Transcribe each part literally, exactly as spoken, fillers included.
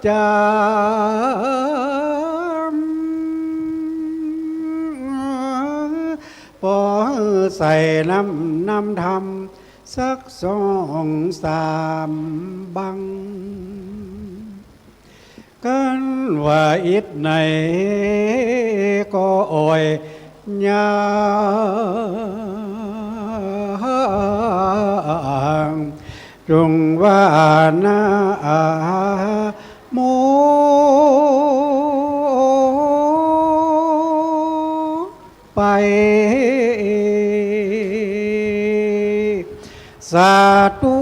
จำ ปอใส่น้ำ น้ำธรรม สักสองสามบัง กันว่าอิดไหนก็อ่อยยาง จงว่านะโม ไป สาธุ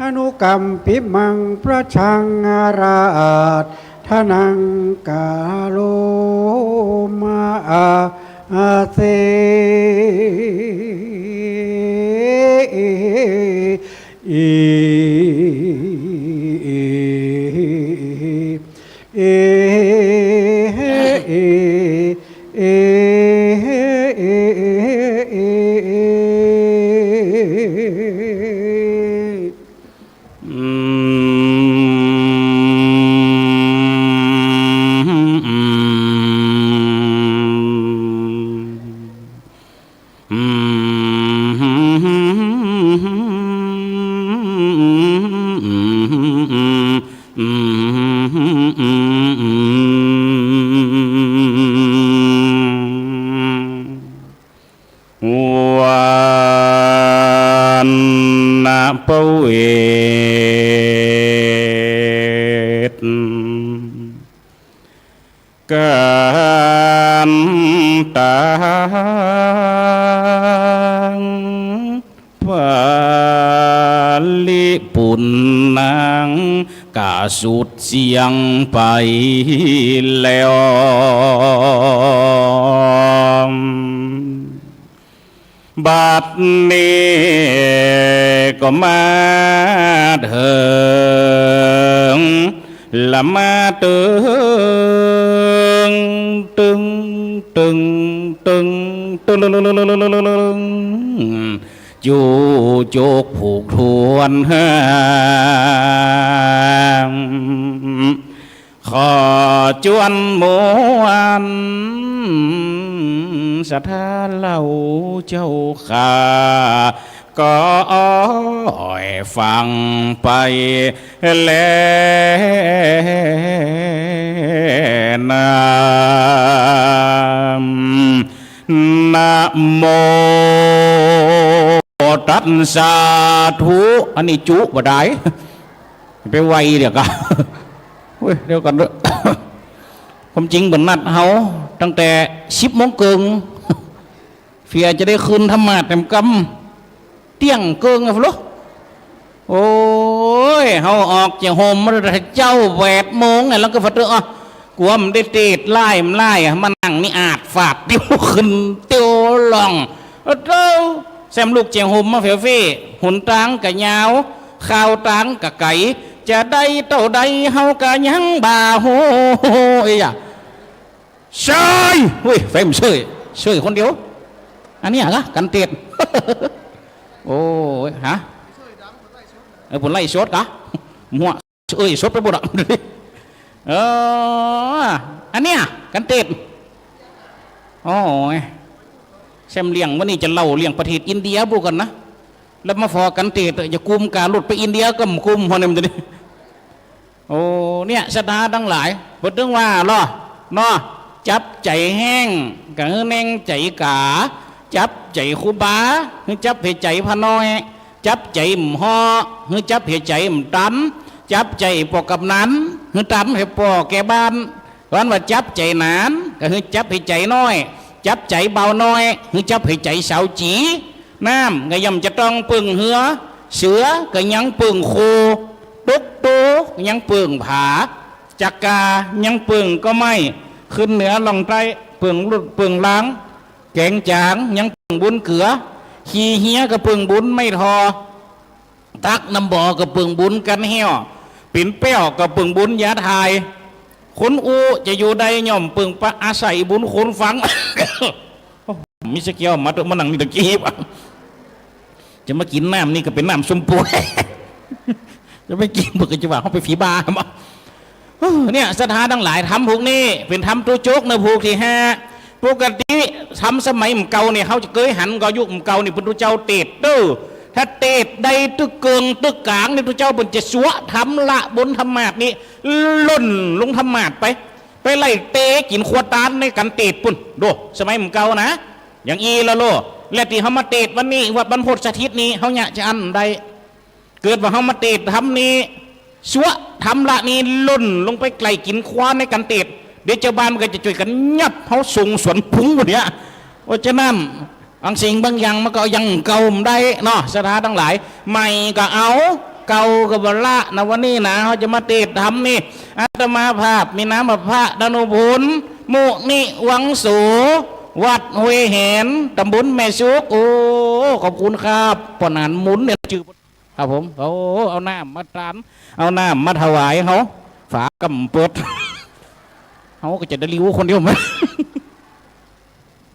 อนุกัมปิมัง ประชังอาราธนัง กาโรมาอาเซ อี เอ เอ เอ เอ เอ เอ อืม อืม อืม วันนะประเวท กันตัง ปาลิปุณณัง กะสุดเสียงไปแล้ว บัดนี้ก็มาเถิง ละมาเถิง ตึง ตึง ตึง ตึง ตึง จูจุกผูกทวน ขอจวนมวลศรัทธาเฮาเจ้าข้า ก็อ้อยฟังไปแลนา นะโมตัสสะ สาธุ อันนี้จุบ่ได้ ไปไวเดี๋ยวกะ เว้ย เดี๋ยวก่อนเด้อ ความจริงเปิ้นนัดเฮาตั้งแต่สิบโมงเกิ่ง เผื่อจะได้ขึ้นธรรมาสน์แหมกำเตี้ยงเกิ่งไงฟะโล โอ้ย เฮาออกจากโฮมมาแต่เจ๊าแปดโมงไง แล้วก็ฟะเตอ อ่ะ กลัวมันได้เตดไล่มันไล่อะ มานั่งนี่อาดฝาดติ้วขึ้นติ้วลง โอ้โธ่ แซมลุกจากโฮมมาเฟลเฟ้ หนตางกะยาว คาวตางกะไก๋ จะได้เต้าใดเฮากะยังบ่ฮู้ เอ้ยอะ เชย เฮ้ย เฟรมเชย เชยคนเดียว อันนี้อะกะ กันเตด โอ้ย ฮะ เออ เปิ้นไลฟ์สดกะ มั่ว เอ้ย สดไปหมดอะ เออ อันเนี้ย กันเตด โอ้ย แซมเรื่องวันนี้จะเล่าเรื่องประเทศอินเดียบุกันนะ แล้วมาฟอกันเตด จะกุมก๋ารถไปอินเดียก็บ่กุม พอเนี่ยมันจะได้ โอ้ เนี่ย ศรัทธาตังหลาย เปิ้นตึงว่าลอ เนาะ จับใจ๋แฮ้ง กะหื้อแน่งใจ๋ก๋า จับใจ๋ครูบา หื้อจับใส่ใจ๋พระน้อย จับใจ๋หม่ำฮ้อ หื้อจับใส่ใจ๋หม่ำต๋ำ จับใจ๋ป้อกำนัน หื้อต๋ำใส่ป้อแก่บ้าน อันว่าจับใจ๋หนาน กะหื้อจับใส่ใจ๋น้อย จับใจ๋บ่าวน้อย หื้อจับใส่ใจ๋สาวจี๋ น้ำกะย่อมจะต้องเปิ้งเฮือ เสือกะยังเปิ้งโค ตุ๊กโตกะยังเปิ้งผา จักกายังเปิ้งก้อไม้ ขึ้นเหนือล่องใต้เปิ้งลุดเปิ้งลาง แก๋งจ๋างยังเปิ้งบุญเกือ ขี้เฮียกะเปิ้งบุญไม้ทอ ตักน้ำบ่อกะเปิ้งบุญกั๋นแห้ว เป๋นแป้วกะเปิ้งบุญยาถ่าย คนอู้จะอยู่ได้ย่อมเปิ้งปะอาศัยบุญคนฟัง มีสักแก้วมาเถอะ มานั่งนี่ตะกี้ปะ จะมากิ๋นน้ำนี่กะเป๋นน้ำส้มป่วย จะไม่กิ๋นเปิ้นกะจะว่าเฮาไปผีบ้าบ่ เนี่ย ศรัทธาตังหลาย ธรรมผูกนี้เป๋นธรรมตุ๊โจ๊กเน่อ ผูกตี้ห้า ปกติธรรมสมัยหมู่เก่าเนี่ย เฮาจะเกยหันก่อ ยุคหมู่เก่าเนี่ย เปิ้นตุ๊เจ้าเตสน์เต๊อะ ถ้าเตสน์ได้ตึกเกิงตึกก๋างเนี่ย ตุ๊เจ้าเปิ้นจะสัวธรรมละบนธรรมาสน์นี่ ล่นลงธรรมาสน์ไป ไปไล่เตะกิ๋นครัวตานในกั๋นเตสน์ปู๊น โด สมัยหมู่เก่านะ อย่างอี้ละโล และตี้เฮามาเตสน์วันนี้ วัดบรรพตสถิตนี่ เฮาเยียะจะอั้นได้ เกิดว่าเฮามาเตสน์ธรรมนี่ สัวธรรมละนี่ ล่นลงไปไล่กิ๋นครัวในกั๋นเตสน์ เดี๋ยวจาวบ้านมันก็จะจ้วยกั๋นยับเฮาส่งสวนปรุงหมดเนี่ย เพราะฉะนั้น บางสิ่งบางอย่างมันก็ยังเก่าบ่ได้เนาะ ศรัทธาตังหลาย ใหม่ก็เอา เก่าก็บ่ละนะ วันนี้นะ เฮาจะมาเตสน์ธรรมนี่ อาตมาภาพมีนามว่าพระดานุพล มุนิวังโส วัดห้วยแหน ตำบลแม่สุก โอ้ ขอบคุณครับ ป้อหนานหมุนเนี่ยจื้อ ครับผม โอ้ เอาน้ำมาตาน เอาน้ำมาถวายเฮา ฝาก็บ่เปิด เฮาก็จะได้หลิ้วคนเดียว ห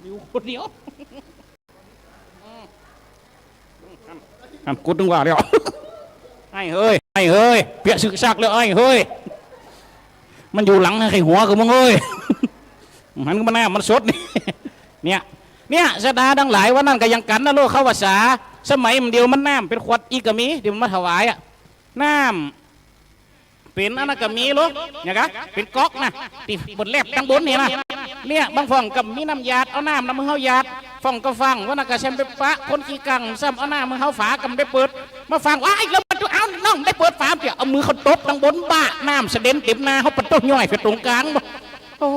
ลิ้วคนเดียว หั้น กูตึงว่าแล้ว ไอ้เฮ้ย ไอ้เฮ้ย เปียะฉึกฉักแล้ว ไอ้เฮ้ย มันอยู่หลังใค่หัวกับมึงเฮ้ย หันมาหน้ามันสดนี่ เนี่ย เนี่ย ศรัทธาตังหลาย วันนั้นก็ยังกั๋นนะโลก เข้าพรรษา สมัยมันเดียวมันน้ำเป๋นขวดอีกก็มี ตี้มันมาถวายอะ น้ำ เป๋นอันนั้นก็มีโลก เนี่ยกะ เป๋นก๊อกนะ ตี้เปิ้นแลบตังบนนี่นะ เนี่ย บางฝ่องก็มีน้ำหยาด เอาน้ำนำมือเฮาหยาด ฝ่องก็ฟัง วันนั้นก็แซมไปปะ คนขี้กัง ซ้ำเอาน้ำมือเฮาฝาก็บ่ได้เปิด มาฟัง ว้าย แล้วมันเอาน้องบ่ได้เปิดฝา เดี๋ยวเอามือเขาตบตังบน บ้า น้ำสะเด็นเต็มหน้าเฮา ปะโต๊ะ ย้อยไปตรงก๋างบ่ โอ้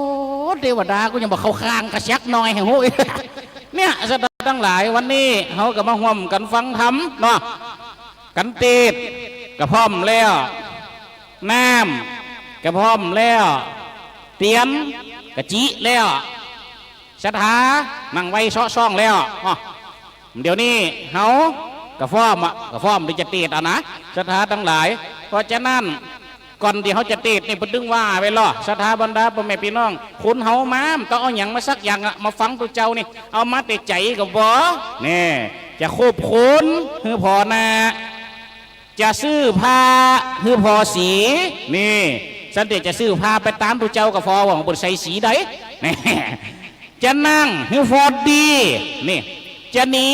เตวดา กูยังบ่เข้าข้างกะสักหน่อยแหม โห้ย เนี่ย ศรัทธาตังหลาย วันนี้เฮาก็มาฮ่วมกั๋นฟังธรรมเนาะ กั๋นเตสน์ก็พร้อมแล้ว น้ำก็พร้อมแล้ว เตียนก็จิแล้ว ศรัทธานั่งไหว้เซาะซ่องแล้ว อ้อ เดี๋ยวนี้เฮาก็พร้อมอะ ก็พร้อมตี้จะเตสน์อะนะ ศรัทธาตังหลาย เพราะฉะนั้น ก่อนตี้เฮาจะเตสน์นี่ เปิ้นตึงว่าไว้ลอ ศรัทธาบรรดาป้อแม่ปี้น้อง คนเฮามา มันต้องเอาหยังมาสักอย่างอะ มาฟังตุ๊เจ้านี่ เอามาแต่ใจ๋ก็บ่ นี่ จะขบคุณหื้อผ่อหน้า จะซื้อผ้าหื้อผ่อสี นี่ สันเดียจะซื้อผ้าไปต๋ามตุ๊เจ้าก็ผ่อว่าเปิ้นใส่สีใด นี่ จะนั่งหื้อผ่อดี นี่ จะหนี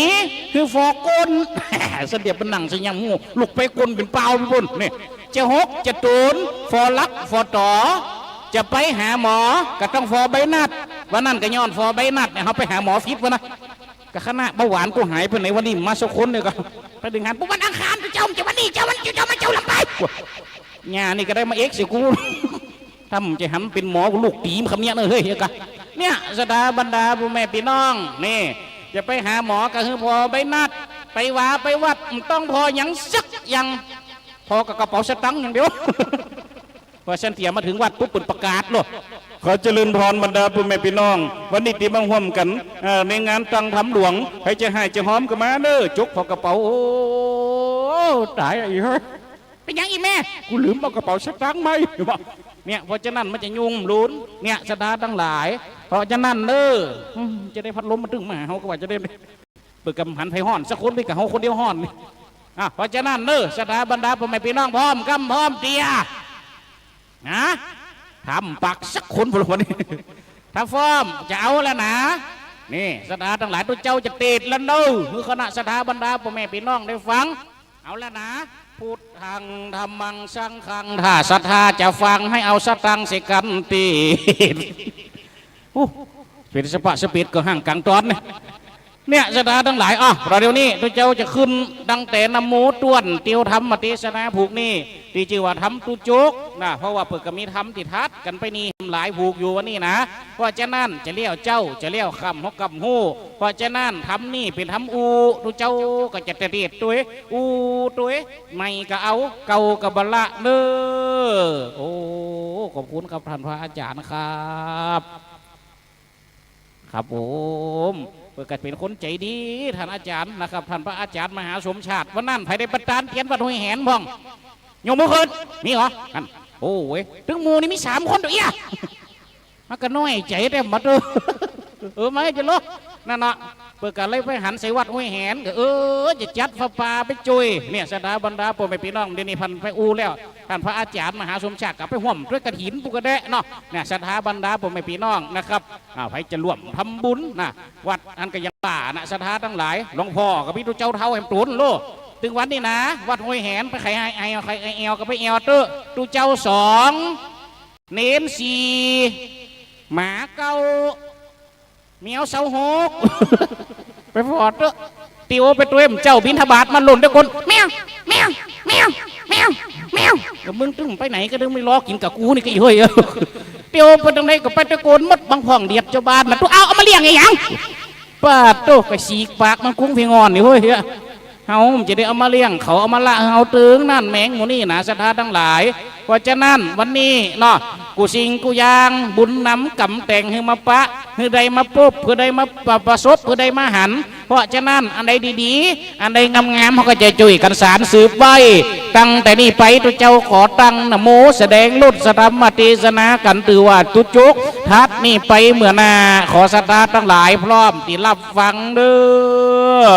หื้อผ่อก้น สันเดียเปิ้นนั่งใส่หยังฮู้ ลุกไปก้นเป๋นเปล่าไปปู๊น นี่ จะหกจะตูน ผ่อหลักผ่อต๋อ จะไปหาหมอ ก็ต้องผ่อใบนัด วันนั้นก็ย้อนผ่อใบนัดเนี่ย เฮาไปหาหมอผิดวะนะ ก็คณะเบาหวานกูหายไปไหนวันนี้ มาสักคนเนี่ยก็ ไปดึงหัน วันอังคารเจ้า จะวันนี้ เจ้าวัน เจ้ามา เจ้าลำไป เนี่ย นี่ก็ได้มาเอ็กซ์ใส่กู ถ้ามันจะหันเป๋นหมอ กูลูกตี๋มคำเนี้ยเนอะ เฮ้ย กะ เนี่ย ศรัทธาบรรดาป้อแม่ปี้น้อง นี่ จะไปหาหมอก็หื้อผ่อใบนัด ไปวาไปวัด มันต้องผ่อหยังสักอย่าง ผ่อกับกระเป๋าสตางค์อย่างเดียว พอสันเตียมาเถิงวัดปุ๊บ เปิ้นประกาศโลด ขอเจริญพรบรรดาป้อแม่ปี้น้อง วันนี้ตี้มาฮ่วมกั๋น เอ่อ ในงานตั้งธรรมหลวง ใผจะฮ้ายจะฮ้อมก็มาเน่อ จกผ่อกระเป๋า โอ้ ต๋ายอะ อี๋เฮ้ย เป๋นหยังอี๋แม่ กูลืมเอากระเป๋าสตางค์มา เนี่ย เพราะฉะนั้นมันจะยุ่งลุน เนี่ย ศรัทธาตังหลาย เพราะฉะนั้นเน่อ อืม จะได้พัดลมมาตึงมา เฮาก็ว่าจะได้ เปิ้นก็บ่หันใผฮ้อนสักคน มีแต่เฮาคนเดียวฮ้อนนี่ อ่ะ เพราะฉะนั้นเน่อ ศรัทธาบรรดาป้อแม่ปี้น้อง พร้อมกำพร้อมเตีย นะ ถ้าบ่ปากสักคน พวกนี้ ถ้าพร้อมจะเอาแล้วนะ นี่ ศรัทธาตังหลาย ตุ๊เจ้าจะเตสน์แล้วเน่อ หื้อคณะศรัทธาบรรดาป้อแม่ปี้น้องได้ฟัง เอาแล้วนะ พุทธัง ธัมมัง สังฆัง ถ้าศรัทธาจะฟัง หื้อเอาสตางค์เสียกั๋นตี้ โอ้ เป๋นสะปะสะเปดก็ห่างกั๋งต๋อนนี่ เนี่ย ศรัทธาตังหลาย อ้อ ประเดี๋ยวนี้ตุ๊เจ้าจะขึ้นตั้งแต่นะโมต้วน เตียวธรรมเตสนาผูกนี้ ตี้จื้อว่าธรรมตุ๊โจ๊กนะ เพราะว่าเปิ้นก็มีธรรมตี้ถัดกั๋นไปนี่หลายผูกอยู่วันนี้นะ เพราะฉะนั้นจะเลี้ยวเจ๊า จะเลี้ยวค่ำ เฮาก็บ่ฮู้ เพราะฉะนั้นธรรมนี้เป๋นธรรมอู้ ตุ๊เจ้าก็จะเตสน์ตวย อู้ตวย ใหม่ก็เอา เก่าก็บ่ละเน่อ โอ้ ขอบคุณครับท่านพระอาจารย์ครับ ครับผม เปิ้นก็เป๋นคนใจ๋ดี ท่านอาจ๋ารย์นะครับ ท่านพระอาจ๋ารย์มหาสมชาติ วันนั้นใผได้ประตานเตียนวัดห้วยแหนพ่อง ยกมือขึ้น มีก่อ นั่น โอ้เว้ย ตึงหมู่นี่มีสามคนตวยเอี้ย มันก็น้อยใจ๋แต๊ มาเต๊อะ เออ มาจะลด นั่นเนาะ เปิ้นก็เลยไปหันใส่วัดห้วยแหน ก็ เออ จะจัดผ้าป่าไปจุย เนี่ย ศรัทธาบรรดาป้อแม่ปี้น้อง เดี๋ยวนี้เปิ้นไปอู้แล้ว ต้านพระอาจ๋ารย์มหาสมศักดิ์ก็ไปฮ่วมตวยกฐินปู้นก็แดะเนาะ เนี่ย ศรัทธาบรรดาป้อแม่ปี้น้องนะครับ อ่า ใผจะฮ่วมทำบุญนะ วัดอันก็ยังว่านะ ศรัทธาตังหลาย หลวงป้อก็มีตุ๊เจ้าเฒ่าแหมตนโล ตึงวันนี้นะ วัดห้วยแหน ไปใผแอ่ว ใผแอ่วก็ไปแอ่วเต๊อะ ตุ๊เจ้าสอง เณรสี่ หมาเก้า แมวซาวหก ไปฟอดเต๊อะ เตียวไปตวย เจ้าบิณฑบาตมาหล่นตวยก้น แมว แมว แมว แมว แมว ก็มึงตึงไปไหนก็ตึงไม่ล้อกิ๋นกับกูนี่ก็อีเฮ้ย เตียวไปตรงไหนก็ไปตวยก้นหมด บางพ่องเดียดเจ้าบ้านมันตุ๊ เอา เอามาเลี้ยงอะหยัง ปาดโต้ ก็ฉีกปากมันกุ้งพิงอนนี่เฮ้ย เฮามันจะได้เอามาเลี้ยง เขาเอามาละเฮาตึงนั่น แมงหมู่นี้นะ ศรัทธาตังหลาย เพราะฉะนั้นวันนี้เนาะ กู้สิ่งกู้อย่าง บุญนำกรรมแต่งหื้อมาปะ หื้อได้มาปบ หื้อได้มาปะ ประสบ หื้อได้มาหัน เพราะฉะนั้นอันใดดีๆ อันใดงามๆ เฮาก็จะจุยกั๋นสานสืบไว้ ตั้งแต่นี้ไปตุ๊เจ้าขอตั้งนะโม แสดงรสธรรมเตสนากั๋น ถือว่าจุจก ถัดนี้ไปเมื่อหน้า ขอศรัทธาตังหลายพร้อมตี้ฮับฟังเด้อ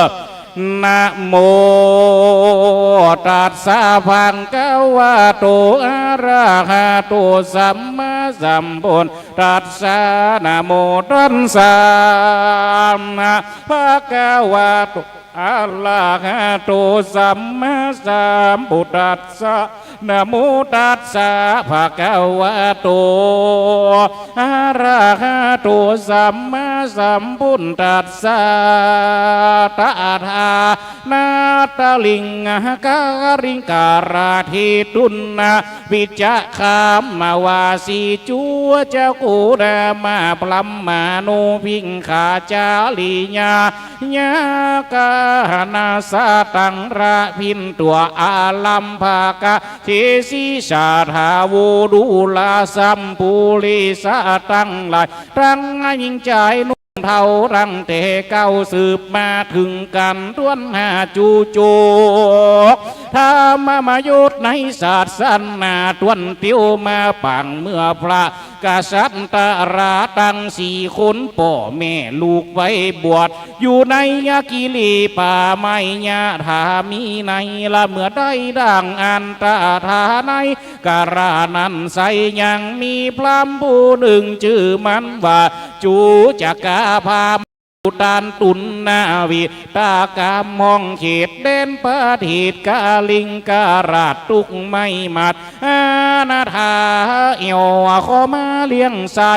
นะโม ตัสสะ ภะคะวะโต อะระหะโต สัมมาสัมพุทธัสสะ นะโม ตัสสะ ภะคะวะโต อะระหะโต สัมมาสัมพุทธัสสะ นะโม ตัสสะ ภะคะวะโต อะระหะโต สัมมาสัมพุทธัสสะ ตะถา นาตะลิงหะกะริงกะระเทตุนนะ วิจจะคามะวาสีจัวจะโกดามาพรหมานุพิงขาจาริยา ยากาหะนาสะตังระพินตัวอาลัมภะกะ เทสีสาทาโวดูลาสัมปุริสะตังหลาย ตังหญิงจายหนุ่มเฒ่าตังแต่เก่าสืบมาเถิงกั๋นต้วนหาจุจก ธรรมมยุตในศาสนาต้วนเตียวมาปางเมื่อพระ กษัตริย์ตะราตังสี่คน ป้อแม่ลูกไปบวช อยู่ในยะกิลีป่าไม้ยะถามีในละเมื่อได้ดังอันตถาในกาละนั้นไซร้ ยังมีพราหมณ์ผู้นึ่งจื้อมันว่าจุจกาพราหมณ์ อยู่ต้านตุนนาวิตากามห้องเขตแดนประเทศกะลิงกะราช ตุ๊กไม้หมัด อานาถาเอี่ยวขอมาเลี้ยงใส่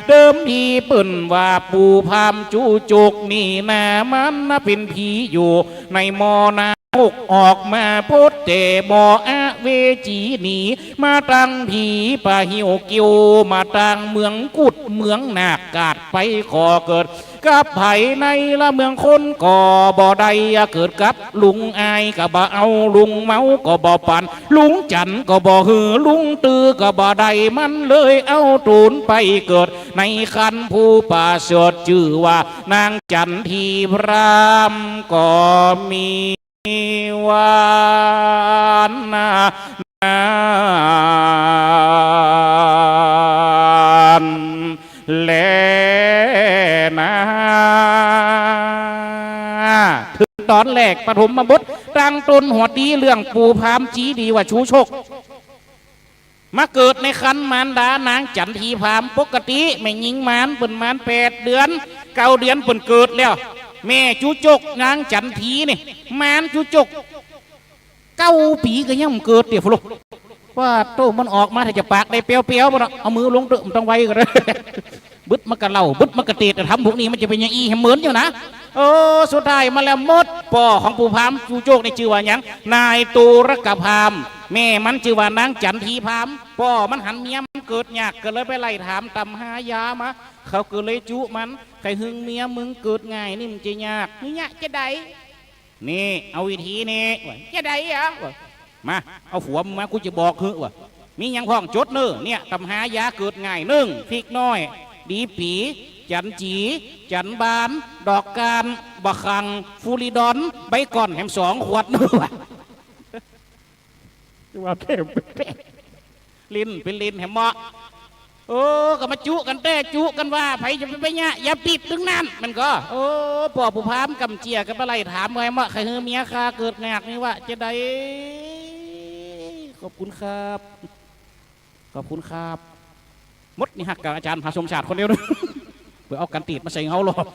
เดิมทีเปิ้นว่าปู่พราหมณ์จุจกนี่นา มันนาเป๋นผีอยู่ในหม้อน้ำ หกออกมาป๊ดแต่บ่ออเวจีหนีมาตังผีป่าหิ้วเกี้ยว มาตังเมืองกุดเมืองนาค กาดไปขอเกิดกับใผในละเมืองคนก็บ่ได้ เกิดกับลุงอายก็บ่เอา ลุงเมาก็บ่ปัน ลุงจันก็บ่หื้อ ลุงตื้อก็บ่ได้ มันเลยเอาตูนไปเกิดในครรภ์ผู้ประเสริฐ จื้อว่านางจันทีพราหมณ์ก็มี วันนา แลนา เถิงต๋อนแรกปฐมบท ตั้งต้นหัวตี้เรื่องปู่พราหมณ์จีดีว่าจุจก มาเกิดในครรภ์มารดานางจันทีพราหมณ์ ปกติแม่ญิงมารเปิ้นมารแปดเดือน เก้าเดือนเปิ้นเกิดแล้ว แม่จุจกนางจันทีนี่ มารจุจก เก้าปี๋ก็ยังบ่เกิดเตีย ว่าโต้ มันออกมาถ้าจะปากได้เปียวๆ บ่เนาะ เอามือลงเต๊อะ บ่ต้องไหวก็ได้ บึดมากะเล่า บึดมากะเตศน์ แต่ธรรมพวกนี้มันจะเป๋นอย่างอี้แหมเหมือนอยู่นะ โอ้ สุดท้ายมาแล้วหมด ป้อของปู่พราหมณ์จุจกนี่จื้อว่าหยัง นายโตรกพราหมณ์ แม่มันจื้อว่านางจันทีพราหมณ์ ป้อมันหันเมียมันเกิดยาก ก็เลยไปไล่ถามต๋ามหายามา เขาก็เลยจุมัน ใค่หึงเมียมึงเกิดง่ายนี่มันจะยาก นี่ยากจะใด นี่ เอาวิธีนี้ จะใดอะ มา เอาผัวมึงมา กูจะบอกหื้อว่า มีหยังพ่องจดเน่อ เนี่ย ต๋ามหายาเกิดง่าย นึ่ง พริกน้อย ดีปี๋ จันจี จันบาน ดอกกาน บะขั่ง ฟูริดอน ใบก่อนแหมสองขวดเน่อ ว่าเป๋น ลิ้นเป๋นลิ้นแหมเหมาะ โอ้ ก็มาจุกั๋นแต๊ จุกั๋นว่า ใผจะไปเยียะ อย่าปิ๊บตึงนั้น มันก็ โอ้ ป้อผู้พราหมณ์กำเจียก็บ่ไล่ถามไว้ เมื่อใค่หื้อเมียข้าเกิดยากนี่ว่าจะใด ขอบคุณครับ ขอบคุณครับ หมดนี่หักกับอาจ๋ารย์มหาสมชาติคนเดียวนะ เปื้อเอากั๋นตี๋ดมาใส่เฮาหรอก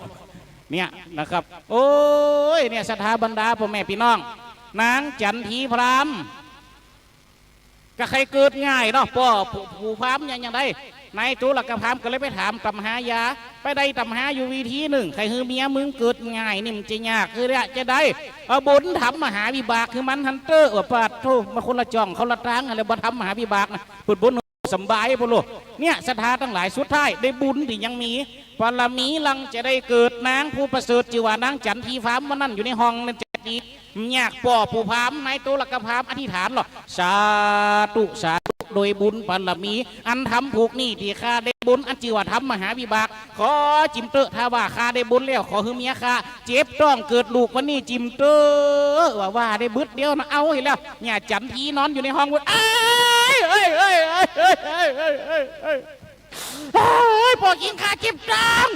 เนี่ยนะครับ โอ้ย เนี่ย ศรัทธาบรรดาป้อแม่ปี้น้อง นางจันทีพราหมณ์ ก็ใค่เกิดง่ายเนาะ ป้อผู้ ผู้พราหมณ์เนี่ยยังใด นายโจรกพราหมณ์ก็เลยไปถามต๋ำหายา ไปได้ต๋ำหาอยู่วิธีนึ่ง ใค่หื้อเมียมึงเกิดง่ายนี่มันจะยากหื้อจะใด เอาบุญทำมหาวิบากหื้อมันหั้นเต๊อะ ว่าปาดโธ่ มาคนละจ่องคนละตาง แล้วบ่ทำมหาวิบากนะ เปิดบุญสำบายพุ้นโลด เนี่ย ศรัทธาตังหลาย สุดท้ายได้บุญตี้ยังมี บารมีหลังจะได้เกิดนางผู้ประเสริฐ จื้อว่านางจันทีพราหมณ์ วันนั้นอยู่ในห้องนั้นจะดี ยากป้อผู้พราหมณ์ นายโจรกพราหมณ์อธิษฐานหรอก สาธุ สาธุ โดยบุญบารมี อันทำผูกหนี้ตี้ข้าได้บุญ อันจื้อว่าทำมหาวิบาก ขอจิ่มเต๊อะ ถ้าว่าข้าได้บุญแล้ว ขอหื้อเมียข้าเจ็บต๊องเกิดลูกวันนี้จิ่มเต๊อะ ว่า ว่าได้บึดเดียวนะ เอาให้แล้ว เนี่ย จันทีนอนอยู่ในห้องพุ้น เอ้ย เอ้ย เอ้ย ป้อหญิงข้าเจ็บต๊อง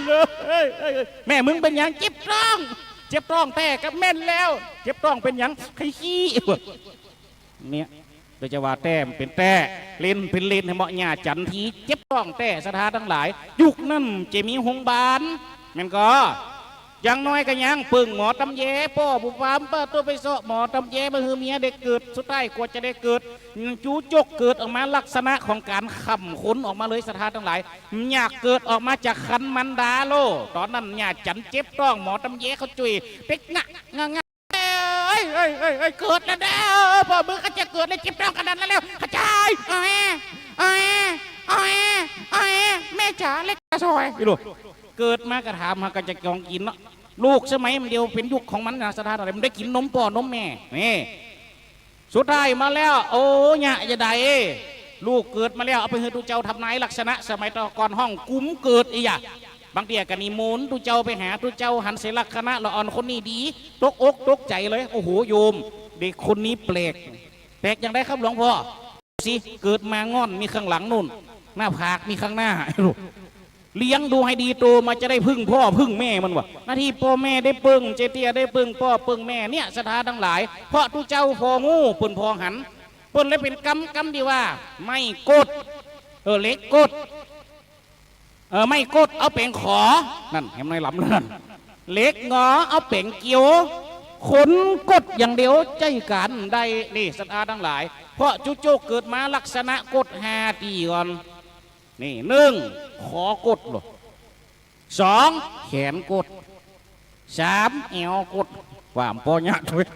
เอ้ย เอ้ย เอ้ย แม่มึงเป๋นหยัง เจ็บต๊อง เจ็บต๊องแต๊ ก็แม่นแล้ว เจ็บต๊องเป๋นหยัง ใค่ขี้ เนี่ย โดยจะว่าแต๊มันเป๋นแต๊ เล่นเป๋นเล่น หื้อเหมาะ เนี่ย จันทีเจ็บต๊องแต๊ ศรัทธาตังหลาย ยุคนั้นจะมีโฮงบาล แม่นก่อ อย่างน้อยก็ยังเปิ้งหมอต๋ำแย ป้อผู้พราหมณ์ ปาดโธ่ ไปเซาะหมอต๋ำแยมาหื้อเมียได้เกิด สุดท้ายกว่าจะได้เกิด จูจกเกิดออกมาลักษณะของก๋านขำขนออกมาเลย ศรัทธาตังหลาย ยากเกิดออกมาจากครรภ์มารดาโลด ต๋อนนั้นเนี่ย จันเจ็บต๊อง หมอต๋ำแยเขาจุ้ย เป๊กงะ งะ งะ เอ้ย เอ้ย เอ้ย เอ้ย เกิดแล้วเด้อ ป้อมึงก็จะเกิดแล้ว เจ็บต๊องขนาดนั้นแล้ว ขะจาย เอ้ย เอ้ย เอ้ย เอ้ย แม่จ๋า เล็กจ๋า ซ่อย อีหลู เกิดมาก็ถามหาก็จะกองกิ๋นเนาะ ลูกสมัยมันเดียวเป๋นยุคของมันนะ ศรัทธาตังหลาย มันได้กิ๋นนมป้อนมแม่ นี่ สุดท้ายมาแล้ว โอ้ เนี่ย จะใด ลูกเกิดมาแล้ว เอาไปหื้อตุ๊เจ้าทำนายลักษณะ สมัยตะก่อนฮ้องกุมเกิดอี้หยา บางเตื้อก็นิมนต์ตุ๊เจ้าไปหา ตุ๊เจ้าหันเสยลักษณะละอ่อนคนนี้ดี ตกอกตกใจ๋เลย โอ้โห โยม เด็กคนนี้แปลก แปลกอย่างใดครับหลวงป้อ สิ เกิดมาง่อนมีข้างหลังนู่น หน้าผากมีข้างหน้า เลี้ยงดูให้ดี โตมาจะได้พึ่งป้อพึ่งแม่มันวะ หน้าตี้ป้อแม่ได้เปิ้ง เจเตี้ยได้เปิ้งป้อเปิ้งแม่ เนี่ย ศรัทธาตังหลาย เพราะตุ๊เจ้าผ่อฮู้ เปิ้นผ่อหัน เปิ้นเลยเป๋นกำ กำตี้ว่า ไม้กด เออ เหล็กกด เออ ไม้กดเอาแป๋งขอ นั่น เห็นไหม ลำนั่น เหล็กงอเอาแป๋งเกี่ยว คนกดอย่างเดียวใจ๊ก๋านได้ นี่ ศรัทธาตังหลาย เพราะจูจกเกิดมาลักษณะกดห้าตี้ก่อน นี่ นึ่ง ขอกดโลด สอง แขนกด สาม แอวกด ว่าบ่ยากเว้ย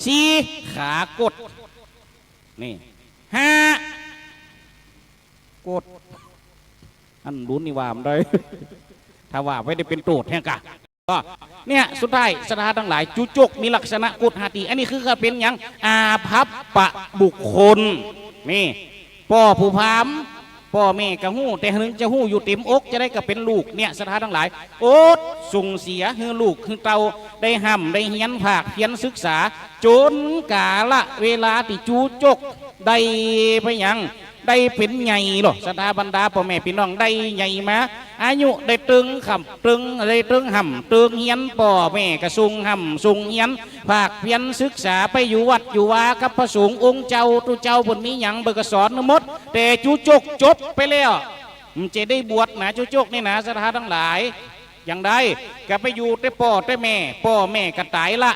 สี่ ขากด นี่ ห้า กด อันรุนนี่ว่าบ่ได้ ถ้าว่าไปได้เป๋นโตษแฮงก่ะ ก็เนี่ย สุดท้าย ศรัทธาตังหลาย จูจกมีลักษณะกดห้าตี้ อันนี้คือก็เป๋นหยัง อาภัพปะบุคคล นี่ ป้อผู้พราหมณ์ ป้อแม่ก็ฮู้ แต่หนึ่งจะฮู้อยู่เต็มอก จะใดก็เป๋นลูก เนี่ย ศรัทธาตังหลาย อดส่งเสียหื้อลูกหื้อเต้า ได้ฮ่ำได้เฮียน ภาคเพียรศึกษา จ๋นกาละเวลาตี้จูจกได้ไปหยัง ได้เป๋นใหญ่โลด ศรัทธาบรรดาป้อแม่ปี้น้อง ได้ใหญ่มา อายุได้เติงฮ่ำเติง ได้เติงฮ่ำเติงเฮียน ป้อแม่ก็ส่งฮ่ำส่งเฮียน ภาคเพียรศึกษา ไปอยู่วัดอยู่วากับพระสงฆ์องค์เจ้า ตุ๊เจ้าเปิ้นมีหยังเปิ้นก็สอนหมด แต่จูจกจบไปแล้ว มันจะได้บวชนะ จูจกนี่นะ ศรัทธาตังหลาย อย่างใดก็ไปอยู่แต่ป้อแต่แม่ ป้อแม่ก็ต๋ายละ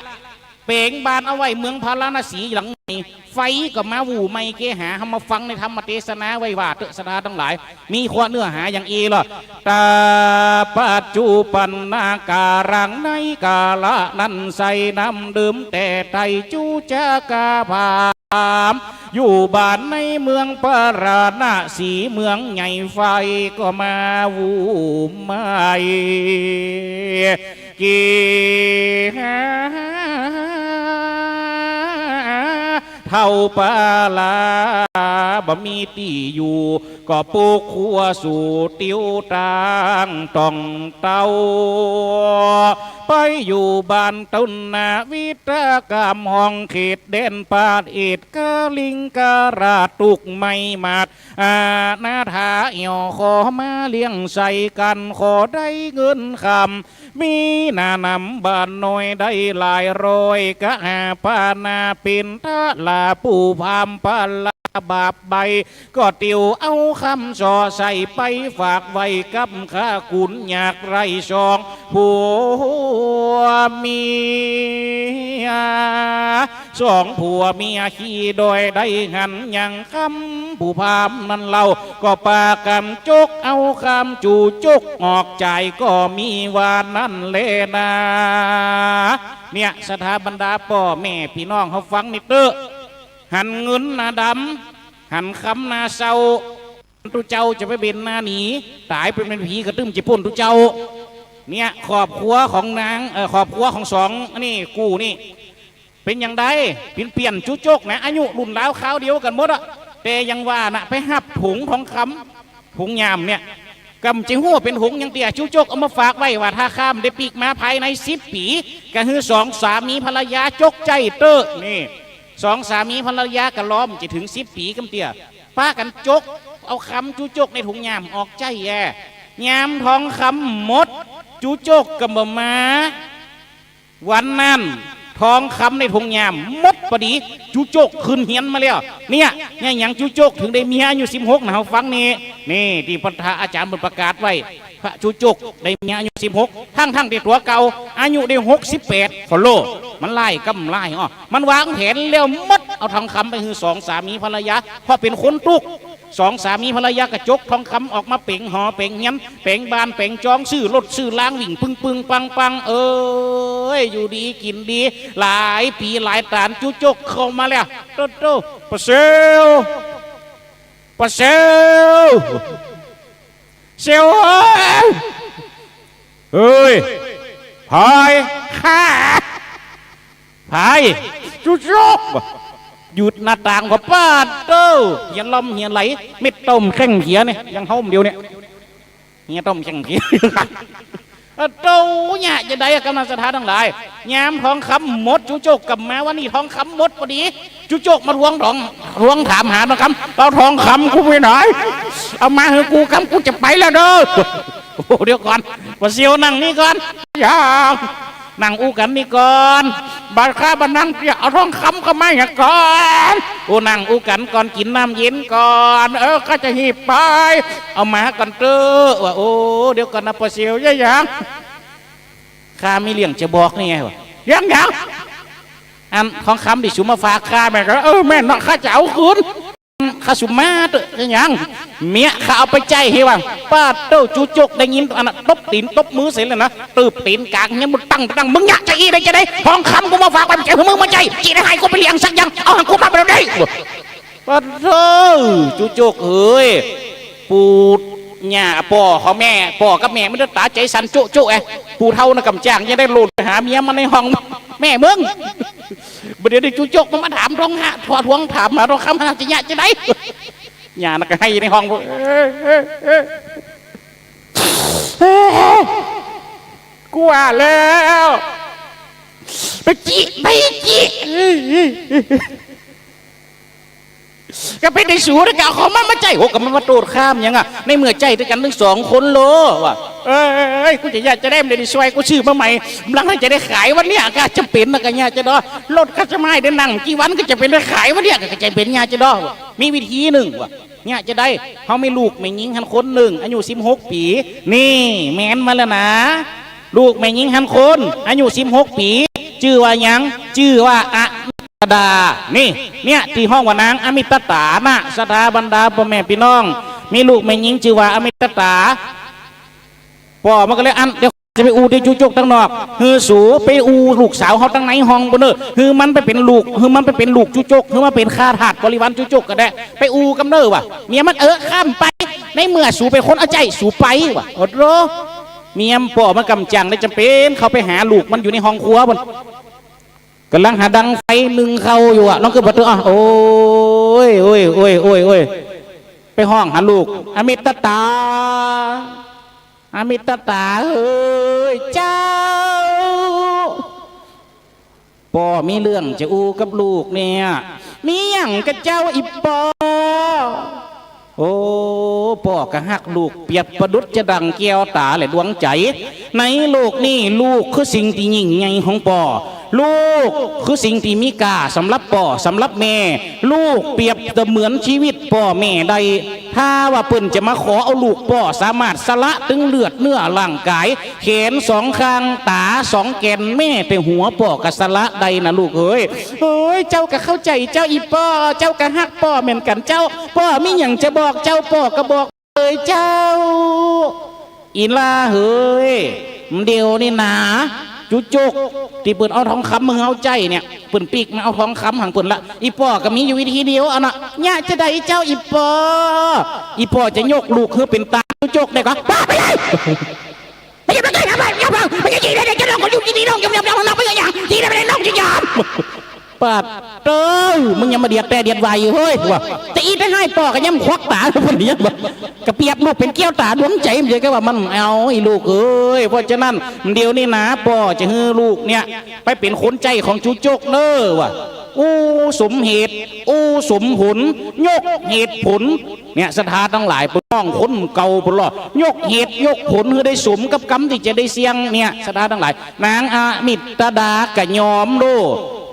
เป๋งบ้านเอาไว้เมืองพาราณสีหลังใหม่ ไฟก็มาหู้ไหม้เกหา เฮามาฟังในธรรมเตสนาไว้ว่าเต๊อะ ศรัทธาตังหลาย มีข้อเนื้อหาอย่างอี้ลอ ตาปัจจุปันนาการัง ในกาละนั้นไส้น้ำดื่มแต่ไต้ จูจกพราหมณ์ อยู่บ้านในเมืองพาราณสีเมืองใหญ่ ไฟก็มาหู้ไหม้ เกหาเฒ่าปาลา บ่มีตี้อยู่ ก็ปลุกครัวสู่ติวตางต่องเต้า ไปอยู่บ้านต้นนาวิทยากรรม ห้องเขตแดนปาดเอด กะลิงกะราด ตุ๊กข์ไม่หมด อนาถาเอี่ยว ขอมาเลี้ยงใส่กั๋น ขอได้เงินคำ มีหน้านำบ้านน้อยได้หลายร้อย กะหาปานาเป๋นทาสผู้พราหมณ์ปาลาบาปใบ้ ก็ติวเอาคำส่อใส่ไปฝากไว้กับข้าขุนยากไร้สองผัวเมีย สองผัวเมียขี้ด้อยได้หันยังคำ ผู้พราหมณ์นั้นเล่า ก็ปากั๋นจกเอาคำจู๋จกออกจ่าย ก็มีว่านั้นแลนา เนี่ย ศรัทธาบรรดาป้อแม่ปี้น้องเฮาฟังนี่เต๊อะ หันเงินหน้าดำ หันคำหน้าเศร้า ตุ๊เจ้าจะไปเบญหน้าหนี ต๋ายไปเป๋นผีกระตึ้มจะป๊นตุ๊เจ้า เนี่ย ครอบครัวของนาง เอ่อ ครอบครัวของสอง อันนี้กู้นี่ เป๋นอย่างใด เป๋นเปี้ยนจู๋จกนะ อายุรุ่นราวคราวเดียวกั๋นหมดอะ แต่ยังว่านะ ไปฮับถุงทองคำ ถุงย่ามเนี่ย ก็บ่ฮู้เป๋นถุงหยังเตื้อ จู๋จกเอามาฝากไว้ว่า ถ้าข้าบ่ได้ปิ๊กมาภายในสิบปี๋ ก็หื้อสองสามีภรรยาจกใจ๊เต๊อะ นี่ สองสามีภรรยาก็รอบ่จะเถิงสิบปี๋กำเตื้อ ปากั๋นจกเอาคำจู๋จกในถุงย่ามออกใจ๊แอ ยามทองคำหมด จู๋จกก็บ่มา วันนั้น ทองคำในถุงย่ามหมดปอดี จู๋จกขึ้นเฮียนมาแล้ว เนี่ย เนี่ยหยังจู๋จกเถิงได้เมียอายุสิบหกนะ เฮาฟังนี่ นี่ตี้พระอาจ๋ารย์เปิ้นประกาศไว้ พระจู๋จกได้เมียอายุสิบหก ทั้งๆ ตี้ตั๋วเก่าอายุได้หกสิบแปด ขอโล มันหลายกำหลายอ้อ มันวางแผนแล้วหมด เอาทองคำไปหื้อสองสามีภรรยา เพราะเป๋นคนตุ๊กข์ สองสามีภรรยาก็จกทองคำออกมาเป๋งหอเป๋งเฮียน เป๋งบ้านเป๋งจอง ซื้อรถซื้อลางวิ่งปึ้งๆ ปังๆ เอ้ย อยู่ดีกิ๋นดี หลายปี๋หลายต๋าน จู๋จกเข้ามาแล้ว โต๊ะโต๊ะ ป้อเสี่ยว ป้อเสี่ยว เสี่ยวเอ้ย เฮ้ย ใผ ใผ จู๋จก อยู่หน้าต่างก็ ปาดโต้ เหียลมเหียไหล เม็ดต้มแข้งเหียเนี่ย ยังเฮาเดียวเนี่ย เหียต้มแข้งเหีย เออ โต้ เยียะจะใดอะ กำลังศรัทธาตังหลาย ยามทองคำหมด จู๋จกก็มา วันนี้ทองคำหมดปอดี จู๋จกมาทวงทอง ทวงถามหาทองคำ เอาทองคำกูไปไหน เอามาหื้อกูกำ กูจะไปแล้วเน่อ โอ้โห เดี๋ยวก่อน ป้อเสี่ยวนั่งนี่ก่อน ยัง นั่งอู้กั๋นนี่ก่อน บ่าข้าบ่านั่งเตี้ย เอาทองคำเข้ามาเหียก่อน โอ้ นั่งอู้กั๋นก่อน กิ๋นน้ำเย็นก่อน เออ ข้าจะหีบไป เอามาก่อนเต๊อะ ว่า โอ้ เดี๋ยวก่อนนะ ป้อเสี่ยว เยียะหยัง ข้ามีเรื่องจะบอกนี่ไง ว่า เรื่องหยัง อันทองคำตี้สูมาฝากข้าแม่นก่อ เออ แม่นเนาะ ข้าจะเอาคืน ข้าสูมาเต๊อะ เยียะหยัง เมียข้าเอาไปใจ๊หื้อว่า ปาดโต้ จู๋จกได้ยินอันนั้น ตบตี๋นตบมือเสร็จแล้วนะ ตืบตี๋นก๋างเฮียน มึงตั้ง ตั้ง มึงเยียะจะอี้ได้จะใด ทองคำกูมาฝากไว้ บ่ใจ้หื้อมึงมาใจ๊ จะได้หื้อกูไปเลี้ยงสักอย่าง เอาหื้อกูมาแบบนี้ ปาดโต้ จู๋จกเอ้ย ปู่ย่าป้อของแม่ ป้อกับแม่มันต๋าใจ๋สั่นโจ๊ะโจ๊ะแอะ ปู่เฒ่านะก่ำจ้างจะได้โลดไปหาเมียมันในห้อง แม่มึง บ่าเดี๋ยวนี้จู๋จกมันมาถามทองหา ทวงถามหาทองคำหาจะเยียะจะใด ย่านะก็ไห้ในห้อง กูว่าแล้ว ไปจิ ไปจิ ก็เป๋นได้สูนะ ก็เอาของมันมาใจ๊ โห ก็มันมาโต้ษข้าหยังอะ ในเมื่อใจ๊ตวยกั๋นตึงสองคนโล ว่า เอ้ย กูจะเยียะจะใด บ่าเดี๋ยวนี้ซอยกูซื้อมาใหม่ กำลังจะได้ขายวันเนี้ย ก็จ๋ำเป๋นนะ ก็เยียะจะดอ รถข้าจะมาให้ได้นั่งกี่วัน ก็จ๋ำเป๋นได้ขายวันเนี้ย ก็จ๋ำเป๋นเยียะจะดอ มีวิธีนึ่ง ว่า เยียะจะใด เฮามีลูกแม่ญิงหั้นคนนึ่ง อายุสิบหกปี๋ นี่ แม่นมาแล้วนะ ลูกแม่ญิงหั้นคน อายุสิบหกปี๋ จื้อว่าหยัง จื้อว่าอมิตตา นี่ เนี่ย ตี้ฮ้องว่านางอมิตตานะ ศรัทธาบรรดาป้อแม่ปี้น้อง มีลูกแม่ญิงจื้อว่าอมิตตา ป้อมันก็เลยอั้น เดี๋ยวจะไปอู้ตี้จู๋จกตังนอก หื้อสูไปอู้ลูกสาวเฮาตังในห้องปู้นเน่อ หื้อมันไปเป๋นลูก หื้อมันไปเป๋นลูกจู๋จก หื้อมันเป๋นข้าทาสบริวารจู๋จกก็ได้ ไปอู้กำเน่อ ว่า เมียมัน เออ ข้าบ่ไป ในเมื่อสูเป๋นคนเอาใจ๊ สูไป ว่า โอ้โห เมียป้อมันก่ำจ้างได้จ๋ำเป๋นเข้าไปหาลูกมันอยู่ในห้องครัวปู้น ก่ำลังหาดังไฟนึ่งข้าวอยู่อะ ลองกึ๊ดผ่อเต๊อะ โอ๊ย โอ๊ย โอ๊ย โอ๊ย โอ๊ย ไปฮ้องหาลูก อมิตตา อมิตตาเอ้ย เจ้า ป้อมีเรื่องจะอู้กับลูกเนี่ย มีหยังก่อเจ้าอี่ป้อ โอ้ ป้อก็ฮักลูกเปรียบประดุจจะดั่งแก้วต๋าและดวงใจ๋ ในโลกนี้ลูกคือสิ่งตี้ยิ่งใหญ่ของป้อ ลูกคือสิ่งตี้มีก้าสำหรับป้อ สำหรับแม่ ลูกเปรียบเสมือนจีวิตป้อแม่ได้ ถ้าว่าเปิ้นจะมาขอเอาลูกป้อ สามารถสละตึงเลือดเนื้อร่างก๋าย แขนสองข้าง ต๋าสองแก่น แม้แต่หัวป้อก็สละได้นะลูกเอ้ย โอ๊ย เจ้าก็เข้าใจ๋เจ้าอี่ป้อ เจ้าก็ฮักป้อเหมือนกั๋นเจ้า ป้อมีหยังจะบอกเจ้า ป้อก็บอกเลยเจ้า อี่หล้าเฮย เดี๋ยวนี้นา จุ๊จก ตี้เปิ้นเอาทองคำมาหื้อเฮาใจ๊เนี่ย เปิ้นปิ๊กมาเอาทองคำหังเปิ้นละ อี่ป้อก็มีอยู่วิธีเดียวอันน่ะ เยียะจาใดเจ้าอี่ป้อ อี่ป้อจะยกลูกหื้อเป๋นตาจุ๊จกได้ก่อ ป้อไปเลย ไม่ใช่ไม่ใช่ครับไม่ใช่ไม่ใช่จีได้จะลองคนอยู่จีดีลองยอมยอมยอมลองไม่ใช่อย่างจีได้ไม่ได้ลองจียอม ปาดเต้อ มึงยังมาเดียดแปรเดียดวายอยู่เฮ้ย ว่า จะอี้ได้หื้อป้อก็ย่ำควักต๋า เปิ้นเนี่ย กะเปรียบลูกเป๋นแก้วต๋าดวงใจ๋ มันจะก็ว่ามันเอา อี่ลูกเอ้ย เพราะฉะนั้น เดี๋ยวนี้นา ป้อจะหื้อลูกเนี่ย ไปเป๋นคนใจ๊ของจุ๊จกเน่อ ว่า อู้สมเหตุ อู้สมผล ยกเหตุผล เนี่ย ศรัทธาตังหลาย เปิ้นน้องคนเก่าเปิ้นลอ ยกเหตุยกผลหื้อได้สมกับกำตี้จะได้เสี่ยง เนี่ย ศรัทธาตังหลาย นางอมิตตาดาก็ยอมโล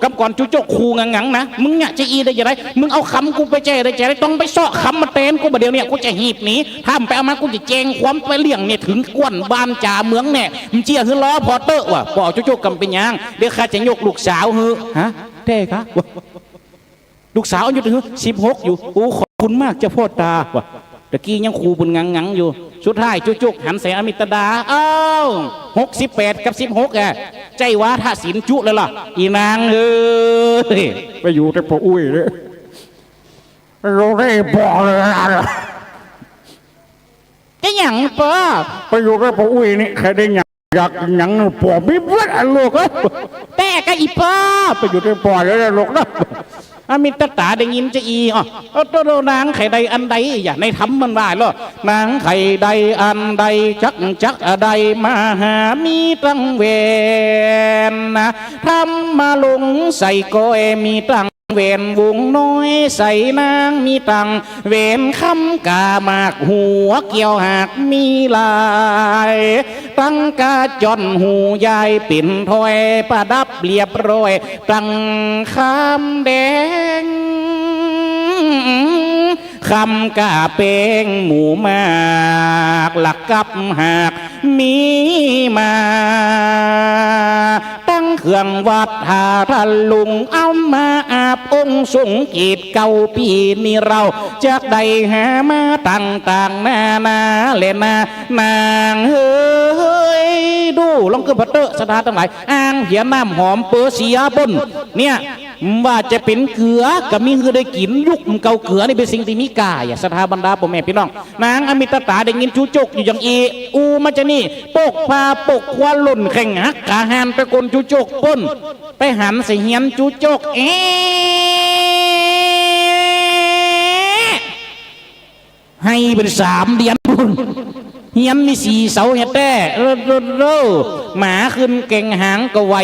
กำก่อนจุ๊จกขู่งังๆ นะ มึงเนี่ยจะอี้ได้จาใด มึงเอาคำกูไปใจ๊ได้จาใด ต้องไปเซาะคำมาแตนกูบ่าเดี่ยวเนี่ย กูจะหีบหนี ถ้าบ่ไปเอามากูจะแจ้งความไปเรื่องเนี่ย เถิงก้วนบ้านจ๋าเมืองแน่ บ่เจื้อหื้อลอผ่อเต๊อะ ว่า ป้อจุ๊จกก็บ่เป๋นหยัง เดี๋ยวข้าจะยกลูกสาวหื้อ ฮะ แต๊กะ ลูกสาวอายุเต้าหื้อ สิบหก อยู่ โอ้ ขอบคุณมากเจ้าป้อต๋า ว่า ตะกี้ยังขู่เปิ้นงังๆ อยู่ สุดท้ายจุ๊จกหันใส่อมิตตา อ้าว หกสิบแปด กับ สิบหก อะ ใจ้วาทะศีลจุ๊เลยล่ะ อี่นางเอ้ย ไปอยู่แต่ป้ออุ้ยเลย ไปอยู่แต่ป้อเลยนะ จะหยังป้อ ไปอยู่แต่ป้ออุ้ยนี่ ใค่ได้หยัง อยากหยังป้อมีเบิดอะลูกเอ้ย แต๊กะอี่ป้อ ไปอยู่แต่ป้อเลยนะลูกนะ อมิตตาได้ยินจะอี้ อ้อ โอ้โต นางใค่ได้อันใด อย่า ในธรรมมันว่าลอ นางใค่ได้อันใด จักจักได้มาหา มีตังแหวนนะ ธรรมะลงใส่ก้อย มีตังแหวนวงน้อย ใส่นาง มีตังแหวนคำก้ามาก หัวเกี้ยวหากมีลาย ตังก้าจ้อนหูยายเป๋นถ้อย ประดับเรียบร้อย ตังคำแดง คำก้าแป้งหมู่มาก ละกับหากมีมา ตังเครื่องวัตถาทะลุง เอามาอาบองค์สงฆ์เกตเก้าปีนี้ เฮาจักได้หามาต่างๆ นานาแลนา นางเฮย ดู ลองกึ๊ดผ่อเต๊อะ ศรัทธาตังหลาย อ่างเผียน้ำหอมเปอร์เซียปุ้น เนี่ย ว่าจะเป๋นเกือ ก็มีหื้อได้กิ๋น ยุคเก่าเกือนี่เป๋นสิ่งตี้มีก้า อย่า ศรัทธาบรรดาป้อแม่ปี้น้อง นางอมิตตาได้ยินจุ๊จกอยู่อย่างอี้ อู้มาจานี่ ปกผ้าปกควาหล่นแข้งหักขาห่านไปก้นจุ๊จกปุ้น ไปหันใส่เฮียนจุ๊จก เอ๊ะ ไห้เป๋นสามเดือนปุ้น เฮียนมีสี่เสาเหียแต๊ โอ้โห หมาขึ้นแก่งหางก็ไหว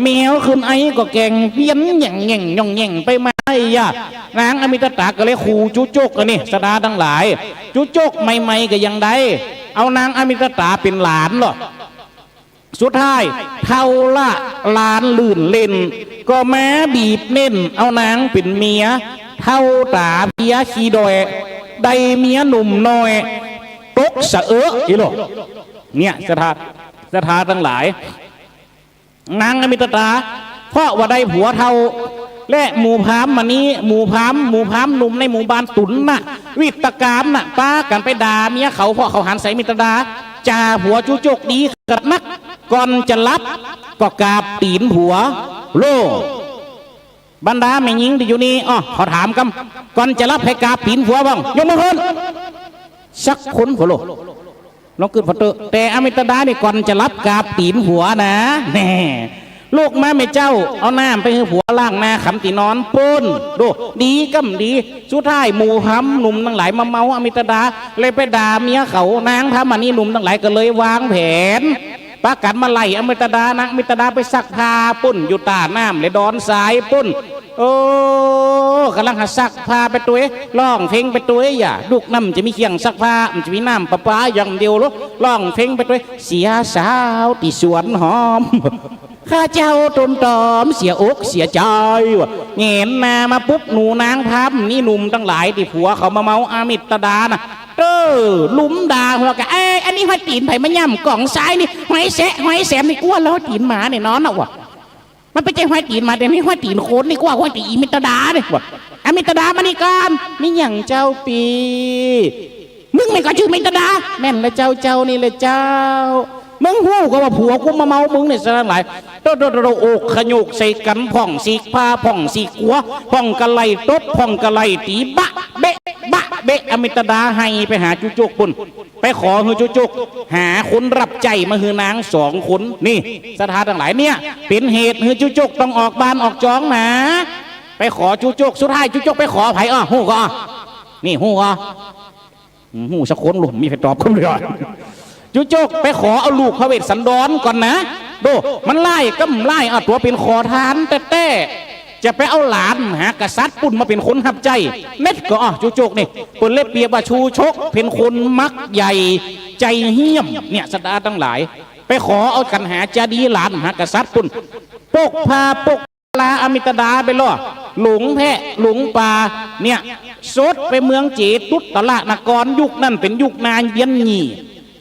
แมวขึ้นไอก็แก่ง เวียนแหย่งแหย่งหย่องแหย่งไปมา ไอ้ยะ นางอมิตตาก็เลยขู่จุ๊จกอันนี้ ศรัทธาตังหลาย จุ๊จกใหม่ๆ ก็ยังได้ เอานางอมิตตาเป๋นหลานลอ สุดท้าย เฒ่าละหลานลื่นเล่น ก็มาบีบเน้น เอานางเป๋นเมีย เฒ่าต๋าเพลียขี้ด้อย ได้เมียหนุ่มน้อย ตกสะเอะอี้ลอ เนี่ย ศรัทธา ศรัทธาตังหลาย นางอมิตตา เพราะว่าได้ผัวเฒ่า และหมู่พราหมณ์มานี้ หมู่พราหมณ์ หมู่พราหมณ์หนุ่มในหมู่บ้านตุ๋นน่ะ วิตกามน่ะ ปากั๋นไปด่าเมียเขา เพราะเขาหันใส่อมิตตา จ่าผัวจุ๊จกดีขนาดนัก ก่อนจะหลับ ก็กราบตี๋นผัว โล่ บรรดาแม่ญิงตี้อยู่นี่ อ้อ ขอถามกำ ก่อนจะหลับใผกราบตี๋นผัวบ้าง ยกมือขึ้น สักคน โหโล ลองกึ๊ดผ่อเต๊อะ แต่อมิตตานี่ก่อนจะหลับกราบตี๋นผัวนะ แน่ ลุกมาแม่เจ้า เอาน้ำไปหื้อผัวล้างหน้าขำตี้นอนปู้น ดู ดีก้ำดี สุดท้ายหมู่พราหมณ์หนุ่มตังหลายมาเมาอมิตดา เลยไปด่าเมียเขา นางพราหมณีหนุ่มตังหลายก็เลยวางแผน ปากั๋นมาไล่อมิตดา นางอมิตดาไปซักผ้าปู้น อยู่ต้าน้ำและดอนทรายปู้น โอ้ ก่ำลังหาซักผ้าไปตวย ฮ้องเพลงไปตวย อย่า ยุคนั้นมันจะมีเครื่องซักผ้า มันจะมีน้ำประปาอย่างเดียวหรอก ฮ้องเพลงไปตวย เสียสาวตี้สวนหอม ข้าเจ้าตนตอมเสียอกเสียใจ๋ ว่า แหงนหน้ามาปุ๊บ หมู่นางพราหมณีหนุ่มตังหลายตี้ผัวเขามาเมาอมิตดาน่ะ เออ ลุมด่าหัวกั๋น เอ้ย อันนี้ฮอยตี๋นใผมาย่ำ ก๋องทรายนี่ ฮอยแซะ ฮอยแสมนี่ กั๋วลอยตี๋นหมาแน่นอนน่ะ ว่า มันบ่ใจ้ฮอยตี๋นหมา แต่นี่ฮอยตี๋นคนนี่ กั๋วฮอยตี๋นอมิตดานี่ ว่า อมิตดามานี่ก่อน มีหยังเจ้าปี้ มึงแม่นก่อจื้ออมิตดา แม่นละเจ้า เจ้านี่แหละเจ้า มึงฮู้ก่อว่าผัวกูมาเมามึงเนี่ย สัตว์ตังหลาย โตะโตะโตะโตะ อกขยุกใส่กั๋น พ่องสีกผ้า พ่องสีกกั๋ว พ่องกะไล่ตบ พ่องกะไล่ตี๋ บะเบะ บะเบะ อมิตดาไห้ไปหาจุ๊กจุ๊กปู้น ไปขอหื้อจุ๊กจุ๊กหาคนฮับใจ๊มาหื้อนางสองคน นี่ สัตว์ตังหลาย เนี่ย เป๋นเหตุหื้อจุ๊กจุ๊กต้องออกบ้านออกจองนา ไปขอจุ๊กจุ๊ก สุดท้ายจุ๊กจุ๊กไปขอใผ อ้อ ฮู้ก่อ นี่ ฮู้ก่อ อืม ฮู้สักคนลูก มีใผตอบคำเดียว จุ๊กจุ๊กไปขอเอาลูกพระเวสสันดรก่อนนะ ดู มันร้ายก้ำร้าย เอาตั๋วเป๋นขอทานแต๊ๆ จะไปเอาหลานมหากษัตริย์ปู้นมาเป๋นคนฮับใจ๊ เน็ดก่อ อ้อ จุ๊กจุ๊กนี่ เปิ้นเลยเปรียบว่าชูชกเป๋นคนมักใหญ่ใจ๋เหี้ยม เนี่ย สัตว์ตังหลาย ไปขอเอากั๋นหาจาดีหลานมหากษัตริย์ปู้น ปกผ้าปก ลาอมิตดาไปล่อ หลงแพะหลงป่า เนี่ย สดไปเมืองเจตุตตะละนคร ยุคนั้นเป๋นยุคนาเยียนหยี่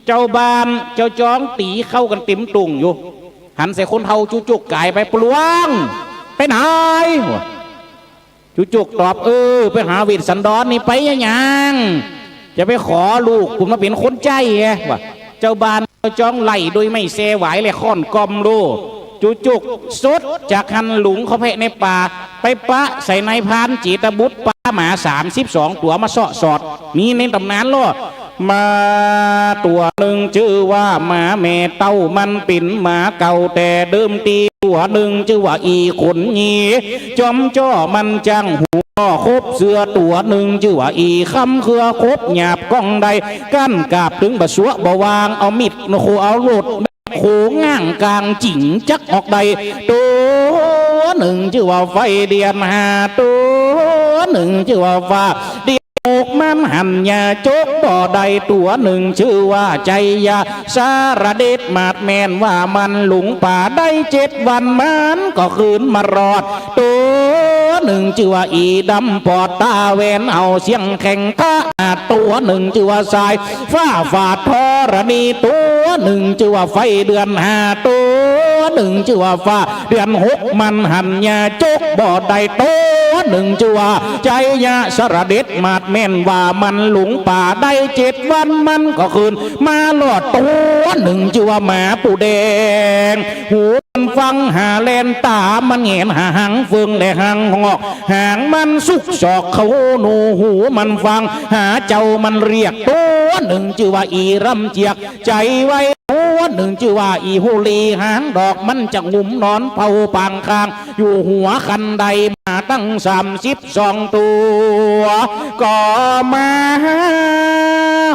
เจ้าบ้านเจ้าจองตี๋เข้ากั๋นเต๋มตุ่งอยู่ หันใส่คนเฒ่าจุ๊กจุ๊กก๋ายไป ปลวง ไปไหน จุ๊กจุ๊กตอบ เออ ไปหาเวสสันดรนี่ ไปอะหยัง จะไปขอลูกกูมาเป๋นคนใจ๊ไง ว่า เจ้าบ้านเจ้าจองไล่โดยไม่แซวายและค้อนกอมโล จุ๊กจุ๊กสดจากหั้นหลงเข้าแพะในป่า ไปปะใส่นายพรานเจตบุตร ปาหมาสามสิบสองตั๋วมาเซาะสอด มีในต๋ำนานล่อ หมาตั๋วนึ่งจื้อว่าหมาแม่เต้า มันเป๋นหมาเก่าแต่เดิมตี้ ตั๋วนึ่งจื้อว่าอี่ขนหยี จอมจ้อมันจั้งหัวคบ เสือตั๋วนึ่งจื้อว่าอี่คำ เขือคบหยาบก้องได้ กั้นกาบตึงบ่สัวบ่วาง เอามีดโขเอาโลด โขง้างก๋างจิ๋งจักออกได้ ตั๋วนึ่งจื้อว่าไฟเดือนห้า ตั๋วนึ่งจื้อว่าฟ้าเดือนหก มันหันยาจกบ่ได้ ตั๋วนึ่งจื้อว่าชัยยาสารเดช มาดแม่นว่ามันหลงป่าได้เจ็ดวัน มันก็คืนมารอด ตั๋วนึ่งจื้อว่าอี่ดำปอดต๋าแหวน เอาเสี้ยงแข็งขนาด ตั๋วนึ่งจื้อว่าสาย ฟ้าฝาดธรณี ตั๋วนึ่งจื้อว่าไฟเดือนห้า ตั๋วนึ่งจื้อว่าฟ้าเดือนหก มันหันยาจกบ่ได้ ตั๋วนึ่งจื้อว่าชัยยาสารเดช มาดแม่นว่ามันหลงป่าได้เจ็ดวัน มันก็คืนมารอด ตั๋วนึ่งจื้อว่าหมาปูแดง หูมันฟังหาแล่น ต๋ามันแหงนหาหางเฟืองและหางหอก หางมันซุกซอกเข้าหนู หูมันฟังหาเจ้ามันเรียก ตั๋วนึ่งจื้อว่าอี่รำเจียก ใจ๋ไว ตั๋วนึ่งจื้อว่าอี่ฮูลี หางดอกมันจะงุมนอนเผาปางคาง อยู่หัวคันไดมาตั้งสามสิบสองตั๋ว ก็มา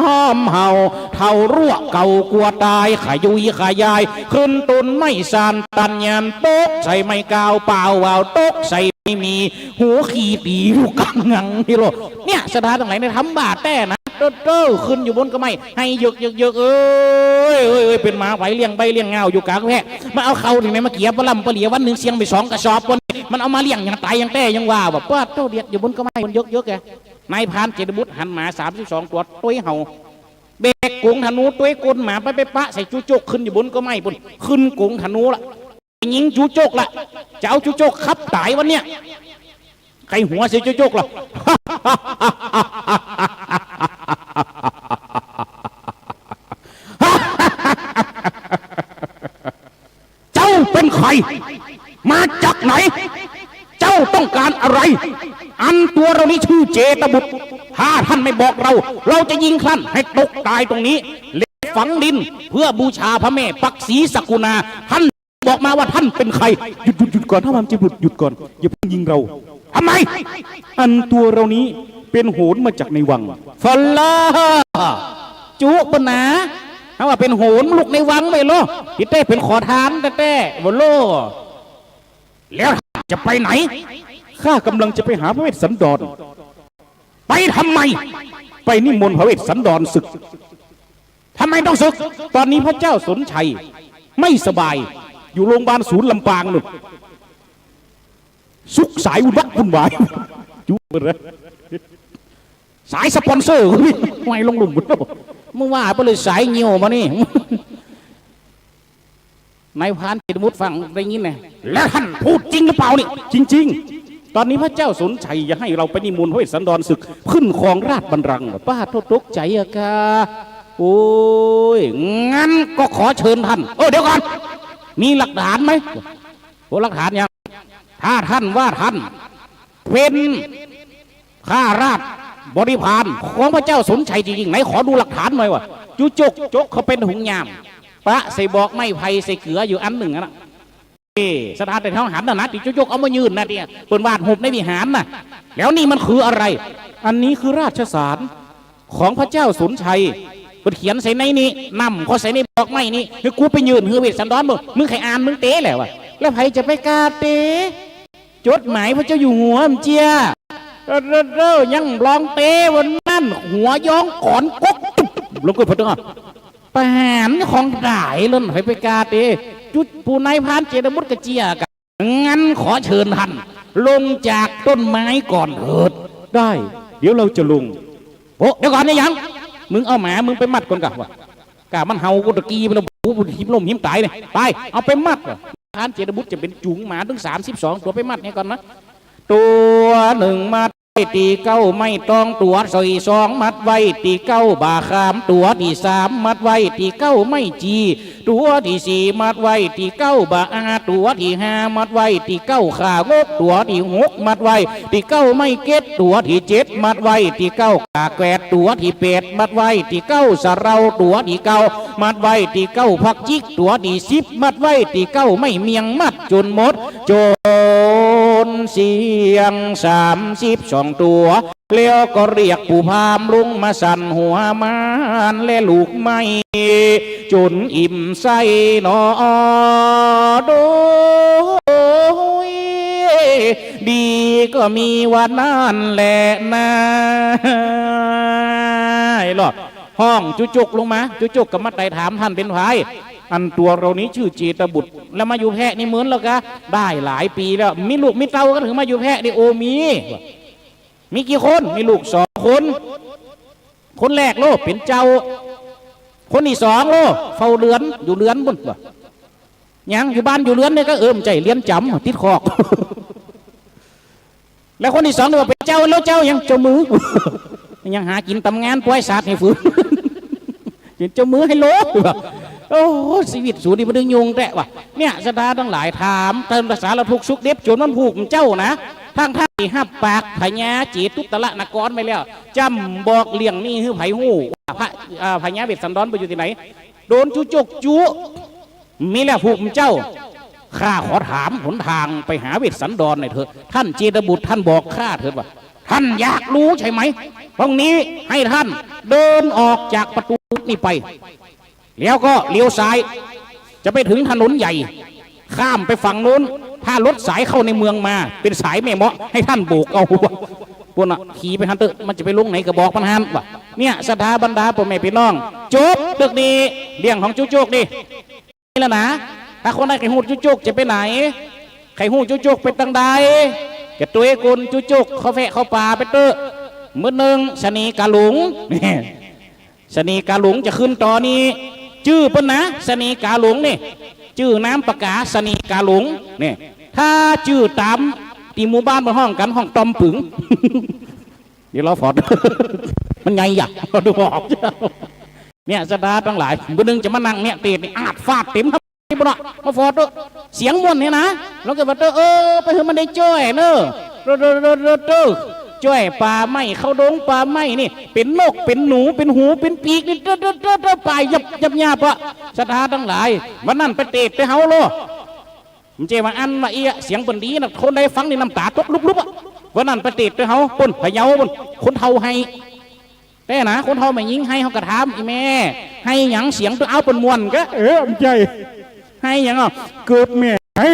ฮ้อมเห่า เฒ่ารั้วเก่ากั๋วต๋าย ขยุยขยาย ขึ้นต้นไม้สานตันยาน ตกใส่ไม้กาวเปล่า วาวตกใส่ไม้มี หัวขี่ตี๋อยู่ก๋างงังนี่โลด เนี่ย สัตว์ตังหลาย ในธรรมบาปแต๊นะ โต้ๆ ขึ้นอยู่บนก้อไม้ ไห้เยิกๆๆ เอ้ย เอ้ย เอ้ย เป๋นหมาใผเลี้ยงใบ้เลี้ยงงาวอยู่ก๋างแพะ มันเอาเข้าตี้ไหนมาเกี่ยปะล่ำปะเหลีย วันนึ่งเสี้ยงไปสองกระสอบ วันนี้มันเอามาเลี้ยงอย่างต๋ายอย่างแต๊ยังว่า ว่า ปาดโธ่ เดียดอยู่บนก้อไม้ มันเยิกๆ ไง นายพรานเจตบุตรหันหมาสามสิบสองตั๋วตวยเห่า แบกก๋งธนูตวยก้นหมาไป ไปปะใส่จุ๊กจุ๊ก ขึ้นอยู่บนก้อไม้ปู้น ขึ้นก๋งธนูละ ไปยิงจุ๊กจุ๊กละ จะเอาจุ๊กจุ๊กขับต๋ายวันเนี้ย ใค่หัวใส่จุ๊กจุ๊กละ เจ้าเป๋นใผ มาจากไหน เจ้าต้องก๋านอะไร อันตั๋วเฮานี้จื้อเจตบุตร ถ้าต้านไม่บอกเฮา เฮาจะยิงต้านหื้อตกต๋ายตรงนี้ และฝังดินเปื้อบูชาพระแม่ปักศรีสกุณา ต้าน บอกมาว่าท่านเป็นใคร หยุด หยุด หยุดก่อน ท่านพราหมณ์เจตบุตร หยุดก่อน อย่าเพิ่งยิงเรา ทำไม อันตัวเรานี้เป๋นโหรมาจากในวัง ฟะลา จุเปิ้นนา หาว่าเป๋นโหรลุกในวังไม่โล ตี้แต๊เป๋นขอทานแต๊ๆ บ่โล แล้วท่านจะไปไหน ข้ากำลังจะไปหาพระเวสสันดร ไปทำไม ไปนิมนต์พระเวสสันดรสึก ทำไมต้องสึก ตอนนี้พระเจ้าสนชัยไม่สบาย อยู่โรงพยาบาลศูนย์ลำปางนู่น สุกสายวุ่นวักวุ่นวาย จุ๊บเลย สายสปอนเซอร์ก็มี ห้อยลงลุ่ม มึงว่าไปเลยสายเหี่ยวมานี่ นายพรานเจตบุตรฟังได้ยินไง แล้วท่านพูดจริงหรือเปล่านี่ จริงๆ ตอนนี้พระเจ้าสนชัยจะให้เราไปนิมนต์พระเวสสันดรสึก ขึ้นครองราชบัลลังก์ ป้าโทษตกใจ๋อะกา โอ้ย งั้นก็ขอเชิญท่าน เออ เดี๋ยวก่อน มีหลักฐานไหม โอ้ หลักฐานยัง ถ้าท่านว่าท่านเป๋นข้าราชบริพารของพระเจ้าสนชัยจริงๆ ไหนขอดูหลักฐานหน่อยว่า จุจกจกเข้าไปในหุงยาม ปะใส่บอกไม้ไผ่ใส่เกลืออยู่อันนึ่งอะนะ เอ้ ศรัทธาแต่เฮาหันน่ะนะ ตี้จุจกเอามายื่นน่ะ ตี้เปิ้นวาดรูปในวิหารน่ะ แล้วนี่มันคืออะไร อันนี้คือราชสารของพระเจ้าสนชัย เปิ้นเขียนใส่ในนี้ นำเข้าใส่ในบอกไม้นี้ หื้อกูไปยื่นหื้อเวสสันดร มึง มึงใค่อ่านมึงเต๋แหละวะ แล้วใผจะไปกล้าเต๋ จดหมายพระเจ้าอยู่หัว บ่เจื้อ เด้อ เด้อ เด้อ ยังลองเต๋วันนั้น หัวย้องก๋อนก๊กจุ๊บ ลงกึ๊บ ประหารของต๋ายเล่น ใผไปกล้าเต๋ จุด ผู้นายพรานเจตบุตรก็เจื้อกั๋น งั้นขอเชิญท่านลงจากต้นไม้ก่อนเถิด ได้ เดี๋ยวเราจะลง โอ้ เดี๋ยวก่อน นี่หยัง มึงเอาหมามึงไปมัดก่อนกะวะ กะมันเห่ากูตะกี้ไปแล้ว กูหิมล้มหิมต๋ายเลย ไป เอาไปมัดวะ พรานเจตบุตรจะเป๋นจูงหมาตึงสามสิบสองตั๋วไปมัดนี่ก่อนนะ ตั๋วนึ่งมัดไว้ตี้เก๊าไม้ตอง ตั๋วตี้สองมัดไว้ตี้เก๊าบ่าขาม ตั๋วตี้สามมัดไว้ตี้เก๊าไม้จี ตั๋วตี้สี่มัดไว้ตี้เก๊าบ่าอา ตั๋วตี้ห้ามัดไว้ตี้เก๊าข่างก ตั๋วตี้หกมัดไว้ตี้เก๊าไม้เก็ด ตั๋วตี้เจ็ดมัดไว้ตี้เก๊าข่าแกวด ตั๋วตี้แปดมัดไว้ตี้เก๊าสะเดา ตั๋วตี้เก้ามัดไว้ตี้เก๊าผักจิ๊ก ตั๋วตี้สิบมัดไว้ตี้เก๊าไม้เมี่ยง มัดจ๋นหมด จ๋นเสี้ยงสามสิบสองตั๋ว แล้วก็เรียกปู่พราหมณ์ลงมาสั่นหัวม่านและลูกไม้ จ๋นอิ่มไส้หนอ โดยดีก็มีวันนั้นแหละนา ไอ้หลอดฮ้องจุจกลงมา จุจกก็มาไต่ถาม ท่านเป๋นใผ อันตั๋วเรานี้จื้อเจตบุตร แล้วมาอยู่แพร่นี่เมินแล้วกา ได้หลายปี๋แล้ว มีลูกมีเต้ากั๋นหือมาอยู่แพร่นี่ โอ้ มี มีกี่คน มีลูกสองคน คนแรกโล เป๋นเจ้า คนตี้สองโล เฝ้าเรือน อยู่เรือนปู้นวะ ยังอยู่บ้านอยู่เรือนนี่กา เออ บ่ใจ้ เรือนจ๋ำ ติดคอก แล้วคนตี้สองนี่ว่าเป๋นเจ้า แล้วเจ้าหยัง เจ้ามือ ยังหากิ๋นต๋ามงาน ปล่อยสัตว์หื้อฝืน เป๋นเจ้ามือไฮโล โอ้ ชีวิตสูนี่มันได้ยุ่งแต๊วะ เนี่ย ศรัทธาตังหลาย ถามเติมภาษาละทุกข์สุขดิบ จ๋นมันผูกเจ้านะ ทั้งๆ ตี้ฮับปากพญาเจตุตรนครไว้แล้ว จ้ำบอกเรื่องนี้หื้อใผฮู้ พระ อ่า พญาเวสสันดรไปอยู่ตี้ไหน โดนจุจกจุ มีแล้วผูกเจ้า ข้าขอถามหนทางไปหาเวสสันดรหน่อยเถิด ท่านเจตบุตรท่านบอกข้าเถิดว่า ท่านอยากรู้ใช่ไหม ตรงนี้ให้ท่านเดินออกจากประตูนี้ไป แล้วก็เลี้ยวซ้าย จะไปถึงถนนใหญ่ ข้ามไปฝั่งนู้น ถ้ารถสายเข้าในเมืองมา เป๋นสายแม่เมาะ ให้ท่านโบกเอา ปู้นน่ะ ขี่ไปหั้นเต๊อะ มันจะไปลงไหนก็บอกมันหั้นวะ เนี่ย ศรัทธาบรรดาป้อแม่ปี้น้อง จบเรื่องนี้ เรื่องของจุจกนี่ นี่แหละนะ ถ้าคนใดใค่ฮู้จุจกจะไปไหน ใค่ฮู้จุจกไปตังใด ก็ตวยกุนจุจก เข้าแพะเข้าป่าไปเต๊อะ มื้อนึ่ง สะเน่ห์ก๋าหลง สะเน่ห์ก๋าหลงจะขึ้นต๋อนนี้ จื้อเปิ้นนะ สะเน่ห์ก๋าหลงนี่ จื้อนามปะก๋า สะเน่ห์ก๋าหลง นี่ ถ้าจื้อต๋ามตี้หมู่บ้านเปิ้นฮ้องกั๋น ฮ้องตอมปึ๋ง เดี๋ยวรอฟอด มันใหญ่หยัก ดูออก เนี่ย ศรัทธาตังหลาย มื้อนึ่งจะมานั่งเนี่ย เตศน์นี่ อาดฟาดเต๋ม บ่เนาะ มาฟอดเต๊อะ เสียงม่วนเนี่ยนะ แล้วก็ว่าเต๊อะ เออ ไปหื้อมันได้จ้อยเน่อ เต๊อะ เต๊อะ เต๊อะ เต๊อะ เต๊อะ จ้อยป่าไม้ เข้าดงป่าไม้นี่ เป๋นนก เป๋นหนู เป๋นหู เป๋นปีกนี่ เต๊อะ เต๊อะ เต๊อะ เต๊อะ ป่ายยับ ยับ ยับ อะ ศรัทธาตังหลาย วันนั้นไปเตศน์ไปเฮาโล มันจะว่าอั้นว่าอี้ เสียงเปิ้นดีนะ คนใดฟังนี่น้ำต๋าตกลุบๆ อะ วันนั้นไปเตศน์ตวยเฮา ปุ้น พะเยาปุ้น คนเฒ่าไห้ แต่นะ คนเฒ่าแม่ญิงไห้ เฮาก็ถาม "อี่แม่ ไห้หยัง เสียงตวยอ้าวเปิ้นม่วนกะ" เออ มันใจ้ "ไห้หยังอ่ะ" "เกือบแม่ไห้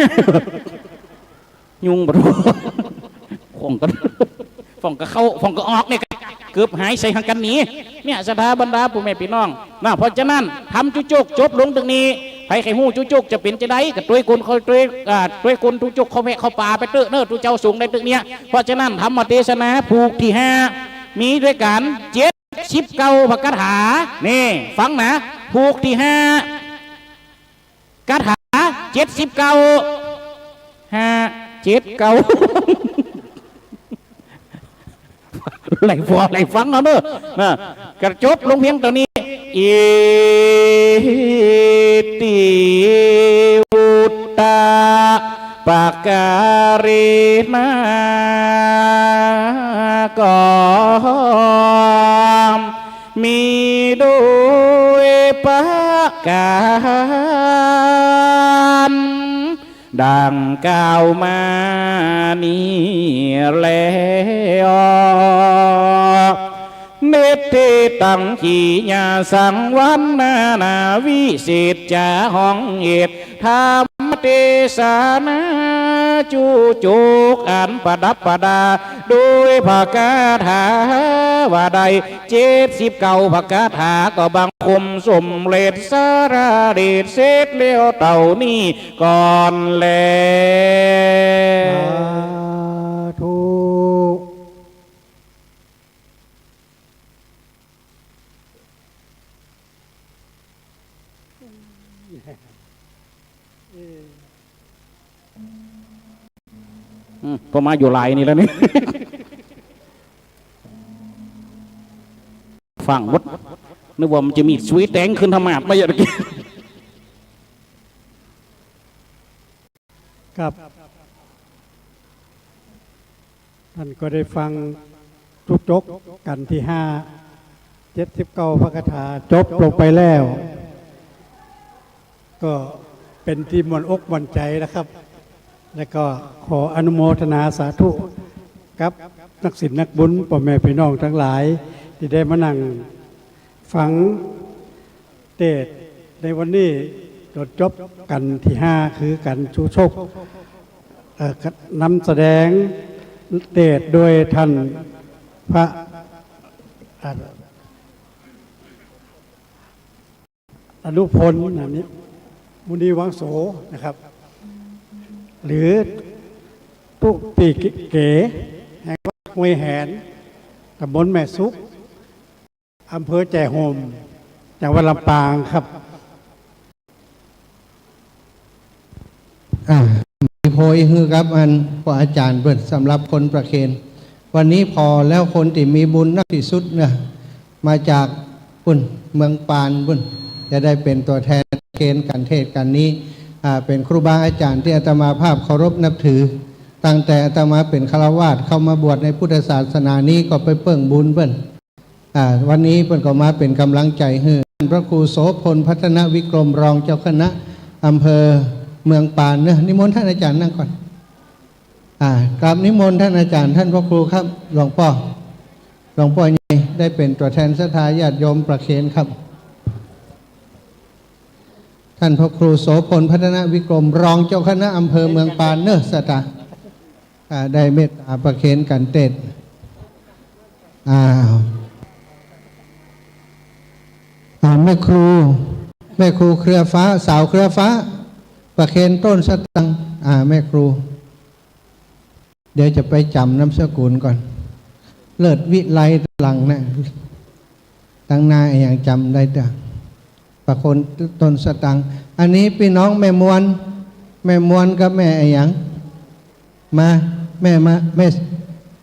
" ยุงบ่ฮู้ ฟ้องกั๋น ฟ้องก็เข้า ฟ้องก็ออกเนี่ย เกือบหายใส่หังกั๋นหนี เนี่ย ศรัทธาบรรดาปู่แม่ปี้น้องนะ เพราะฉะนั้น ธรรมจุโจกจบลงตรงนี้ ใผใค่ฮู้จุโจกจะเป๋นจาใด ก็ตวยคน ตวย อ่า ตวยคนจุโจกเข้าแพะเข้าป่าไปเต๊อะเน่อ ตุ๊เจ้าสงฆ์ได้ตึกเนี่ย เพราะฉะนั้น ธรรมเตสนาผูกตี้ห้า มีตวยกั๋น เจ็ดสิบเก้า พระคาถา นี่ ฟังนะ ผูกตี้ห้า คาถา เจ็ดสิบเก้า ห้า เจ็ด เก้า ไหลฟัง ไหลฟังเอาเน่อ นะ ก็จบลงเพียงเต้านี้ อิติ วุตตะ ปะกาเรนะ ก็มีโดยประก๋านดังกล่าวมานี้แล เนติตัง กิยาสังวัณณานา วิเศษจ๋าห้องเหตุ ธรรมเตสนา จุโจกอันประดับประดา โดยพระคาถาว่าได้ เจ็ดสิบเก้า พระคาถา ก็บังคมสมเร็จสาระเดชเสร็จแล้วเต้านี้ก่อนแล สาธุ อืม ก็มาอยู่หลายนี่แล้วนี่ ฟังหมด นึกว่ามันจะมีสุยแต๋งขึ้นธรรมาสน์มาอย่างเมื่อกี้ ครับ ท่านก็ได้ฟังจุโจกกั๋นตี้ห้า เจ็ดสิบเก้า พระคาถาจบลงไปแล้ว ก็เป๋นตี้ม่วนอกม่วนใจ๋แล้วครับ แล้วก็ขออนุโมทนาสาธุกับนักศีลนักบุญ ป้อแม่ปี้น้องตังหลายตี้ได้มานั่งฟัง เตสน์ในวันนี้ ต๋อนจบกั๋นตี้ห้า คือกั๋นจุโจก เอ่อ นำแสดงเตสน์โดยท่านพระ อ่า อนุพล นะ นี่ มุนีวังโสนะครับ หรือตุ๊ปี้เก๋ แห่งวัดห้วยแหน ตำบลแม่สุก อำเภอแจ้ห่ม จังหวัดลำปางครับ อ่า มีโพยหื้อกับอันพระอาจ๋ารย์เปิ้นสำหรับคนประเคน วันนี้ผ่อแล้วคนตี้มีบุญนักตี้สุดเนี่ย มาจากปุ้น เมืองปานปุ้น จะได้เป๋นตั๋วแทนประเคนกั๋นเตสน์กั๋นนี้ อ่า เป๋นครูบาอาจ๋ารย์ตี้อาตมาภาพเคารพนับถือ ตั้งแต่อาตมาเป๋นฆราวาสเข้ามาบวชในพุทธศาสนานี้ก็ไปเปิ้งบุญเปิ้น อ่า วันนี้เปิ้นก็มาเป๋นก๋ำลังใจ๋หื้อ พระครูโสภณ พัฒนวิกรม รองเจ้าคณะอำเภอเมืองปานเนาะ นิมนต์ท่านอาจ๋ารย์นั่งก่อน อ่า กราบนิมนต์ท่านอาจ๋ารย์ ท่านพระครูครับ หลวงป้อ หลวงป้อใหญ่ได้เป๋นตั๋วแทนศรัทธาญาติโยมประเคนครับ ท่านพระครูโสภณ พัฒนวิกรม รองเจ้าคณะอำเภอเมืองปานเนาะ ศรัทธา อ่า ได้เมตต๋าประเคนกั๋นเตสน์ อ้าว อ่า แม่ครู แม่ครูเครือฟ้า สาวเครือฟ้า ประเคนต้นสตังค์ อ่า แม่ครู เดี๋ยวจะไปจ๋ำนามสกุลก่อน เลิศวิไล หลังนะ ตังหน้าอะหยังจ๋ำได้เตื้อ ประเคนต้นสตังค์ อันนี้ปี้น้องแม่มวล แม่มวลกับแม่อะหยัง มา แม่มา แม่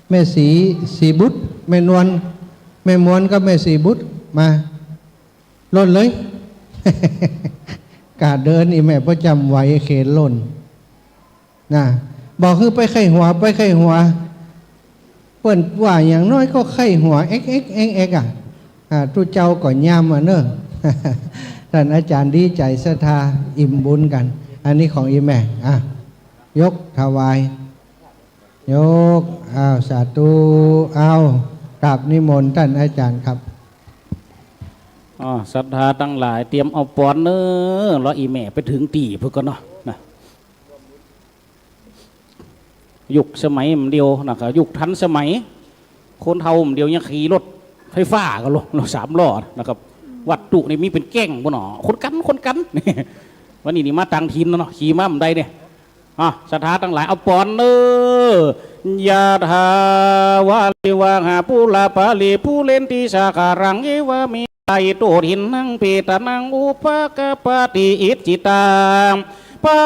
แม่ศรี ศรีบุตร แม่นวล แม่มวลกับแม่ศรีบุตร มา ล่นเลย ก้าเดิน อี่แม่ประจ๋ำไหวเขนล่น นะ บอกหื้อไปไขว้หัว ไปไขว้หัว เปิ้นว่าอย่างน้อยก็ไขว้หัว เอ็กเอ็กเอ็กเอ็กอะ อ่า ตุ๊เจ้าก็ย่ำอะเนาะ ท่านอาจ๋ารย์ดีใจ๋ศรัทธา อิ่มบุญกั๋น อันนี้ของอี่แม่ อ่ะ ยกถวาย ยก อ้าว สาธุ อ้าว กราบนิมนต์ต้านอาจ๋ารย์ครับ อ้อ ศรัทธาตังหลาย เตรียมเอาปอนเน่อ รออี่แม่ไปเถิงตี้พุ้นก่อนเนาะ นะ ยุคสมัยบ่าเดี่ยวนะ ก็ยุคทันสมัย คนเฒ่าบ่าเดี่ยวยังขี่รถไฟฟ้ากั๋นลอ รถสามล้อนะครับ วัตถุนี่มีเป๋นแก๊งปู้นเนาะ คนกั๋น คนกั๋น วันนี้นี่มาต่างถิ่นเนาะ ขี่มาบ่าใดเนี่ย อ่ะ ศรัทธาตังหลาย เอาปอนเน่อ ยะถาวาริวหาปูราปะริปูเรนติสาคารัง เอวะเมวะอิโต ทินนังเปตานัง อุปะกัปปะติ อิจฉิตัง ปั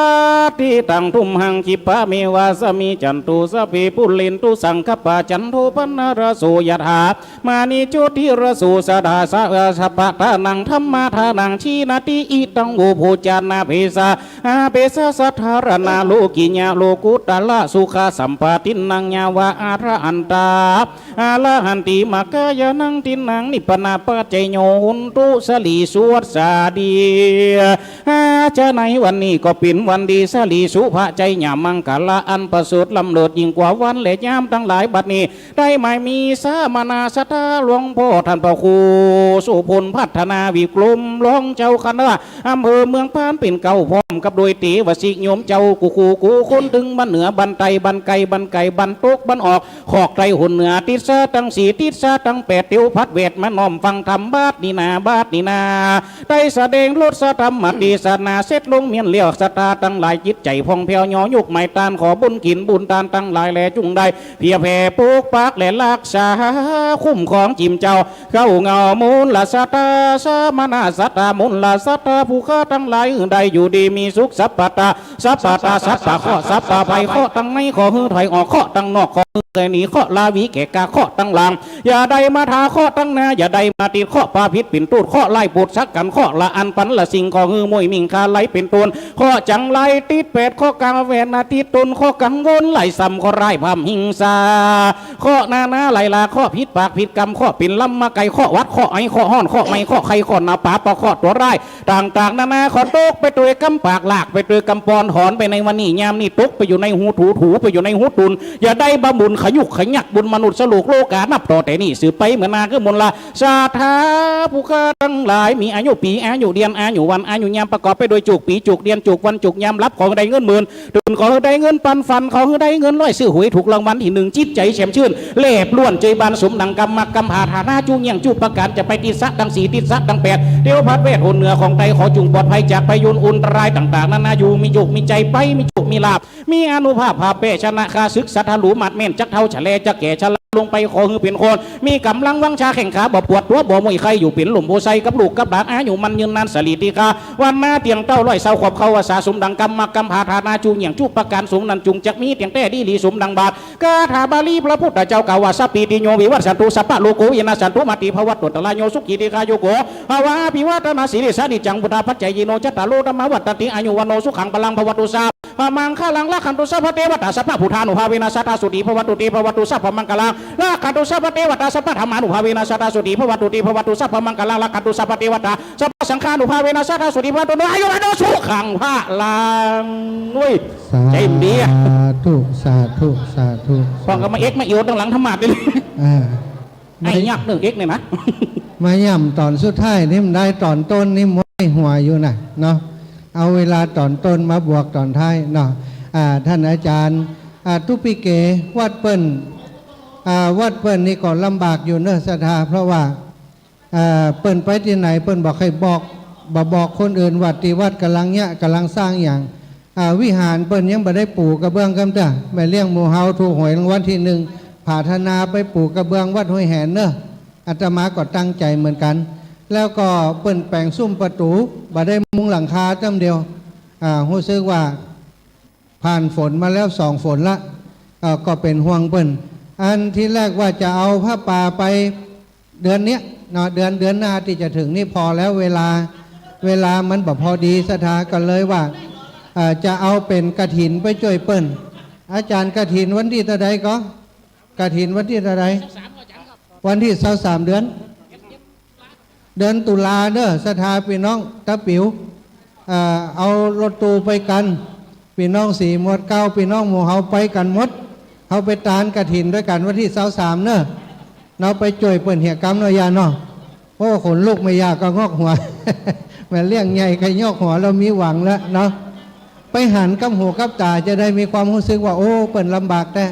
ตถิตัง ตุมหัง ขิปปะเมวะสะมิชฌันตุ สัพเพ ปูเรนตุ สังกัปปะ จันโท ปันนะระโส ยะถา มะณิ โจติระโส สะดา สะ สะปะทานัง ธัมมาทานัง จีนะติ อิทัง โว โภจนะเภสะ อาเภสะสัทธารณะ โลกิยะ โลกุตตะระสุขะสัมปาทินนัง ยะวะอะระหันตา อะระหันติ มัคคายานัง ทินนัง นิพพานะปัจจโย โหนตุ สะลีสุ อัสสาดี อา จะในวันนี้ก็เป๋นวันดี สะลีสุ พระชัยยะมังคละ อันประเสริฐล้ำเลิศยิ่งกว่าวันและยามตังหลาย บัดนี้ ได้หมายมีสมณะศรัทธาหลวงพ่อต้านพระครูโสภณ พัฒนาวิกรม รองเจ้าคณะอำเภอเมืองพานเป๋นเกล้า พร้อมกับโดยเตวสิกโยมเจ้ากู้คู่กู้คน เถิงบ้านเหนือบ้านใต้ บ้านใก้บ้านไก๋ บ้านตกบ้านออก คอกใต้หนเหนือ ติสสะตังสี่ ติสสะตังแปด เตียวผัดแวดมาน้อมฟังธรรม บัดนี้นา บัดนี้นา ได้แสดงรสธรรมเตสนาเสร็จลงเมี้ยนแล้ว ศรัทธาตังหลายจิตใจ๋ผ่องแผ้ว ย่อยกไหม้ต้าน ขอบุญกิ๋นบุญตานตังหลายแล จุ่งได้เผื่อแผ่ปกปักและฮักษา คุ้มครองจิมเจ้า เก้าเหง้ามูลศรัทธา สมณะศรัทธา มูลศรัทธา ผู้ข้าตังหลาย หื้อได้อยู่ดีมีสุข สัพพะตา สัพพะตา สัพพะเคราะห์ สัพพะภัย เคราะห์ตังในขอหื้อถอยออก เคราะห์ตังนอกขอหื้อถอยหนี เคราะห์ราวีแก่กา เคราะห์ตังหลัง อย่าได้มาทา เคราะห์ตังหน้าอย่าได้มาติด เคราะห์ปาผิดเป๋นตูด เคราะห์ร้ายปวดสักกั๋น เคราะห์ละอันปันละสิ่งขอหื้อม้วยมิ่งคาไหลเป๋นต้น เคราะห์จังไรติดแปด เคราะห์กาแฟนาติดตน เคราะห์กังวลไหลซ้ำ เคราะห์ร้ายพร่ำหิงสา เคราะห์นานาไหลหลาก เคราะห์ผิดปากผิดกำ เคราะห์เป๋นลำมาไก เคราะห์หวัด เคราะห์ไอ เคราะห์ฮ้อน เคราะห์ไหม้ เคราะห์ไข้ เคราะห์หนาว ปาปะเคราะห์ตั๋วร้าย ต่างๆ นานา ขอตกไปตวยกำปาก ลากไปตวยกำปอน หอนไปในวันนี้ ยามนี้ ตกไปอยู่ในหูถู ถูไปอยู่ในหูตูน อย่าได้บาปบุญขยุกขยักบุญมนุษย์สโลกโลกา นับต่อแต่นี้สืบไปเมื่อหน้า คือมูลศรัทธาผู้ข้าตังหลาย มีอายุปี๋ อายุเดือน อายุวัน อายุยาม ประกอบไปโดยจุกปี๋ จุกเดือน จุกวัน จุกยาม หลับขอหื้อได้เงินหมื่น ตื่นขอหื้อได้เงินปัน ฝันขอหื้อได้เงินร้อย ซื้อหวยถูกรางวัลตี้นึ่ง จิตใจ๋แจ่มชื่น แลบล้วนเจยบานสมดังกำมักกำผาฐานะ จุเยี่ยงจุประก๋าน จะไปติสสะตังสี่ ติสสะตังแปด เตียวผัดแวดหนเหนือของใต้ ขอจุ่งปลอดภัยจากพายุอันตรายต่างๆ นานา อยู่มีโชคมีชัย ไปมีโชคมีลาภ มีอานุภาพ ผาแป้ชนะข้าศึก ศรัทธาหลูหมัดแม่น จักเฒ่าชะแลจักแก่ชราลงไป ขอหื้อเป๋นคน มีก๋ำลังวังชาแข้งขา บ่ปวดตั๋วบ่เมื่อยไข้ อยู่เป๋นล่มโพธิ์ไทรกับลูกกับหลาน อายุมั่นยืนนาน สะหลีติฆา วรรณะเตี้ยงเต้า ร้อยซาวขวบ เข้าพรรษาสมดังกำมักกำผาฐานะ จุเยี่ยงจุประก๋าน สงฆ์นั้นจุ่งจักมีเตี้ยงแต๊ดีหลีสมดังบาท คาถาบาลีพระพุทธเจ้ากล่าวว่า สัพพีติโย วิวัชชันตุ สัพพะโรโค วินัสสันตุ มาติภวัตวันตรายโย สุขีทีฆายุโก ภะวะ อภิวาทะนะสีลิสสะ นิจจังวุฑฒาปะจายิโน จัตตาโร ธัมมา วัฑฒันติ อายุ วัณโณ สุขัง พะลัง ภะวะตุ สัพพะมังคะลัง รักขันตุ สัพพะเตวะตา สัพพะพุทธานุภาเวนะ สะดาโสติภะวันตุ เตภะวันตุ สัพพะมังคะลัง รักขันตุ สัพพะเตวะตา สัพพะธัมมานุภาเวนะ สะดาโสติภะวันตุ เตภะวันตุ สัพพะมังคะลัง รักขันตุ สัพพะเตวะตา สัพพะสังฆานุภาเวนะ สะดาโสติภะวันตุ อายุ วัณโณ สุขัง พะลัง เว้ย สาธุ สาธุ สาธุ พ่องก็มาเอ็กมาเอียวตังหลังธรรมาสน์นี่ อ่า ไอ้ยักษ์เรื่องเอ็กเนี่ยนะ มาย่ำต๋อนสุดท้ายนี่มันได้ต๋อนต้นนี่ม้วยหัวอยู่นะเนาะ เอาเวลาต๋อนต้นมาบวกต๋อนท้ายเนาะ อ่า ต้านอาจ๋ารย์ อ่า ตุ๊ปิเก วัดเปิ้น อ่า วัดเปิ้นนี่ก็ลำบากอยู่เนาะศรัทธา เพราะว่า อ่า เปิ้นไปตี้ไหนเปิ้นบ่ใค่บอก บ่บอกคนอื่นว่าตี้วัดก่ำลังเยียะ ก่ำลังสร้างหยัง อ่า วิหารเปิ้นยังบ่ได้ปูกระเบื้องกำเตื้อ แม่เลี้ยงหมู่เฮาถูกหวยรางวัลตี้นึ่ง ผาถนาไปปูกระเบื้องวัดห้วยแหนเนาะ อาตมาก็ตั้งใจ๋เหมือนกั๋น แล้วก็เปิ้นแป๋งซุ่มประตู๋ บ่ได้มุงหลังคาจ้ำเดียว อ่า ฮู้สึกว่า ผ่านฝนมาแล้วสองฝนละ เอ่อ ก็เป๋นห่วงเปิ้น อันทีแรกว่าจะเอาผ้าป่าไปเดือนเนี้ยเนาะ เดือน เดือนหน้าตี้จะเถิงนี่ ผ่อแล้วเวลา เวลามันบ่พอดี ศรัทธาก็เลยว่า เอ่อ จะเอาเป๋นกฐินไปจ้วยเปิ้น อาจ๋ารย์ กฐินวันตี้เต้าใดก่อ กฐินวันตี้เต้าใด วันตี้ซาวสาม เดือน เดือนตุลาเนาะ ศรัทธาปี้น้องตะปิ๋ว เอ่อ เอารถตู้ไปกั๋น ปี้น้องสีหมวดเก๊า ปี้น้องหมู่เฮาไปกั๋นหมด เฮาไปตานกฐินตวยกั๋นวันตี้ซาวสามเนาะ เนาะ ไปจ้วยเปิ้นเหียกำเนาะย่าเนาะ โอ้ ขนลุก แม่ย่าก็งอกหัว แม่เลี้ยงใหญ่ก็งอกหัว เฮามีหวังแล้วเนาะ ไปหันกับหูกับต๋าจะได้มีความฮู้สึกว่า โอ้ เปิ้นลำบากแต๊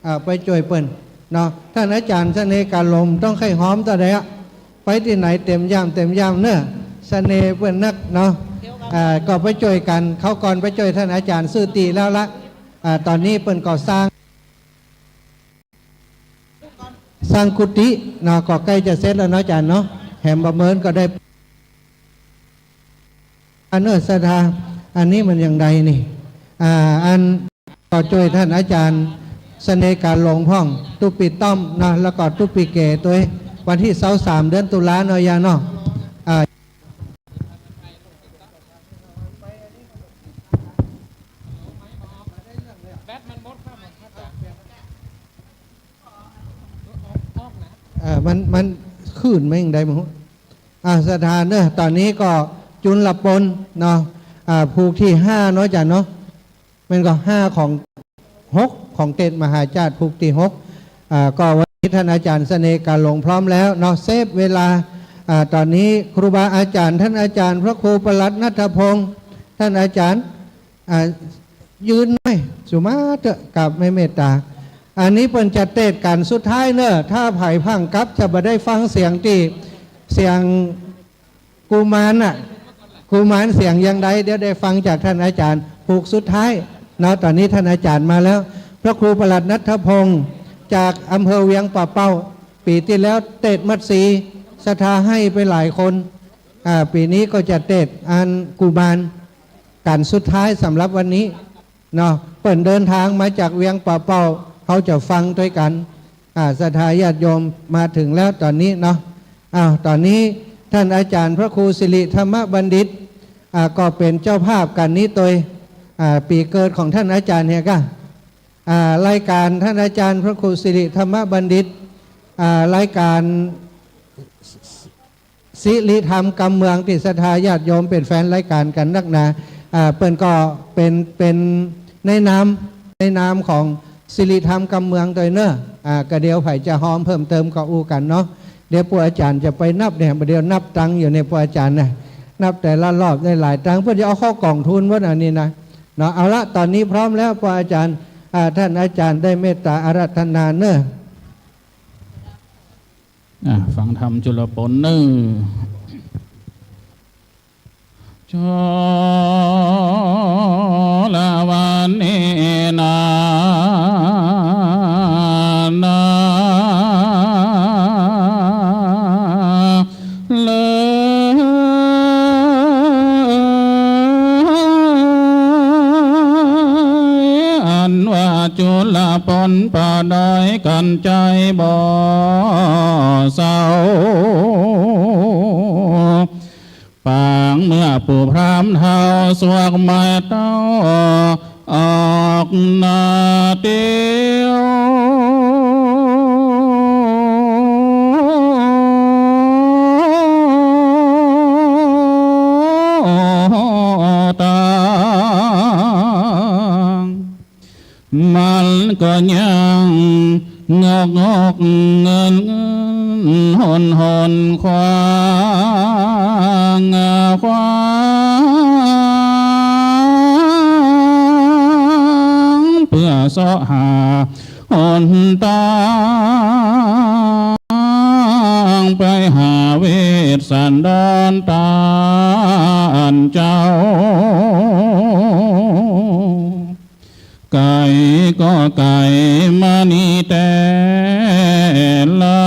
อ่า ไปจ้วยเปิ้นเนาะ ต้านอาจ๋ารย์เสน่ห์กาหลง ต้องใค่ฮอมเต้าใดอะ ไปตี้ไหนเต๋มย่ามเต๋มย่ามเนาะ เสน่ห์เปิ้นนักเนาะ อ่า ก็ไปจ้วยกั๋น คราวก่อนไปจ้วยต้านอาจ๋ารย์สุติแล้วละ อ่า ต๋อนนี้เปิ้นก็สร้าง สร้างกุฏิเนาะ ก็ใก้จะเสร็จแล้วเนาะอาจ๋ารย์เนาะ แหมบ่าเมินก็ได้ อันเนอ ศรัทธา อันนี้มันอย่างใดนี่ อ่า อันก็จ้วยต้านอาจ๋ารย์เสน่ห์กาหลงพ่อง ตุ๊ปี๋ต้อมเนาะ แล้วก็ตุ๊ปี๋เก๋ตวย วันตี้ซาวสามเดือนตุลาเนาะย่าเนาะ อ่า เออ มัน มันขึ้นมาอย่างใดบ่ฮู้ อ่า ศรัทธาเนาะ ต๋อนนี้ก็จุลปนเนาะ อ่า ผูกตี้ห้าเนาะอาจ๋ารย์เนาะ แม่นก่อ ห้าของ หกของเตสน์มหาจ้าดผูกตี้หก อ่า ก็วันนี้ต้านอาจ๋ารย์เสน่ห์กาหลงพร้อมแล้วเนาะ เซฟเวลา อ่า ต๋อนนี้ครูบาอาจ๋ารย์ ต้านอาจ๋ารย์พระครูประหลัดณัฐพงษ์ ต้านอาจ๋ารย์ อ่า ยืนหน่อย สุมาเต๊อะ กราบแม่เมตต๋า อันนี้เปิ้นจะเตสน์กั๋นสุดท้ายเนาะ ถ้าใผพั่งกลับจะบ่ได้ฟังเสียงตี้ เสียงกุมารน่ะ กุมารเสียงอย่างใด เดี๋ยวได้ฟังจากต้านอาจ๋ารย์ ผูกสุดท้ายเนาะ ต๋อนนี้ต้านอาจ๋ารย์มาแล้ว พระครูประหลัดณัฐพงษ์ จากอำเภอเวียงป่าเป้า ปี๋ตี้แล้วเตสน์มัดสี ศรัทธาให้ไปหลายคน อ่า ปี๋นี้ก็จะเตสน์อันกุมาร กั๋นสุดท้ายสำหรับวันนี้เนาะ เปิ้นเดินทางมาจากเวียงป่าเป้า เฮาจะฟังตวยกั๋น อ่า ศรัทธาญาติโยมมาเถิงแล้วต๋อนนี้เนาะ อ้าว ต๋อนนี้ต้านอาจ๋ารย์พระครูสิริธรรมบัณฑิต อ่า ก็เป๋นเจ้าภาพกั๋นนี้ตวย อ่า ปี๋เกิดของต้านอาจ๋ารย์เหียก่ะ อ่า รายก๋านต้านอาจ๋ารย์พระครูสิริธรรมบัณฑิต อ่า รายก๋าน สิริธรรมกำเมือง ตี้ศรัทธาญาติโยมเป๋นแฟนรายก๋านกั๋นนักหนา อ่า เปิ้นก็เป๋น เป๋นในนาม ในนามของสิริธรรมกำเมืองตวยเนาะ อ่า ก็เดี๋ยวใผจะฮอมเพิ่มเติมก็อู้กั๋นเนาะ เดี๋ยวพวกอาจ๋ารย์จะไปนับเนี่ย เดี๋ยวนับตังค์อยู่เนี่ย พวกอาจ๋ารย์นะ นับแต่ละรอบได้หลายตังค์ เปิ้นจะเอาเข้ากล่องทูลหมดอันนี้นะ เนาะ เอาละ ต๋อนนี้พร้อมแล้ว พวกอาจ๋ารย์ อ่า ต้านอาจ๋ารย์ได้เมตต๋าอาราธนาเนาะ อ่ะ ฟังธรรมจุลปนเน่อ จุลวรรณีนานา เลิศอันว่าจุลปนประดอยกั๋นใจ๋บ่เศร้า ปางเมื่อปู่พราหมณ์เฒ่าสวกไม้เต้า ออกหน้าเตียว ตาง มันก็ยังงอกงอกเงินเงินหนหนขวางขวาง เปื้อเซาะหา หนตางไปหาเวสสันดรตานเจ้า ไก๋ก็ไก๋มานี้แต่เล่า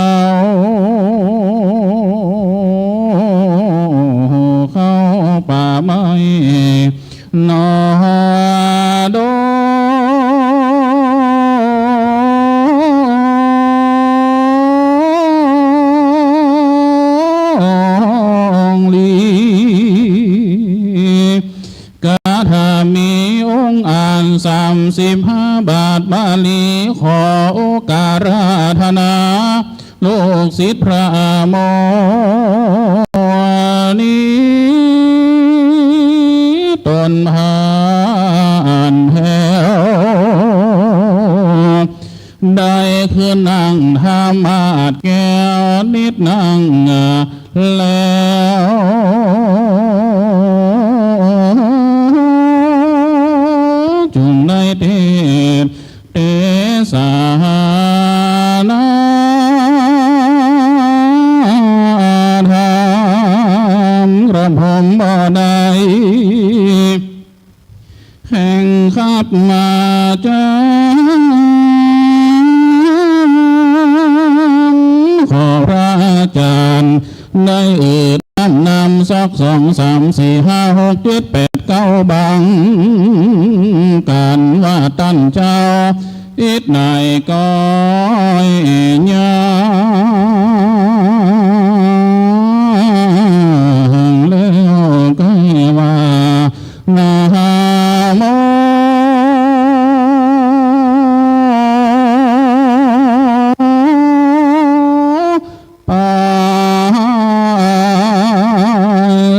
เข้าป่าไม้ หนอดงลี กาถามีองค์อาจสามสิบห้าบาทบาลี ขอโอการาธนา ลูกศิษย์พระโมนี ตนพา นิจนั่งแล้ว จุ่งได้เตสน์ เตสนาธรรม กระผมบ่ได้ แห่งขับมาจำ ขอพระอาจารย์ได้เอ่ยนำนำสักสอง สาม สี่ ห้า หก เจ็ด แปด เก้า บังกั๋นว่าต้านเจ้า อิดไหนก็ยัง แล้วก็ว่า นะโม ปั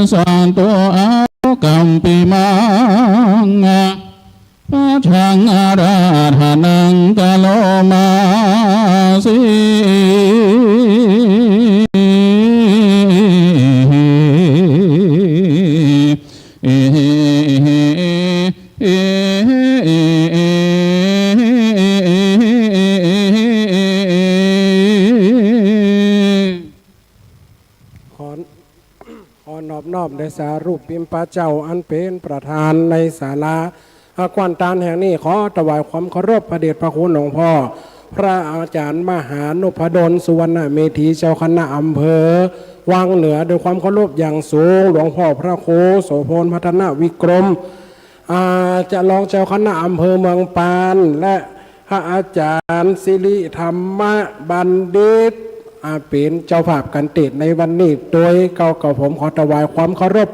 สสันตุ อากัมปิมัง ปัจฉังอาราธนัง กะโรมาสิ ขอ ขอนอบน้อมแด่สารูปปิมปะเจ้า อันเป๋นประธานในศาลา อา ควันตานแห่งนี้ ขอถวายความเคารพพระเดชพระคุณหลวงพ่อ พระอาจารย์มหานุพดล สุวรรณเมธี เจ้าคณะอำเภอวังเหนือ ด้วยความเคารพอย่างสูง หลวงพ่อพระครูโสภณ พัฒนวิกรม อ่า จะรองเจ้าคณะอำเภอเมืองปาน และพระอาจารย์สิริธรรมบัณฑิต อ่า เป๋นเจ้าภาพก๋านเตสน์ในวันนี้ โดยเก่ากับผมขอถวายความเคารพ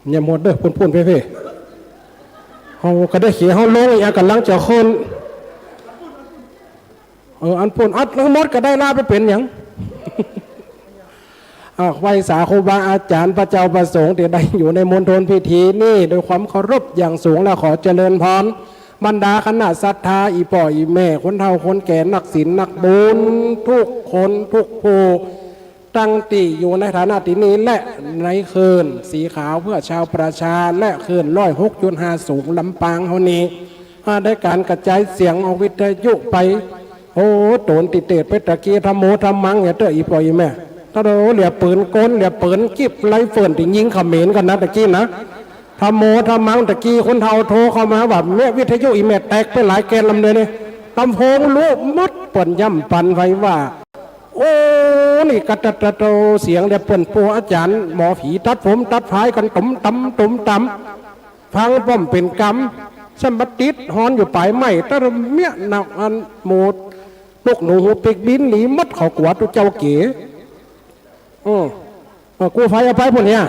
เยียมหมดเด้อ ปู๊นๆ เพ่ๆ เฮาก็ได้เขียน เฮาลงอีก ก๋ำลังจะขึ้น เออ อันปู๊นอัดทั้งหมดก็ได้ละ ไปเป๋นหยัง อ่า ไหว้สาครูบาอาจารย์ พระเจ้าพระสงฆ์ตี้ได้อยู่ในมณฑลพิธีนี้ ด้วยความเคารพอย่างสูง และขอเจริญพร บรรดาคณะศรัทธา อี่ป้ออี่แม่ คนเฒ่าคนแก่ นักศีลนักบุญ ทุกคนทุกผู้ ตั้งตี้อยู่ในฐานะตี้นี้ และในคลื่นสีขาวเพื่อชาวประชา และคลื่นร้อยหกจุดห้าสูงลำปางเฮานี้ อ่า ได้ก๋านกระจายเสียงออกวิทยุไป โอ้ ต๋นตี้เตสน์ไปตะกี้ ธัมโมธัมมัง อย่าเต๊อะ อี่ป้ออี่แม่ ตะโด เหลือปืนกล เหลือปืนจิ๊บไรเฟิลตี้ยิงเขมรกั๋นนะ ตะกี้นะ ธัมโมธัมมัง ตะกี้คนเฒ่าโทรเข้ามาว่า แม่ วิทยุอี่แม่แตกไปหลายแก่นลำเดียวนี่ ลำโพงลู่หมด เปิ้นย่ำปันไว้ว่า โอ้ นี่กะตะตะโต เสียงเดียวเปิ้น ปู่อาจ๋ารย์หมอผีตัดผมตัดพายกั๋น ตุ้มต๋ำ ตุ้มต๋ำ ฟังป้อมเป๋นกำ ซ้ำมาติดฮอนอยู่ปายไม้ ตะระเมี้ยหนักอันหมด นกหนูหูปีกบินหนีหมด เขากั๋วตุ๊เจ้าเก๋ อืม เออ กู้ไฟเอาไปปู๊นเนี่ย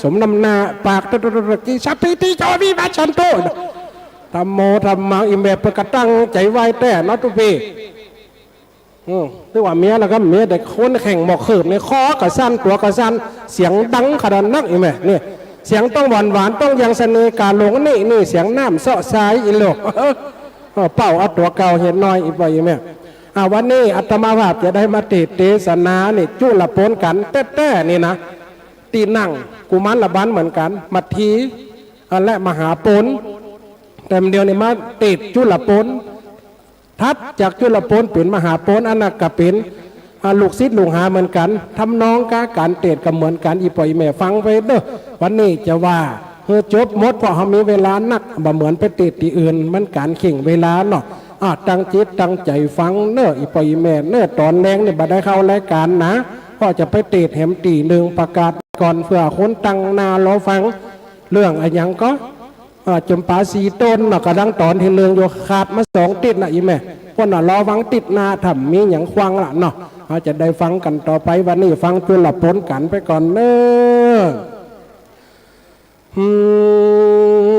สมน้ำหน้า ปากตะตะตะตะกี้ สัพพีติโย วิวัชชันตุ ธัมโมธัมมัง อี่แม่เปิ้นก็ตั้งใจ๋ไหว้แต๊เนาะตุ๊ปี้ อืม ถือว่าเมียแล้วก็เมีย แต่คนแข่งหมอกเขิบในคอก็สั้น ตั๋วก็สั้น เสียงดังขนาดนัก อี่แม่ เนี่ย เสียงต้องหวานหวาน ต้องยังเสน่ห์กาหลง นี่ นี่ เสียงน้ำเซาะซาย อี่โลก เออ เป่าเอาตั๋วเก่าเหียน้อย อี่ป้ออี่แม่ อ่า วันนี้อาตมาภาพจะได้มาเตสน์เตสนานี่ จุลโปนกั๋นแต๊ๆ นี่นะ ตี้นั่งกุมารบาลเหมือนกั๋น มัทธี อ่า และมหาโปน แต่เดี๋ยวนี้มาเตสน์จุลโปน ถัดจากจุลโปนเป๋นมหาโปน อันนั้นก็เป๋น อ่า ลูกศิษย์ลูกหาเหมือนกั๋น ทำนองกับก๋านเตสน์ก็เหมือนกั๋น อี่ป้ออี่แม่ฟังไปเด้อ วันนี้จะว่าหื้อจบหมด เพราะเฮามีเวลานัก บ่เหมือนไปเตสน์ตี้อื่น มันก๋านเข่งเวลาเนาะ อ่า ตั้งจิตตั้งใจ๋ฟังเน้อ อี่ป้ออี่แม่เน้อ ต๋อนแลงนี่บ่ได้เข้ารายก๋านนะ เพราะจะไปเตสน์แหมตี้นึ่ง ประกาศก่อน เผื่อคนตั้งหน้ารอฟัง เรื่องอะหยังก็ อ่า จ๋ำปาสี่ต้นเนาะ ก่ำลังต๋อนตี้นึ่งอยู่ ขาดมาสองติ๊ดนะ อี่แม่ ป้นน่ะรอฟังติ๊ดหน้า ถ้ามีหยังควังละเนาะ เฮาจะได้ฟังกั๋นต่อไป วันนี้ฟังจุลโปนกั๋นไปก่อนเน้อ อืม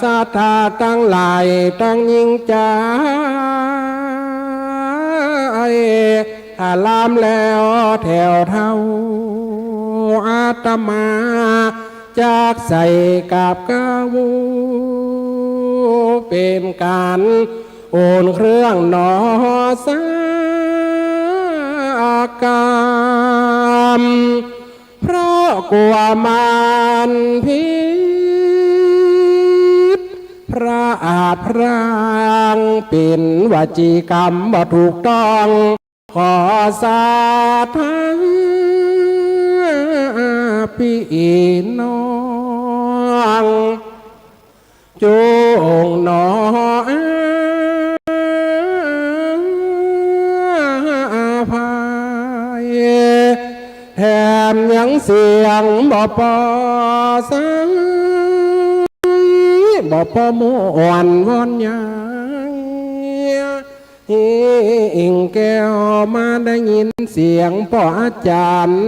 ศรัทธาตังหลายตังยิ่งใจ๋ ถ้าลำแล้วแถวเฒ่า อาตมาจักใส่กราบเก้า เป๋นก๋านโอนเครื่องหนอสักกำ เพราะกั๋วมันผิด พลาดพลั้งเป๋นวจีกรรมบ่ถูกต้อง ขอศรัทธาปี้น้อง จงหนออภัย แถมยังเสียงบ่ปอใส บ่ปอม่วนวอนใหญ่ อิงแก้วมาได้ยินเสียงป้ออาจ๋ารย์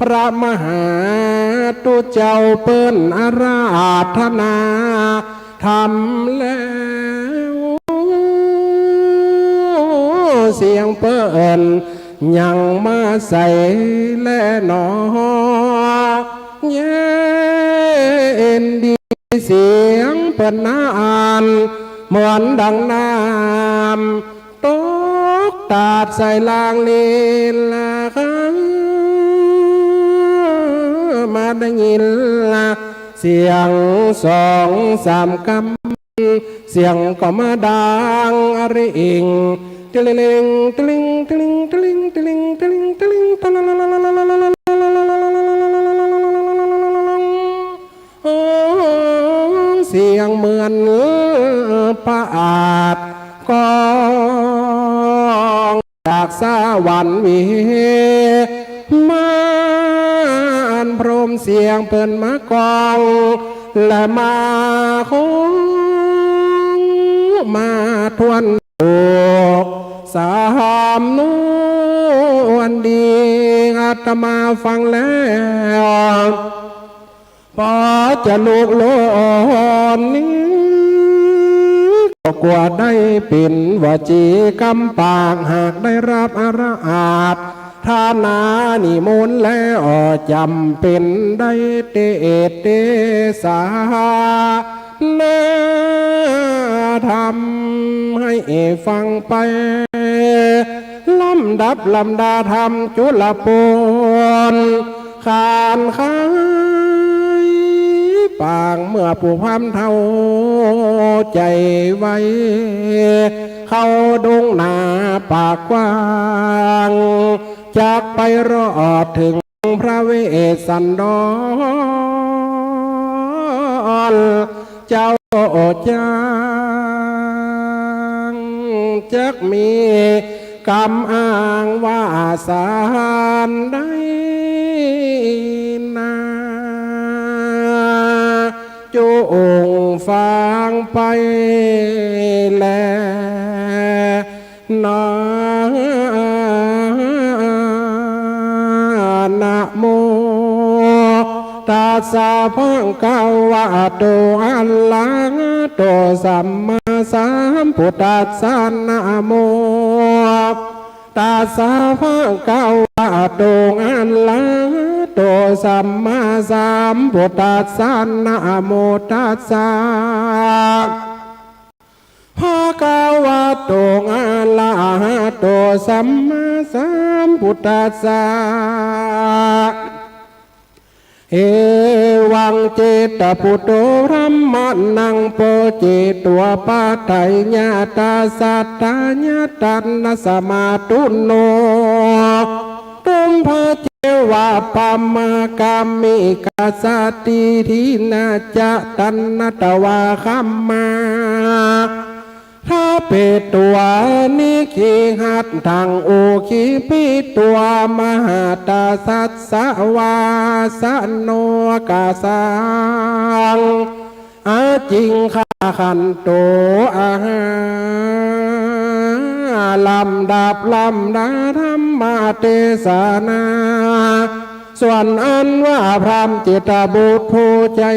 พระมหาตุ๊เจ้าเปิ้นอาราธนาธรรมแล้ว เสียงเปิ้นยังมาใสแลหนอ เย็นดี เสียงเปิ้นนั้นเหมือนดังน้ำตกตาดใส่ลางลีลา มาได้ยินเสียงสองสามกำ เสียงก็มาดังอะริ่ง ติลิง ติลิง ติลิง เสียงเหมือนประอาดก้องจากสวรรค์วิมานพรหม เสียงเปิ้นมาก้อง และมาคงมาทวน สำนวนดี อาตมาฟังแล้ว ปอจะลุกโลนนี้ ก็กั๋วได้เป๋นวจีกรรมปาก หากได้รับอาราธนานิมนต์แล้วจำเป๋นได้เตสน์เตสนาธรรมให้ฟังไป ลำดับลำดาธรรมจุลปูน ขานขายปางเมื่อผู้พราหมณ์เฒ่าใจ๋ไว เข้าดงนาป่ากว้าง จักไปรอดเถิงพระเวสสันดร เจ้าจางจักมีกำอ้างวาสาอันใดนา จงฟังไปแล นะ นะโม ตัสสะ ภะคะวะโต อะระหะโต สัมมาสัมพุทธัสสะ นะโม ตัสสะ ภะคะวะโต อะระหะโต สัมมาสัมพุทธัสสะ นะโม ตัสสะ ภะคะวะโต อะระหะโต สัมมาสัมพุทธัสสะ เอวัง เจตปุตโต ธัมมานัง โป เจโต ปัฏฐัยยะตา สัตถายะตานะ สะมาตุโน ตุมภะเจวะ ปะมะกามิกะสะติ ทีนะจะ ตัณหะตะวะ คัมมา ทะเปตวา นิกขิหัตถัง อุกขิปิตวา มหาตาสัสสะ วาสะโน กะสัง อาจิงคขันโต อาหา ลำดับลำดาธรรมเตสนา ส่วนอันว่าพราหมณ์เจตบุตรผู้ใจ๋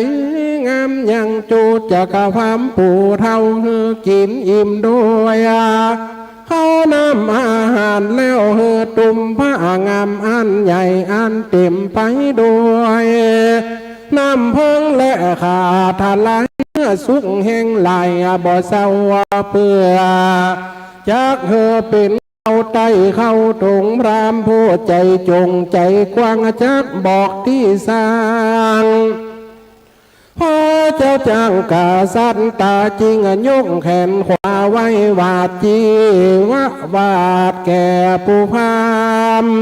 งามยังจุจักความผู้เฒ่าหื้อกิ๋นอิ่มด้วยข้าวน้ำอาหารแล้วหื้อตุ้มผ้างามอันใหญ่อันเต๋มไปด้วยน้ำเพิงและข้าทะลายสุขแห่งหลายบ่เศร้าเปื้อ จักหื้อเป๋นเต้าไต้เข้าถงพราหมณ์ผู้ใจ๋จ๋งใจ๋กว้างจักบอกตี้สร้าง พระเจ้าจ้างกษัตริย์ต๋าจึงยกแขนขวาไหว้วาดจีวะวาดแก่ผู้พราหมณ์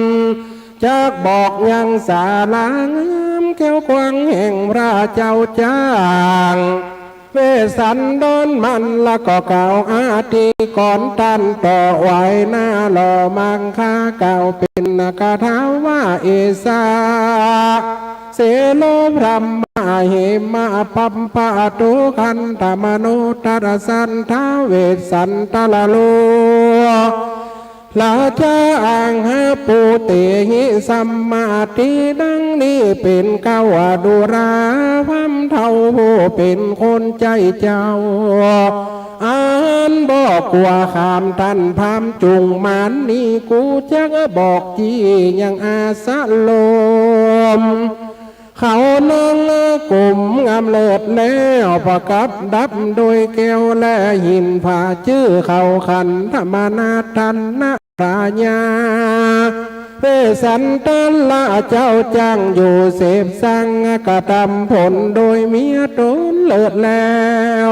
จักบอกยังศาลางามแก้วกว้างแห่งพระเจ้าจ้าง เวสสันดรมันละก็กล่าวอธิกรณ์ต้านต่อไหว้หน้าหล่อมังคากล่าวเป๋นคาถาว่า เอสา เสโลพรหมะเหมะปัปปะทุกขันธมโนทรสันท้าวเวสสันดรโล ราชาอังหาปูเตหิสัมมาทิ ดังนี้เป๋นเก้า ดูราความเฒ่าผู้เป๋นคนใจ้เจ้า อันบ่กั๋วขามต้านพราหมณ์จุ่งมานนี้ กูจักบอกจียังอาสะลม เขานั่งกุมงามเลิศแล้วประกับดับโดยแก้วและหิน ผ่าจื้อเขาขันธมนาถ ทัณฑ์พระญา เวสสันดรเจ้าจ้างอยู่เสพสังกระทำผลโดยเมียต๋นเลิศแล้ว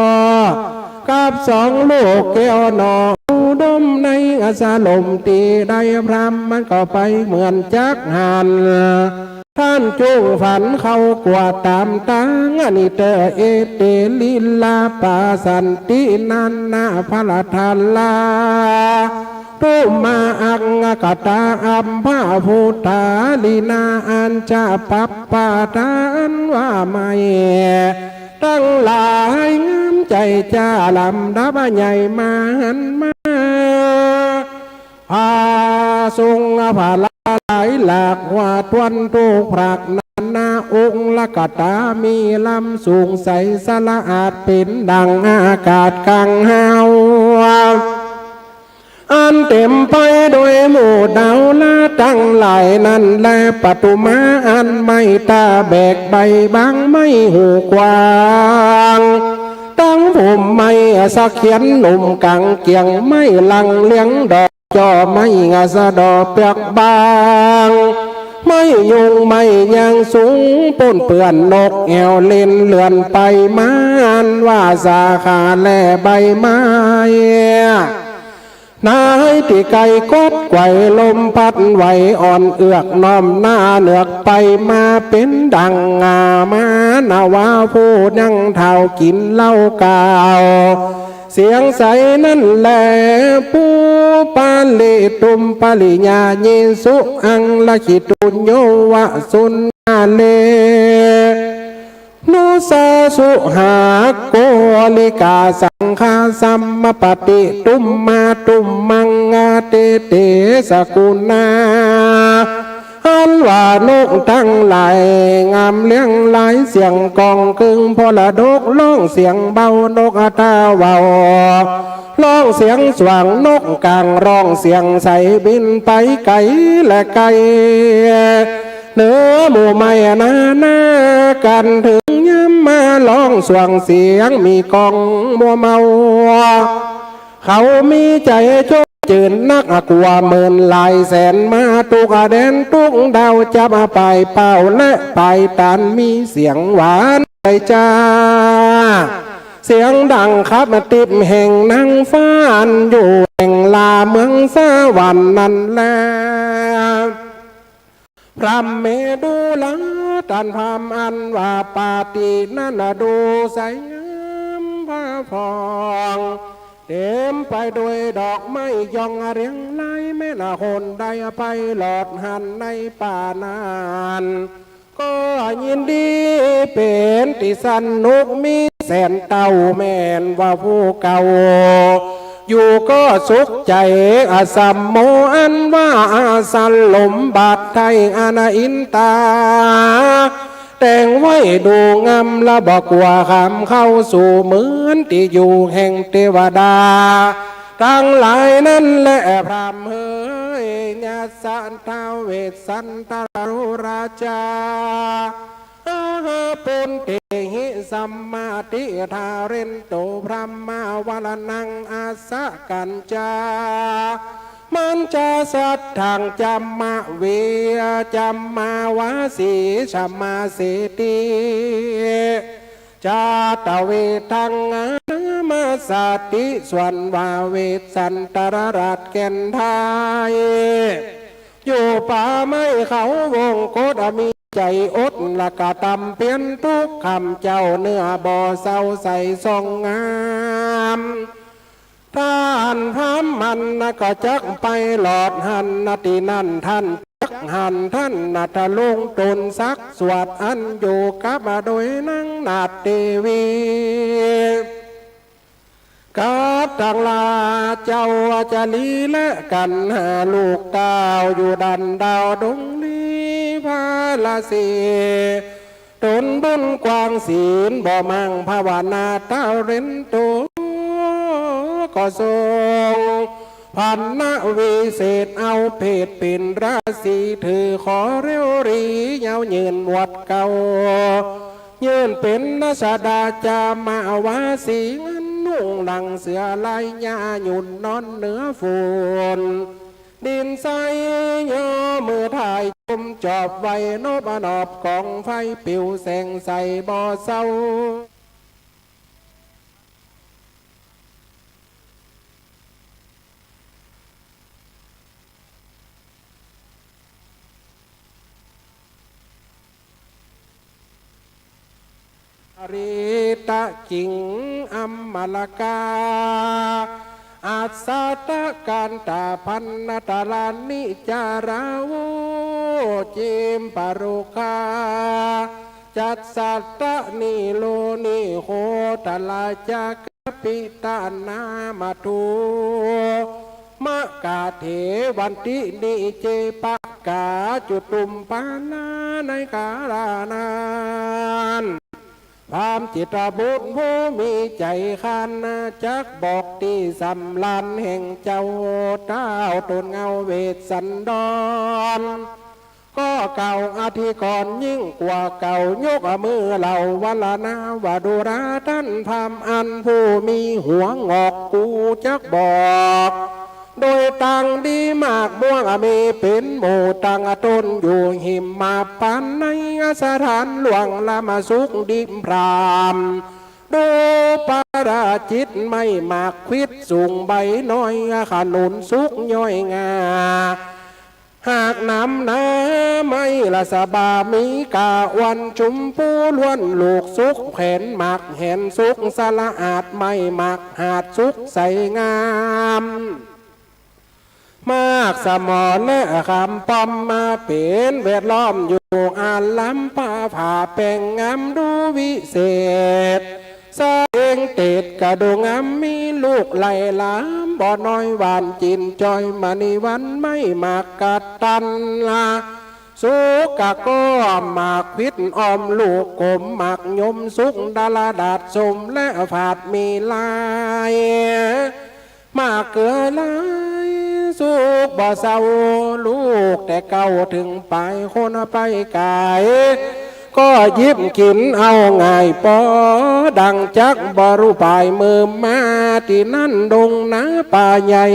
กับสองลูกแก้วหน่ออุดมในอาสะลมตี้ได้พราหมณ์มันก็ไปเหมือนจักหัน ต้านจุ่งฝันเข้ากั๋วต๋ามตาง อันนี้เตอ เอเต ลีลาปาสันติ นานาพละทาลา ตุมาอังกตา อัมพะพุทธา ลีนาอัญจะปัปปาทา อันว่าไม่ ตังหลายงามใจ้จ้า ลำดับใหญ่มาหันมา พาทรงพระลาหลายหลากว่าต้วนทุกพราก นานาองค์ละกตา มีลำสูงใสสะอาดเป๋นดั่งอากาศกลางฮาว อันเต๋มไปโดยหมู่ดาวละตังหลายนั้นแล ปทุมาอันไม้ต๋าแบกใบบางไม้หูกว้าง ตังผมไม้สะเขียนหนุ่มก๋างเกี่ยงไม้ลังเลี้ยงดอก จ้อไม้งาสะดอเปือกบาง ไม้ยุงไม้ยางสูงป้นเปื้อนนกแอ่วเล่นเลื่อนไปมา อันว่าสาขาและใบไม้ นายตี้ไกลกดไกวลมพัดไหวอ่อนเอือกน้อมหน้าเนือกไปมาเป๋นดั่งงามานาวาผู้นั่งเฒ่ากิ๋นเหล้าเก่า เสียงใสนั้นแล ปูปาลิตุมปริญญาเยสุ อังละขิตุญโยวะสุญญาเล นุสาสุหาโกลิกาสังฆาสัมมปติตุมมาตุมมังอาเตเตสกุณา อันว่านกตังหลายงามเลี้ยงหลาย เสียงก้องกึ่งพรดก ฮ้องเสียงเบานกอาตาเว้า ฮ้องเสียงสว่างนกก๋าง ฮ้องเสียงใสบินไปไกลและไกล เหนือหมู่ไม้นานา กั๋นเถิงยามมาฮ้องสว่างเสียงมีก้องมัวเมา เขามีใจ๋โจ้จืนนัก กั๋วหมื่นหลายแสนมาตุ๊กแดนตุ๊กดาว จับปายเป้าและปายตาน มีเสียงหวานใจ๋จ้า เสียงดังขับติบแห่งนางฟ้าอันอยู่แห่งลาเมืองสวรรค์นั้นแล พราหมณ์เมรุละ ต้านพราหมณ์อันว่าปาตินั้นดูใสงามผ่าผ่อง เต๋มไปโดยดอกไม้ยองเรียงราย แม่นคนได้ไปหลอดหันในป่านั้น ก็ยินดีเป๋นตี้สนุก มีแสนเต้าแม่นว่าผู้เก่า อยู่ก็สุขใจ๋ อสัมโม อันว่าอาสาลมบาดไท้ อนาอินตา แต่งไว้ดูงามละบ่กั๋ว ขามเข้าสู่เหมือนตี้อยู่แห่งเตวดาตังหลายนั้นแล พราหมณ์เหย ยัสสะ ท้าวเวสสันตราโหราจา อาหา ปุณเตหิ สัมมาทิฏฐาเรนโต พราหมาวรณัง อัสสะกัญจา มัญจา สัตถัง จามะเว จามาวาสี ชมาเสติ จาตะเวทัง อานามาสาติ ส่วนว่าเวสสันตรราชแก่นไทย อยู่ป่าไม้เขาวงกต มีใจ๋อดละกระตำเปียรทุกค่ำ เจ้าเนื้อบ่เซาใสส่องงาม ต้านพราหมณ์นั้นนะก็จักไปหลอดหั้นนะ ตี้นั้นต้านจักหันต้านนะทรงตนสักสวด อันอยู่กับโดยนางนาฏเตวี กับตังหลายเจ้าจารีและกัณหา ลูกเต้าอยู่ดันดาวดงลีพาราสี ตนบุญกว้างศีลบ่มั่ง ภาวนาทะเรนโต ก็ทรงพันนวิเศษ เอาเพศเป๋นราศี ถือขอเร็วหรียาวยืนหมวดเก่า ยืนเป๋นรัชดาจามาวาสี งันนุ่งหนังเสือลายหญ้า หยุนนอนเหนือฝุ่น ดินใส ย่อมือถ่ายจุ่มจอบไว้ นบนอบกองไฟปิวแสงใสบ่เซา หริตะขิงอมลกา อัสสะตะกันตะพันนตะลานิจาราโว จิมปะรุกา จัสสะตะนิโลนิโคตะลาจักกะปิตะนามะทู มะกะเถวันตินิเจปะกาจุตุมปานา ในกาลานั้น พราหมณ์จิตรบุตรผู้มีใจ๋คัน จักบอกตี้สำราญแห่งเจ้า ต้าวตนเงาเวสสันดร ก็กล่าวอธิกรณ์ยิ่งกว่าเก่า ยกมือเหล่าวรรณนาว่า ดูราต้านพราหมณ์อันผู้มีหัวหงอก กูจักบอก โดยตังดีมากม่วง มีเป๋นหมู่ตังตนอยู่หิมมาปัน ในสถานล่วงล้ำสุขดิบพราม ดูปาราจิตไม้หมากขวิดสูงใบน้อย ขนุนสุกย่อยงา หากหนามหนาไม้ละสะบา มีกาอ่อนจุมปูล้วน ลูกสุกแผนหมากแหนสุกสละอาด ไม้หมากหาดสุกใสงาม หมากสะหมอและขามป้อมมาเป๋นแวดล้อมอยู่ อารัมภะผ่าแป้งงามดูวิเศษ สะเองเตศกะดูงาม มีลูกไหลหลามบ่น้อย หวานจิ่นจ้อยมณีวัน ไม้หมากกัตตันละ สุกกะก้อมหมากขวิดอ้อมลูกกลม หมากยมสุกดาลดาษสมและฝาดมีลาย หมากเกือหลายสุกบ่เซา ลูกแต่เก๊าเถิงป๋ายคนไปก๋าย ก็หยิบกิ๋นเอาง่ายปอ ดังจักบ่ฮู้ป๋ายเมิมมา ตี้นั้นดงนาป่าใหญ่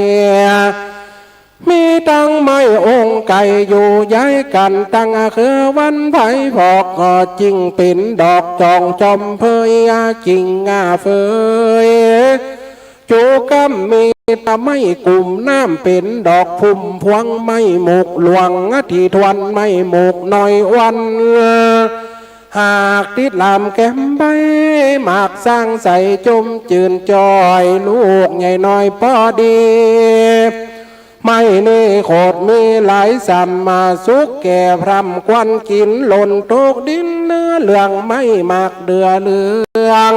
มีตังไม้องค์ไก่อยู่ย้ายกั๋น ตังคือวันไผพอก ก็จิ่งเป๋นดอกจองจอมเผย กิ่งง่าเฟย จู๋กำมีตะไม้กุ่มน้ำ เป๋นดอกพุ่มพวงไม้หมกหลวง ตี้ทวนไม้หมกน้อยอ่อน หากติดหลามแก้มใบ หมากสร้างใสจมจื่นจ้อย ลูกใหญ่น้อยปอดี ไม้นี้โขดมีหลายสำมาสุกแก่พร่ำควันกิ๋นหล่นตกดิน เนื้อเหลืองไม้หมากเดือเหลือง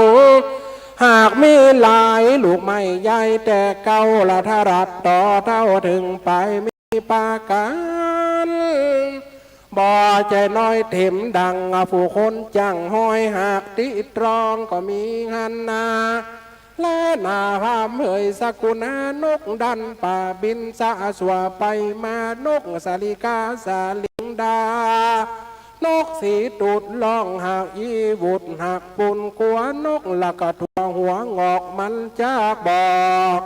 หากมีหลายลูกไม้ใหญ่แต่เก๊าละทะลัดต่อเต้าเถิงป๋ายมีปากั๋น บ่ใจ้น้อยเต็มดัง ผู้คนจั้งฮ้อย หากติดตรองก็มีหั้นนา และนาพราหมณ์เฮยสกุณา นกดันป่าบินสะสั่วไปมา นกสาลิกาสาลิงดา นกสีตูดร้องหากอีหวุด หากปูนกั๋ว นกละกะทั่วหัวงอก มันจักบอก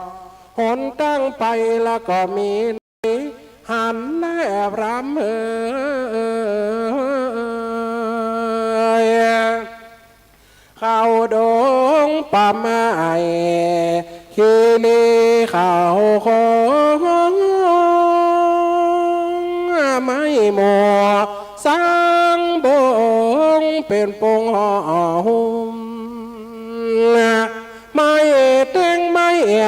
หนตางไป ละก็มี หันแลพราหมณ์เฮย เข้าดงป่าไม้ คีรีเข้าคง ไม้หมวกสังบง เป๋นปงห่อหุ้ม ไม้แตงไม้เหีย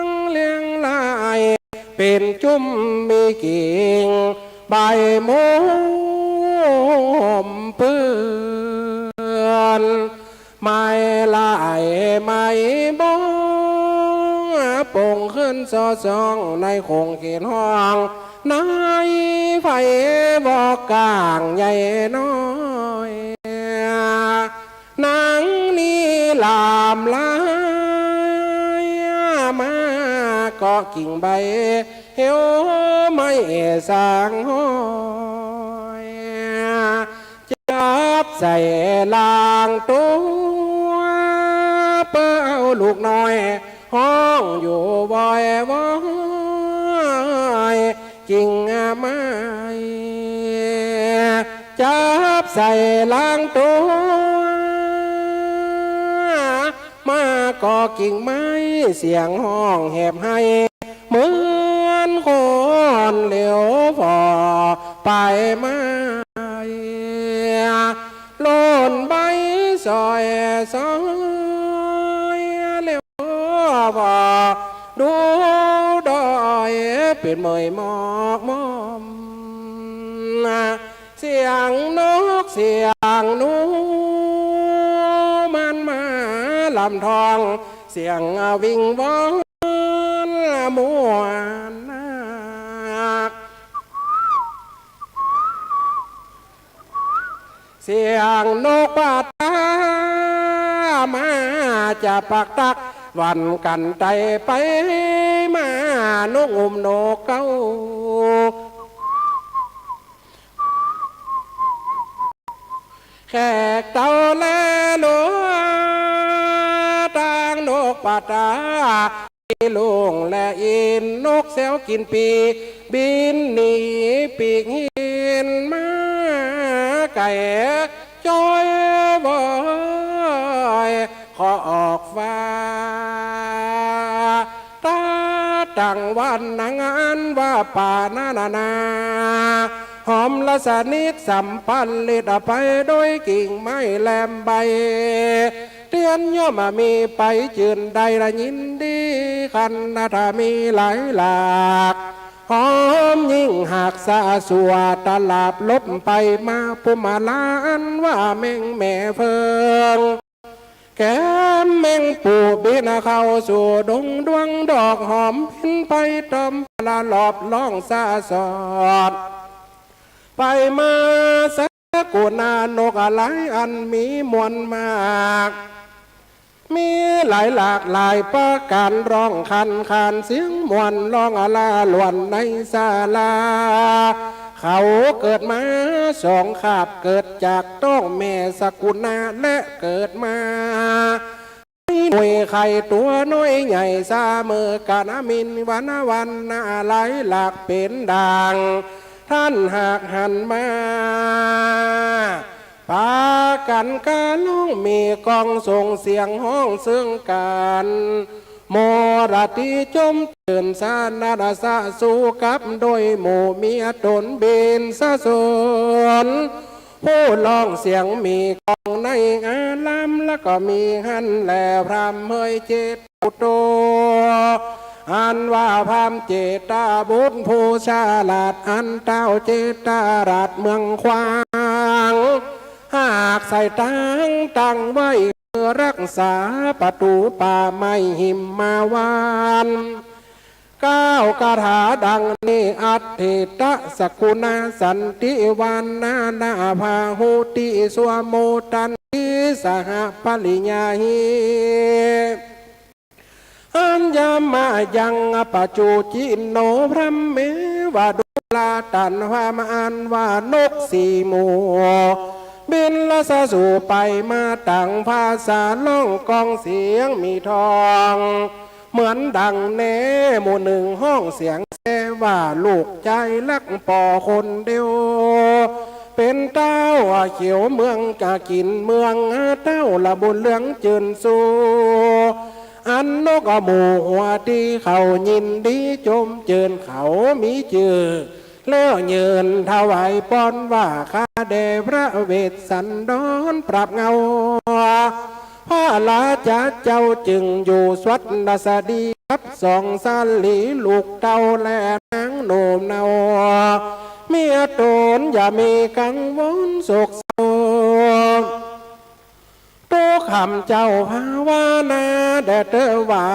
ง เลียงลายเป๋นจุ้ม มีกิ่งใบหมวกหุ้มเปื้อน ไม้ลายไม้บง ปงขึ้นส่อส่อง ในขงเขตห้อง ในไพวอกกว้างใหญ่น้อย นางนี้หลามลายมา เกาะกิ่งใบเหี่ยว ไม้สังห้อย จับใส่หลังตั๋ว เปื้อเอาลูกน้อย ฮ้องอยู่วอยวอย กิ่งไม้ จับใส่หลังตั๋ว มาเกาะกิ่งไม้ เสียงฮ้องแหบไห้ เหมือนคนเหลียวผ่อไปมา หล่นใบสอยสอย เหลียวผ่อดูดอย เป๋นเมยหมอกหมอม เสียงนกเสียงหนู มันมาลำทอง เสียงวิงวอนม่วนนัก เสียงนกปาตามาจะปักตัก หวั่นกั๋นไต่ไปมา นกอุ้มนกเก๊า แขกเต้าและหลัว ตางนกปาตา ลุงและอิน นกแซวกิ๋นปี บินหนีปีกหินมา ไก่จ้อยบอย ขอออกฟ้า ตาตั้งวันนางอันว่าป่านานานา หอมรสนิทสัมพันธ์ลิดไปโดยกิ่งไม้แหลมใบ เตียนย่อมมีไปจื่นได้ละยินดี คันนาถามีหลายหลาก หอมยิ่งหากสะสั่วตลาบลบไปมา ปุมมาลาอันว่าแมงแม่เฟือง แกมแมงปูบินเข้าสู่ดงดวงดอกหอมบินไปตอมละลอบร้องสะสอด ไปมาสกุณานกหลายอันมีมวลมาก มีหลายหลากหลายประก๋าน ร้องคันคานเสียงม่วน ร้องอลาหลวนในศาลา เขาเกิดมาสองคาบ เกิดจากต๊องแม่สกุณา และเกิดมา หน่วยไข่ตั๋วน้อยใหญ่เสมอกั๋น มีวรรณะวรรณะหลายหลากเป๋นดัง ต้านหากหันมา ปากั๋นกาล้องมีกองส่งเสียงฮ้องเซิงกั๋น โมราตี้จมจื่นสนั่นสะสูกับโดยหมู่มีต๋นบินสะสน ผู้ร้องเสียงมีกองในอาราม แล้วก็มีหั้นแลพราหมณ์เฮยเจตปุตโต อันว่าพราหมณ์เจตบุตรผู้ฉลาด อันเต้าเจตราชเมืองขวาง หากใส่ตังตั้งไว้ รักษาประตู๋ป่าไม้หิมมาวัน เก้าคาถาดังนี้ อัฏฐิตะสกุณะสันติวานานาพาหุติสวโมตันติสหปริญญาหิ อัญญมายังอปปะจุจินโน พรหมเมวะดูราตัน พราหมณ์อันว่านกสี่หมู่ บินละสะสู่ไปมา ต่างภาษาร้องก้องเสียงมีทอง เหมือนดังแน่หมู่หนึ่งฮ้องเสียงแซ่ว่า ลูกจายฮักป้อคนเดียว เป๋นเต้าเขียวเมืองกากิน เมืองเต้าละบุญเรืองจื้นชู อันนกหมู่หัวตี้เขายินดีจมจื้น เขามีจื้อแล้วยืนถวายปอนว่า ข้าแด่พระเวสสันดรปราบเหง้า พระราชาเจ้าจึงอยู่สวัสดสดี กับสองสาลีลูกเต้าและนางหนุ่มเนา เมียต๋นอย่ามีกังวลโศกเศร้า ตุ๊กข์ขำเจ้าภาวนาแด่เต๊อะว่า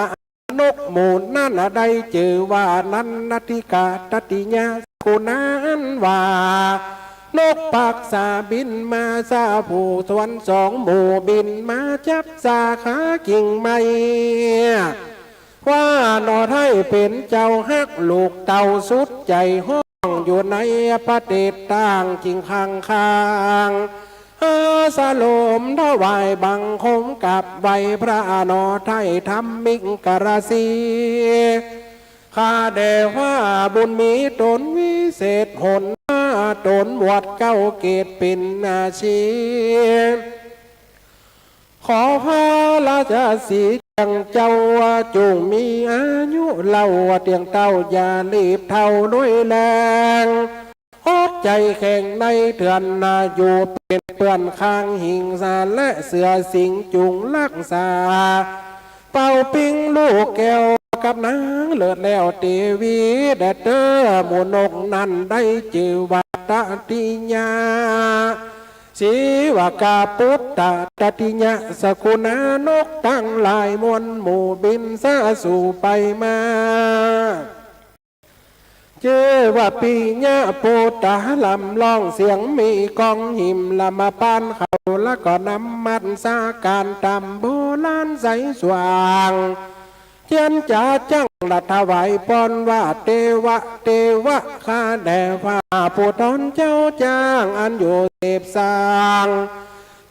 นกหมู่นั้นได้จื้อว่า นันทิกะตติยะสกุณะอันว่า นกปักษาบินมาสาผู้สวนสองหมู่ บินมาจับสาขากิ่งไม้ ว่าหนอไท้เป๋นเจ้าฮักลูกเต้าสุดใจ๋ ฮ้องอยู่ในประเทศต่างจิ่งข้างๆ อาสลมถวายบังคมกราบไหว้พระหนอไท้ ธรรมิกรสี ข้าแด่ว่าบุญมีต๋นวิเศษหน ว่าต๋นบวชเก้าเกตเป๋นอาชีพ ขอพระราชสีห์จังเจ้าจุ่งมีอายุเล่าเตี้ยงเต้า อย่ารีบเฒ่าด้วยแรง อดใจ๋แข็งในเถื่อนนา อยู่เป๋นเปื้อนข้างหิงสาและเสือสิงห์ จุ่งฮักษา เป่าปิ้งลูกแก้วกับนางเลิศแล้วเตวี แด่เต๊อะหมู่นกนั้นได้จื้อว่าตติยะ สีวกาปุตตะตติยะสกุณะ นกตังหลายมวลหมู่บินสาสู่ไปมา จื้อว่าปิยะปุตตะ ลำร้องเสียงมีก้อง หิมลำปานเขา แล้วก็นมัสการต๋ามโบราณใสสว่าง เจียรจ๋าจั้งละถวายปอนว่า เตวะ เตวะ ข้าแด่พระผู้ต๋อนเจ้าจ้าง อันอยู่เสพสร้าง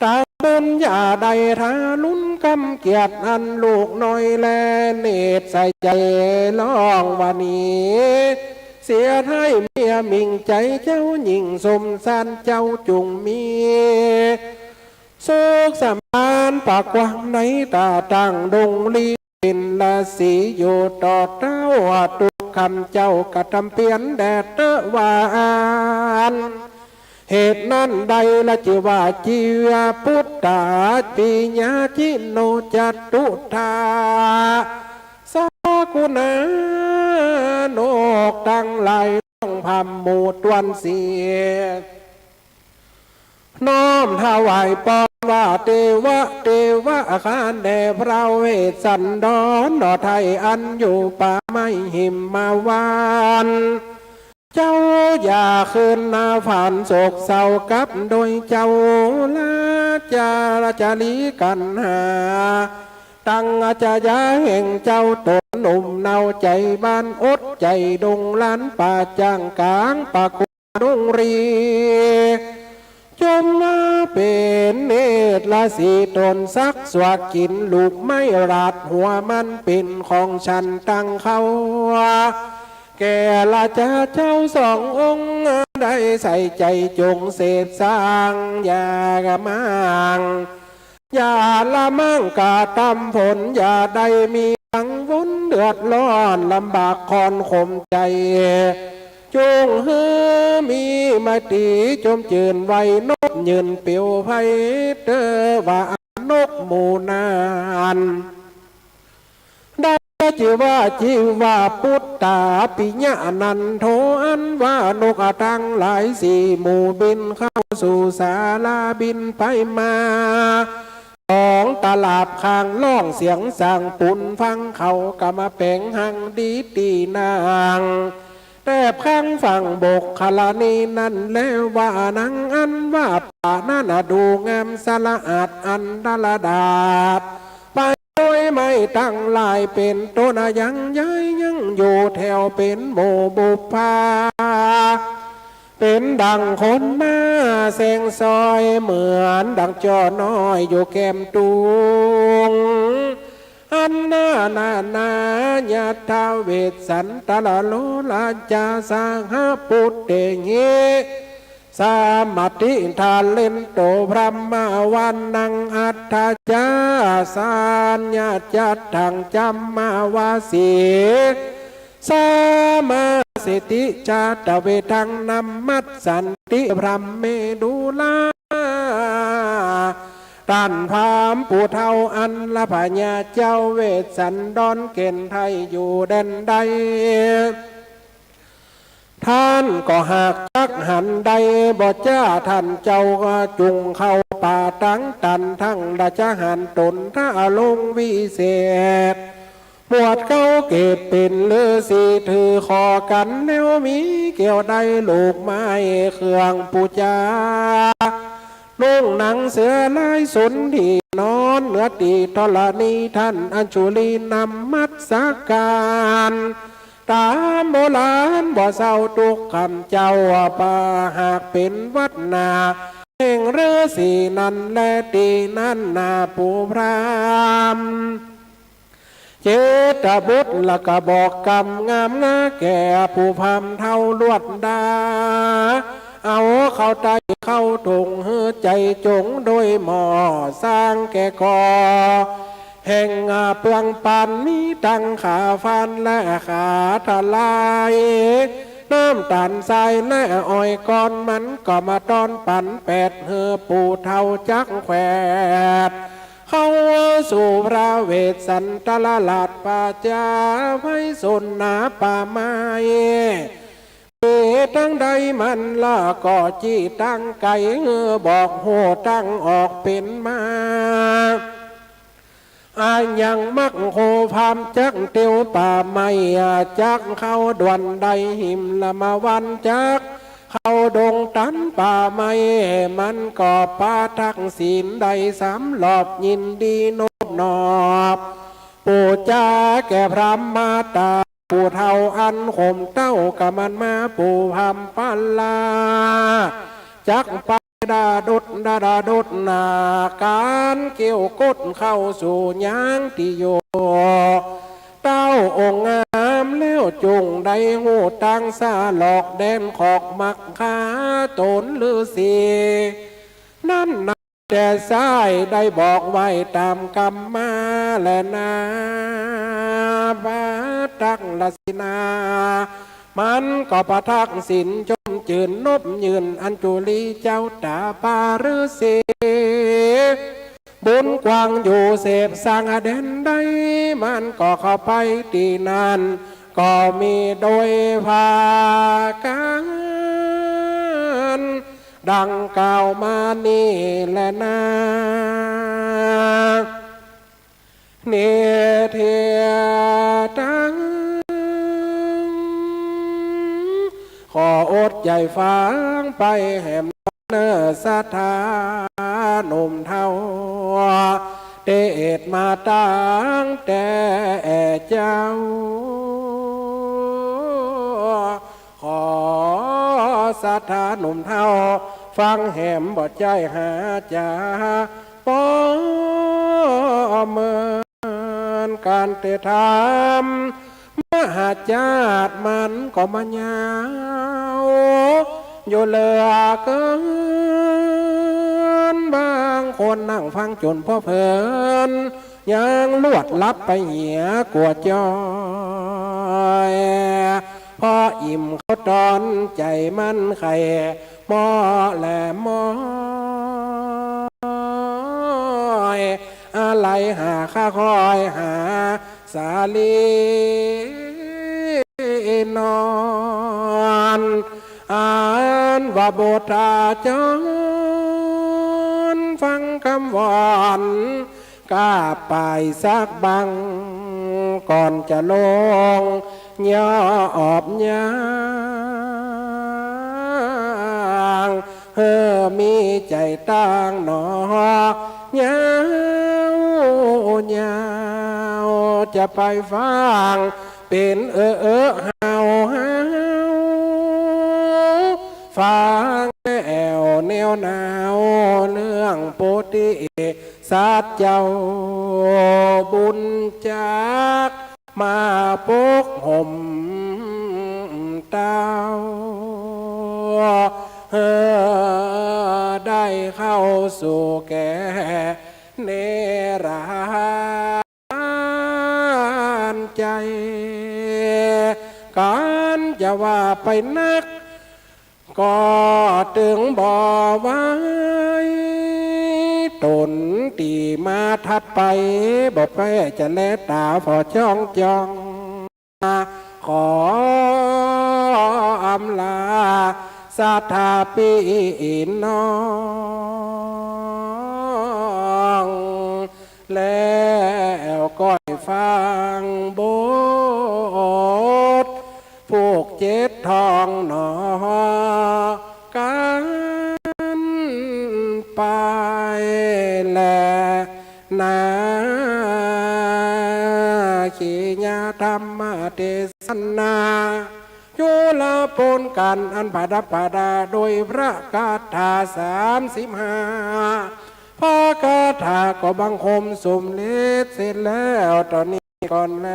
ต๋ามบุญญาได้ทารุณกำเกียรติ อันลูกน้อยแลเนตรใสใจ๋ ร้องว่านี้ เสียไท้เมียมิ่งใจ๋เจ้าหญิงสมสาร เจ้าจุ่งมีสุขสำราญปากกว้างในต๋าตั้งดงลี เป๋นราศีอยู่ต่อเต้า ตุ๊กข์ขำเจ้ากระทำเปียรแด่เต๊อะว่าอั้น เหตุนั้นได้ละจื้อว่า จีวปุตตะ ปิยะจิโน จตุทา สกุณะ นกตังหลายร้องพร่ำหมู่ตวนเสียง น้อมถวายปอนว่า เตวะ เตวะ ข้าแด่พระเวสสันดรหนอไท้ อันอยู่ป่าไม้หิมมาวัน เจ้าอย่าคืนนาฝันโศกเศร้ากับโดยเจ้า ราชาราชลีกัณหา ตังอาชญาแห่งเจ้าต๋นหนุ่มเนา ใจ๋บ้านอดใจ๋ดงหลานป่าจ้างก๋างป่ากุ ดงรี จมมาเป๋นเนตรราศีต๋นสักสวากิ๋นลูกไม้ราดหัวมันเป๋นของฉันตังเขา แก่ราชาเจ้าสององค์ได้ใส่ใจ๋จงเสพสร้าง อย่ากระมัง อย่าละมั่งกระทำผล อย่าได้มีกังวลเดือดร้อนลำบากคอนขมใจ๋ จงหื้อมีไมตรีจมจื้นไว้นบยืนเปียวไพร เต๊อะว่านกหมู่นั้น ได้จื้อว่า จีวปุตตะ ปิยะนันโท อันว่านกตังหลายสี่หมู่บินเข้าสู่ศาลาบินไปมา ของตลาดข้างร้องเสียงสั่ง ปูนฟังเขาก็มาแป๋งหั้งดีตี้นั่ง แต่ข้างฝั่งบกคลานี้นั้นแลว่านัง อันว่าป่านั้นน่ะดูงามสะอาดอันดาลดาด ไปโดยไม้ตังหลายเป๋นต้น ยังใหญ่ยังอยู่แถวเป๋นหมู่บุปผา เป๋นดังคนมาแซงซอย เหมือนดังจ้อน้อยอยู่แก้มตุง อันนานานา ยัตถาเวสสันตะละโล ราชาสหปุตเตหิ สามัตถิทาเลนโต พรหมวานังอัตถจา สัญญาจัตถังจัมมาวาสี สามาสิติจาตเวทัง นมัสสันติพรหมเมดุลา ต้านพราหมณ์ผู้เฒ่า อันละพญาเจ้าเวสสันดรเก๋ณฑ์ไทยอยู่แดนใด ท่านก็หากจักหันได้บ่จ้า ท่านเจ้าก็จุ่งเข้าป่าตังตัน ทั้งราชหันตนทะลงวิเศษ บวชเข้าเกตเป๋นฤๅษี ถือขอกันแนวมีแก้วได้ ลูกไม้เครื่องปู๋จา นุ่งหนังเสื้อลายสนที่นอน เหนือตี้ธรณี ท่านอัญชุลีนมัสการ ต๋ามโบราณบ่เศร้าตุ๊กข์กำเจ้า ปาหากเป๋นวัดนาแห่งฤๅษีนั้นแล ตี้นั้นนาผู้พราหมณ์ เจตบุตรละก็บอกกำงามนาแก่ผู้พราหมณ์เฒ่าลวดดา เอาเข้าใต้เข้าถุง หื้อใจ๋จ๋งโดยหม้อ สร้างแก่ก่อ แห่งเปืองปานมีตังขาฟันและขาทะลาย น้ำต๋าลทรายและอ้อยก้อน มันก็มาต้อนปั๋นแปด หื้อผู้เฒ่าจักแขวด เข้าสู่พระเวสสันตรราชประชาภัยสนนาป่าไม้ มีตังใดมันละก็จี้ตังไก๋ หื้อบอกฮู้ตังออกเป๋นมา อายังมักโคพราหมณ์จักเตียวป่าไม้ จักเข้าด่วนใดหิมละมาวัน จักเข้าดงตันป่าไม้ มันก็ปาทักษิณได้สามรอบ ยินดีนบนอบ ปู๋จาแก่พราหมณ์มาต๋า ผู้เฒ่าอันข่มเต้า กะมันมาผู้พราหมณ์ปาลา จักไปดาดุดดาดาดุดนา ก๋านเกี่ยวกดเข้าสู่ยางตี้อยู่ เต้าองค์งามแล้วจุ่งได้ฮู้ตังสะหลอกแดนขอกมักคาต๋นฤๅษี นั้นนา แต่ซ้ายได้บอกไว้ต๋ามกำมาแลนา ปาทักษิณา มันก็ปาทักษิณชมจื่นนบยืนอัญชุลีเจ้าต๋าปาฤๅษี บุญกว้างอยู่เสพสร้างแดนใด มันก็เข้าไปตี้นั้น ก็มีโดยภากัน ดังกล่าวมานี้แลนา นิเทศตัง ขออดใจ๋ฟังไปแหมเน่อศรัทธาหนุ่มเฒ่า เตศน์มาตังแต่เจ้า ขอศรัทธาหนุ่มเฒ่า ฟังแหมบ่ใจ้หาจ๋า ป้อเมินก๋านเตศน์ธรรม มหาชาติมันก็มายาว อยู่เหลือเกิน บางคนนั่งฟังจ๋นเพลินเพลิน ยังลวดหลับไปเหียกั๋วจ้อย พออิ่มเข้าต๋อนใจ๋มันใค่มอแลมอย อาลัยหาข้าคอยหาสาลีนอน อันว่าบุตราจ๋อน ฟังกำว่า น ก้าไปสักบั้ง ก่อนจะลงยอบย่างเฮอ มีใจ๋ตั้งหนอ ยาวยาว จะไปฟัง เป๋นเออเออเฮาเฮา ฟังแล้วแนวหนาว เรื่องโปติสัตว์เจ้า บุญจักมาปกห่มเต้า เฮอ ได้เข้าสู่แก่เนราน ใจ๋ ก๋านจะว่าไปนัก ก็ตึงบ่ไหว ต๋นตี้มาถัดไป บ่แป๊จะแลต๋าผ่อจ้องจ้อง ขออำลาศรัทธาปี้น้อง แล้วก้อยฟังบทผูกเจ็ดท้องหนอ กั๋นไปแลนา ขีญาธรรมเตสนา จุลปนกั๋นอันประดับประดาโดยพระคาถาสามสิบห้า พระคาถาก็บังคมสมเร็จเสร็จแล้วเต้านี้ก่อนแล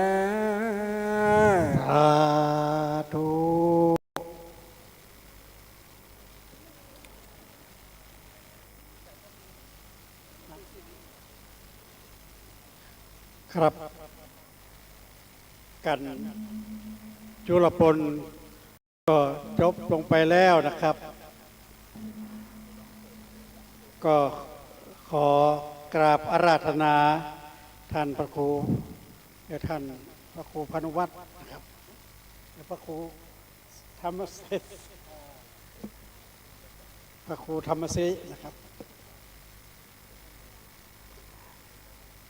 สาธุ ครับ กั๋นจุลปนก็จบลงไปแล้วนะครับ ก็ขอกราบอาราธนาท่านพระครู เดี๋ยวท่านพระครูพานุวัฒน์นะครับ เดี๋ยวพระครู ธรรมเสน พระครูธรรมเสนนะครับ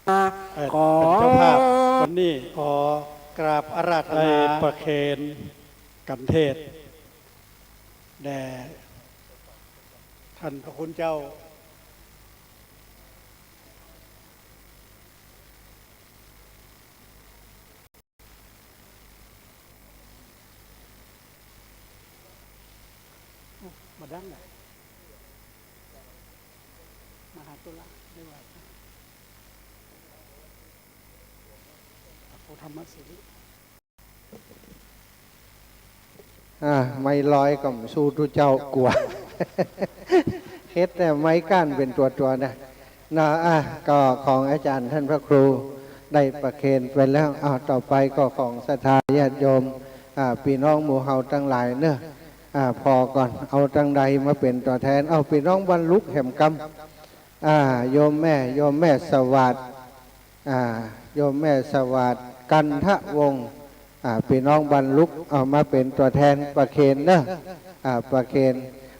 เอ่อ ขอ เป๋นเจ้าภาพวันนี้ ขอกราบอาราธนา ได้ประเคนขันเทศน์แด่ท่านพระคุณเจ้า บ่ดังเลย มหาตุลาได้ไหว้พระ พระครูธรรมสิริ อ่า ไมค์ลอยก็บ่สู้ตุ๊เจ้ากั๋ว เฮ็ดแต่ไมค์ก้านเป๋นตั๋วๆ นะ เนาะ อ่ะ ก็ของอาจ๋ารย์ท่านพระครูได้ประเคนไปแล้ว อ้าว ต่อไปก็ของศรัทธาญาติโยม อ่า ปี้น้องหมู่เฮาตังหลายเนาะ อ่า ผ่อก่อน เอาตังใดมาเป๋นตั๋วแทน เอา ปี้น้องบ้านลุกแหมกำ อ่า โยมแม่ โยมแม่สวัสดิ์ อ่า โยมแม่สวัสดิ์ กันทะวงศ์ อ่า ปี้น้องบ้านลุก เอามาเป๋นตั๋วแทนประเคนเนาะ อ่า ประเคน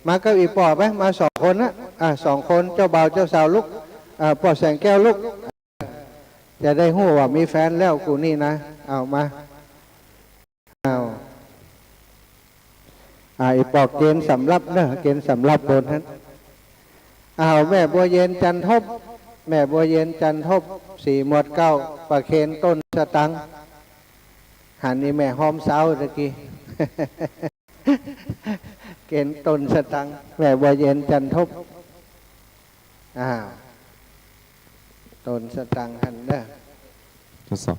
มากับอี่ป้อไป มาสองคนนะ อ่า สองคน เจ้าบ่าวเจ้าสาวลุก อ่า ป้อแสงแก้วลุก จะได้ฮู้ว่ามีแฟนแล้วกู้นี้นะ เอามา อ้าว อ่า อี่ป้อเก๋ณฑ์สำรับเนาะ เก๋ณฑ์สำรับโบนหั้น อ้าว แม่บัวเย็นจันทบ แม่บัวเย็นจันทบ สี่หมวดเก้า ประเคนต้นสตังค์ หันอี่แม่ฮอมเซ้าตะกี้ เก๋ณฑ์ต้นสตังค์ แม่บัวเย็นจันทบ อ้าว ต้นสตังค์หั้นเนาะ ทดสอบ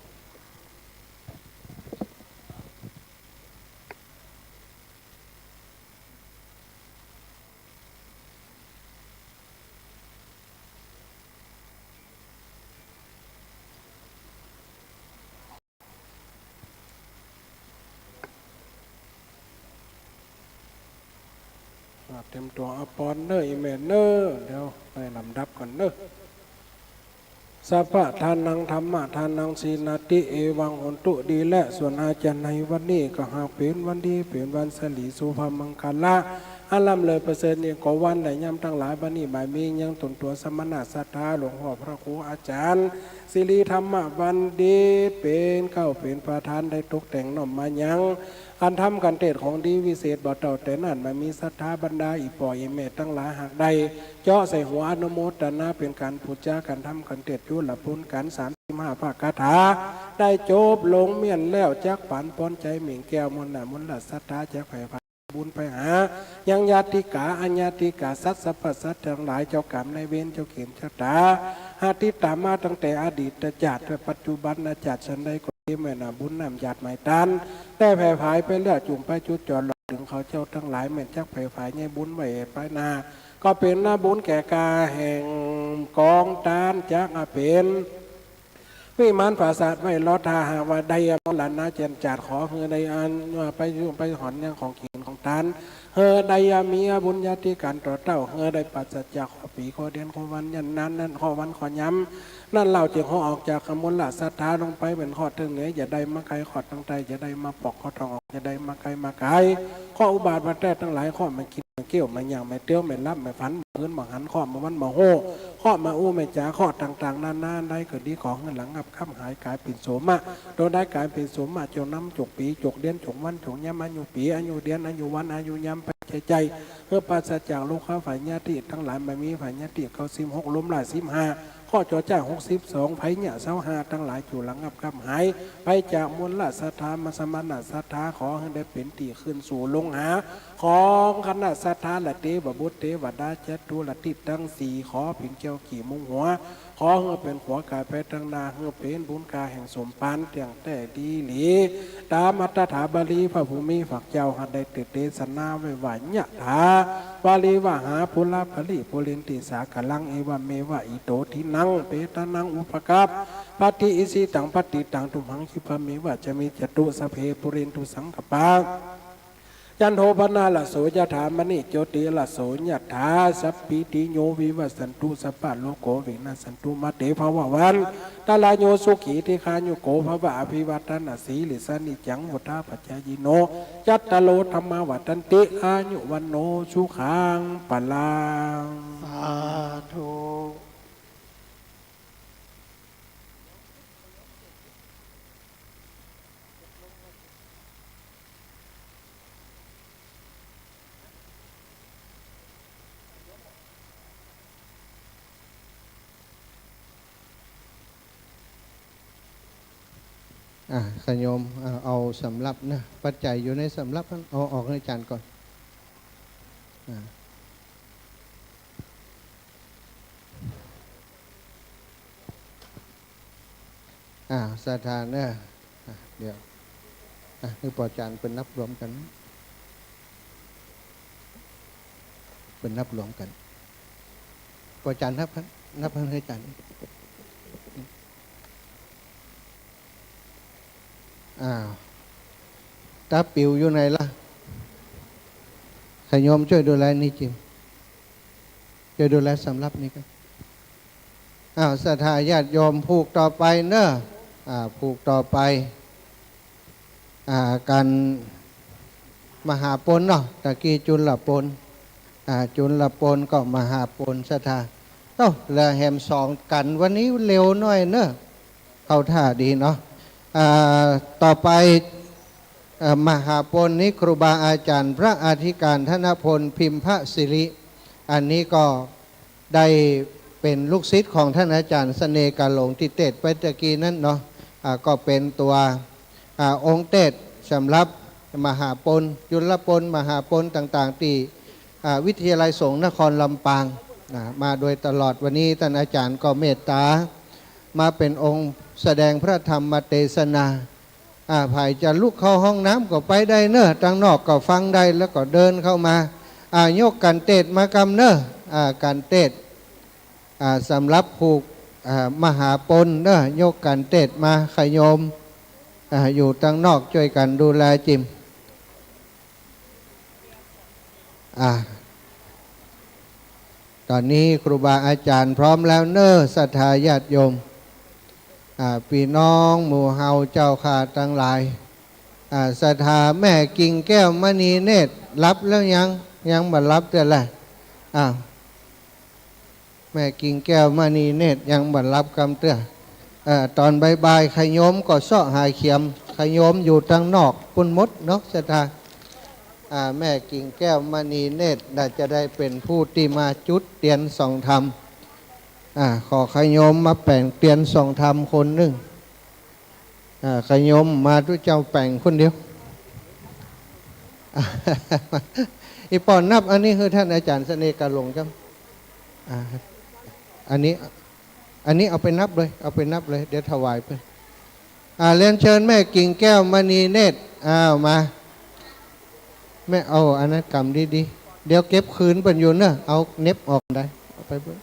อ่า เตรียมตั๋วเอาปอนเน่อ อี่แม่เน่อ เดี๋ยวไปลำดับก่อนเน่อ สัพพะทานัง ธัมมะทานัง สีลาติ เอวัง โหนตุ ดีแล้ว ส่วนอาจ๋ารย์ในวันนี้ก็หากเป๋นวันดี เป๋นวันสิริสุภมังคละ อันล้ำเลิศประเสริฐยิ่งกว่าวันและยามตังหลาย บัดนี้บ่ายมียังตนตั๋วสมณะศรัทธา หลวงพ่อพระครูอาจารย์ สิริธรรมบัณฑิต เป๋นเกล้าเป๋นประธาน ได้ตกแต่งน้อมมายัง การทำการเตศน์ของดีวิเศษ บ่าเต้าแต่นั้น บ่ามีศรัทธาบรรดาอี่ป้ออี่แม่ตังหลาย หากได้เจาะใส่หัวอนุโมทนา เป๋นก๋านปู๋จา ก๋านทำการเตศน์จุลปุณกัน สามสิบห้าพระคาถา ได้จบลงเมี้ยนแล้ว จักปันปอนใจ๋เม่งแก้ว มนต์หน้ามนต์หลัดศรัทธา จักใฝ่ บุญไปหา ยังญาติกา อาญาติกา สัตว์สรรพสัตว์ตังหลาย เจ้ากรรมนายเวร เจ้าเข็มชะตา หากติดต๋ามมาตั้งแต่อดีตจาติ ปัจจุบันจาติ สันใดก็ดี แม่น้ำบุญน้ำหยาดไหมตาน แต่แผ่ผายไปแล้ว จุ่มไปจุดจอด รอดเถิงเขาเจ้าตังหลาย แม่นจักแผ่ผายใยบุญไว้ไปหน้า ก็เป๋นนาบุญแก่กาแห่งก๋องตาน จักอาเป๋น วิมานปราสาทไว้รอถ้า หากว่าได้มรณะเจียนจาด ขอหื้อได้อันไปอยู่ไปหอนยังของกิ๋นของตาน หื้อได้มีบุญญาธิก๋านต่อเต้า หื้อได้ปราศจากข้อปี๋ข้อเดือนข้อวัน ยันนั้นนั้นข้อวันข้อยาม นั้นเล่าจึงเหาะออกจากกมลศรัทธาลงไป แม่นฮอดเถิงเหนือ อย่าได้มาไกล ฮอดเถิงใต้ อย่าได้มาปอก ฮอดเถิงออก อย่าได้มาไกลมาไกล เคราะห์อุบาทมาแต้ตังหลาย เคราะห์มากิ๋น มาเกี้ยว มาย่าง มาเตียว มาหลับ มาฝัน มาหื้น มาหัน เคราะห์มาวันมาฮู้ เคราะห์มาอู้มาจ๋า เคราะห์ต่างๆ นานา ได้ก็ดี ขอหื้อระงับ กำหาย ก๋ายเป๋นโสมะ โตได้ก๋ายเป๋นโสมะ จงนำจกปี๋ จกเดือน จกวัน จกยาม อายุปี๋ อายุเดือน อายุวัน อายุยาม ไปใจ้ใจ้ หื้อปราศจากโรคาภัยญาติตังหลาย บ่ามีภัยญาติ เก้าสิบหก ลมละสิบห้า เคราะห์จ๋อจ้า หกสิบสอง ภัยยะซาวห้าตังหลาย จูงระงับ กำหาย ไปจากมลศรัทธา มาสมณศรัทธา ขอหื้อได้เป๋นตี้ขึ้นสู่ลงหา ของคณะศรัทธาและเตวบุตรเตวดาจตุรทิศตังสี่ ขอเป๋นแก้วกี่มุงหัว ขอหื้อเป๋นขัวก๋ายไปตังหน้า หื้อเป๋นบุญกาแห่งสมภารเตี้ยงแต๊ดีหลี ต๋ามอัตถกถาบาลีพระผู้มีพระเจ้าหากได้เตสนาไว้ว่า ยะถา วาริวหา ปูรา ปะริ ปูเรนติ สาคะรัง เอวะเมวะ อิโต ทินนัง เปตานัง อุปะกัปปะติ อิชิตัง ปัตถิตัง ตุมหัง คิปะเมวะ สะมิชฌะตุ สัพเพ ปูเรนตุ สังกัปปา จันโท ปะนะระโส ยะถา มะณิ โชติระโส ยะถา สัพพีติโย วิวัชชันตุ สัพพะโรโค วินัสสันตุ มาเต ภะวะวันตะราโย สุขี ทีฆายุโก ภะวะ อะภิวาทะนะสีลิสสะ นิจจัง วุฑฒาปะจายิโน จัตตาโร ธัมมา วัฑฒันติ อายุ วัณโณ สุขัง พะลัง สาธุ อ่ะ ขะโยม เอา เอาสำรับนะ ปัจจัยอยู่ในสำรับหั้น เอาออกหื้ออาจ๋ารย์ก่อน อ่ะ อ่า ศรัทธาเนอะ อ่ะ เดี๋ยว อ่ะ หื้อป้อจ๋ารย์เปิ้นนับรวมกั๋น เปิ้นนับรวมกั๋น ป้อจ๋ารย์นับครับ นับหื้ออาจ๋ารย์ อ้าว ต๋าปิ๋วอยู่ไหนล่ะ ขะโยมจ้วยดูแลนี่จิม จ้วยดูแลสำรับนี่ก่อน อ้าว ศรัทธาญาติโยม ผูกต่อไปเนอะ อ่า ผูกต่อไป อ่า ก๋านมหาปณเนาะ ตะกี้จุลปณ อ่า จุลปณก็มหาปณ ศรัทธา โอ้ เหลือแหมสองก๋าน วันนี้เร็วหน่อยเนอะ เข้าท่าดีเนาะ อ่า ต่อไป เอ่อ มหาปณนี้ครูบาอาจ๋ารย์พระอธิการธนพล พิมพสิริ อันนี้ก็ได้เป๋นลูกศิษย์ของต้านอาจ๋ารย์เสน่ห์กาหลงตี้เตศน์ไปตะกี้นั้นเนาะ อ่า ก็เป๋นตั๋ว อ่า องค์เตศน์สำรับมหาปณ จุลปณ มหาปณต่างๆ ตี้ อ่า วิทยาลัยสงฆ์นครลำปาง นะ มาโดยตลอด วันนี้ต้านอาจ๋ารย์ก็เมตต๋ามาเป๋นองค์แสดงพระธรรมเตสนา อ่า ใผจะลุกเข้าห้องน้ำก็ไปได้เนอะ ตังนอกก็ฟังได้ แล้วก็เดินเข้ามา อ่า ยกก๋านเตศน์มากำเนอะ อ่า ก๋านเตศน์ อ่า สำรับผูก อ่า มหาปณเนอะ ยกก๋านเตศน์มา ขะโยม อ่า อยู่ตังนอกจ้วยกั๋นดูแลจิม อ่า ต๋อนนี้ครูบาอาจ๋ารย์พร้อมแล้วเนอะ ศรัทธาญาติโยม อ่า ปี้น้องหมู่เฮาเจ้าข้าตังหลาย อ่า ศรัทธาแม่กิ่งแก้วมณีเนตร หลับแล้วยัง ยังบ่หลับเตื้อแล อ้าว แม่กิ่งแก้วมณีเนตรยังบ่หลับกำเตื้อ เอ่อ ต๋อนบ่ายๆ ขะโยมก็เซาะหาเขียม ขะโยมอยู่ตังนอกปู้นหมดเนาะ ศรัทธา อ่า แม่กิ่งแก้วมณีเนตรน่าจะได้เป๋นผู้ตี้มาจุดเตียนส่องธรรม อ่า ขอขะโยมมาแป๋งเตียนส่องธรรมคนนึ่ง อ่า ขะโยมมาตุ๊เจ้าแป๋งคนเดียว อี่ป้อนับอันนี้หื้อต้านอาจ๋ารย์เสน่ห์กาหลงจ้ำ อ่า อันนี้ อันนี้เอาไปนับเลย เอาไปนับเลย เดี๋ยวถวายไป อ่า เรียนเจิญแม่กิ่งแก้วมณีเนตร อ้าว มา แม่ เอาอันนั้นกำดีๆ เดี๋ยวเก็บคืนเปิ้นอยู่เนาะ เอาเน็บออกได้ เอาไปเปิ้น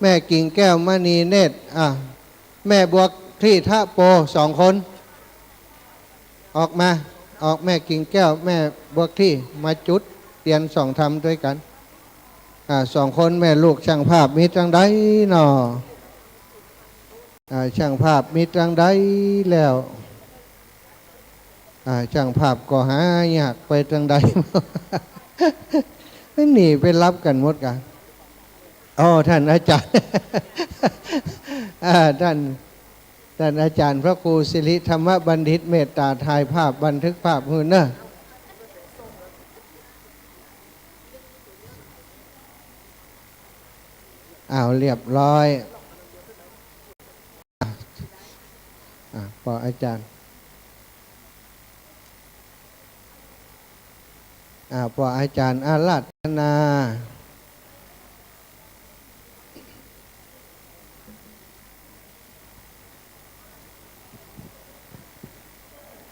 แม่กิ่งแก้วมณีเนตร อ่า แม่บัวคลี่ทะโป สองคน ออกมา ออก แม่กิ่งแก้ว แม่บัวคลี่ มาจุดเตียนส่องธรรมตวยกั๋น อ่า สองคนแม่ลูก ช่างภาพมีตังใดน้อ อ่า ช่างภาพมีตังใดแล้ว อ่า ช่างภาพก็หายากไปตังใด หนีไปหลับกั๋นหมดกา อ้อ ต้านอาจ๋ารย์ อ่า ต้าน ต้านอาจ๋ารย์พระครูสิริธรรมบัณฑิตเมตต๋าถ่ายภาพบันทึกภาพหื้อเนาะ อ้าว เรียบร้อย อ่ะ ป้ออาจ๋ารย์ อ่า ป้ออาจ๋ารย์อาราธนา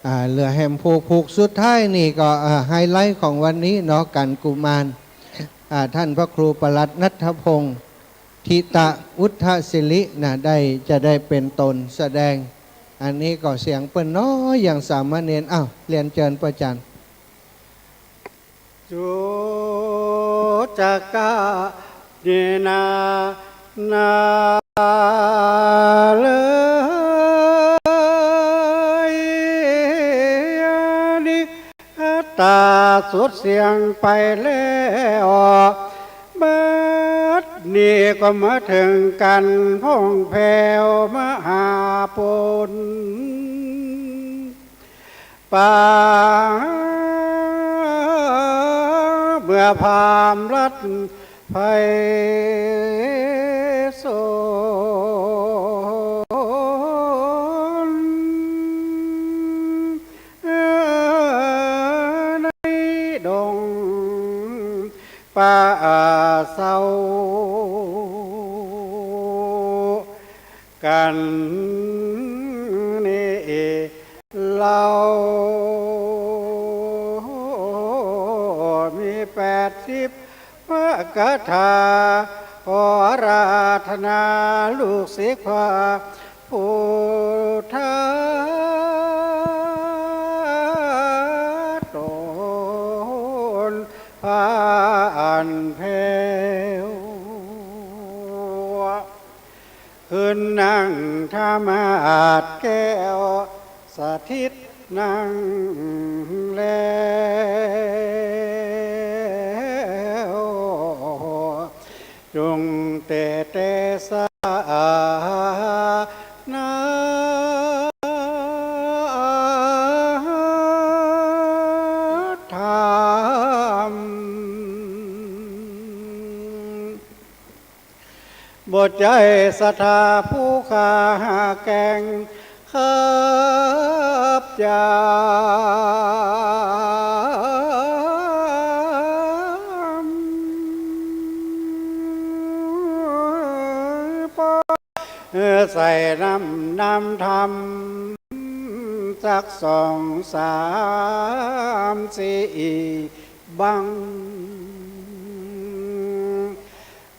อ่า เหลือแหมผูก ผูกสุดท้ายนี่ก็ อ่า ไฮไลท์ของวันนี้เนาะ ก๋านกุมาร อ่า ต้านพระครูปลัดณัฐพงษ์ ธิตะอุทธสิรินะ ได้ จะได้เป๋นต๋นแสดง อันนี้ก็เสียงเปิ้นน้อย อย่างสามเณร อ้าว เรียนเจิญป้ออาจ๋ารย์ จุจกะเนนะ นาเลย นิ ตาสุดเสี้ยงไปแล้ว บัดนี้ก็มาเถิงก๋านพ่องแผ้วมหาปุญ ปางเมื่อพราหมณ์รัฐไพศาล ในดงป่าเศร้า กั๋นนี้เล่า มีแปดสิบพระคาถา ขออาราธนาลูกศิษย์พระพุทธะ ต๋นพระอันแผ้ว ขึ้นนั่งธรรมาสน์แก้ว สถิตนั่งแล้ว จุ่งเตเตสะ นาธรรม บ่ใจ้ศรัทธาผู้ข้าแก่งขับจำ ใส่น้ำ น้ำธรรม สักสองสามสี่บั้ง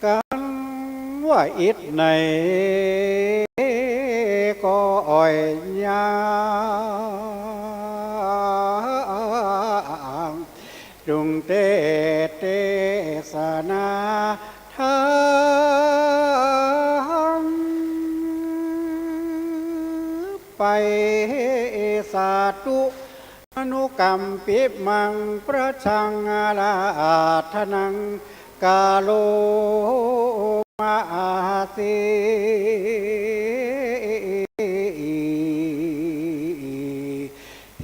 กั๋นว่าอิดไหนก็อ่อยยาง จุ่งเตเตสนาธรรม ไปสาธุ นุกัมปิมัง ปะรัชชัง อาราธนัง กะโรมาสิ ข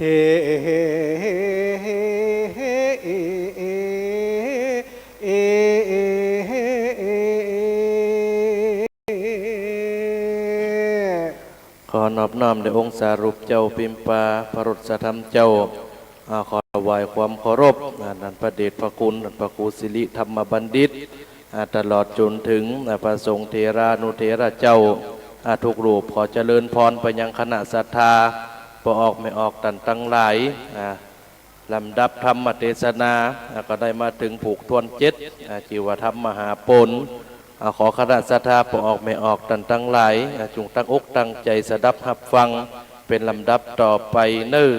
อนอบน้อมแด่องค์สารูปเจ้าปิมปา พระรสธรรมเจ้า อ่า ขอถวายความเคารพ อ่า ท่านพระเดชพระคุณ ท่านพระครูสิริธรรมบัณฑิต อ่า ตลอดจ๋นเถิง อ่า พระสงฆ์เถรานุเถระเจ้า อ่า ทุกรูป ขอเจริญพรไปยังคณะศรัทธา ป้อออกแม่ออกต้านตังหลาย อ่า ลำดับธรรมเตสนา อ่า ก็ได้มาเถิงผูกถ้วนเจ็ด อ่า จื้อว่าธรรมมหาปณ อ่า ขอคณะศรัทธาป้อออกแม่ออกต้านตังหลาย อ่า จุ่งตั้งอกตั้งใจ๋สดับฮับฟัง เป๋นลำดับต่อไปเน่อ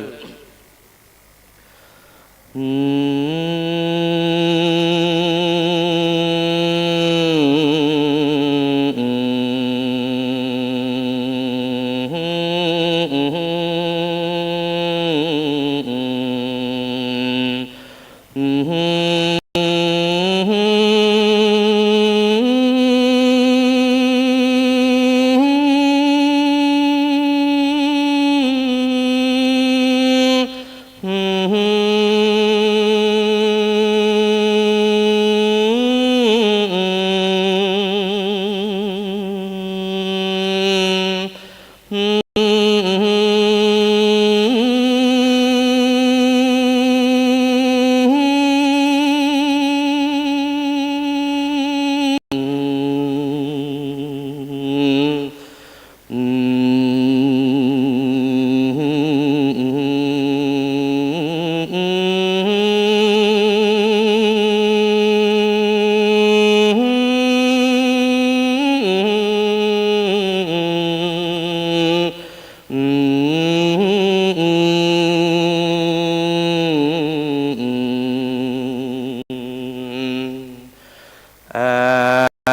อา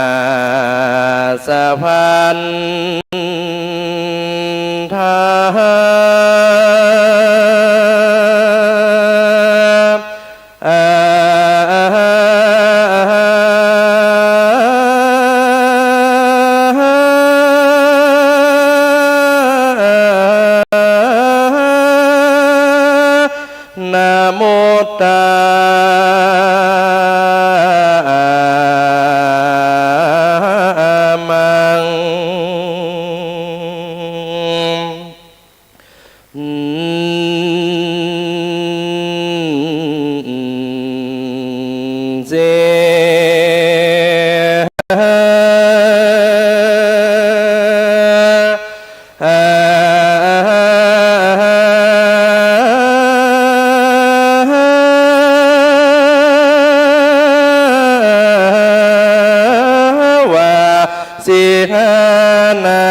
สะพันธา อา นะโมตามัง สิ วาสิหานา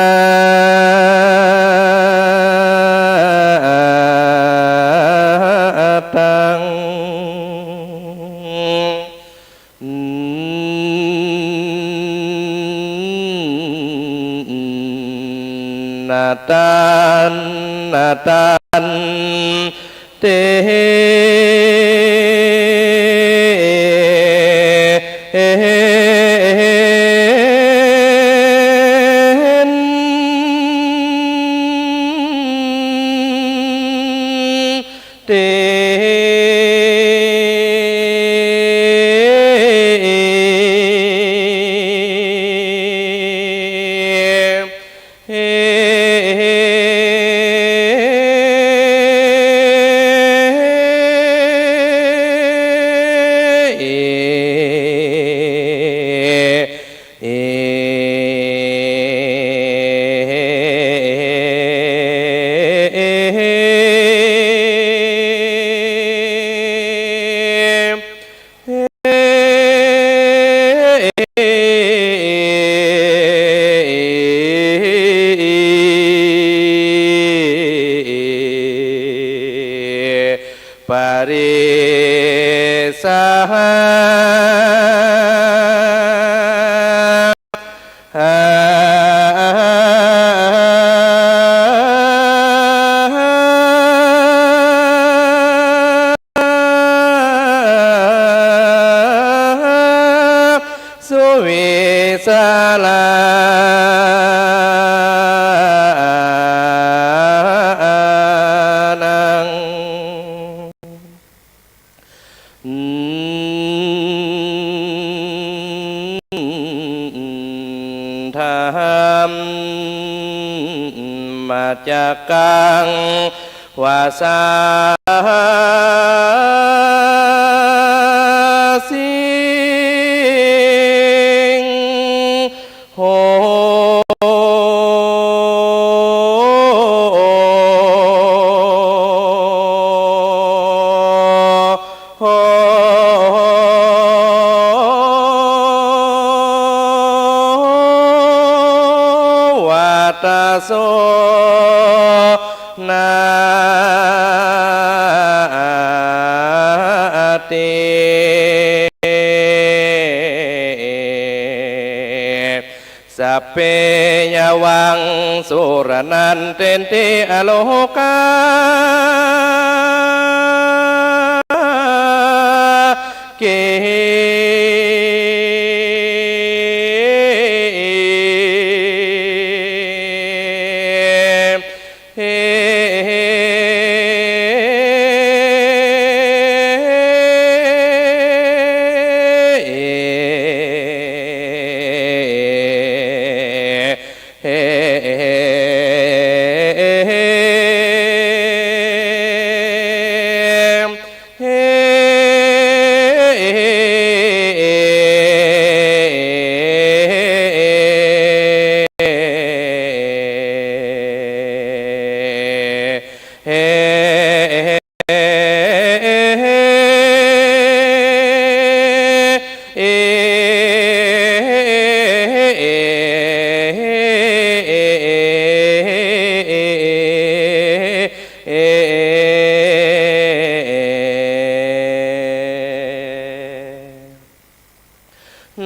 ตัง นาตัน นาตัน เต เต ปริสหา นัง ธัมมะจักกัง วาสาสิง โห วัตโส นาติ สัพเพ ยาวัง สุรนันเตนติ อโลกาเก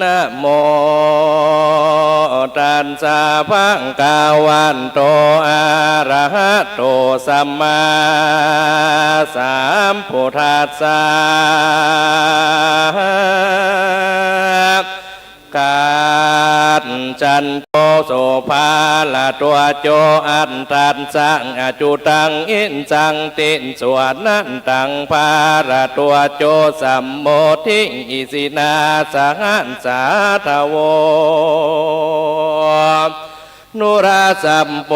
นะโม ตัสสะ ภะคะวะโต อะระหะโต สัมมาสัมพุทธัสสะ กัจจันโต สุภะระตวะโจ อัตถัสสะ อะจุตัง อิสสันติ สุวัตตันตัง ภะระตวะโจ สัมโมทิ อิสินา สหัสสาทะโว นุราสัพป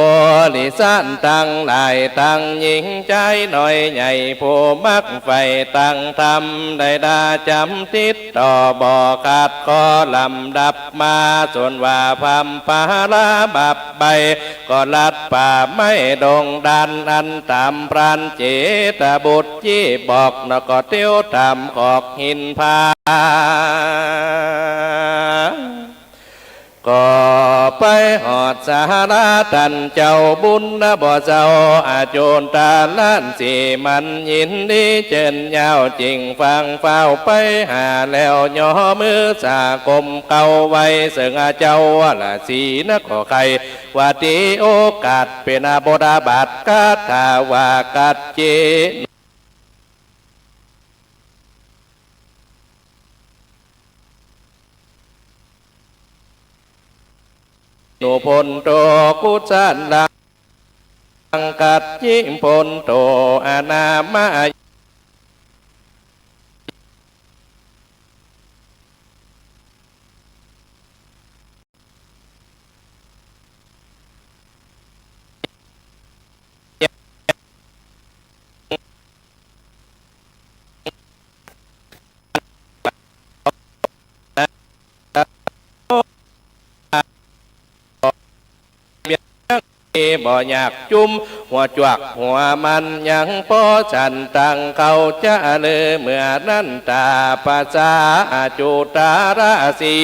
ริสัตตังหลาย ตังญิงจายน้อยใหญ่ ผู้มักใฝ่ตังธรรม ได้ดาจ๋ำติดต่อบ่ขาด ขอลำดับมา ส่วนว่าพร่ำปาราบับใบ ก็ลัดป่าไม้ดงดาน อันต๋ามพรานเจตบุตรจี้บอก แล้วก็เตียวต๋ามขอกหินผา ก็ไปฮอดศาลาต้านเจ้าบุญนะบ่เจ้า อจุตาลันสีมันยินดีเจิญยาว จึงฟั่งฟ้าวไปหาแล้ว ย่อมือสาก้มเก้าไหว้ เซิ่งอาเจ้าวรสีนะ ก็ใค่ว่าตี้โอกาส เป๋นอาบทอาบัติคาถาว่ากัจจิ นุพันโท กุศลัง กัจจิพันโท อนามาบ่อยากจุมหัวจวกหัวมัน ยังปอฉันตังเขาจะลือ เมื่อนั้นต๋าปะสาอจุตาราสี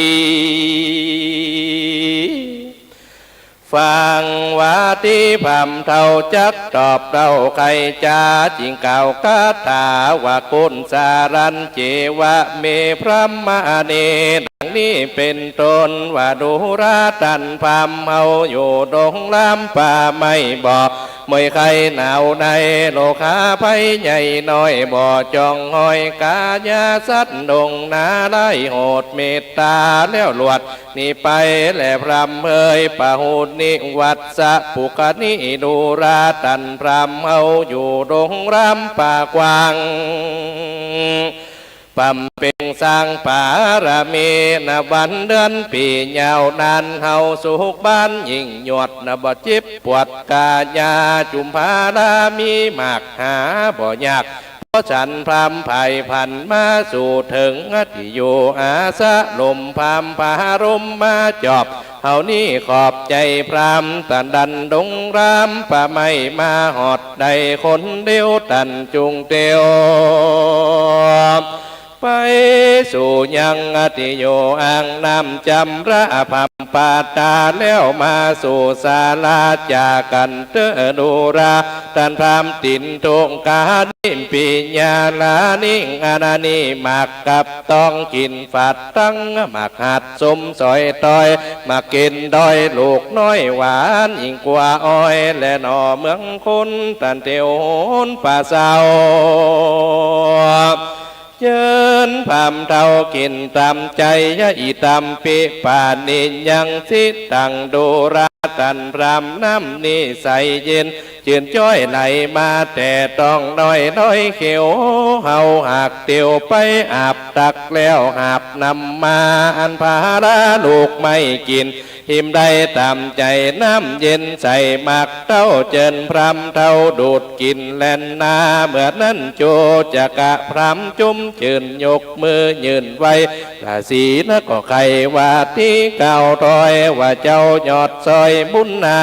ฟั่งว่าตี้พร่ำเฒ่าจักตอบเล่าไขจ๋า จึงกล่าวคาถาว่า กุศลันเจวะเม พรหมเณ ดังนี้เป๋นต้น ว่าดูราต้านพราหมณ์เฮาอยู่ดงลำป่าไม้บ่ มวยไข้หนาวใน โรคาภัยใหญ่น้อย บ่จ้องห้อยก๋ายาสัตว์ดงนาร้าย โหดเมตต๋าแล้วหลวดหนีไปแล พรำเฮย ปะหุนิวัสสะ ปุคคณิดูรา ต้านพรามเฮาอยู่ดงรามป่ากว้าง บำเพ็งสร้างปารมี นับวันเดือนปี๋ยาวนาน เฮาสุขบานยิ่งยวด นับบ่เจ็บปวดก๋ายา จุมพารามีมากหาบ่ยาก เพราะฉันพรามไพร่พันมาสู่เถิง อติโยอาสะลมพรามผาลมมาจอบ เฮานี้ขอบใจ๋พราม ต้านดันดงรามป่าไม้มาฮอดได้คนเดียว ต้านจุ่งเตียว ไปสู่ยังอติโยอ่างน้ำจำระพรามป่าต๋า แล้วมาสู่ศาลาจ๋ากั๋นเต๊อะดูรา ต้านพรามตินทุกขานิมปิยาลานิงอานานิมากกับต้องกิ๋นฝาดตังหมากหัดส้มสอยตอย หมากเก็นดอยลูกน้อยหวานยิ่งกว่าอ้อย และหน่อเมืองคน ต้านเตียวโหนป่าเศร้า เจิญพรามเฒ่ากิ๋นต๋ามใจ๋ ยะอิตัมปิปานิยังสิตังดูรา ต้านพรามน้ำนิสัยเย็น จื้นจ้อยไหลมาแต่ต้องน้อยดอยเขียว เฮาหากเตียวไปอาบตักแล้วหาบนำมา อันผาลาลูกไม้กิ๋น หิมได้ต๋ามใจ๋น้ำเย็นใสหมากเต้า เจิญพรามเฒ่าดูดกิ๋นแล่นนา เมื่อนั้นโจจกะพรามจุ่มจื้นยกมือยื่นไหว้ ราศีนะก็ใค่ว่าตี้กล่าวถอยว่าเจ้ายอดซอยบุญนา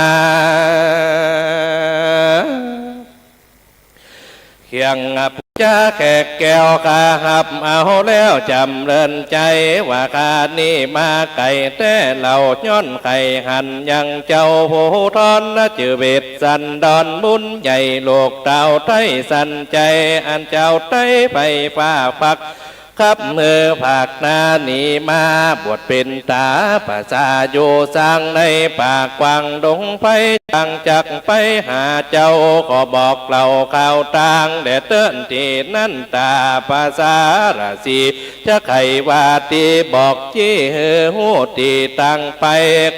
เคียงปู๋จาแขกแก้วข้าฮับเอาแล้วจ๋ำเริญใจ๋ ว่าข้านี้มาไก๋แต๊เหล่า ย้อนใค่หันยังเจ้าผู้ทอน จื้อเวสสันดรบุญใหญ่ ลูกเต้าไต้สันใจ๋ อันเจ้าไต้ไพร่ฟ้าพัก ขับมือผากหน้าหนีมา บวชเป๋นต๋าประสาอยู่สร้างในป่ากว้างดงไพร จักไปหาเจ้า ก็บอกเล่าข่าวตาง แด่เตื้อนตี้นั้นต๋าประสาราศี จะใค่ว่าตี้บอกจี้หื้อฮู้ตี้ตางไป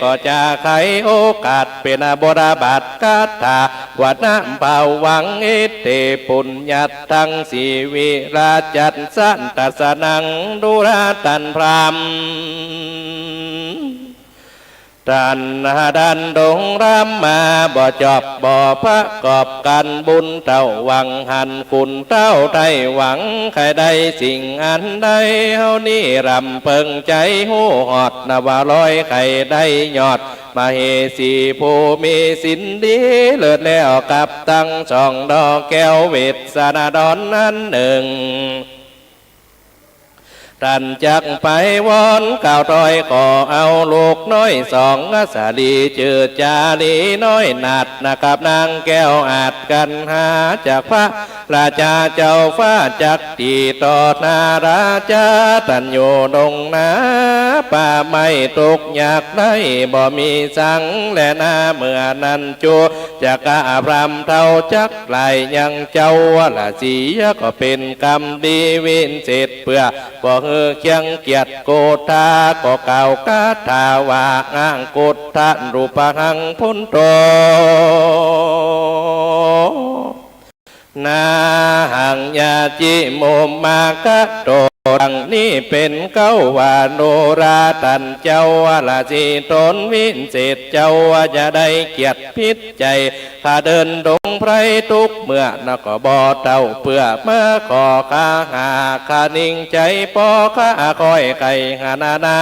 ก็จะใค่โอกาสเป๋นบทบาทคาถา ว่านะภาวัง อิทธิปุญญะ ตัง สีวิราชัสสันตัสสะนัง ดูราต้านพราม ต้านหาด้านดงรามมา บ่จบบ่ประกอบกั๋นบุญเต้าหวังหัน คุณเต้าไต้หวังใค่ได้สิ่งอันใด เฮานี้รำเปิงใจ๋ฮู้ฮอดนะว่าร้อยใค่ได้ยอด มเหสีผู้มีศีลดีเลิศแล้ว กับตังสองดอกแก้วเวสสันดรนั้นนึ่ง ต้านจักไปวอนกล่าวถอย ขอเอาลูกน้อยสองอสรี จื้อจารีน้อยนาฏ นะกับนางแก้วอาจกัณหา จากพระราชาเจ้าฟ้า จัก ตี้ต่อหน้าราชา ต้านอยู่ดงนาป่าไม้ ตุ๊กข์ยากไร้บ่มีสัง และนาเมื่อนั้นโจจกะพรามเฒ่า จักลายยังเจ้าราศี ก็เป๋นกรรมดีวิเศษ เปื้อบ่หื้อเคียงเกียรติโกฏา ก็กล่าวคาถาว่า อังคุฏฐรูปหัง พุทโธ นาหัง ยาจิมุมมากะโต ดังนี้เป๋นเก้า ว่าดูราต้านเจ้าราศี ต๋นวิเศษเจ้า จะได้เกียรติพิษใจ๋ ข้าเดินดงไพรตุ๊กเมื่อนะก็บ่เต้า เปื้อมาขอข้าหาข้านิ่งใจ๋ ปอข้าคอยใค่หันนา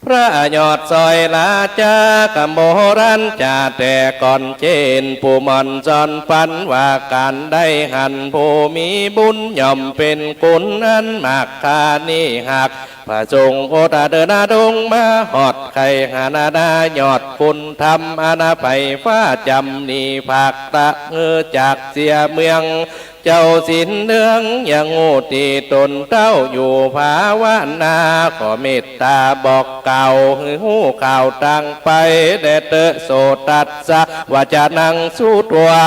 พระยอดซอยราชากำโบราณจาแต่ก่อนเจน ผู้หม่อนสอนปันว่าก๋านได้หันผู้มีบุญย่อมเป๋นคุณอันมาก ข้านี้หากพระสงฆ์โอตเดินดงมาฮอด ใค่หันนายอดคุณธรรมอันไพร่ฟ้าจ๋ำนี้ ภาคตะหื้อจากเสียเมือง เจ้าศีลเหลืองยังฮู้ตี้ต๋นเต้าอยู่ภาวนา ก็เมตต๋าบอกกล่าวหื้อฮู้ข่าวตางไป แลเต๊อะ โสตัสสะ วะจะนัง สุตวา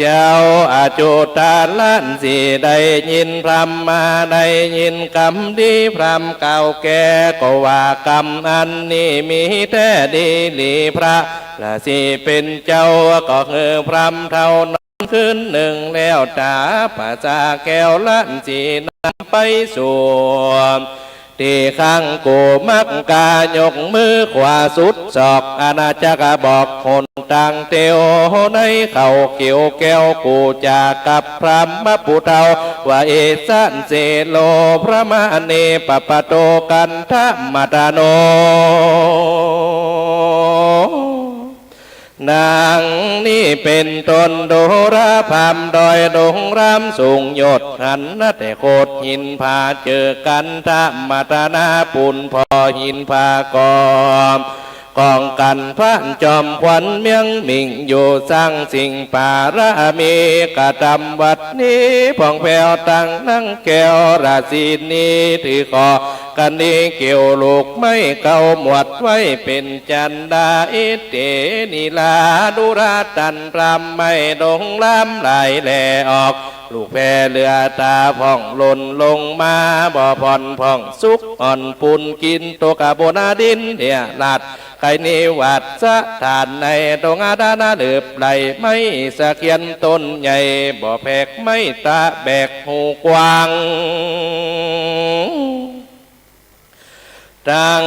เจ้าอจุฏาลันสีได้ยินพราหมณ์มา ได้ยินกำตี้พราหมณ์กล่าวแก่ ก็ว่ากำอันนี้มีแต๊ดีหลี พระราศีเป๋นเจ้าก็หื้อพราหมณ์เฒ่านอนคืนนึ่ง แล้วต๋าประสาแก้วลันสีนำไปสู่ ตี้ข้างกู่มักกายกมือขวาสุดศอก อาณาจักรบอกหนตางเตียว ในเขาเขียวแก้วกู่จ๋ากับพราหมณ์ผู้เฒ่า ว่าเอสันเสโล พระมะเน ปะปะโต กันทะมะตะโน ดังนี้เป๋นต้น ดูราพราหมณ์ดอยดงรามสูงยศ หันนะแต่โขดหินผา เจอกันทะมะตะนาปูนผ่อหินผาก่อ กองกันพระจอมขวัญเมืองมิ่ง อยู่สร้างสิ่งปารมี กระตำวัดนี้ผ่องแผ้ว ตังนางแก้วราศีนี ถือขอ กันนี้เกี่ยวลูกไม้เก่าหมวดไว้เป๋นจันดา อิเตนิลา ดูราตันพราหมณ์ไม้ดงรามหลายแหล่ออก ลูกแผ่เหลือต๋าผ่องหล่นลงมา บ่ผ่อนผ่องสุกอ่อนปูนกิ๋น ตกบนดินเหี่ยหลาด ไขนิวัตสถานในดงอาดานาเหลือบไหล ไม้สะเคียนต้นใหญ่ บ่แผกไม้ตะแบกหูกว้าง ตัง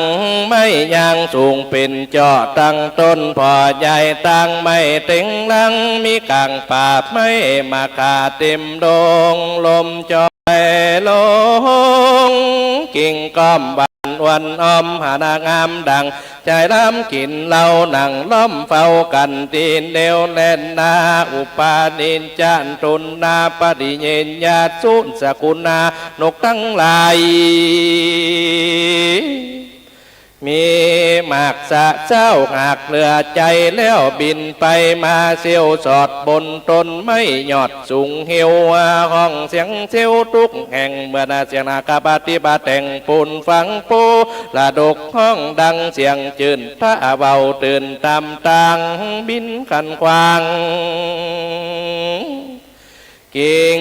ไม้ยางสูงเป๋นเจาะ ตังต้นผ่อใหญ่ ตังไม้เต็งหลัง มีก๋างป่าไม้มะข่าเต็มดง ลมจอยลง กิ่งก้อมหวานอวนอ้อม หาหน้างามดัง ชายลำกิ๋นเหล้า นั่งล้อมเฝ้ากั๋นตี้เดียวแลนา อุปาณิจจะทุนนา ปฏิเยญญาสุสกุณา นกตังหลาย มีมากสะเซ้าหากเหลือใจ๋ แล้วบินไปมาเสี้ยวสอดบนต้นไม้ยอดสูงเหี่ยว ฮ้องเสียงเสี้ยวทุกแห่ง เหมือนเสียงนาคปฏิบัติแต่งปูนฝังปู ละดกฮ้องดังเสียงจื่น ถ้าเว้าตื่นต๋ามตางบินขันขว้าง กิ่ง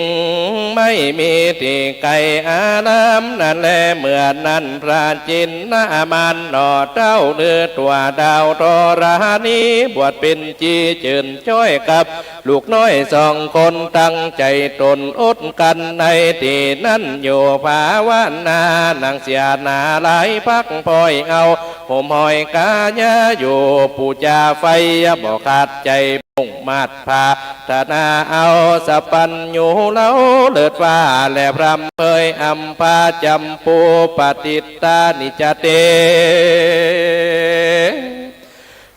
ไม้มีตี้ไก๋อารามนั้นแล เมื่อนั้นพระจินนามานหน่อเต้า ลือตั๋วดาวธรณี บวชเป๋นจีจื่นจ้อยกับ ลูกน้อยสองคนตั้งใจ๋ต๋นอดกั๋นในตี้นั้นอยู่ภาวนา นั่งเสียหน้าหลายพัก ปอยเอาห่มห้อยกายาอยู่ ปู๋จาใฝ่บ่ขาดใจ๋ มุ่งมาดผาถนาเอา สัพพัญญูเลาเลิศฟ้า และพร่ำเผยอำภา จัมปูปติตตานิจจเต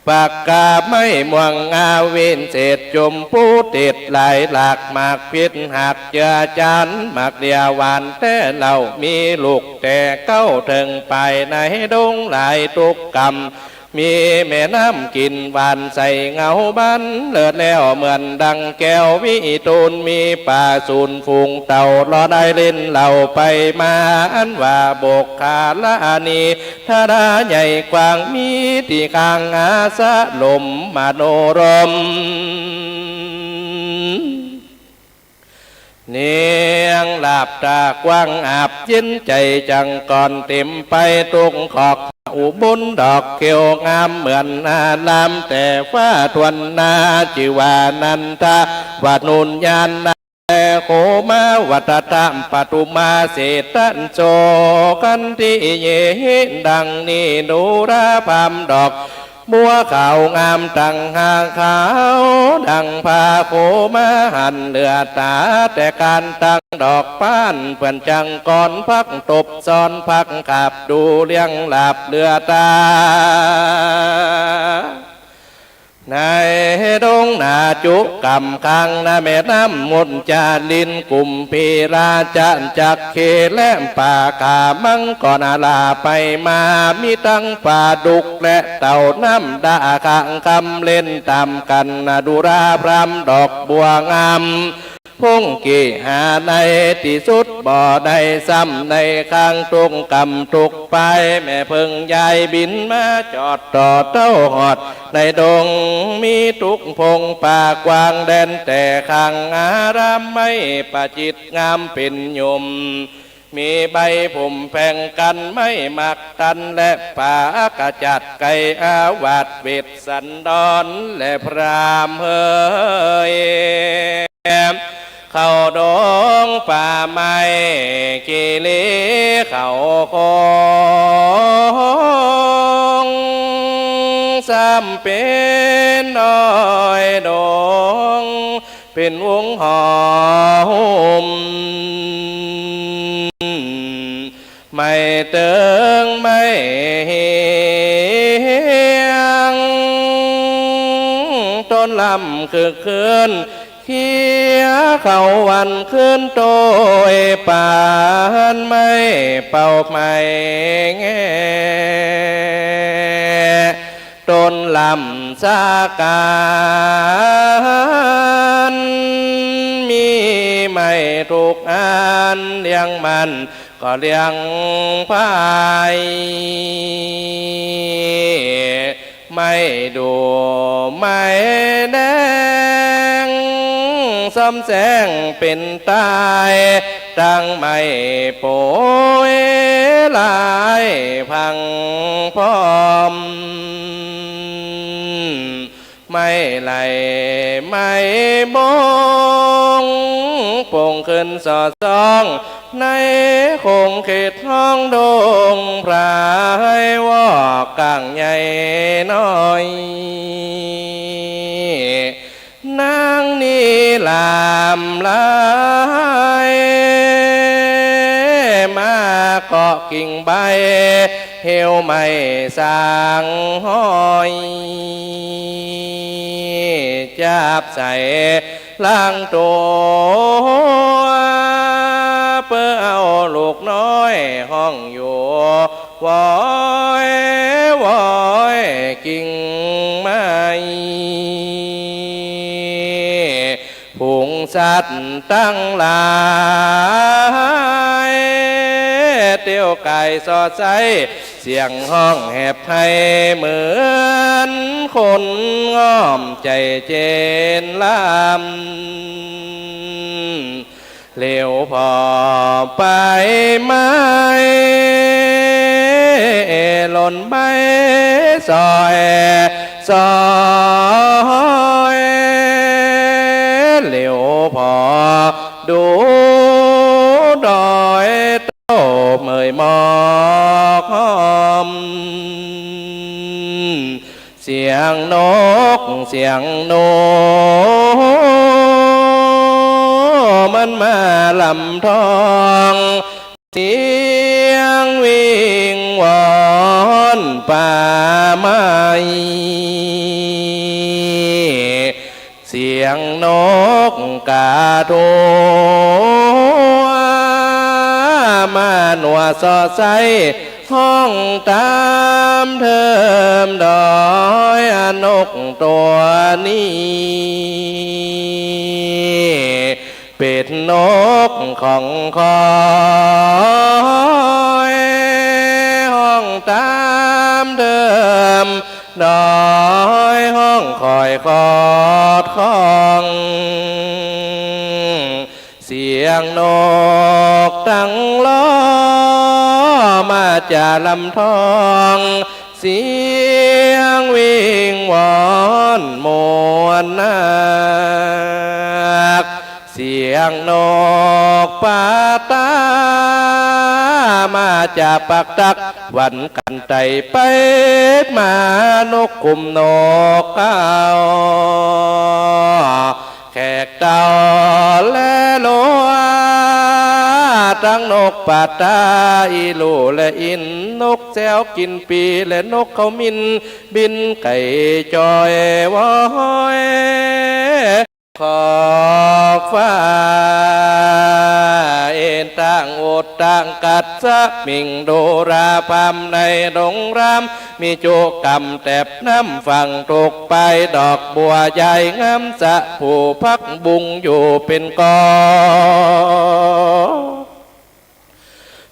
ปากกาไม้ม่วงงาวิเศษ จมพูเตศหลายหลาก หมากพิษหักเจือจาน หมากเดียหวานแต๊เหล่า มีลูกแต่เก๊าเถิงปาย ในดงหลายทุกกำ มีแม่น้ำกิ๋นหวานใสเงาบานเลิศแล้ว เหมือนดังแก้ววิทูล มีป่าสูนฝูงเต่า ลอได้เล่นเหล่าไปมา อันว่าบกขาลานี ทาราใหญ่กว้าง มีตี้ข้างอาสาลมมโนรม เนียงหลับตากว้างอาบเย็นใจ๋ จังก่อนเต็มไปทุกขอก อุบลดอกเขียวงามเหมือนอาราม แต่ฟ้าทวนนา จื้อว่านันทวนุญญาณ โขมาวัตตะปทุมาเสตัญโส ขันติเยหิ ดังนี้ ดูราพราหมณ์ดอกบัวขาวงาม ตังหากขาวดังผ้า โขมาหันเหลือต๋า แต่ก๋านตังดอกป้าน เปื้อนจังก่อนพักตบซ้อนพัก ขาบดูเลี้ยงหลับเหลือต๋า ในดงนาจุกำกลางนาแม่น้ำมุจจาริน กุมภีราชะจักขีและป่าขามังกรลาไปมา มีตึงป๋าดุกและเต่าน้ำดาขางคำเล่นต๋ามกั๋น นาดูราพรามดอกบัวงาม ผงกิหาในตี้สุดบ่ได้ซ้ำ ในข้างตุ๊กกำตุ๊กปาย แม่เผิ่งยายบินมาจอดต่อเต้าฮอด ในดงมีตุ๊กผงป่ากว้าง แดนแต่ข้างอารามไม้ประจิตรงามเป๋นยม มีใบผมแผงกั้นไม้หมากตันและป๋ากระจัดไก่อาวาสเวสสันดรและพราหมณ์เฮย เข้าดงป่าไม้กิริเข้าคง ซ้ำเป๋นดอยดง เป๋นวงหอหุ้ม ไม้เติงไม้เฮียง ต้นลำคึกคืน เขียวเข้าวันคืน โตยปานไม้เป่าไม้แง่ ต้นลำสาการ มีไม้ทุกอัน เลี้ยงมันก็เลี้ยงผาย ไม้ดูไม้แดง ซ้อมแซงเป๋นตาย ตึงไม้โปยหลายพังพร้อม ไม้ไหลไม้บง โป่งขึ้นสอดส่อง ในขงเขตห้องดงพราย วอกก้างใหญ่น้อย นางนี้ลามลาย มาเกาะกิ่งใบ เหี่ยวไม้สางห้อย จับใส่หลังตั๋ว เปื้อเอาลูกน้อยห้องอยู่ วอยวอยกิ่งไม้ ฝูงสัตว์ตังหลาย เตี้ยวก่ายสอดใส เสียงฮ้องแหบไห้เหมือนคนง่อมใจ๋เจนลำ เหลียวผ่อไปไม้ หล่นใบซอยซอย เหลียวผ่อดูดอยเต้าเมยหมอกหอม เสียงนกเสียงหนู มันมาลำทอง เสียงวิงวอนป่าไม้ เสียงนกกาทู มาหนัวสอดใส ฮ้องต๋ามเทิมดอย นกตั๋วนี้ เป๋นนกของคอย ฮ้องต๋ามเทิมดอย ฮ้องคอยคอดคอง เสียงนกตังล้อมาจากลำทอง เสียงวิงวอนมวลนัก เสียงนกปาตามาจากปากตัก วันกันไต่ไปมานกกลุ่มนกเขา แขกเต้าและหลวด ตังนกปาตา อีหลูและอินทร์ นกแซวกิ๋นปลีและนกเขมิน บินไก๋จอยว้อย ขอบฟ้า เอนตังอุตตังกัสสมิง ดูราพราหมณ์ในโรงราม มีจุกำแตบน้ำฝั่ง ถูกปายดอกบัวใหญ่งาม สะผูผักบุ้งอยู่เป๋นกอ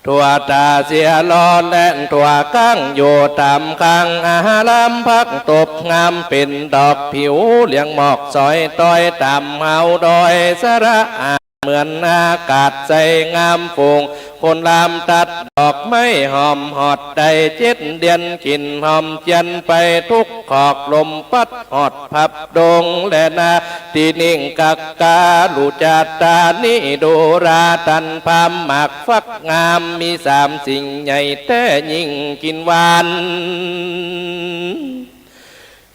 ถั่วต๋าเสียหล่อแล่น ถั่วก้างอยู่ต๋ามข้าง อารามผักตบงาม เป๋นดอกผิวเหลืองหมอก สอยตอยต๋ามฮาวดอย สะระอาดเหมือนอากาศ ใสงามฝูงคนลามตัด ดอกไม้หอมฮอดได้เจ็ดเดือน กลิ่นหอมเจียนไปทุกขอก ลมปั๊ดฮอด ผับดงและนา ตี้นิ่งกักกา ลูจาตานี้ ดูราตันพราหมณ์ หมากฟักงาม มีสามสิ่งใหญ่แต๊ยิ่งกิ๋นหวาน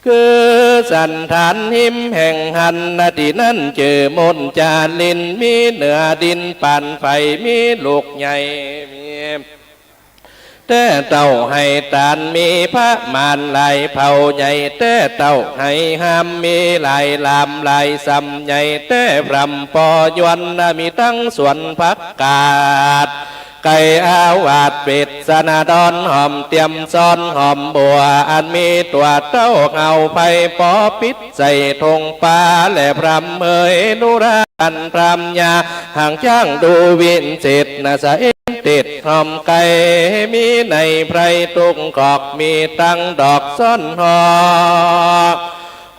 คือสันฐานหิมแห่งหัน ตี้นั้นจื้อมนจาริน มีเหนือดินปานไฟ มีลูกใหญ่ มี แต๊เต้าไฮตาล มีพระมารหลายเผ่า ใหญ่แต๊เต้าไฮฮาม มีหลายหลามหลายสำ ใหญ่แต๊พร่ำปอยวน มีตังสวนผักกาด ไก่อาวาส เวสสนดร หอมเตียมซ้อนหอมบัว อันมีตั๋วเต้าเฮาไพร ปอปิดใส่ถงปา และพร่ำเฮยนุราตันพร่ำยา หางจ้างดูวิเศษนะ สะเอ็นเตศหอมไก่ มีในไพรทุกขอก มีตังดอกซ้อนฮอ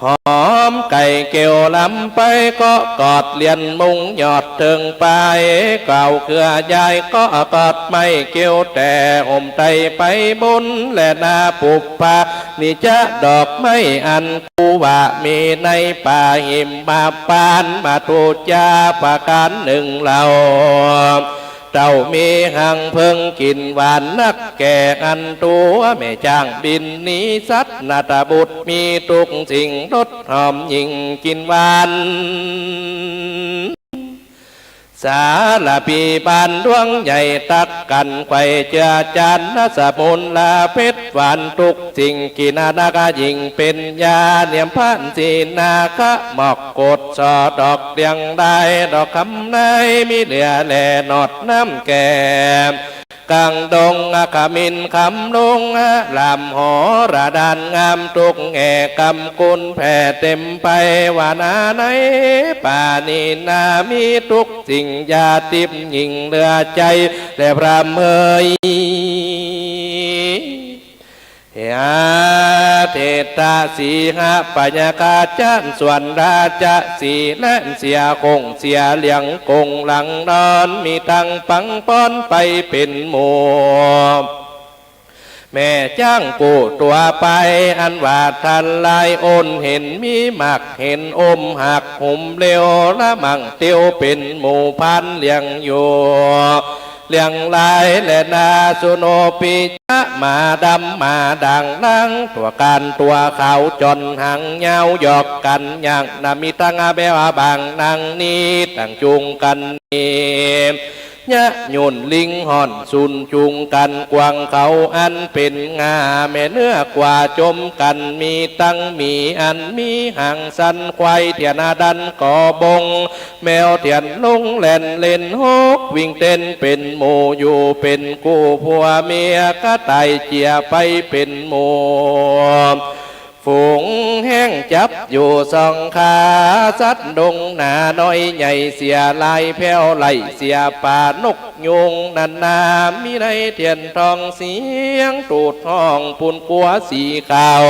หอมไก่เกลียวลำไป เกาะกอดเหลียนมุงยอดเถิงปาย กล่าวเครือใหญ่ เกาะกอดไม้เกลียว แต่ห่มไตรไปบุญ และนาปุปปา นิจจะดอกไม้อันกูว่า มีในป่าหิมมาปาน มาตุจาประการนึ่งเล่า เต้ามีฮังเพิงกลิ่นหวานนัก แก่อันตั๋วแม่จ้างบินหนีสัตว์ นาฏบุตรมีทุกสิ่ง รสหอมยิ่งกลิ่นหวาน สาระพีบานดวงใหญ่ตักกั๋นไขว่ เจือจานนสมุนละเผ็ดหวานทุกสิ่ง กิ๋นนักยิ่งเป๋นยา เนียมพานสีนาคะหมอกโกด ส่อดอกเลียงดาย ดอกคำนาย มีเหลือแลหนอดน้ำแก่ กลางดงอขมินคำลง หลามหอระดานงามทุกแง่ กำกุลแผ่เต็มไป วานาในป่านี้นา มีทุกสิ่งยาทิพย์ยิ่งเหลือใจ๋ และพร่ำเฮย ยาเศรษฐาสีหปัญญาคาจารย์ ส่วนราชสีห์และเสียคงเสียเหลียงคงหลังนอน มีตังปังป้อนไปเป๋นหมู่ แม่จ้างกู้ตั๋วไป อันว่าท่านหลายโอนเห็น มีหมากเห็นอมหักหุมเหลว ละมั่งเตียวเป๋นหมู่พานเลี้ยงอยู่ เลี้ยงหลายและนาสุโนปิจะ หมาดำหมาด่างล้าง ตั๋วก๋านตั๋วขาวจ้อนหางยาว หยอกกั๋นอย่างนา มีตังอาแบวาบางนางนี้ ตังจูงกั๋นนี้ ยะหยุ่นลิงห่อนสุนจุงกั๋น กวางเขาอันเป๋นงา แม่เนื้อกว่าจมกั๋น มีตังหมีอันมีหางสั้น ควายเถียนอดันก่อบง แมวเถียนลงแล่นเล่นฮก วิ่งเต้นเป๋นหมู่ อยู่เป๋นกู้ ผัวเมียกระต่ายเจียไปเป๋นหมู่ ฝูงแฮ้งจับอยู่สองขา สัตว์ดงหนาน้อยใหญ่เสียหลาย แผ้วไล่เสียป่า นกยูงนานา มีในเถียนทองเสียงตูดฮ้อง ปูนกั๋วสีขาว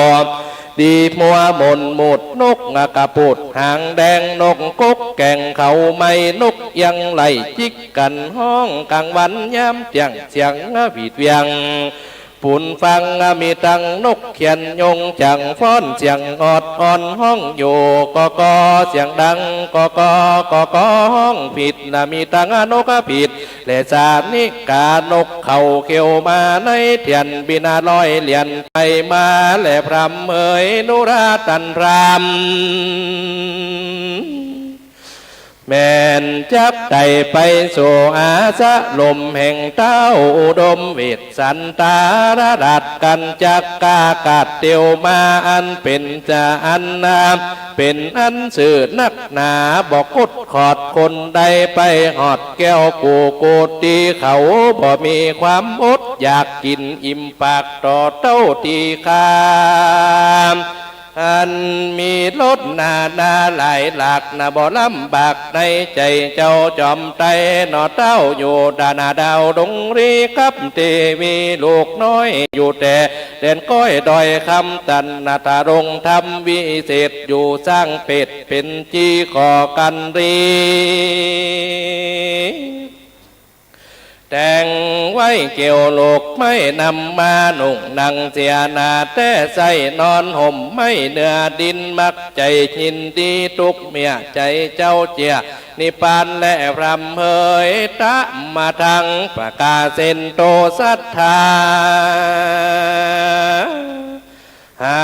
ดีมัวหม่นหมุด นกกระปูดหางแดง นกกกแก่งเขาไม้ นกเอี้ยงไล่จิกกั๋นฮ้อง ก๋างวันยามเตี้ยงเสียงหวีดเวียง ปูนฟัง มีตังนกเขียนยงจั่งฟ้อน เสียงออดอ่อนฮ้องอยู่ กอกอ เสียงดัง กอกอ กอกอ ฮ้องผิดนา มีตังนกผิด และสานิกา นกเขาเขียวมาในเถียน บินลอยเหลียนไปมา และพร่ำเฮยนุราตันพร่ำ แม่นจักได้ไปสู่อาสรมแห่งต้าวอุดมเวสสันตราราช กัญจกากัตเตียวมา อันเป๋นจาอันนาม เป๋นอันซื่อนักหนา บ่คดขอดคนใด ไปฮอดแก้วกูกูตีเขา บ่มีความอดอยาก กิ๋นอิ่มปากต่อเต้าตี้ข้า อันมีรสนานาหลายหลากนา บ่ลำบากในใจ๋เจ้าจอมไตรหนอ เต้าอยู่ดานาดาวดงรีกับเตวีลูกน้อย อยู่แต่แดนก้อยดอยคำตันนา ทรงทำวิเศษอยู่ สร้างเปรตเป๋นจี๋ก่อกัณฑ์รี แต่งไว้เกี่ยวลูกไม้ นำมานุ่งนั่งเสียหน้า แต่ใส่นอนห่มไม้เนื้อดิน มักใจ๋ยินดีตุ๊กเมื่อใจ๋เจ้าเจียนิพพานและพรหมเหย ตะมะทังปะกาเสนโต สัตถา หา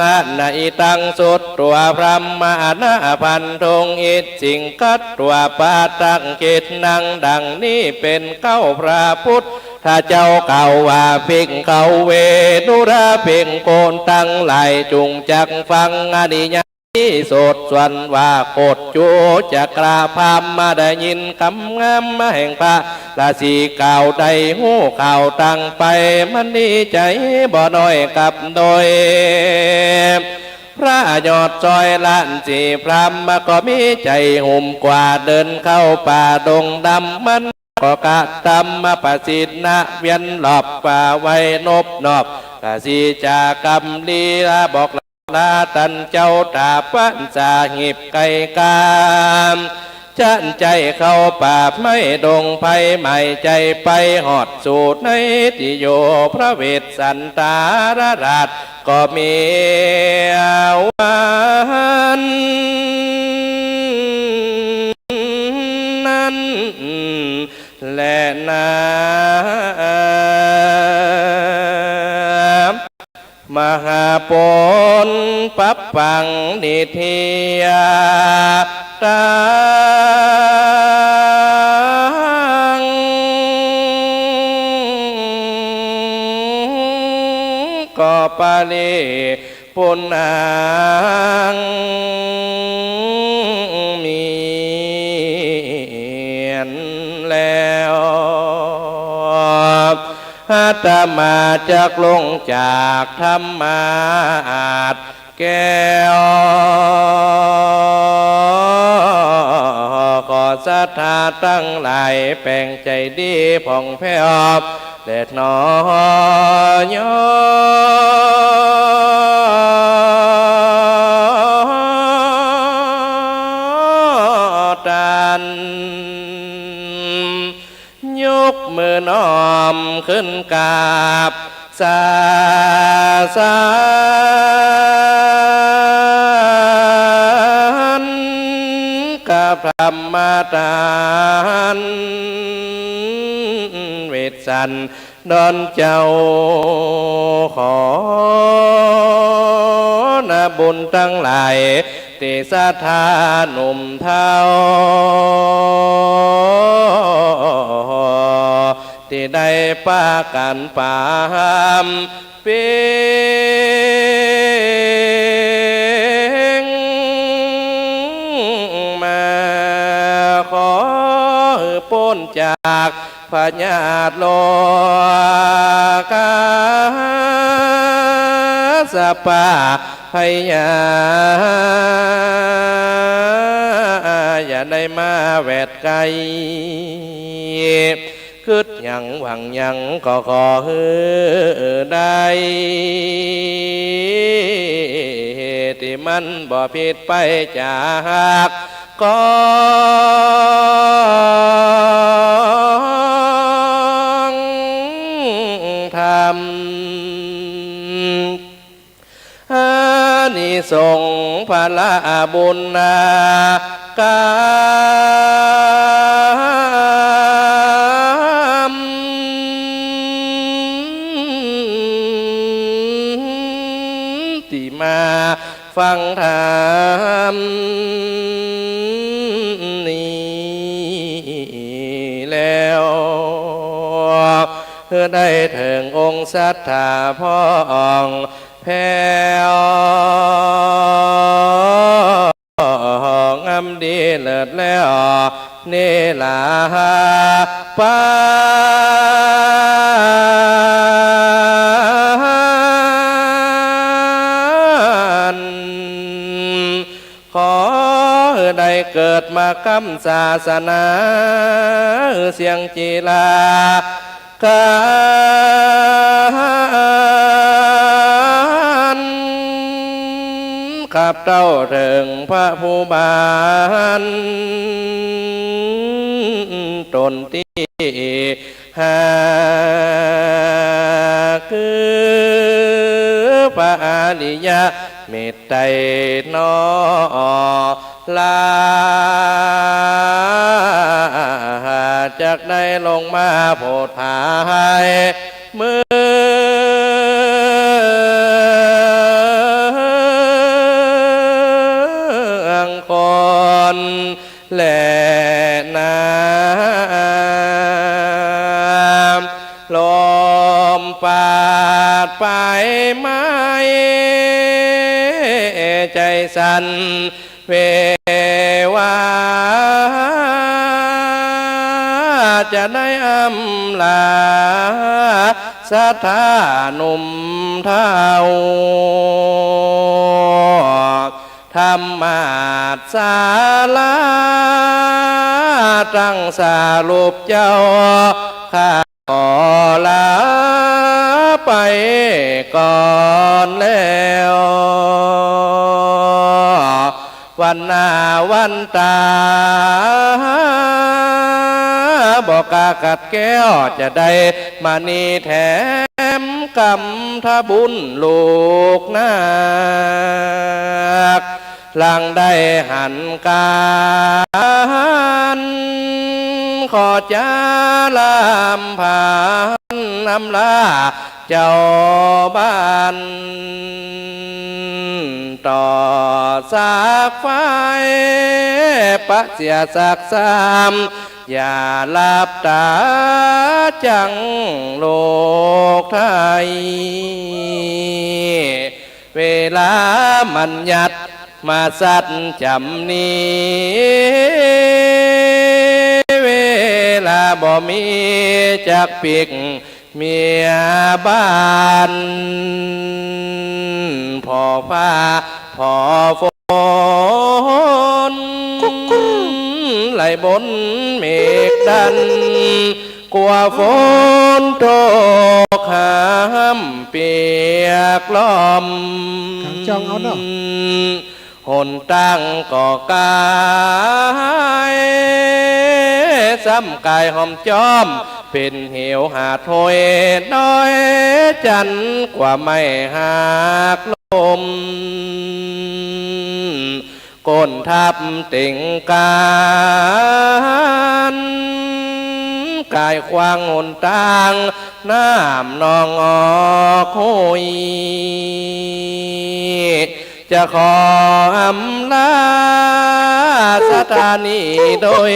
หะนะอิตัง สุตวาพรหมานะ พันธุง อิจฉิง คัตวา ปาตัง กิจนัง ดังนี้เป๋นเก๊า พระพุทธเจ้ากล่าวว่า ภิกขะเว ดูราภิกขุตังหลาย จุ่งจักฟังอริยะ โสดส่วนว่า โคจจุจักกะพราหมณ์มาได้ยินกำงามมาแห่งพระราศีกล่าว ได้ฮู้ข่าวต่างไป มันดีใจ๋บ่น้อยกับโดย พระยอดซอยล้านสี่พราหมณ์มาก็มีใจ๋หุ่มกว่า เดินเข้าป่าดงดำ มันก็กระทำมาประสิทธิ์นะ เวียนรอบป่าไว้นบนอบ กะสีจากำลีลาบอก ลาตันเจ้าตาปันสาหิบไกลกาม จันใจ๋เข้าป่าไม้ดงไพร หมายใจ๋ไปฮอดสู่ในตี้อยู่พระเวสสันตราราช ก็มีวันนั้นแลนา มหาปุญญปัปปังนิทธิยาตัง ก็ปริปุณณัง เมียนแล้ว อาตมาจักลงจากธรรมาสน์แก้ว ขอศรัทธาตังหลายแป๋งใจ๋ดีผ่องแผ้วแลหนอ ยอตัน ยกมือน้อมขึ้นกราบสาสานกับธรรมทาน เวสสันดรเจ้า ขอนาบุญตังหลาย ตี้ศรัทธาหนุ่มเฒ่า ตี้ได้ปากั๋นปามเป๋งมา ขอหื้อป๊นจาก พยาธิโรคาสปาพยา อย่าได้มาแวดใก้ กึ๊ดหยังหวังหยังก็ขอหื้อได้ ตี้มันบ่ผิดไปจาก กองธรรม อานิสงส์พละบุญนากรรม ตี้มา ฟังธรรมนี้ หื้อได้เถิงองค์สัตถาพ่องแผ้ว งามดีเลิศแล้ว นี้หลาปาน ขอหื้อได้เกิดมาก้ำศาสนา เสียงจีรา กัน ขับเต้าเถิงพระผู้บาน ต๋นตี้หาก คือพระอริยะเมตไตรนอ ลา จักได้ลงมาโผดผายเมืองคนแลนา ลมปาดไปไหม้ใจ๋สั่น เววา จะได้อำลา ศรัทธาหนุ่มเฒ่า ธรรมาศาลา ตังสรุปเจ้าข้า ขอลาไปก่อนแล้ว วันหน้าวันต๋า บ่กล้าขัดแคล้ว จะได้มานี่แถมกำทะบุญลูกนัก หลังได้หันก๋าน ขอจาลำพันอำลาเจ้าบ้าน ต่อสักฝ่าย ปะเสียสักซ้ำ อย่าหลับต๋าจังลูกไทย เวลามันยัดมาสัตย์จ๋ำนี้ เวลาบ่มีจักปิ๊กเมียบ้าน ผ่อฟ้าผ่อฝน ไหลบนเมฆดัน กั๋วฝนตกห้ามเปียกล้อม ขังจ้องเอาเนาะ หนตางก็ก๋าย ซ้ำก๋ายห้อมจ้อม เป๋นเหวหาถ้วยน้อยจัน กั๋วไม้หักล้ม ก้นทับเต็งก๋าน ก๋ายขวางหนตาง น้ำนองออกห้วย จะขออำลาศรัทธานี้โดย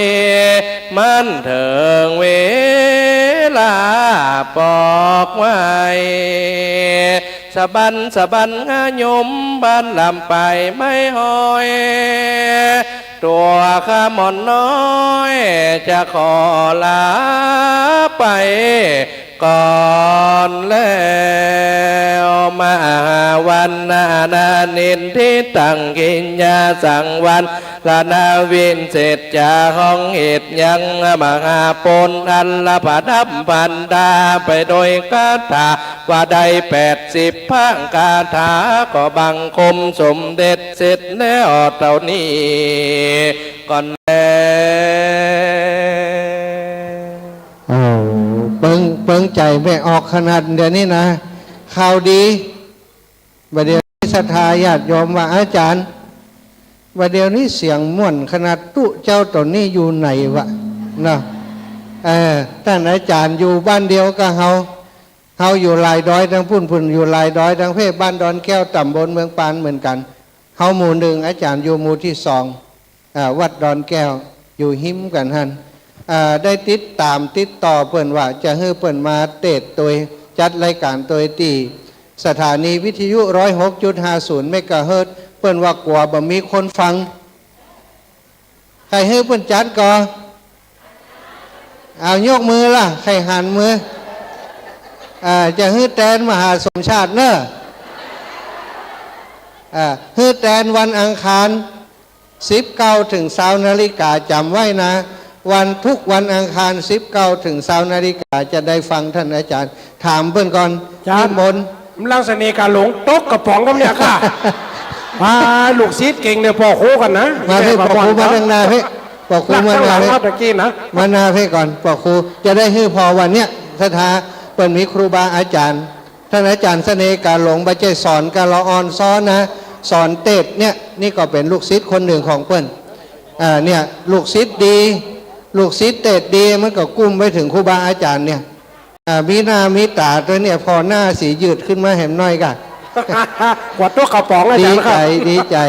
มันเถิงเวลาปอกไว้ สะบันสะบันงะยมบ้านลำไปไม่ห้อย ตั๋วข้าหม่อนน้อย จะขอลาไปก่อนแล้ว มหาวันนานานินทิตัง กิญญาสังวรณาวิเศษจา ห้องเหตุยังมหาปน อันละประดับพันดาไปโดยคาถา ว่าได้แปดสิบพระคาถา ก็บังคมสมเด็จเสร็จแล้วเต้านี้ก่อนแล โอ้ เปิง เปิงใจ๋แม่ออกขนาดเดี๋ยวนี้นะ ข่าวดี บ่าเดี่ยวนี้ศรัทธาญาติโยมว่า อาจ๋ารย์ บ่าเดี่ยวนี้เสียงม่วนขนาด ตุ๊เจ้าต๋นนี้อยู่ไหนวะ เนาะ เออ ต้านอาจ๋ารย์อยู่บ้านเดียวกับเฮา เฮาอยู่หลายดอยตางปุ้น ปุ้นอยู่หลายดอยตางเพ บ้านดอนแก้ว ต๋ำบลเมืองปานเหมือนกั๋น เฮาหมู่หนึ่ง อาจ๋ารย์อยู่หมู่ตี้สอง อ่า วัดดอนแก้ว อยู่ฮิมกั๋นหั้น อ่า ได้ติดต๋ามติดต่อเปิ้นว่าจะหื้อเปิ้นมาเตสน์ตวย จัดรายก๋านตวยตี้สถานีวิทยุ ร้อยหกจุดห้าศูนย์ เมกะเฮิรตซ์ เปิ้นว่ากั๋วบ่มีคนฟัง ใค่หื้อเปิ้นจัดก่อ เอายกมือล่ะ ใค่หันมือ อ่า จะหื้อแตนมหาสมชาติเน่อ อ่า หื้อแตนวันอังคาร สิบเก้าเถิงซาวนาฬิกา จ๋ำไว้นะ วัน ทุกวันอังคาร สิบเก้าเถิงซาวนาฬิกา จะได้ฟังต้านอาจ๋ารย์ ถามเปิ้นก่อน จ๋ารย์ นิมนต์ กำลังเสน่ห์กาหลงตกกระป๋องกับเนี่ยค่ะ พาลูกศิษย์เก่งเนี่ย ป้อครูกั๋นนะ มาเพ่ ป้อครูมาตังหน้าเพ่ ป้อครูมาหน้าเพ่ หลังตะกี้นะ มาหน้าเพ่ก่อน ป้อครู จะได้หื้อผ่อวันเนี้ย ศรัทธา เปิ้นมีครูบาอาจ๋ารย์ ต้านอาจ๋ารย์เสน่ห์กาหลง บ่ใจ้สอนกาละอ่อนซ้อนนะ สอนเตสน์เนี่ย นี่ก็เป๋นลูกศิษย์คนนึ่งของเปิ้น อ่า เนี่ย ลูกศิษย์ดี ลูกศิษย์เตสน์ดี มันก็กุ้มไปเถิงครูบาอาจ๋ารย์เนี่ย อ่า มีหน้ามีต๋าตวยเนี่ย ผ่อหน้าสียืดขึ้นมาแหมหน้อยก่ะ กั๋วตกกระป๋องอาจ๋ารย์ครับ ดีใจ๋ ดีใจ๋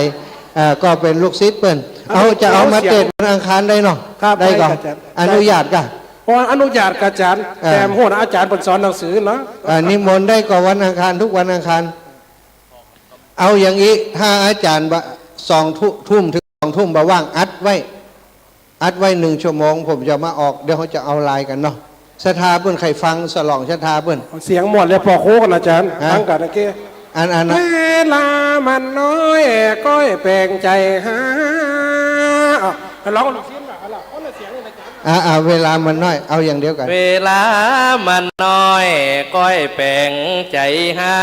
อ่า ก็เป๋นลูกศิษย์เปิ้น เอา เอา จะเอามาเตสน์วันอังคารได้เนาะ ครับ ได้ก่อ ได้ครับอาจ๋ารย์ อนุญาตก่ะ ขออนุญาตก่ะอาจ๋ารย์ อ่า แต่บ่ฮู้นะ อาจ๋ารย์เปิ้นสอนหนังสือเนาะ อ่า นิมนต์ได้ก่อวันอังคาร ทุกวันอังคาร เอาอย่างอี้ ถ้าอาจ๋ารย์บ่ สองทุ่ม ทุ่มเถิงสองทุ่มบ่ว่าง อัดไว้ อัดไว้นึ่งชั่วโมง ผมจะมาออก เดี๋ยวเฮาจะเอาไลน์กั๋นเนาะ ศรัทธาเปิ้นใค่ฟัง สลองศรัทธาเปิ้น เสียงม่วนเลย ป้อครูกั๋นอาจ๋ารย์ ฮะ ฟังกั๋นเมื่อกี้ อัน อัน เวลามันน้อย ก้อยแป๋งใจ๋หา อ่ะ ร้องลูกศิษย์หน่อย เอาละ คนละเสียงเลยอาจ๋ารย์ อ่า อ่า เวลามันน้อย เอาอย่างเดียวกั๋น เวลามันน้อย ก้อยแป๋งใจ๋หา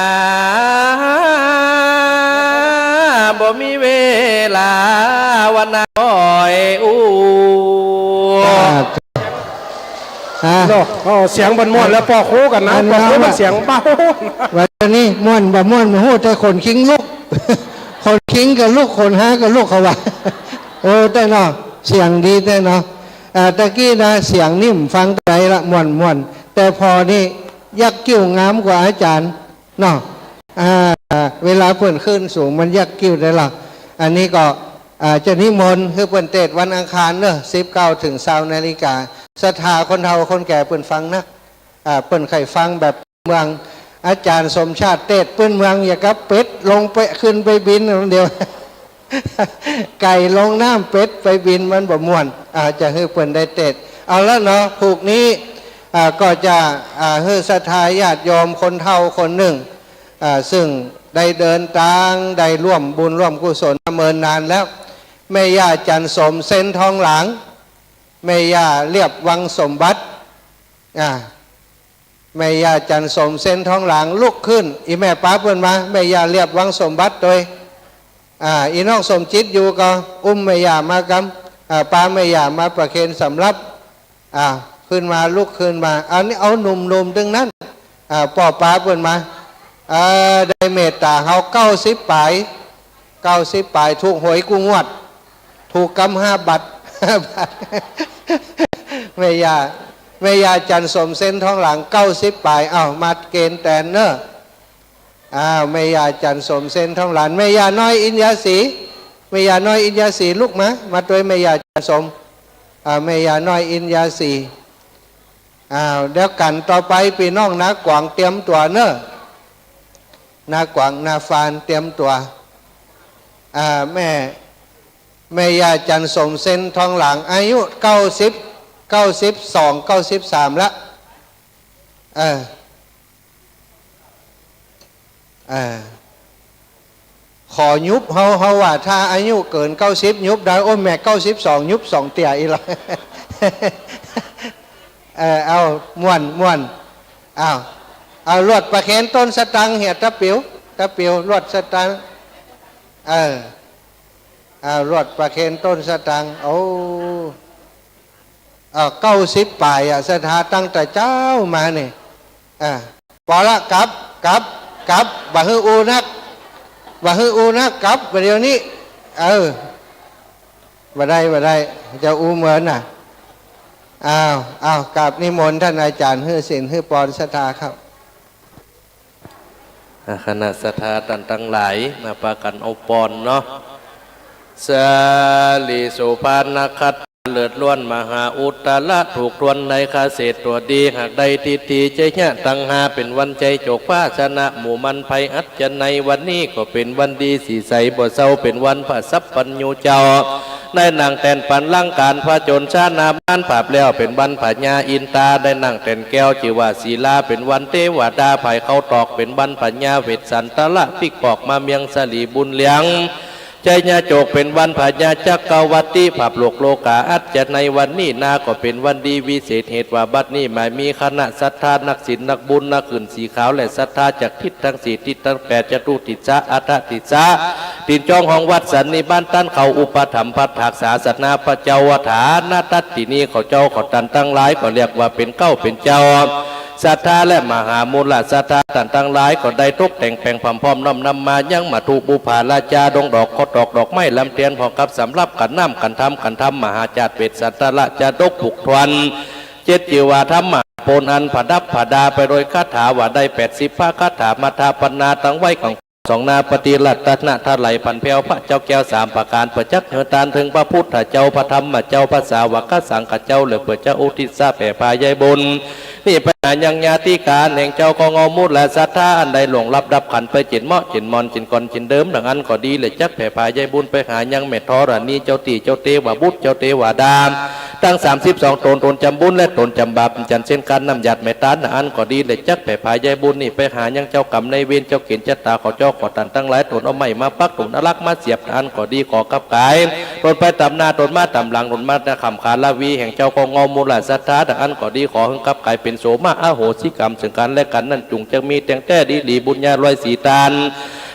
บ่มีเวลาวันน้อยอู้ อ่า อ่า เนาะ เอาเสียงมันม่วนแล้ว ป้อครูกั๋นนะ อัน ป้อครูมันเสียงเบา วันนี้ม่วนบ่ม่วนบ่ฮู้ แต่ขนคิงลุก ขนคิงก็ลุก ขนฮาก็ลุก เขาว่า โอ้ แต๊เนาะ เสียงดีแต๊เนาะ อ่า ตะกี้นะ เสียงนิ่มฟังไกลละ ม่วนๆ แต่ผ่อนี่ยักคิ้วงามกว่าอาจ๋ารย์เนาะ อ่า เวลาเปิ้นขึ้นสูงมันยักคิ้วได้ละ อันนี้ก็ อ่า จะนิมนต์หื้อเปิ้นเตสน์วันอังคารเนาะ สิบเก้าเถิงซาวนาฬิกา ศรัทธาคนเฒ่าคนแก่เปิ้นฟังนัก อ่า เปิ้นใค่ฟังแบบ เมือง อาจ๋ารย์สมชาติเตสน์ปื้นเมือง อย่างกับเป็ดลงไป ขึ้นไปบินเดียว ไก่ลงน้ำ เป็ดไปบิน มันบ่ม่วน อ่า จะหื้อเปิ้นได้เตสน์ เอาละเนาะ ผูกนี้ อ่า ก็จะ อ่า หื้อศรัทธาญาติโยมคนเฒ่าคนนึ่ง อ่า ซึ่งได้เดินตาง ได้ร่วมบุญร่วมกุศลมาเมินนานแล้ว แม่ย่าจั๋นสม เซนทองหลาง แม่ย่าเลียบ วังสมบัติ อ่า แม่ย่าจั๋นสม เซนทองหลาง ลุกขึ้น อี่แม่ปาเปิ้นมา แม่ย่าเลียบ วังสมบัติตวย อ่า อี่น้องสมจิตอยู่ก็ อุ้มแม่ย่ามากำ อ่า ปาแม่ย่ามาประเคนสำรับ อ่า ขึ้นมา ลุกขึ้นมา อันนี้เอาหนุ่มๆ ตึงนั้น อ่า ป้อปาเปิ้นมา เอ่อ ได้เมตต๋าเฮา เก้าสิบป๋าย เก้าสิบป๋าย ถูกหวยกู้งวด ถูกกำห้าบาท แม่ย่า แม่ย่าจั๋นสม เซนทองหลาง เก้าสิบป๋าย เอ้า มาเกณฑ์แตนเน่อ อ้าว แม่ย่าจั๋นสม เซนทองหลาง แม่ย่าน้อยอินยาศรี แม่ย่าน้อยอินยาศรี ลุกมา มาตวยแม่ย่าจั๋นสม อ่า แม่ย่าน้อยอินยาศรี อ้าว เดี๋ยวกั๋นต่อไป ปี้น้องนาขวางเตรียมตั๋วเน่อ นาขวาง นาฟานเตรียมตั๋ว อ่า แม่ แม่ย่าจั๋นสม เซนทองหลาง อายุเก้าสิบ เก้าสิบสอง เก้าสิบสามละ เออ เออ ขอยุบ เฮา เฮาว่าถ้าอายุเกินเก้าสิบ ยุบได้ โอ้ แม่เก้าสิบสอง ยุบสองเตี้ยอีหละ เออ เอา ม่วน ม่วน เอา เอา ลวดประเคนต้นสตางค์เหีย ตะปิ๋ว ตะปิ๋ว ลวดสตางค์ เออ เอา ลวดประเคนต้นสตางค์ โอ้ เอ่อ เก้าสิบป๋ายอะ ศรัทธาตั้งแต่เจ๊ามานี่ อ่า ปอละ กลับ กลับ กลับ บ่หื้ออู้นัก บ่หื้ออู้นัก กลับ บ่าเดี๋ยวนี้ เออ บ่ได้ บ่ได้ จะอู้เมินน่ะ อ้าว อ้าว กราบนิมนต์ต้านอาจ๋ารย์ หื้อศีล หื้อปอน ศรัทธาครับ อ่า คณะศรัทธาต้านตังหลาย มาปากั๋นเอาปอนเนาะ สาลีสุปานขัต เลิศล้วนมหาอุตตระ ถูกถ้วนในคาเศษตั๋วดี หากได้ทิฏฐิใจ๊เยียะตังหา เป๋นวันชัยโจคฟ้า ชนะหมู่มารภัยอัศนัย วันนี้ก็เป๋นวันดีสีใสบ่เซา เป๋นวันพระสัพพัญญูเจ้า ได้นั่งแตนปันลังการผจญชนะมารปราบแล้ว เป๋นวันพญาอินตา ได้นั่งแตนแก้วจื้อว่าศิลา เป๋นวันเตวดาผายเข้าตอก เป๋นวันพญาเวสสันตระปิ๊กปอกมาเมียงสลีบุญเรือง ชัยโจคเป๋นวันพญาจักรวรรดิ ปราบโลกโลกาอัศนัย วันนี้นาก็เป๋นวันดีวิเศษ เหตุว่าบัดนี้หมายมีคณะศรัทธานักศีลนักบุญนักหื่นสีขาว และศรัทธาจากทิศตังสี่ทิศตังแปด จตุติสสะ อัฏฐติสสะ ตี๋นจ้องของวัดสันนิบาตต้านเขาอุปถัมภ์พัดถากศาสนาพระเจ้าฐานะ ตั๊ดตี้นี้เขาเจ้าเขาต้านตังหลายก็เรียกว่าเป๋นเก๊าเป๋นเจ้า ศรัทธาและมหามูลศรัทธาต้านตังหลายก็ได้ตกแต่งแป๋งพร้อมๆ น้อมนำมายังมัทธุบุปผาราจาดงดอก ข้าวตอกดอกไม้ลำเตียน พร้อมกับสำรับขันน้ำขันธรรม ขันธรรมมหาจาตุเวสสันตระจาดกผูกถ้วน เจ็ดจื้อว่าธรรมะโปนอันผดับผดาไปโดยคาถาว่าได้แปดสิบพระคาถา มัทธปนาตังไว้ของสองนาปฏิรัตนะทลายพันแผ้วพระเจ้าแก้วสามประก๋าน เปื้อจักหื้อตานเถิงพระพุทธเจ้า พระธรรมเจ้า พระสาวกสังฆเจ้า และเปื้อจะอุทิศแผ่ผายายบุญ นี้ไปหายังญาติกาแห่งเจ้าของเฮามูลศรัทธา อันได้ล่วงลับดับขันไป เจ๋นเมาะเจ๋นหมอน เจ๋นก่อนเจ๋นเดิม ดังอั้นก็ดี และจักแผ่ผายายบุญไปหายังแม่ธรณี เจ้าตี้เจ้าเตวบุตร เจ้าเตวดา ตังสามสิบสองต๋น ต๋นจ๋ำบุญและต๋นจ๋ำบาป จันเส้นก๋านน้ำหยาดแม่ตาน ดังอั้นก็ดี และจักแผ่ผายายบุญนี้ไปหายังเจ้ากรรมนายเวร เจ้าเก๋ณฑ์จะต๋า เขาเจ้าเขาต้านตังหลาย ต๋นเอาไม้มาปัก ต๋นเอาหลักมาเสียบ ดังอั้นก็ดี ขอขับก๋าย ต๋นไปต๋ามหน้า ต๋นมาต๋ามหลัง ต๋นมาแต่ขำขาลาวี แห่งเจ้าของเฮามูลศรัทธา ดังอั้นก็ดี ขอหื้อขับก๋ายเป๋นโสมะอโหสิกรรม ซึ่งกั๋นและกั๋นนั้น จุ่งจักมีแต่งแต๊ดีหลี บุญญาร้อยสี่ตาน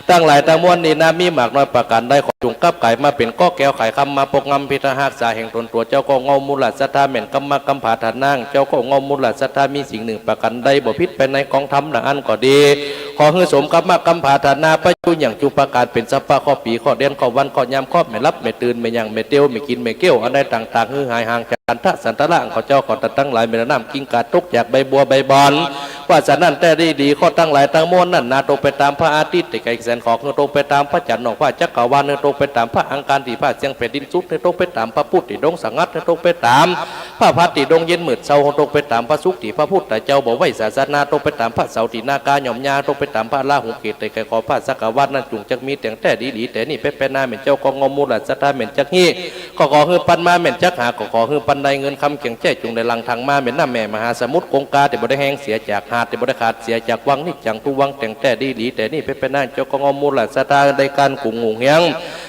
ตังหลายตังมวลนี้นา มีมากน้อยประก๋านใด ขอจุ่งขับก๋ายมาเป๋นเกราะแก้วไขคำ มาปกงำพิทักษ์ฮักษาแห่งต๋นตั๋วเจ้าของเฮามูลศรัทธา แม่นกำมะกำผาฐานะ เจ้าของเฮามูลศรัทธา มีสิ่งหนึ่งประก๋านใด บ่ผิดไปในกองธรรม ดังอั้นก็ดี ขอหื้อสมกำมะกำผาฐานะ ประจุอย่างจุประก๋าน เป๋นสัพพะเคราะห์ปี เคราะห์เดือน เคราะห์วัน เคราะห์ยาม เคราะห์แม่หลับแม่ตื่น แม่ย่างแม่เตียว แม่กิ๋นแม่เกี้ยว อันใดต่างๆ หื้อหายห่างจากกันทะสันตะละ ของเจ้าของต้านตังหลาย แม่นน้ำกิ่งก๋าตกจากใบบัวใบบอน ว่าสะนั้นแต๊ดีหลี เคราะห์ตังหลายตังมวลนั้นนา ตกไปต๋ามพระอาทิตย์ตี้ไกลแสน ขอหื้อตกไปต๋ามพระจันทร์นอกฟ้าจักรวาล หื้อตกไปต๋ามพระอังคารตี้ฟ้าเสี้ยงแผ่นดินสุด หื้อตกไปต๋ามพระพุธตี้ดวงสงัด หื้อตกไปต๋าม พระพัดตี้ดวงเย็นมืดเศร้า ตกไปต๋ามพระศุกร์ตี้พระพุทธเจ้าบ่ไว้ศาสนา ตกไปต๋ามพระเสาร์ตี้นาคาย่อมย่า ตกไปต๋ามพระราหูเกตุตี้ไขขอบฟ้าจักรวาลนั้น จุ่งจักมีแต่งแต๊ดีหลี แต่นี้ไปไปหน้า แม่นเจ้าของเฮามูลศรัทธาแม่นจักฮี้ ก็ขอหื้อปันมา แม่นจักหาก็ขอหื้อปันได้ เงินคำเกียงแจ้จุ่งได้หลั่งทางมา แม่นน้ำแม่มหาสมุทรคงคา ตี้บ่ได้แห้งเสียจากหาด ตี้บ่ได้ขาดเสียจากวัง นิจจังทุวัง แต่งแต๊ดีหลี แต่นี้ไปไปหน้า เจ้าของเฮามูลศรัทธาได้ก๋านกุ่งหุงเฮียง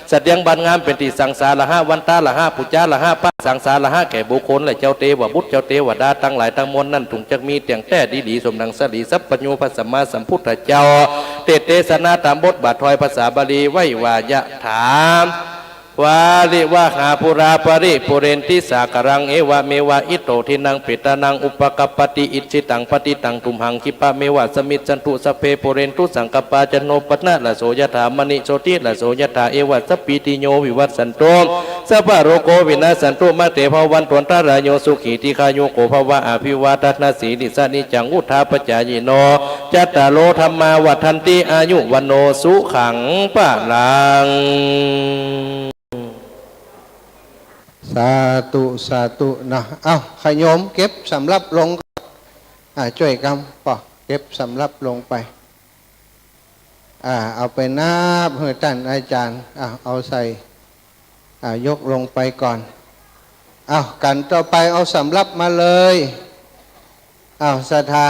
เสดียงบานงาม เป๋นตี้สังสาระหะ วันตาระหะ ปู๋จาระหะ พระสังสาระหะ แก่บุคคลและเจ้าเตวบุตร เจ้าเตวดาตังหลายตังมวลนั้น จุ่งจักมีแต่งแต๊ดีหลี สมดังสรีสัพพัญญูพระสัมมาสัมพุทธเจ้า เตสน์เตสนาต๋ามบทบาทถ้อยภาษาบาลีไว้ว่า ยะถา วาริวะหาปูรา ปะริปูเรนติสาคารัง เอวะเมวะ อิโต ทินนัง เปตานัง อุปะกัปปะติ อิจฉิตัง ปะติตัง ตุมหัง ขิปปะเมวะ สมมิชชันตุ สัพเพ ปูเรนตุ สังกัปปา จันโท ปะนะ ระโส ยะถา มะณิ โชติ ระโส ยะถา เอวะ สัพพีติโย วิวัชชันตุ สัพพะโรโค วินัสสันตุ มะเต ภะวันตุ อันตะราโย สุขี ทีฆายุโก ภะวะ อะภิวาทะนะสีลิสสะ นิจจัง วุฑฒาปะจายิโน จัตตาโร ธัมมา วัฑฒันติ อายุ วัณโณ สุขัง พะลัง สาธุ สาธุ นะ เอ้า ขะโยมเก็บสำรับลง อ่า จ้วยกำ ปอ เก็บสำรับลงไป อ่า เอาไปนับหื้อต้านอาจ๋ารย์ อ่า เอาใส่ อ่า ยกลงไปก่อน เอ้า กั๋นต่อไปเอาสำรับมาเลย เอ้า ศรัทธา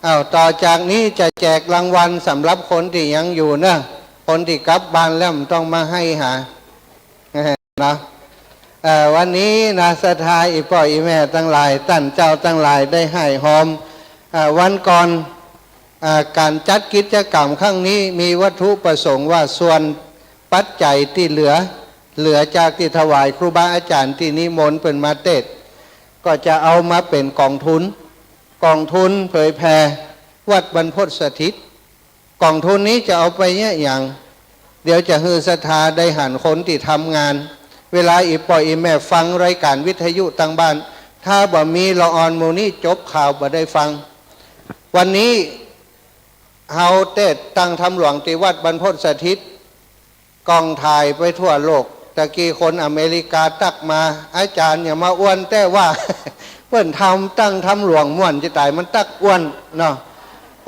เอ้า ต่อจากนี้จะแจกรางวัลสำรับคนตี้ยังอยู่เนาะ คนตี้กลับบ้านแล้วบ่ต้องมาไห้หา เนาะ เอ่อ วันนี้นะ ศรัทธาอี่ป้ออี่แม่ตังหลาย ต้านเจ้าตังหลายได้ไห้ฮอม เอ่อ วันก่อน เอ่อ ก๋านจัดกิจกรรมครั้งนี้มีวัตถุประสงค์ว่าส่วนปัจจัยตี้เหลือ เหลือจากตี้ถวายครูบาอาจ๋ารย์ตี้นิมนต์เปิ้นมาเตสน์ ก็จะเอามาเป๋นก๋องทุน ก๋องทุนเผยแผ่วัดบรรพตสถิต ก๋องทุนนี้จะเอาไปเยียะหยัง เดี๋ยวจะหื้อศรัทธาได้หันคนตี้ทำงาน เวลาอี่ป้ออี่แม่ฟังรายก๋านวิทยุตางบ้าน ถ้าบ่มีละอ่อนหมู่นี้จบข่าวบ่ได้ฟัง วันนี้เฮาเตสน์ตั้งธรรมหลวงตี้วัดบรรพตสถิต กล้องถ่ายไปทั่วโลก ตะกี้คนอเมริกาตั๊กมา อาจ๋ารย์อย่ามาอ้วน แต่ว่า เปิ้นทำตั้งทำหลวงม่วนจะต๋าย มันตั๊กอ้วนเนาะ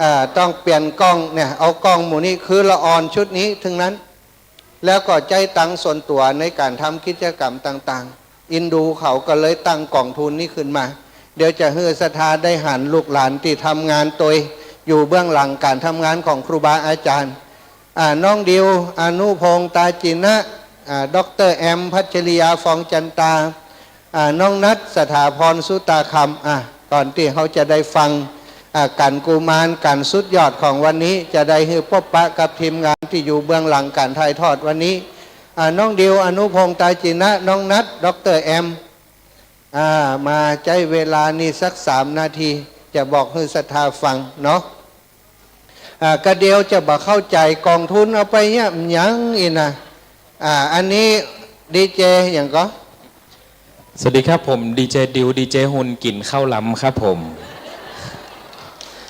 อ่า ต้องเปลี่ยนกล้องเนี่ย เอากล้องหมู่นี้ คือละอ่อนชุดนี้ทั้งนั้น แล้วก็ใจ๊ตังค์ส่วนตั๋วในก๋านทำกิจกรรมต่างๆ เอ็นดูเขาก็เลยตั้งก๋องทุนนี้ขึ้นมา เดี๋ยวจะหื้อศรัทธาได้หันลูกหลานตี้ทำงานโตย อยู่เบื้องหลังก๋านทำงานของครูบาอาจ๋ารย์ อ่า น้องดิว อนุพงษ์ ตาจินะ อ่า ด็อกเตอร์แอม พัชริยา ฟองจันตา อ่า น้องนัท สถาพร สุตาคำ อ่า ก่อนตี้เฮาจะได้ฟัง อ่า ก๋านกุมาร ก๋านสุดยอดของวันนี้ จะได้หื้อปบปะกับทีมงานตี้อยู่เบื้องหลังก๋านถ่ายทอดวันนี้ อ่า น้องดิว อนุพงษ์ ตาจินะ น้องนัท ด็อกเตอร์แอม อ่า มาใจ๊เวลานี่สักสามนาที จะบอกหื้อศรัทธาฟังเนาะ อ่า กะเดี๋ยวจะบ่เข้าใจ๋ ก๋องทุนเอาไปเยียะหยังอี้นะ อ่า อันนี้ดีเจหยังก่อ สวัสดีครับ ผมดีเจดิว ดีเจหุ่นกิ๋นข้าวหลามครับผม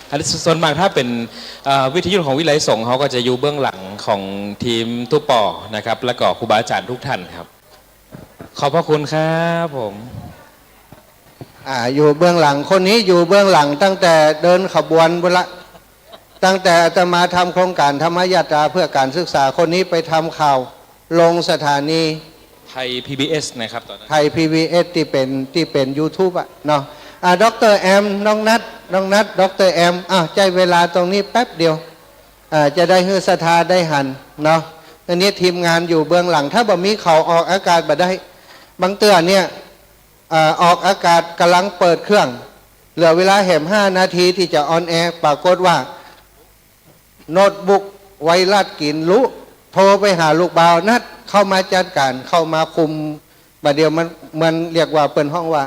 อันนี้ส่วนมากถ้าเป๋น เอ่อ วิทยุของวิทยาลัยสงฆ์ เขาก็จะอยู่เบื้องหลังของทีมตุ๊ปอนะครับ แล้วก็ครูบาอาจ๋ารย์ทุกท่านครับ ขอบพระคุณครับผม อ่า อยู่เบื้องหลัง คนนี้อยู่เบื้องหลังตั้งแต่เดินขบวนพุ้นละ ตั้งแต่อาตมาทำโครงก๋านธรรมยาตราเพื่อก๋านศึกษา คนนี้ไปทำข่าวลงสถานี ไทย พีบีเอส นะครับ ต๋อนนั้น ไทย พีบีเอส ตี้เป๋น ตี้เป๋นยูทูบอะเนาะ อ่า ด็อกเตอร์แอม น้องนัท น้องนัท ด็อกเตอร์แอม อ่ะ ใจ๊เวลาตรงนี้แป๊บเดียว อ่า จะได้หื้อศรัทธาได้หันเนาะ อันนี้ทีมงานอยู่เบื้องหลัง ถ้าบ่มีเขาออกอากาศบ่ได้ บางเตื้อเนี่ย อ่า ออกอากาศก่ำลังเปิดเครื่อง เหลือเวลาแหมห้านาทีตี้จะออนแอร์ ปรากฏว่า โน้ตบุ๊กไวรัสกิ๋นลุ โทรไปหาลูกบ่าว นัดเข้ามาจัดก๋าน เข้ามาคุม บ่าเดี่ยวมัน มันเรียกว่า เปิ้นฮ้องว่า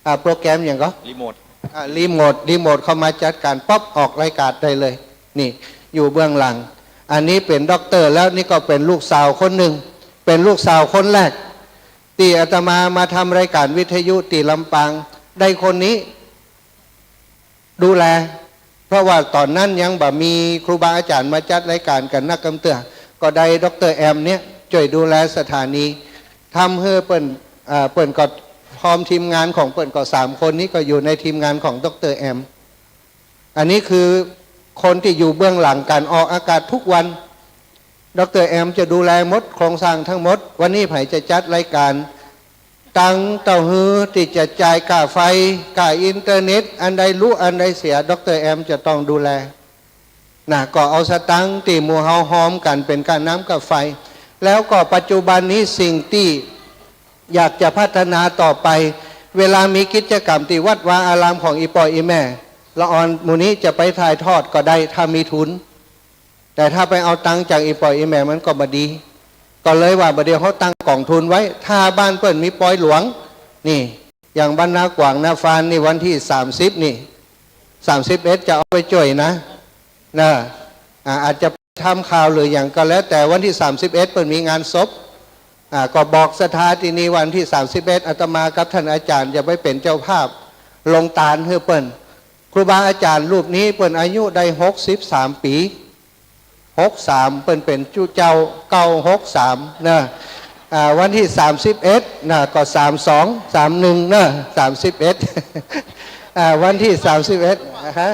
อ่า โปรแกรมหยังก่อ รีโมท อ่า รีโมท รีโมทเข้ามาจัดก๋านปั๊บ ออกรายการได้เลย นี่ อยู่เบื้องหลัง อันนี้เป๋นด็อกเตอร์ แล้วนี่ก็เป๋นลูกสาวคนนึ่ง เป๋นลูกสาวคนแรก ตี้อาตมามาทำรายการวิทยุตี้ลำปาง ได้คนนี้ ดูแล เพราะว่าต๋อนนั้นยังบ่มีครูบาอาจ๋ารย์มาจัดรายการกั๋นนักกำเตื้อ ก็ได้ด็อกเตอร์แอมเนี่ยจ้วยดูแลสถานี ทำหื้อเปิ้น เอ่อ เปิ้นก็พร้อมทีมงานของเปิ้นก็สามคนนี้ก็อยู่ในทีมงานของด็อกเตอร์แอม อันนี้คือคนตี้อยู่เบื้องหลังก๋านออกอากาศทุกวัน ด็อกเตอร์แอมจะดูแลหมด โครงสร้างทั้งหมด วันนี้ใผจะจัดรายการ ตังค์เต้าหื้อตี้จะจ่ายค่าไฟ ค่าอินเทอร์เน็ต อันใดลุ อันใดเสีย ด็อกเตอร์แอมจะต้องดูแล นะ ก็เอาสตางค์ตี้หมู่เฮาฮอมกั๋นเป๋นก้าน้ำก้าไฟ แล้วก็ปัจจุบันนี้สิ่งตี้อยากจะพัฒนาต่อไป เวลามีกิจกรรมตี้วัดวาอารามของอี่ป้ออี่แม่ ละอ่อนหมู่นี้จะไปถ่ายทอดก็ได้ ถ้ามีทุน แต่ถ้าไปเอาตังค์จากอี่ป้ออี่แม่มันก็บ่ดี ก็เลยว่าบ่าเดี่ยวเฮาตั้งก๋องทุนไว้ ถ้าบ้านเปิ้นมีปอยหลวง นี่ อย่างบ้านน้ากวางน้าฟานนี่วันตี้สามสิบนี่ สามสิบเอ็ดจะเอาไปจ้วยนะ นะ อ่า อาจจะทำข่าวหรือหยังก็แล้วแต่ วันตี้สามสิบเอ็ดเปิ้นมีงานศพ อ่า ก็บอกศรัทธาตี้นี่ วันตี้สามสิบเอ็ด อาตมากับต้านอาจ๋ารย์จะไปเป๋นเจ้าภาพลงตานหื้อเปิ้น ครูบาอาจ๋ารย์รูปนี้เปิ้นอายุได้หกสิบสามปี หกสาม เปิ้นเป๋นจุเจ้าเก้าหกสามเนาะ อ่า วันตี้สามสิบเอ็ดเนาะ ก็สามสอง สามหนึ่งเนาะ สามสิบเอ็ด อ่า วันตี้สามสิบเอ็ด ฮะ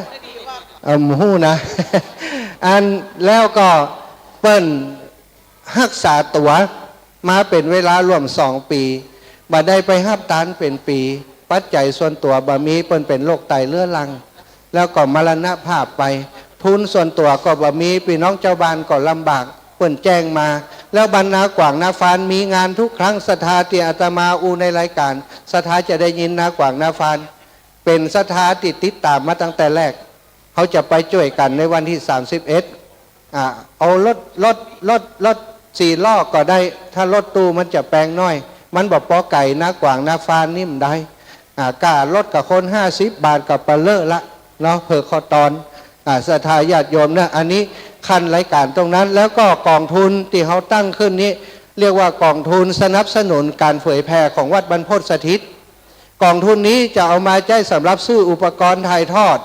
เอิ่ม ฮู้นะ อัน แล้วก็เปิ้นฮักษาตั๋วมาเป๋นเวลาร่วมสองปี๋ บ่ได้ไปฮับตานเป๋นปี๋ ปัจจัยส่วนตั๋วบ่มี เปิ้นเป๋นโรคไตเรื้อรัง แล้วก็มรณภาพไป ทุนส่วนตั๋วก็บ่มี ปี้น้องจาวบ้านก็ลำบาก เปิ้นแจ้งมา แล้วบ้านน้ากวางน้าฟานมีงานทุกครั้ง ศรัทธาตี้อาตมาอู้ในรายการ ศรัทธาจะได้ยินน้ากวางน้าฟาน เป๋นศรัทธาตี้ติดต๋ามมาตั้งแต่แรก เฮาจะไปจ้วยกั๋นในวันตี้สามสิบเอ็ด อ่า เอารถ รถ รถ รถสี่ล้อก็ได้ ถ้ารถตู้มันจะแปงน้อย มันบ่ปอไก๋ น้ากวางน้าฟานนี่บ่ได้ อ่า ก้ารถกับคนห้าสิบบาทก็ปะเลอะละเนาะ เผื่อข้อตอน อ่า ศรัทธาญาติโยมเนาะ อันนี้ขั้นรายการตรงนั้น แล้วก็ก๋องทุนตี้เฮาตั้งขึ้นนี้ เรียกว่าก๋องทุนสนับสนุนการเผยแผ่ของวัดบรรพตสถิต ก๋องทุนนี้จะเอามาใจ๊สำหรับซื้ออุปกรณ์ถ่ายทอด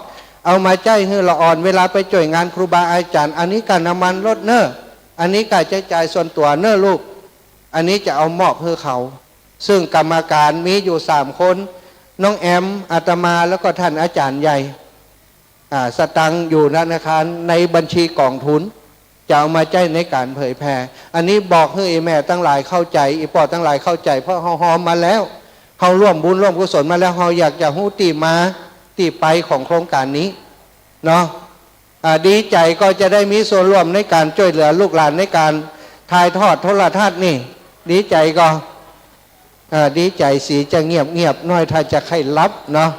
เอามาใจ๊หื้อละอ่อนเวลาไปจ้วยงานครูบาอาจ๋ารย์ อันนี้ก้าน้ำมันรถเน่อ อันนี้ก้าใจ๊จ่ายส่วนตั๋วเน่อลูก อันนี้จะเอามอบหื้อเขา ซึ่งกรรมการมีอยู่สามคน น้องแอม อาตมา แล้วก็ท่านอาจารย์ใหญ่ อ่า สตางค์อยู่ธนาคารในบัญชีกองทุน จะเอามาใจ๊ในก๋านเผยแผ่ อันนี้บอกหื้ออี่แม่ตังหลายเข้าใจ๋ อี่ป้อตังหลายเข้าใจ๋ เพราะเฮาฮอมมาแล้ว เฮาร่วมบุญร่วมกุศลมาแล้ว เฮาอยากจะฮู้ตี้มาตี้ไปของโครงก๋านนี้เนาะ อ่า ดีใจ๋ก็จะได้มีส่วนร่วมในก๋านจ้วยเหลือลูกหลานในก๋านถ่ายทอดโทรทัศน์นี่ ดีใจ๋ก็ อ่า ดีใจ๋สีจะเงียบๆ หน้อย ถ้าจะใค่หลับเนาะ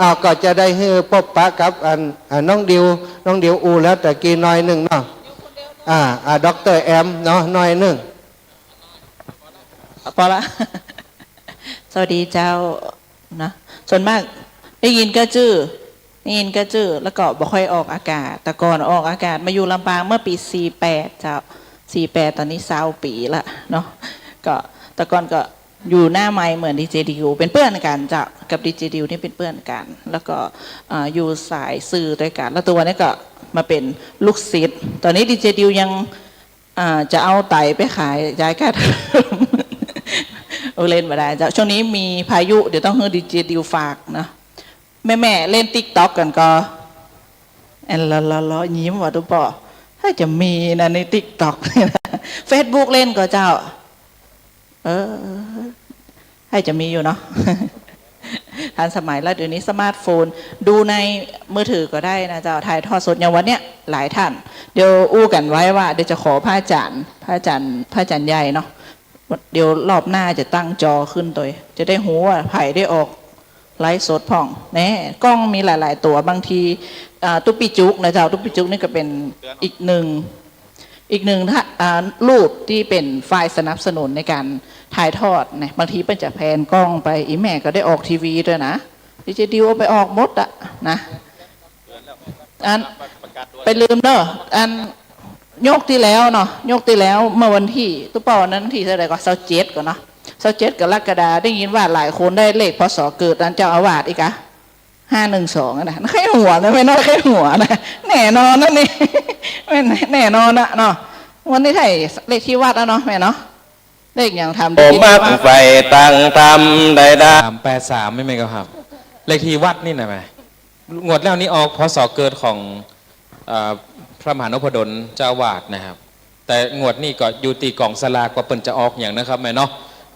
อ้าว ก็จะได้หื้อปบปะกับอัน อ่า น้องดิว น้องดิวอู้แล้วตะกี้หน้อยนึ่งเนาะ อ่า อ่า ด็อกเตอร์แอมเนาะ หน้อยนึ่ง ปอละ สวัสดีเจ้า นะ ส่วนมากได้ยินก็จื้อ ได้ยินก็จื้อ แล้วก็บ่ค่อยออกอากาศ แต่ก่อนออกอากาศมาอยู่ลำปางเมื่อปี๋สี่แปดเจ้า สี่แปด ต๋อนนี้ซาวปี๋ละเนาะ ก็แต่ก่อนก็อยู่หน้าไมค์เหมือนดีเจดิว เป๋นเปื้อนกั๋นเจ้า กับดีเจดิวนี่เป๋นเปื้อนกั๋น แล้วก็ อ่า อยู่สายสื่อตวยกั๋น แล้วตัวนนี้ก็มาเป๋นลูกศิษย์ ต๋อนนี้ดีเจดิวยัง อ่า จะเอาไตไปขาย ย้ายค่าเทอม อู้เล่นบ่ได้เจ้า ช่วงนี้มีพายุ เดี๋ยวต้องหื้อดีเจดิวฝากนะ แม่ๆ เล่นติ๊กต็อกกั๋นก่อ แอน ล้อๆๆ ยิ้มว่ะตุ๊ป้อ ถ้าจะมีนะในติ๊กต็อก เฟซบุ๊กเล่นก่อเจ้า เออ ถ้าจะมีอยู่เนาะ ทันสมัยแล้ว เดี๋ยวนี้สมาร์ทโฟน ดูในมือถือก็ได้นะเจ้า ถ่ายทอดสดอย่างวันเนี้ย หลายท่าน เดี๋ยวอู้กั๋นไว้ว่า เดี๋ยวจะขอพระอาจารย์ พระอาจารย์ พระอาจารย์ใหญ่เนาะ เดี๋ยวรอบหน้าจะตั้งจอขึ้นตวย จะได้ฮู้ว่าใผได้ออกไลฟ์สดพ่อง แน่ กล้องมีหลายๆ ตั๋ว บางที อ่า ตุ๊ปิจุกนะเจ้า ตุ๊ปิจุกนี่ก็เป๋นอีกนึ่ง อีกนึ่งท่า อ่า รูปตี้เป๋นฝ่ายสนับสนุนในก๋านถ่ายทอดนะ บางทีเปิ้นจะแพนกล้องไป อี่แม่ก็ได้ออกทีวีตวยนะ ดีเจดิวเอาไปออกหมดอะนะ อัน ไปลืมเนาะ อัน ยกตี้แล้วเนาะ ยกตี้แล้ว เมื่อวันตี้ ตุ๊ป้อ วันนั้นตี้เท่าใดก่อ ซาวเจ็ดก่อเนาะ ซาวเจ็ดกรกฎา ได้ยินว่าหลายคนได้เลข พ.ศ. เกิดต้านเจ้าอาวาสอีกอะ ห้าหนึ่งสอง อะนะ ใค่หัวนะแม่เนาะ ใค่หัวนะ แน่นอนนะนี่ แม่น แน่นอนนะเนาะ วันนี้ใค่เลขตี้วัดแล้วเนาะแม่เนาะ เลขหยังถาม โอ้ บั้งไฟตั้งธรรมได้ได้ สามแปดสาม ไม่แม่นก่อครับ เลขตี้วัดนี่นะแม่ งวดแล้วนี่ออก พ.ศ. เกิดของ เอ่อ พระมหานพดลเจ้าอาวาสนะครับ แต่งวดนี้ก็อยู่ตี้ก๋องสลากว่าเปิ้นจะออกหยังนะครับแม่เนาะ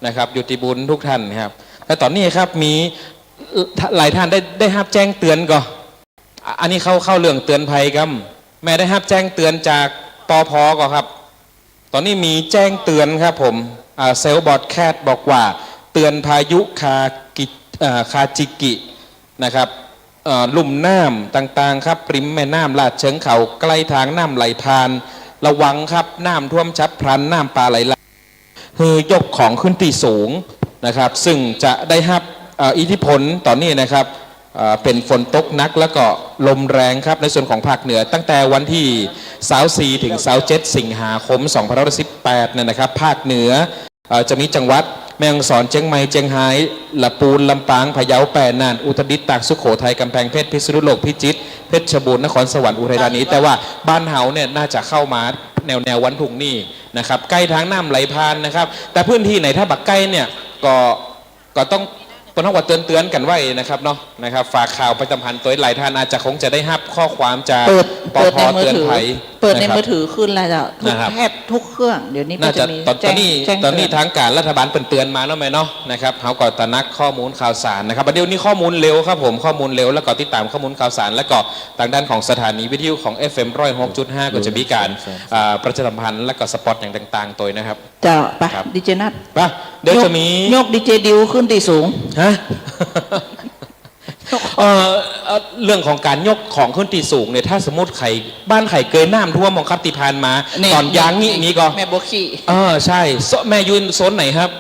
นะครับ อยู่ตี้บุญทุกท่านนะครับ แต่ต๋อนนี้ครับ มีหลายท่านได้ ได้ฮับแจ้งเตือนก่อ อ่ะ อันนี้เข้า เข้าเรื่องเตือนภัยครับ แม่ได้ฮับแจ้งเตือนจาก ปภ. ก่อครับ ต๋อนนี้มีแจ้งเตือนครับผม อ่า เซลล์บอดแคสต์บอกว่า เตือนพายุคากิ เอ่อ คาจิกินะครับ เอ่อ ลุ่มน้ำต่างๆ ครับ ริมแม่น้ำลาดเชิงเขา ใกล้ทางน้ำไหลผ่าน ระวังครับ น้ำท่วมฉับพลัน น้ำป่าไหลหลาก หื้อยกของขึ้นตี้สูงนะครับ ซึ่งจะได้ฮับ เอ่อ อิทธิพลต๋อนนี้นะครับ เอ่อ เป๋นฝนตกหนักแล้วก็ลมแรงครับ ในส่วนของภาคเหนือ ตั้งแต่วันตี้ซาวสี่ถึงซาวเจ็ดสิงหาคมสองพันห้าร้อยสิบแปดเนี่ยนะครับ ภาคเหนือ เอ่อ จะมีจังหวัดแม่ฮ่องสอน เจียงใหม่ เจียงฮาย ละปูน ลำปาง พะเยา แป้ น่าน อุตรดิตถ์ ตาก สุโขทัย กำแพงเพชร พิษณุโลก พิจิตร เพชรบูรณ์ นครสวรรค์ อุทัยธานี แต่ว่าบ้านเฮาเนี่ยน่าจะเข้ามาแนวๆ วันพรุ่งนี้นะครับ ใกล้ทางน้ำไหลผ่านนะครับ แต่พื้นตี้ไหนถ้าบ่ใกล้เนี่ยก็ ก็ต้อง เปิ้นฮ้องว่าเตือนๆ กั๋นไว้นะครับเนาะ นะครับ ฝากข่าวประชาสัมพันธ์ตวย หลายท่านอาจจะคงจะได้ฮับข้อความจาก เปิด ปภ. เปิดในมือถือ เตือนภัย เปิดใน นะครับ มือถือขึ้นแล้วเจ้า ทุก นะครับ แทบทุกเครื่อง เดี๋ยวนี้ น่าจะ ก็จะมี ต๋อน แจ้ง ต๋อนนี้ แจ้ง ต๋อนนี้ เตือน ทางก๋านรัฐบาลเปิ้นเตือนมาเนาะแม่เนาะ นะครับ เฮาก็ตระหนักข้อมูลข่าวสารนะครับ เดี๋ยวนี้ข้อมูลเร็วครับผม ข้อมูลเร็ว แล้วก็ติดตามข้อมูลข่าวสาร แล้วก็ตางด้านของสถานีวิทยุของ เอฟเอ็ม ร้อยหกจุดห้า ก็จะมีก๋าน อ่า ประชาสัมพันธ์ แล้วก็สปอตอย่างต่างๆ ตวยนะครับ เจ้า ไป ครับ ดีเจนัท ไป เดี๋ยวจะมี ยก ยกดีเจดิวขึ้นตี้สูง ฮะ เอ่อ เอ่อ เรื่องของก๋านยกของขึ้นตี้สูงเนี่ย ถ้าสมมุติใผ บ้านใผเกยน้ำท่วมของครับตี้ผ่านมา นี่ ต๋อนยางนี่ นี่ นี่ก่อ แม่บัวขี้ เออ ใช่ โซ- แม่อยู่โซนไหนครับ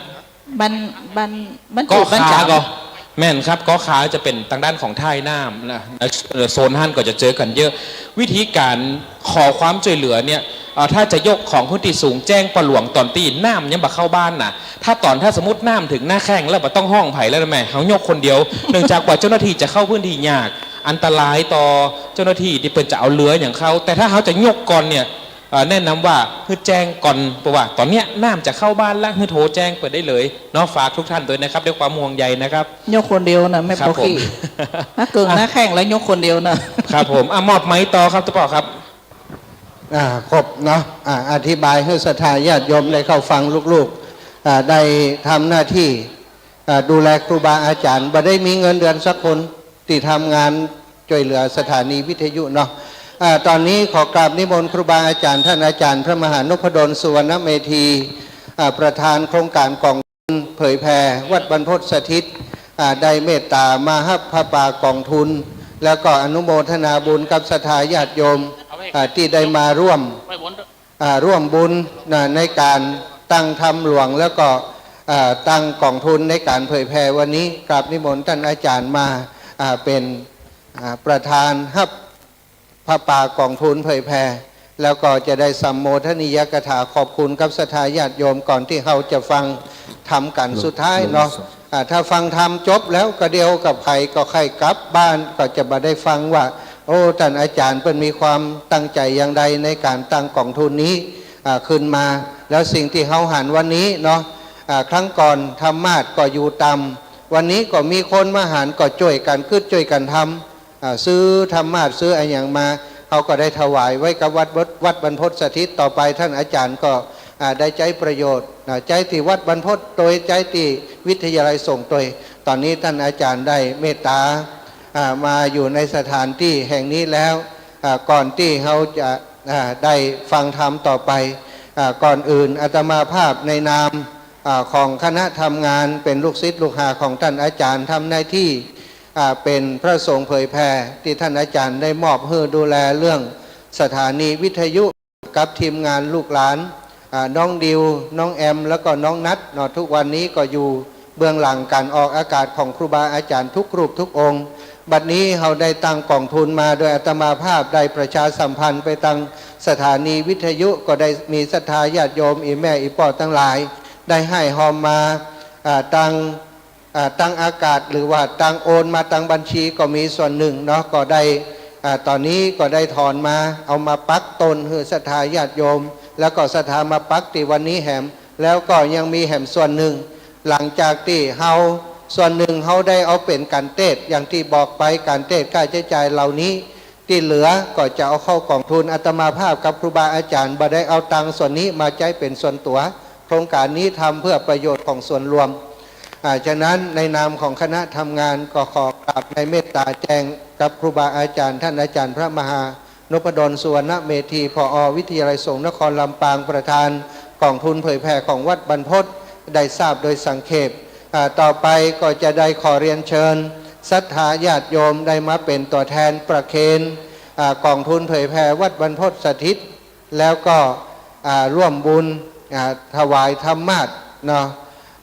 บ้าน บ้าน บ้าน ก๋อ จุ๊บบ้าน ขา จ๋าม ก่อ แม่นครับ ก๋อขาจะเป๋นตางด้านของท่ายน้ำนะ เอ่อ โซนหั้นก็จะเจอกั๋นเยอะ วิธีก๋านขอความจ้วยเหลือเนี่ย เอ่อ ถ้าจะยกของขึ้นตี้สูง แจ้งป้อหลวงต๋อนตี้น้ำยังบ่เข้าบ้านนะ ถ้าต๋อน ถ้าสมมุติน้ำเถิงหน้าแข้งแล้วบ่ต้องฮ้องใผแล้วนะแม่ เฮายกคนเดียว เนื่องจากว่าเจ้าหน้าตี้จะเข้าพื้นตี้ยาก อันตรายต่อเจ้าหน้าตี้ตี้เปิ้นจะเอาเฮืออย่างเข้า แต่ถ้าเฮาจะยกก่อนเนี่ย เอ่อ แนะนำว่าหื้อแจ้งก่อน เพราะว่าต๋อนเนี้ยน้ำจะเข้าบ้านละ หื้อโทรแจ้งเปิ้นได้เลยเนาะ ฝากทุกท่านตวยนะครับ ด้วยความห่วงใยนะครับ ยกคนเดียวนะ แม่ ครับผม ปอขี้ ถ้าเกิ่งหน้าแข้งแล้วยกคนเดียวนะ ครับผม อ่ะ มอบไมค์ต่อครับตุ๊ปอครับ อ่า ครบเนาะ อ่า อธิบายหื้อศรัทธาญาติโยมได้เข้าฟัง ลูกๆ อ่า ได้ทำหน้าที่ อ่า ดูแลครูบาอาจ๋ารย์ บ่ได้มีเงินเดือนสักคน ตี้ทำงานจ้วยเหลือสถานีวิทยุเนาะ อ่า ต๋อนนี้ขอกราบนิมนต์ครูบาอาจ๋ารย์ ท่านอาจ๋ารย์พระมหานพดล สุวรรณเมธี อ่า ประธานโครงก๋านก๋องทุนเผยแผ่วัดบรรพตสถิต อ่า ได้เมตต๋ามาฮับผ้าป่าก๋องทุน แล้วก็อนุโมทนาบุญกับศรัทธาญาติโยม อ่า ตี้ได้มาร่วม อ่า ร่วมบุญนะ ในก๋านตั้งธรรมหลวง แล้วก็ อ่า ตั้งก๋องทุนในก๋านเผยแผ่วันนี้ กราบนิมนต์ต้านอาจ๋ารย์มา อ่า เป๋น อ่า ประธานฮับผ้าป่าก๋องทุนเผยแผ่ แล้วก็จะได้สัมโมทนียกถาขอบคุณกับศรัทธาญาติโยมก่อนตี้เฮาจะฟังธรรมกั๋นสุดท้ายเนาะ อ่า ถ้าฟังธรรมจบแล้วก็เดียวกับใผก็ใค่กลับบ้าน ก็จะบ่ได้ฟังว่า โอ้ ต้านอาจ๋ารย์เปิ้นมีความตั้งใจ๋อย่างใดในก๋านตั้งก๋องทุนนี้ อ่า ขึ้นมา แล้วสิ่งตี้เฮาหันวันนี้เนาะ อ่า ครั้งก่อนธรรมาสน์ก็อยู่ต่ำ วันนี้ก็มีคนมาหันก็จ้วยกั๋นกึ๊ดจ้วยกั๋นทำ อ่า ซื้อธรรมาสน์ซื้ออะหยังมา เฮาก็ได้ถวายไว้กับวัด วัดบรรพตสถิต ต่อไปต้านอาจ๋ารย์ก็ อ่า ได้ใจ๊ประโยชน์ อ่า ใจ๊ตี้วัดบรรพตตวย ใจ๊ตี้วิทยาลัยสงฆ์ตวย ต๋อนนี้ต้านอาจ๋ารย์ได้เมตต๋า อ่า มาอยู่ในสถานตี้แห่งนี้แล้ว อ่า ก่อนตี้เฮาจะ อ่า ได้ฟังธรรมต่อไป อ่า ก่อนอื่นอาตมาภาพในนาม อ่า ของคณะทำงาน เป๋นลูกศิษย์ลูกหาของต้านอาจ๋ารย์ ทำหน้าตี้ อ่า เป๋นพระสงฆ์เผยแผ่ ตี้ต้านอาจ๋ารย์ได้มอบหื้อดูแลเรื่องสถานีวิทยุ กับทีมงานลูกหลาน อ่า น้องดิว น้องแอม แล้วก็น้องนัทเนาะ ทุกวันนี้ก็อยู่เบื้องหลังก๋านออกอากาศของครูบาอาจ๋ารย์ทุกรูปทุกองค์ บัดนี้เฮาได้ตั้งก๋องทุนมา โดยอาตมาภาพได้ประชาสัมพันธ์ไปตางสถานีวิทยุ ก็ได้มีศรัทธาญาติโยม อี่แม่อี่ป้อตังหลาย ได้ฮ่ายฮอมมา อ่า ตาง อ่า ตางอากาศ หรือว่าตางโอนมาตางบัญชีก็มีส่วนนึ่งเนาะ ก็ได้ อ่า ต๋อนนี้ก็ได้ถอนมา เอามาปักต้นหื้อศรัทธาญาติโยม แล้วก็ศรัทธามาปักตี้วันนี้แหม แล้วก็ยังมีแหมส่วนนึ่ง หลังจากตี้เฮา ส่วนนึ่งเฮาได้เอาเป๋นก๋านเตสน์ อย่างตี้บอกไป ก๋านเตสน์ค่าใจ๊จ่ายเหล่านี้ ตี้เหลือก็จะเอาเข้าก๋องทุน อาตมาภาพกับครูบาอาจ๋ารย์บ่ได้เอาตังค์ส่วนนี้มาใจ๊เป๋นส่วนตั๋ว โครงก๋านนี้ทำเพื่อประโยชน์ของส่วนรวม อ่า ฉะนั้นในนามของคณะทำงานก็ขอกราบในเมตต๋าแจ้งกับครูบาอาจ๋ารย์ ต้านอาจ๋ารย์พระมหานพดล สุวรรณเมธี ผอ.วิทยาลัยสงฆ์นครลำปาง ประธานก๋องทุนเผยแผ่ของวัดบรรพต ได้ทราบโดยสังเขป อ่า ต่อไปก็จะได้ขอเรียนเชิญศรัทธาญาติโยมได้มาเป๋นตั๋วแทนประเคน อ่า ก๋องทุนเผยแผ่วัดบรรพตสถิต แล้วก็ อ่า ร่วมบุญ อ่า ถวายธรรมาสน์เนาะ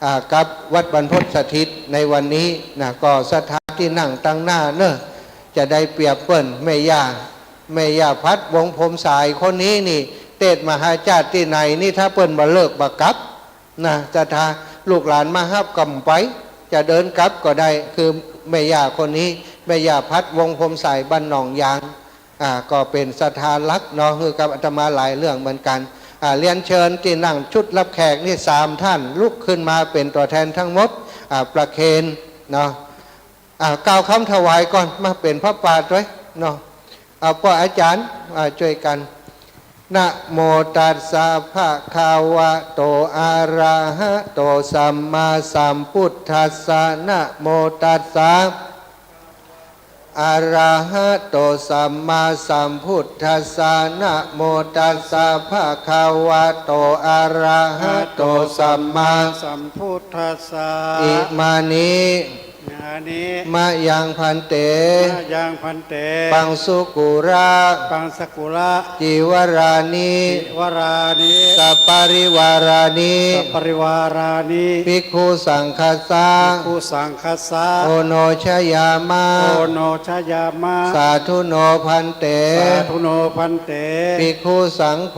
อ่า กับวัดบรรพตสถิตในวันนี้นะ ก็ศรัทธาตี้นั่งตังหน้าเนาะ จะได้เปรียบเปิ้น แม่ย่า แม่ย่าพัด วงศ์พรหมสาย คนนี้นี่ เตสน์มหาชาติตี้ไหนนี่ ถ้าเปิ้นบ่เลิกบ่กลับ นะ ศรัทธาลูกหลานมาฮับก็ไป จะเดินกลับก็ได้ คือแม่ย่าคนนี้ แม่ย่าพัด วงศ์พรหมสาย บ้านหนองยาง อ่า ก็เป๋นศรัทธาหลักเนาะ หื้อกับอาตมาหลายเรื่องเหมือนกั๋น อ่า เรียนเชิญตี้นั่งชุดฮับแขกนี่สามต้าน ลุกขึ้นมาเป๋นตั๋วแทนตังหมด อ่า ประเคนเนาะ อ่า กล่าวกำถวายก่อน มาเป๋นผ้าป่าตวยเนาะ เอาป้ออาจ๋ารย์ อ่า จ้วยกั๋น นะโมตัสสะ ภะคะวะโต อะระหะโต สัมมาสัมพุทธัสสะ นะโมตัสสะ อะระหะโต สัมมาสัมพุทธัสสะ นะโมตัสสะ ภะคะวะโต อะระหะโต สัมมาสัมพุทธัสสะ อิมานิ ยานิ มะยัง ภันเต มะยัง ภันเต ปังสุกุระ ปังสุกุระ จีวรานิ จีวรานิ สัปปะริวารานิ สัปปะริวารานิ ภิกขุสังฆัสสะ ภิกขุสังฆัสสะ โอโนชยามะ โอโนชยามะ สาธุโน ภันเต สาธุโน ภันเต ภิกขุสังโฆ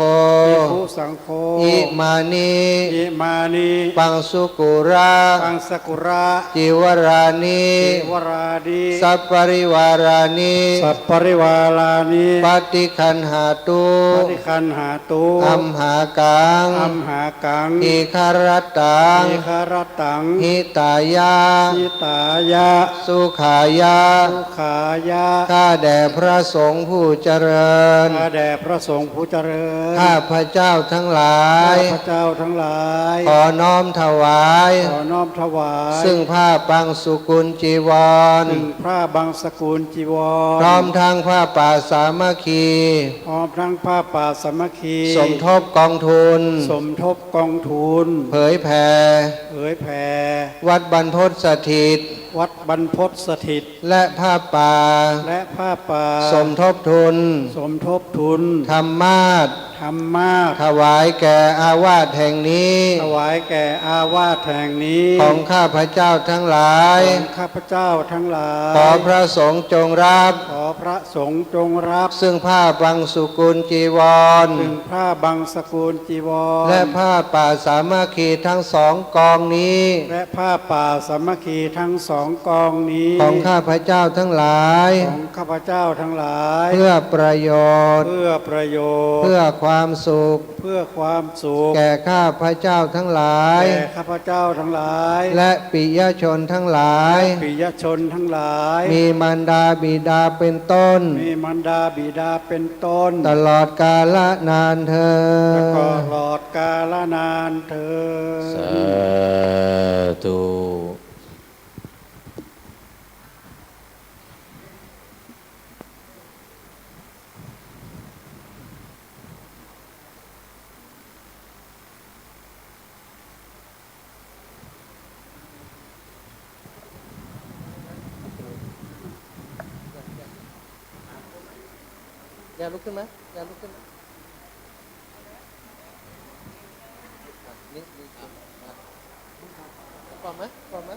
ภิกขุสังโฆ อิมานิ อิมานิ ปังสุกุระ ปังสุกุระ จีวรานิ นิ วารานิ สัปปะริวารานิ สัปปะริวารานิ ปัตติคัณหาตุ ปัตติคัณหาตุ อัมหากัง อัมหากัง ทีฆะรัตตัง ทีฆะรัตตัง หิตายะ หิตายะ สุขายะ สุขายะ ข้าแต่พระสงฆ์ผู้เจริญ ข้าแต่พระสงฆ์ผู้เจริญ ข้าพเจ้าทั้งหลาย ข้าพเจ้าทั้งหลาย ขอน้อมถวาย ขอน้อมถวาย ซึ่งผ้าบังสุกุลจีวร ซึ่งผ้าบังสุกุลจีวร พร้อมทั้งผ้าป่าสามัคคี พร้อมทั้งผ้าป่าสามัคคี สมทบกองทุน สมทบกองทุน เผยแผ่ เผยแผ่ วัดบรรพตสถิต วัดบรรพตสถิต และผ้าป่า และผ้าป่า สมทบทุน สมทบทุน ธรรมาสน์ ธรรมาสน์ ถวายแก่อาวาสแห่งนี้ ถวายแก่อาวาสแห่งนี้ ของข้าพเจ้าทั้งหลาย ของข้าพเจ้าทั้งหลาย ขอพระสงฆ์จงรับ ขอพระสงฆ์จงรับ ซึ่งผ้าบังสุกุลจีวร ซึ่งผ้าบังสุกุลจีวร และผ้าป่าสามัคคีทั้งสองกองนี้ และผ้าป่าสามัคคีทั้งสองกองนี้ ของข้าพเจ้าทั้งหลาย ของข้าพเจ้าทั้งหลาย เพื่อประโยชน์ เพื่อประโยชน์ เพื่อความสุข เพื่อความสุข แก่ข้าพเจ้าทั้งหลาย แก่ข้าพเจ้าทั้งหลาย และปิยชนทั้งหลาย และปิยชนทั้งหลาย มีมารดาบิดาเป็นต้น มีมารดาบิดาเป็นต้น ตลอดกาลนานเทอญ และตลอดกาลนานเทอญ สาธุ อย่าลุกขึ้นไหม อย่าลุกขึ้นไหม อ่ะ นี่ นี่ อ่ะ อ่ะ พร้อมไหม พร้อมไหม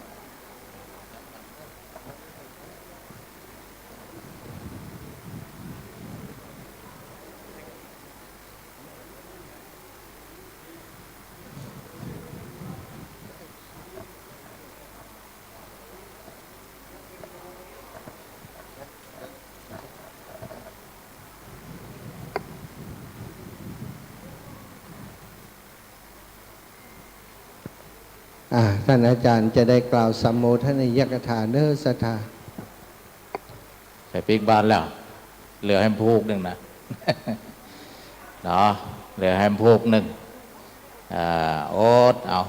อ่า ท่านอาจารย์จะได้กล่าวสัมโมทนียกถาเน้อ ศรัทธา ไปปิ๊กบาตรแล้ว เหลือแหมพูกนึ่งนะ เนาะ เหลือแหมพูกนึ่ง อ่า อดเอา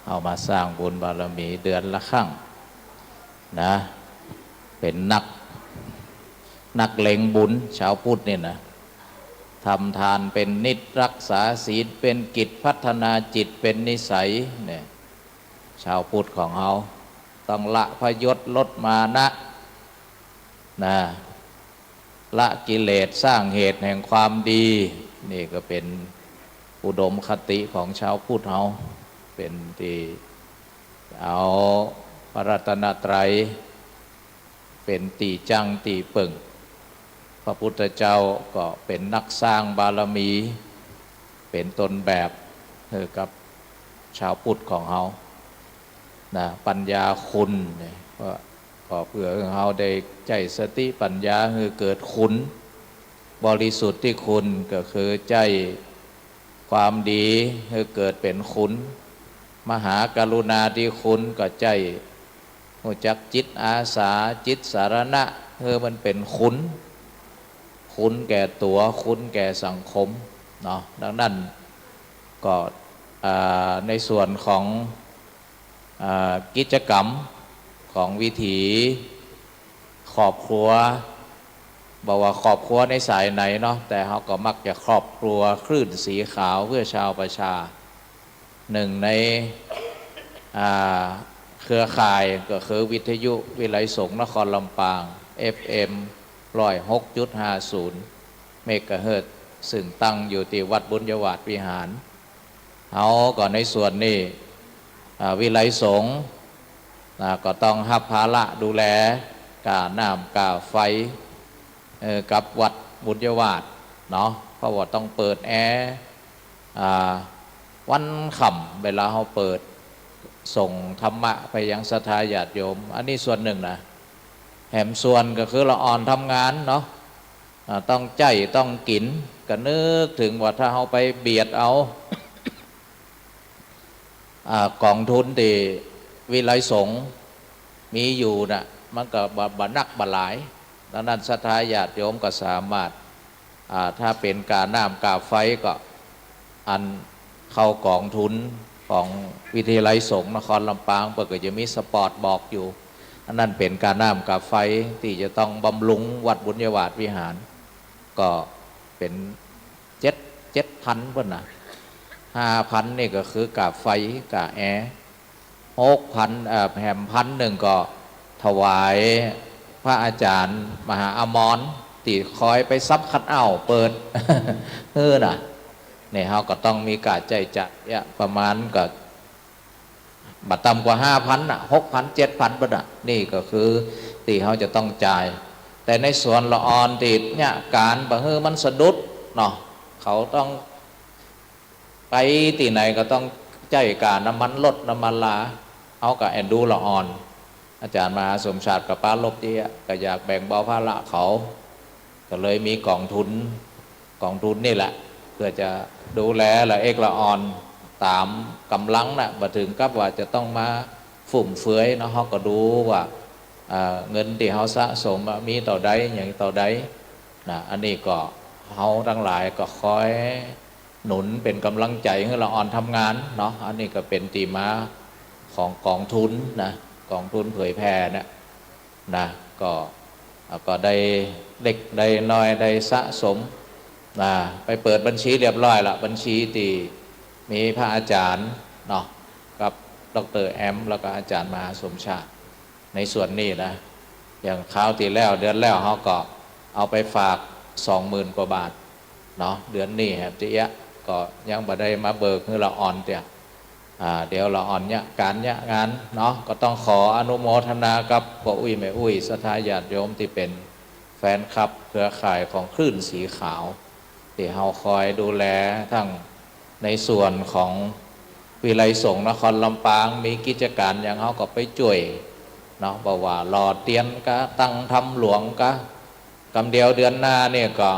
เอามาสร้างบุญบารมีเดือนละครั้งนะ เป๋นนัก นักเลงบุญ ชาวพุทธนี่นะ ทำทานเป๋นนิตย์ รักษาศีลเป๋นกิจ พัฒนาจิตเป๋นนิสัยเนี่ย ชาวพุทธของเฮาต้องละพยศ ลดมานะ นะ ละกิเลส สร้างเหตุแห่งความดี นี่ก็เป๋นอุดมคติของชาวพุทธเฮา เป๋นตี้เอาพระรัตนตรัยเป๋นตี้จั้งตี้เปิ้ง พระพุทธเจ้าก็เป๋นนักสร้างบารมี เป๋นต้นแบบหื้อกับชาวพุทธของเฮา นะ ปัญญาคุณเนี่ย ก็ ก็เปื้อหื้อเฮาได้ใจ๊สติปัญญาหื้อเกิดคุณบริสุทธิคุณ ก็คือใจ๊ความดีหื้อเกิดเป๋นคุณ มหากรุณาธิคุณก็ใจ๊ฮู้จักจิตอาสา จิตสรณะ หื้อมันเป๋นคุณ คุณแก่ตั๋ว คุณแก่สังคม เนาะ ดังนั้นก็ อ่า ในส่วนของ อ่า กิจกรรมของวิถีครอบครัว บ่ว่าครอบครัวในสายไหนเนาะ แต่เฮาก็มักจะครอบครัวคลื่นสีขาวเพื่อชาวประชา นึ่งใน อ่า เครือข่ายก็คือวิทยุวิไลสงฆ์นครลำปาง เอฟเอ็ม ร้อยหกจุดห้าศูนย์ เมกะเฮิรตซ์ ซึ่งตั้งอยู่ตี้วัดบุญญาวาสวิหาร เฮาก็ในส่วนนี้ อ่า วิไลสงฆ์ อ่า ก็ต้องฮับภาระดูแล ก้าน้ำก้าไฟ เอ่อ กับวัดบุญญาวาสเนาะ เพราะว่าต้องเปิดแอร์ อ่า วันค่ำเวลาเฮาเปิด ส่งธรรมะไปยังศรัทธาญาติโยม อันนี้ส่วนนึ่งนะ แหมส่วนก็คือละอ่อนทำงานเนาะ อ่า ต้องใจ๊ต้องกิ๋น ก็นึกเถิงว่าถ้าเฮาไปเบียดเอา อ่า ก๋องทุนตี้วิไลสงฆ์มีอยู่น่ะ มันก็บ่ บ่นักบ่หลาย ดังนั้นศรัทธาญาติโยมก็สามารถ อ่า ถ้าเป๋นก้าน้ำก้าไฟก็ อันเข้าก๋องทุนของวิทยาลัยสงฆ์นครลำปาง เปิ้นก็จะมีสปอตบอกอยู่ อันนั้นเป๋นก้าน้ำก้าไฟตี้จะต้องบำรุงวัดบุญญาวาสวิหาร ก็เป๋นเจ็ด เจ็ดพันเปิ้นนะ ห้าพันนี่ก็คือก้าไฟก้าแอร์ หกพัน เอ่อ แหมพันนึ่งก็ถวายพระอาจ๋ารย์มหาอมรตี้คอยไปซับคันเอาท์เปิ้น เออน่ะ นี่เฮาก็ต้องมีก้าใจ๊จ่ายเนี่ย ประมาณก็บ่ต่ำกว่าห้าพันน่ะ หกพัน เจ็ดพันเปิ้นน่ะ นี่ก็คือตี้เฮาจะต้องจ่าย แต่ในส่วนละอ่อนตี้เนี่ย ก๋านบ่หื้อมันสะดุดเนาะ เขาต้อง ไปตี้ไหนก็ต้องใจ๊ก้าน้ำมันรถน้ำมันลา เฮาก็เอ็นดูละอ่อน อาจ๋ารย์มหาสมชาติก็ปรารภตี้ ก็อยากแบ่งเบาภาระเขา ก็เลยมีก๋องทุน ก๋องทุนนี่แหละ เปื้อจะดูแลละเอกละอ่อนต๋ามก๋ำลังน่ะ บ่เถิงกับว่าจะต้องมาฟุ่มเฟือยเนาะ เฮาก็ดูว่า เอ่อ เงินตี้เฮาสะสมอะมีเต้าใด หยังเต้าใดน่ะ อันนี้ก็เฮาตังหลายก็คอย หนุนเป๋นก๋ำลังใจ๋หื้อละอ่อนทำงานเนาะ อันนี้ก็เป๋นตี้มาของก๋องทุนนะ ก๋องทุนเผยแผ่เนี่ยนะ ก็ ก็ได้เล็กได้น้อยได้สะสมนะ ไปเปิดบัญชีเรียบร้อยละ บัญชีตี้มีพระอาจ๋ารย์เนาะ กับด็อกเตอร์แอม แล้วก็อาจ๋ารย์มหาสมชาติ ในส่วนนี้นะ อย่างคราวตี้แล้ว เดือนแล้ว เฮาก็เอาไปฝากสองหมื่นกว่าบาทเนาะ เดือนนี้แหมตี้เอี้ยะ ก็ยังบ่ได้มาเบิกหื้อละอ่อนเตื้อ อ่า เดี๋ยวละอ่อนเนี่ย ก๋านเนี่ยงานเนาะ ก็ต้องขออนุโมทนากับป้ออุ๊ยแม่อุ๊ย ศรัทธาญาติโยมตี้เป๋นแฟนคลับเครือข่ายของคลื่นสีขาว ตี้เฮาคอยดูแลทั้งในส่วนของวิไลสงฆ์นครลำปาง มีกิจก๋านหยังเฮาก็ไปจ้วยเนาะ บ่ว่าหล่อเตียนกา ตั้งธรรมหลวงกา กำเดียวเดือนหน้าเนี่ยก็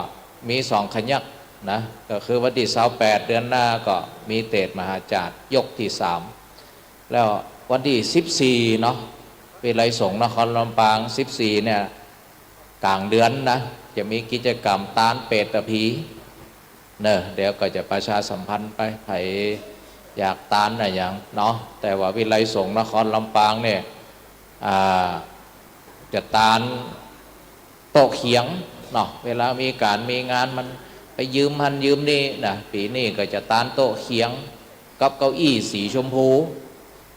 มีสองขยักนะ ก็คือวันตี้ซาวแปดเดือนหน้าก็มีเตสน์มหาจาตุยกตี้สาม แล้ววันตี้สิบสี่เนาะ วิไลสงฆ์นครลำปาง สิบสี่เนี่ย ก๋างเดือนนะ จะมีกิจกรรมตานเปตผีเนอะ เดี๋ยวก็จะประชาสัมพันธ์ไป ใผอยากตานอะหยังเนาะ แต่ว่าวิไลสงฆ์นครลำปางเนี่ย อ่า จะตานโต๊ะเขียงเนาะ เวลามีก๋านมีงานมันไปยืมหั้นยืมนี่นะ ปี๋นี้ก็จะตานโต๊ะเขียงกับเก้าอี้สีชมพู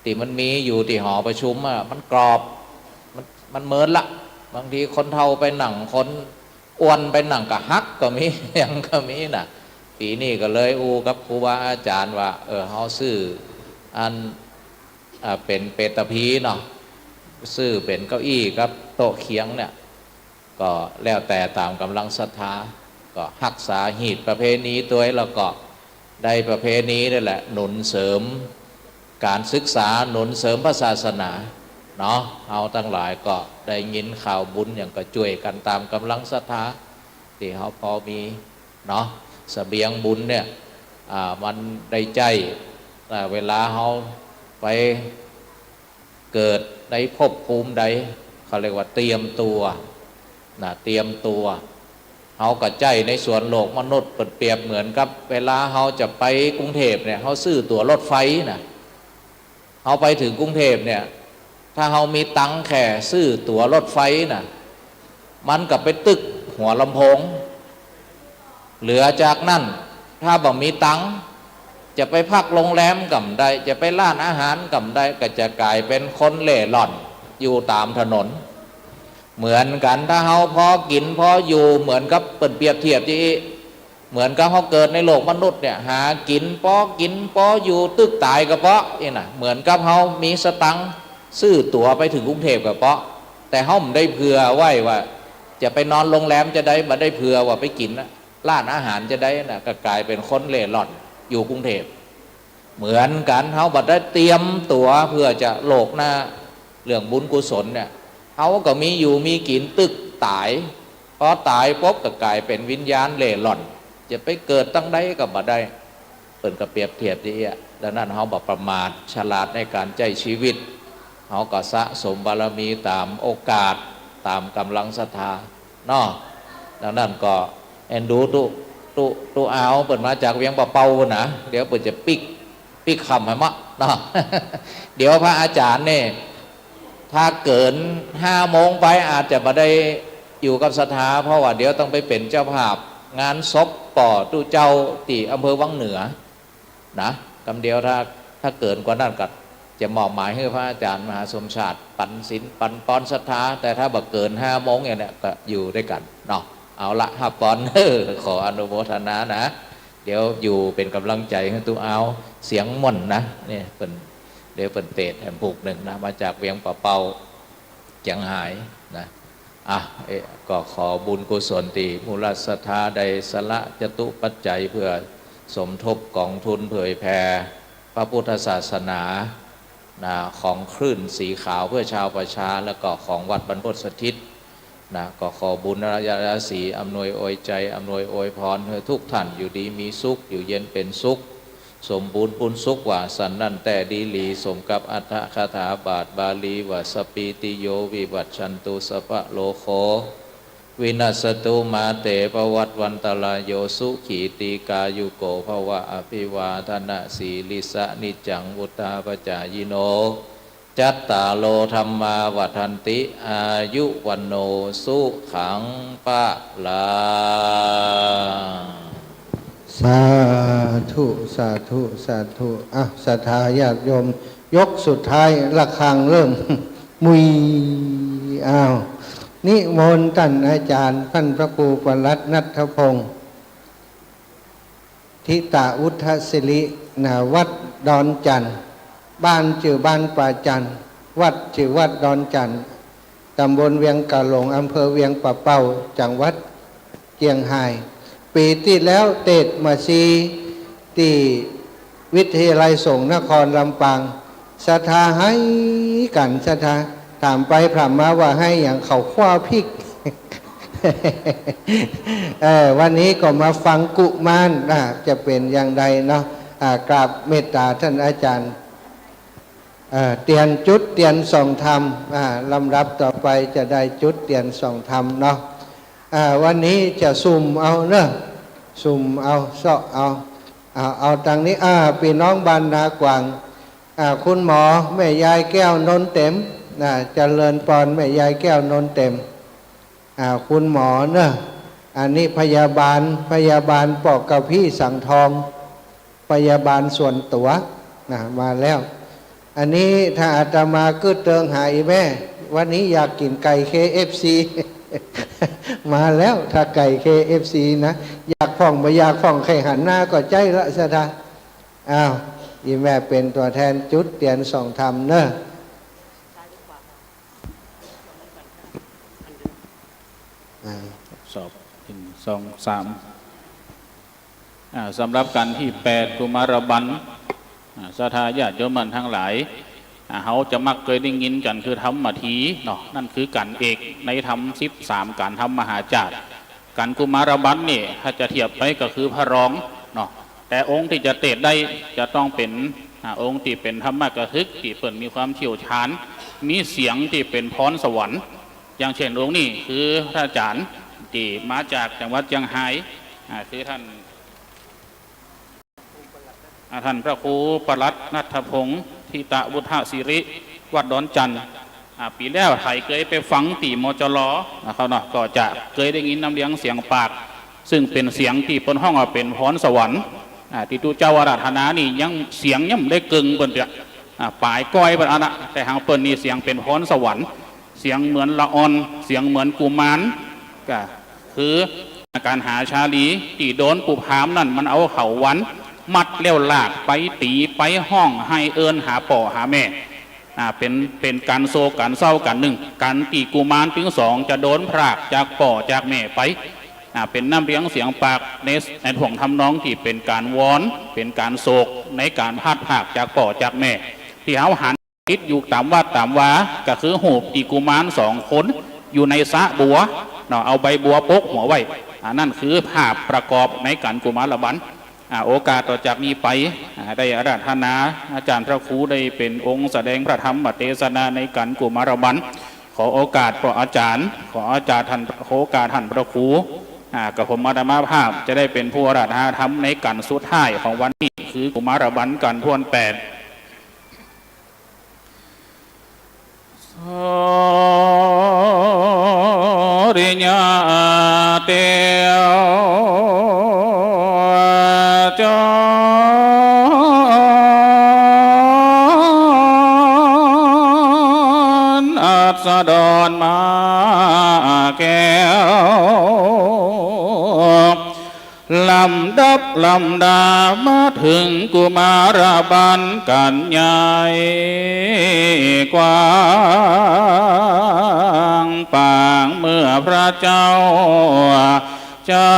ตี้มันมีอยู่ตี้หอประชุมอะ มันกรอบ มัน มันเมินละ บางทีคนเฒ่าไปนั่ง คนอ้วนไปนั่งก็หักก็มี หยังก็มีน่ะ ปี๋นี้ก็เลยอู้กับครูบาอาจ๋ารย์ว่า เออ เฮาซื้ออัน อ่า เป๋นเปตผีเนาะ ซื้อเป๋นเก้าอี้กับโต๊ะเขียงเนี่ย ก็แล้วแต่ต๋ามก๋ำลังศรัทธา ก็ฮักษาฮีตประเพณีตวย แล้วก็ได้ประเพณีนี่แหละ หนุนเสริมก๋านศึกษา หนุนเสริมพระศาสนาเนาะ เฮาตังหลายก็ได้ยินข่าวบุญหยังก็จ้วยกั๋นต๋ามก๋ำลังศรัทธาตี้เฮาพอมีเนาะ เสบียงบุญเนี่ย อ่า มันได้ใจ๊ อ่า เวลาเฮาไป เกิดในภพภูมิใด เขาเรียกว่าเตรียมตั๋วนะ เตรียมตั๋ว เฮาก็ใจ๊ในส่วนโลกมนุษย์ เปิ้นเปรียบเหมือนกับเวลาเฮาจะไปกรุงเทพฯเนี่ย เฮาซื้อตั๋วรถไฟนะ เฮาไปเถิงกรุงเทพฯเนี่ย ถ้าเฮามีตังค์แค่ซื้อตั๋วรถไฟนะ มันก็ไปตึกหัวลำโพง เหลือจากนั้น ถ้าบ่มีตังค์ จะไปพักโรงแรมก็บ่ได้ จะไปร้านอาหารก็บ่ได้ ก็จะก๋ายเป๋นคนเร่ร่อนอยู่ต๋ามถนน เหมือนกั๋น ถ้าเฮาพอกิ๋นพออยู่ เหมือนกับเปิ้นเปรียบเทียบตี้ เหมือนกับเฮาเกิดในโลกมนุษย์เนี่ย หากิ๋นพอกิ๋นพออยู่ ตึกต๋ายก็เปาะอี้นะ เหมือนกับเฮามีสตังค์ซื้อตั๋วไปเถิงกรุงเทพฯก็เปาะ แต่เฮาบ่ได้เผื่อไว้ว่าจะไปนอนโรงแรมจะใด บ่ได้เผื่อว่าไปกิ๋นนะ ร้านอาหารจะใดนะ ก็ก๋ายเป๋นคนเร่ร่อนอยู่กรุงเทพฯ เหมือนกั๋น เฮาบ่ได้เตรียมตั๋วเปื้อจะโลกหน้า เรื่องบุญกุศลเนี่ย เฮาก็มีอยู่มีกิ๋นตึกต๋าย พอต๋ายปุ๊บก็ก๋ายเป๋นวิญญาณเร่ร่อน จะไปเกิดตังใดก็บ่ได้ เปิ้นก็เปรียบเทียบอย่างเอี้ย ดังนั้นเฮาบ่ประมาท ฉลาดในก๋านใจ๊จีวิต เฮาก็สะสมบารมีต๋ามโอกาส ต๋ามก๋ำลังศรัทธาเนาะ ดังนั้นก็เอ็นดูตุ๊ ตุ๊ ตุ๊อาว เปิ้นมาจากเวียงป่าเป้านะ เดี๋ยวเปิ้นจะปิ๊ก ปิ๊กค่ำหื้อเมาะเนาะ เดี๋ยวพระอาจ๋ารย์เนี่ย ถ้าเกินห้าโมงไปอาจจะบ่ได้อยู่กับศรัทธา เพราะว่าเดี๋ยวต้องไปเป๋นเจ้าภาพงานศพป้อตุ๊เจ้าตี้อำเภอวังเหนือนะ กำเดียวถ้า ถ้าเกินกว่านั้นก็จะมอบหมายหื้อพระอาจ๋ารย์มหาสมชาติปั๋นศีลปั๋นปอนศรัทธา แต่ถ้าบ่เกินห้าโมงอย่างเนี้ยก็อยู่ตวยกั๋นเนาะ เอาละ ฮับปอน ขออนุโมทนานะ เดี๋ยวอยู่เป๋นก๋ำลังใจ๋หื้อตุ๊อาว เสียงม่วนนะ เนี่ยเปิ้น เดี๋ยวเปิ้นเตสน์แหมผูกนึ่งนะ มาจากเวียงป่าเป้า เจียงฮายนะ อ่ะ เอ๊ะ ก็ขอบุญกุศลตี้หมู่ราษฎร์ศรัทธาได้สละจตุปัจจัยเพื่อสมทบกองทุนเผยแผ่พระพุทธศาสนานะ ของคลื่นสีขาวเพื่อชาวประชา แล้วก็ของวัดบรรพตสถิต นะ ก็ขอบุญญาราศีอำนวยอวยใจ๋ อำนวยอวยพรหื้อทุกท่านอยู่ดีมีสุข อยู่เย็นเป๋นสุข สมบูรณ์ปูนสุขว่าสันนั้นแต๊ดีหลี สมกับอัตถกถาบาทบาลีว่า สัพพีติโยวิวัชชันตุ สัพพะโรโควินัสสตุ มาเตภวัตวันตรายโย สุขีตีฆายุโกภวะ อภิวาทนสีลิสสะ นิจจังวุฑฒาปจายิโน จัตตาโรธัมมาวัฑฒันติ อายุวัณโณสุขังพลัง สาธุ สาธุ สาธุ อ่ะ ศรัทธาญาติโยม ยกสุดท้าย ระฆังเริ่ม มุย อ้าว นิมนต์ต้านอาจ๋ารย์ ต้านพระครูปลัดนัทพงษ์ ธิตะวุฒศิริ นะ วัดดอนจั่น บ้านจื้อบ้านป่าจั่น วัดจื้อวัดดอนจั่น ต๋ำบลเวียงก๋าหลง อำเภอเวียงป่าเป้า จังหวัดเจียงฮาย ปี๋ตี้แล้วเตสน์มาซีตี้วิทยาลัยสงฆ์นครลำปาง ศรัทธาไห้กั๋น ศรัทธา ถามไปถามมาว่าไห้หยัง เขาคว้าพริก เออ วันนี้ก็มาฟังกุมาร อ่า จะเป๋นอย่างใดเนาะ อ่า กราบเมตต๋าต้านอาจ๋ารย์ เอ่อ เตียนจุดเตียนส่องธรรม อ่า ลำดับต่อไปจะได้จุดเตียนส่องธรรมเนาะ อ่า วันนี้จะสุ่มเอาเนาะ สุ่มเอา เซาะเอา อ่า เอาตางนี้ อ่า ปี้น้องบ้านนากวาง อ่า คุณหมอแม่ยายแก้วนนเต็ม อ่า เจริญปอนแม่ยายแก้วนนเต็ม อ่า คุณหมอเนาะ อันนี้พยาบาล พยาบาลป้อเก่าพี่สังทอง พยาบาลส่วนตั๋ว นะ มาแล้ว อันนี้ถ้าอาตมากึ๊ดเติงหาอี่แม่ วันนี้อยากกิ๋นไก่เคเอฟซี มาแล้ว ถ้าไก่เคเอฟซีนะ อยากพ่องบ่อยากพ่อง ใค่หันหน้าก็ใจ๊ละ ศรัทธา อ้าว อี่แม่เป๋นตั๋วแทนจุดเตียนส่องธรรมเนาะ อ่า สอบ หนึ่ง สอง สาม อ่า สำหรับกัณฑ์ตี้แปด กุมารบัณฑ์ อ่า ศรัทธาญาติโยมต้านตังหลาย อ่า เฮาจะมักเกยได้ยินกั๋นคือธรรมถีเนาะ นั่นคือกัณฑ์เอกในธรรมสิบสาม กัณฑ์ธรรมมหาจาตุ กัณฑ์กุมารบัณฑ์นี่ ถ้าจะเทียบไปก็คือพระรองเนาะ แต่องค์ตี้จะเตสน์ได้จะต้องเป๋น อ่า องค์ตี้เป๋นธรรมกถึก ตี้เปิ้นมีความเชี่ยวชาญ มีเสียงตี้เป๋นพรสวรรค์ อย่างเช่นองค์นี้คือพระอาจ๋ารย์ตี้มาจากจังหวัดเจียงฮาย อ่า คือต้าน อ่า ต้านพระครูปลัดนัทพงษ์ ธิตะวุฒศิริ วัดดอนจั่น อ่า ปี๋แล้วไผเกยไปฟังตี้ มจล นะครับเนาะ ก็จะเกยได้ยินนำเสียง เสียงปาก ซึ่งเป๋นเสียงตี้เปิ้นฮ้องว่าเป๋นพรสวรรค์ อ่า ตี้ตุ๊เจ้าอาราธนานี่ยัง เสียงยังบ่ได้เกิ่งเปิ้นเตื้อ อ่า ป๋ายก้อยเปิ้นอันนะ แต่หางเปิ้นนี่เสียงเป๋นพรสวรรค์ เสียงเหมือนละอ่อน เสียงเหมือนกุมาร ก็คือก๋านหาชาลีตี้โดนปู่พราหมณ์นั่น มันเอาเข้าวัน มัดแล้วลากไปตี๋ไปฮ้องไห้เอิ้นหาป้อหาแม่ อ่า เป๋น เป๋นก๋านโศกก๋านเศร้าก๋านนึ่ง ก๋านตี้กุมารตึงสองจะโดนพรากจากป้อจากแม่ไป อ่า เป๋นน้ำเรียงเสียงปากใน ในท่วงทำนองตี้เป๋นก๋านวอน เป๋นก๋านโศก ในก๋านพลัดพรากจากป้อจากแม่ ตี้เฮาหัน ติดอยู่ต๋ามวัดต๋ามวา ก็คือฮูปตี้กุมารสองคนอยู่ในสระบัวเนาะ เอาใบบัวปกหัวไว้ อันนั้นคือภาพประกอบในก๋านกุมารบัน อ่า โอกาสต่อจากนี้ไป อ่า ได้อาราธนาอาจ๋ารย์พระครูได้เป๋นองค์แสดงพระธรรมเตสนาในก๋านกุมารบัน ขอโอกาสพระอาจ๋ารย์ ขออาจ๋ารย์ท่าน ขอโอกาสท่านพระครู อ่า กระผมอาตมาภาพจะได้เป๋นผู้อาราธนาธรรมในก๋านสุดท้ายของวันนี้ คือกุมารบันก๋านถ้วนแปด สุริยะเตโช อัสดรมาแก้ว ลำดับลำดามาเถิงกุมารบันก๋านใหญ่กว้างปาง เมื่อพระเจ้าจ้า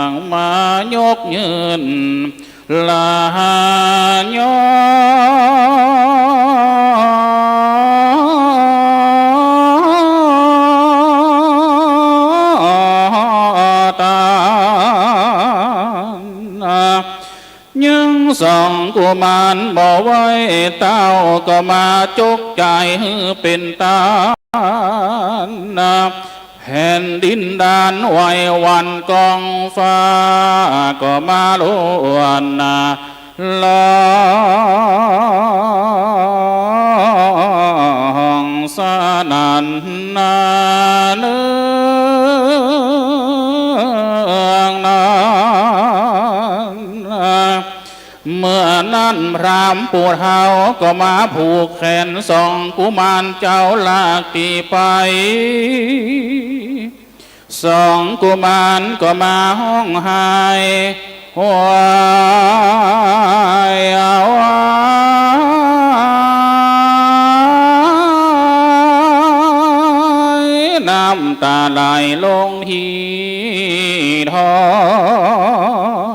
งมายกยืน ลายอตาน ยังสองกุมารบ่ไหวเต้า ก็มาจกจ่ายหื้อเป๋นตาน แผ่นดินด้านไหวหวั่น ก้องฟ้าก็มาล่วนนา ร้องสนั่นนาเนืองนาน เมื่อนั้นพราหมณ์ผู้เฒ่าก็มาผูกแขนสองกุมารเจ้าลากตี้ไป สองกุมารก็มาฮ้องไห้ โฮย เอาไว้ น้ำต๋าไหลลงตี้ถ้อ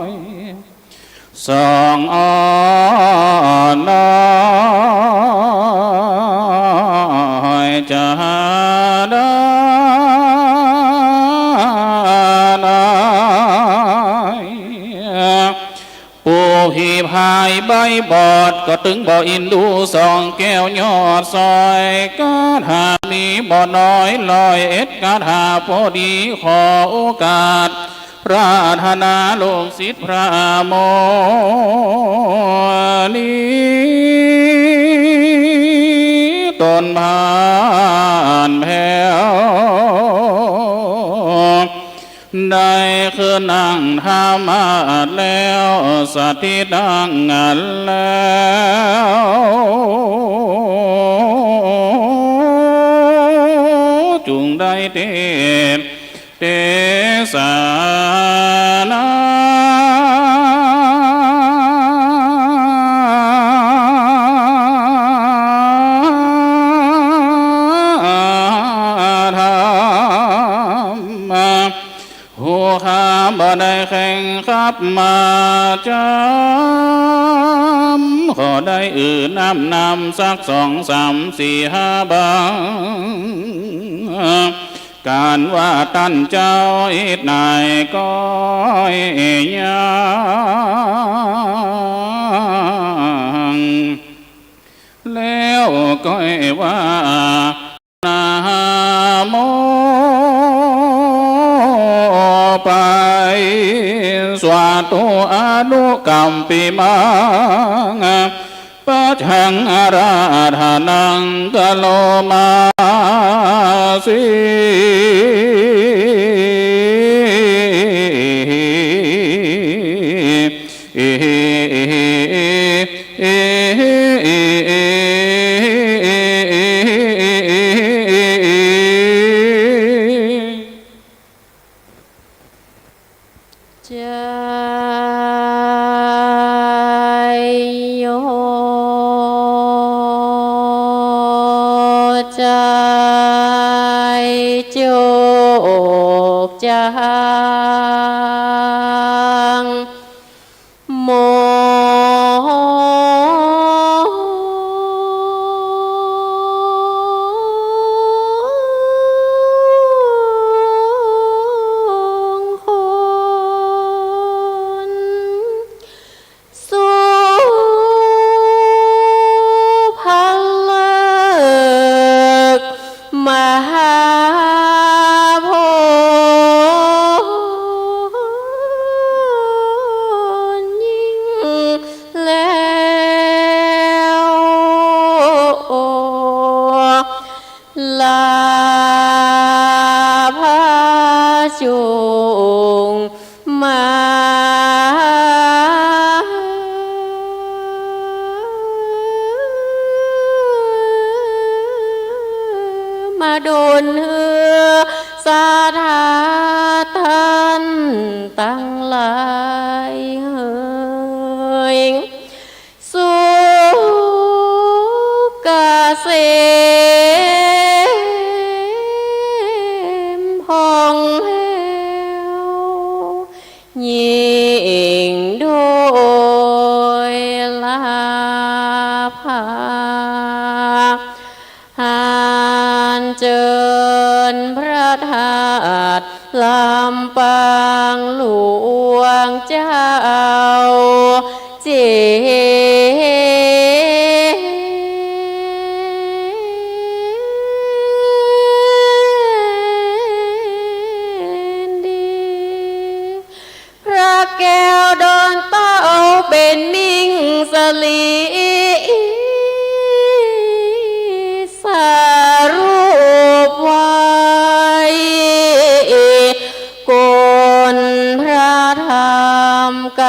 ย สองอ้อน้อยจะหาได้ไหน ปู่ผีพายใบ้บอด ก็ตึงบ่อินดูสองแก้วยอดสร้อย คาถามีบ่น้อย ร้อยเอ็ดคาถาพอดี ขอโอกาส ปรารถนาลูกศิษย์พระมุนี ต๋นผ่านแผ้ว ได้ขึ้นนั่งธรรมาสน์แล้ว สถิตนั่งงันแล้ว จุ่งได้เตสน์ เตสนาธรรม ผู้ข้าบ่ได้แข่งขับมาจำ ขอได้อือน้ำนำสักสองสามสี่ห้าบั้ง ก๋านว่าต้านเจ้าอิดไหนก็ยัง แล้วก็ว่า นะโม ไป สวาตุอนุกัมปิมัง ปัจจังอาราธนังกะโรมาสิ ชัยโย จา กจางมงคล สุภเลิกมหาผลยิ่งแล้ว ลาพระจุงมามาดลหื้อศรัทธาตันตังหลายเหย สุขเกษมผ่องแผ้ว ยิ่งโดยลาภา อัญเจิญพระธาตุลำปางหลวงเจ้าเจดีย์ พระแก้วดอนเต้าเป๋นมิ่งสลีสารูปไว้ คุณพระธรรมก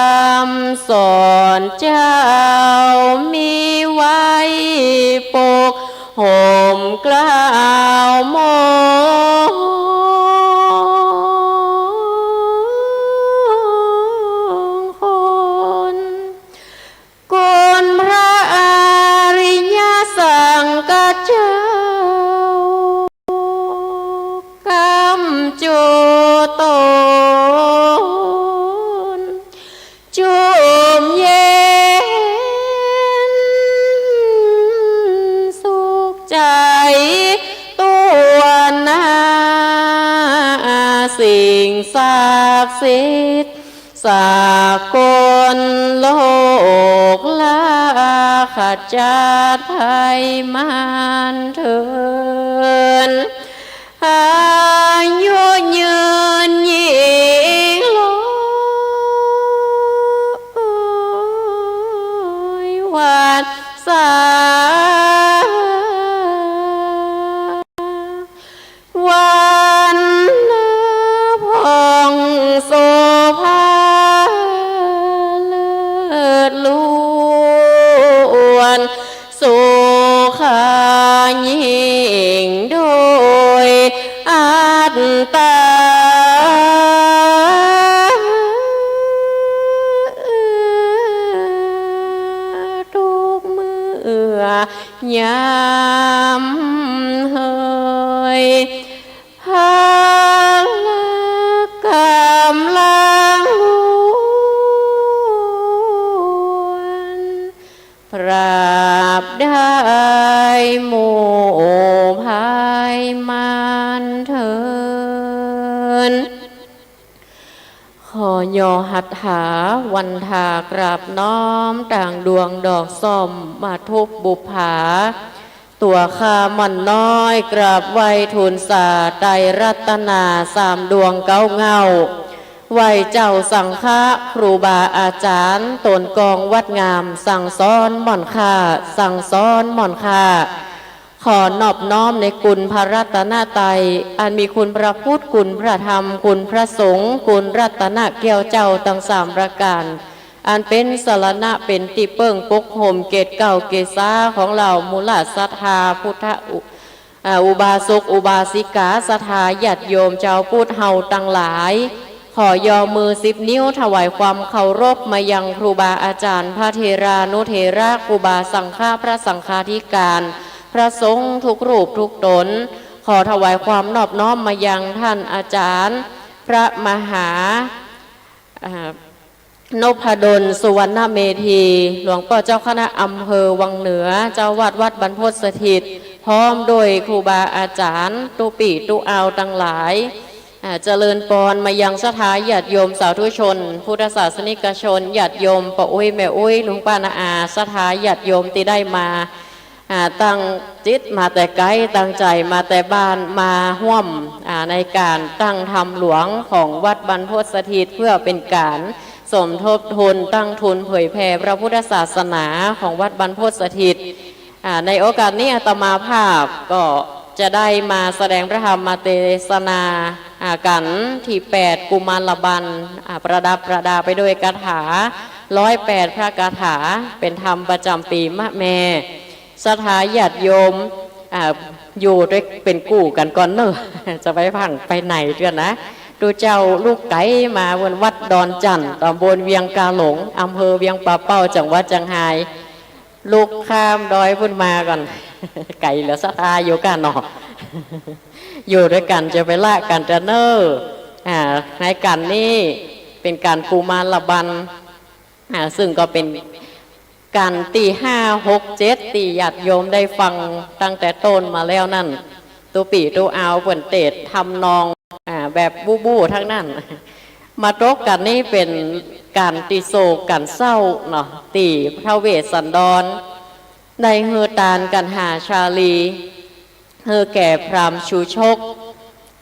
ำสอนเจ้ามีไว้ปก ห่มเกล้ามงคล คุณพระอริยสังฆเจ้า กำจุตน จุ่มเย็นสุขใจ๋ ตั๋วหน้าสิ่งศักดิ์สิทธิ์สากลโลก ลาขจัดภัยมารเถิด อายุยืนยิ่งร้อยวรรษา วรรณาผ่องโสภาเลิศล้วน สุขายิ่งโดยอัตตา ทุกเมื่อยามเหย พละกำลังล้วน ปราบได้หมู่ภัยมารเถิด ขอยอหัตถาวันทากราบน้อมต่างดวงดอกส้มมาทุบบุปผา ตั๋วข้าม่อนน้อยกราบไหว้ทูลสาไตรรัตนาสามดวงเก๊าเหง้า ไหว้เจ้าสังฆะครูบาอาจ๋ารย์ต๋นกองวัดงาม สั่งสอนม่อนข้า สั่งสอนม่อนข้า ขอนอบน้อมในคุณพระรัตนตรัย อันมีคุณพระพุทธ คุณพระธรรม คุณพระสงฆ์ คุณรัตนแก้วเจ้าตังสามประก๋าน อันเป๋นสรณะเป๋นตี้เปิ้งปกห่มเกศเกล้าเกศาของเหล่ามูลศรัทธาพุทธอุ- อ่า อุบาสกอุบาสิกา ศรัทธาญาติโยมจาวพุทธเฮาตังหลาย ขอยอมือสิบนิ้วถวายความเคารพมายังครูบาอาจ๋ารย์ พระเถรานุเถระ ครูบาสังฆะ พระสังฆาธิการ พระสงฆ์ทุกรูปทุกต๋น ขอถวายความนอบน้อมมายังท่านอาจารย์พระมหา อ่า นพดล สุวรรณเมธี หลวงป้อเจ้าคณะอำเภอวังเหนือ เจ้าอาวาสวัดบรรพตสถิต พร้อมด้วยครูบาอาจารย์ ตุ๊ปี้ตุ๊อาวตังหลาย อ่า เจริญปอนมายังศรัทธาญาติโยมสาธุชน พุทธศาสนิกชน ญาติโยมป้ออุ๊ยแม่อุ๊ย ลุงป้าน้าอา ศรัทธาญาติโยมตี้ได้มา อ่า ตั้งจิตมาแต่ไก๋ ตั้งใจ๋มาแต่บ้าน มาฮ่วม อ่า ในก๋านตั้งธรรมหลวงของวัดบรรพตสถิต เพื่อเป๋นก๋านสมทบทุนตั้งทุนเผยแผ่พระพุทธศาสนาของวัดบรรพตสถิต อ่า ในโอกาสนี้อาตมาภาพก็จะได้มาแสดงพระธรรมเตสนา อ่า กั๋นตี้แปดกุมารบรรณ อ่า ประดับประดาไปด้วยคาถาร้อยแปดพระคาถา เป๋นธรรมประจ๋ำปี๋มะแม่ ศรัทธาญาติโยม อ่า อยู่ตวยเป๋นกู้กั๋นก่อนเน่อ จะไปฟั่งไปไหนเตื้อนะ ตุ๊เจ้าลุกไก๋มาบนวัดดอนจั่น ตำบลเวียงกาหลง อำเภอเวียงป่าเป้า จังหวัดเจียงฮาย ลุกข้ามดอยปู๊นมาก่อน ไก๋เหลือศรัทธาอยู่ก้าเนาะ อยู่ตวยกั๋นจะไปละกั๋นเตื้อเน่อ อ่า ในก๋านนี้เป๋นก๋านกุมารบรรณ อ่า ซึ่งก็เป๋นก๋านตี้ห้า หก เจ็ด ตี้ญาติโยมได้ฟังตั้งแต่ต้นมาแล้วนั่น ตุ๊ปี้ตุ๊อาวเปิ้นเตสน์ทำนอง อ่า แบบบู๊ๆ ตังนั้น มาตกก๋านนี้เป๋นก๋านตี้โศกก๋านเศร้าเนาะ ตี้พระเวสสันดรได้หื้อตานกัณหาชาลี หื้อแก่พราหมณ์ชูชก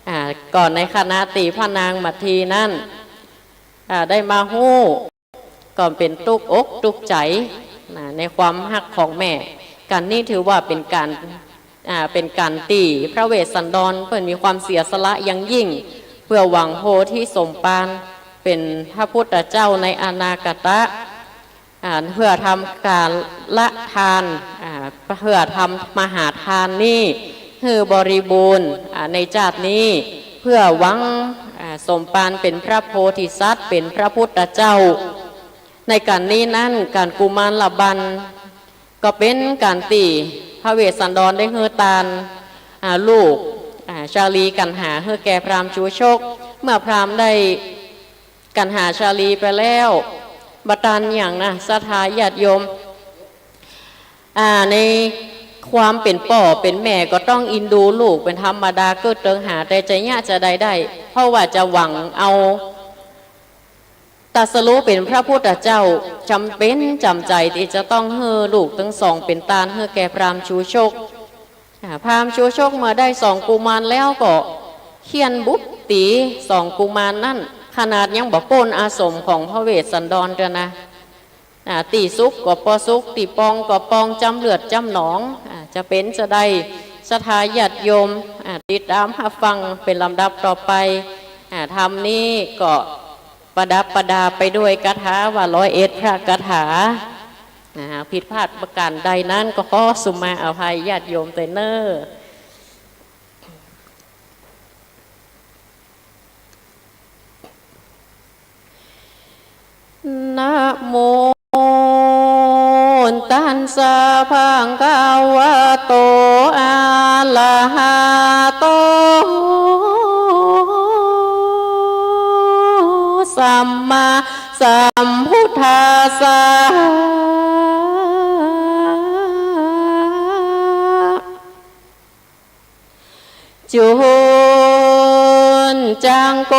อ่า ก่อนในขณะตี้พระนางมัททีนั้น อ่า ได้มาฮู้ ก็เป๋นตุ๊กอกตุ๊กใจ๋ นะ ในความฮักของแม่ ก๋านนี้ถือว่าเป๋นก๋าน อ่า เป๋นก๋านตี้พระเวสสันดรเปิ้นมีความเสียสละอย่างยิ่ง เพื่อหวังโพธิสมภาร เป๋นพระพุทธเจ้าในอนาคตะ อ่า เพื่อทำก๋านละทาน อ่า เพื่อทำมหาทานนี้หื้อบริบูรณ์ อ่า ในจาตินี้ เพื่อหวัง อ่า สมภารเป๋นพระโพธิสัตว์ เป๋นพระพุทธเจ้า ในก๋านนี้นั้น ก๋านกุมารบรรณ ก็เป๋นก๋านตี้พระเวสสันดรได้หื้อตาน อ่า ลูก อ่า ชาลีกัณหา หื้อแก่พราหมณ์ชูชก เมื่อพราหมณ์ได้กัณหาชาลีไปแล้ว บ่ตันหยังนะ ศรัทธาญาติโยม อ่า ในความเป๋นป้อเป๋นแม่ก็ต้องอินดูลูกเป๋นธรรมดา เกิดเติงหาแต่จะเยียะจะใดได้ เพราะว่าจะหวังเอา ตรัสรู้เป๋นพระพุทธเจ้า จ๋ำเป๋นจ๋ำใจ๋ตี้จะต้องหื้อลูกตึงสองเป๋นตานหื้อแก่พราหมณ์ชูชก อ่า พราหมณ์ชูชกเมื่อได้สองกุมารแล้วก็เฆี่ยนบุบตี๋สองกุมารนั้น ขนาดยังบ่ป๊นอาสมของพระเวสสันดรเตื้อนะ อ่า ตี้สุขก็ปอสุข ตี้ปองก็ปอง จ๋ำเลือดจ๋ำหนอง อ่า จะเป๋นจะใด ศรัทธาญาติโยม อ่า ติดต๋ามฮับฟังเป๋นลำดับต่อไป อ่า ธรรมนี้ก็ ประดับประดาไปด้วยคาถาว่าร้อยเอ็ดพระคาถา นะฮะ ผิดพลาดประการใดนั้นก็ขอสุมาอภัยญาติโยมตวยเน่อ นะโม ตัสสะ ภะคะวะโต อะระหะโต สัมมาสัมพุทธัสสะ จุนจังโก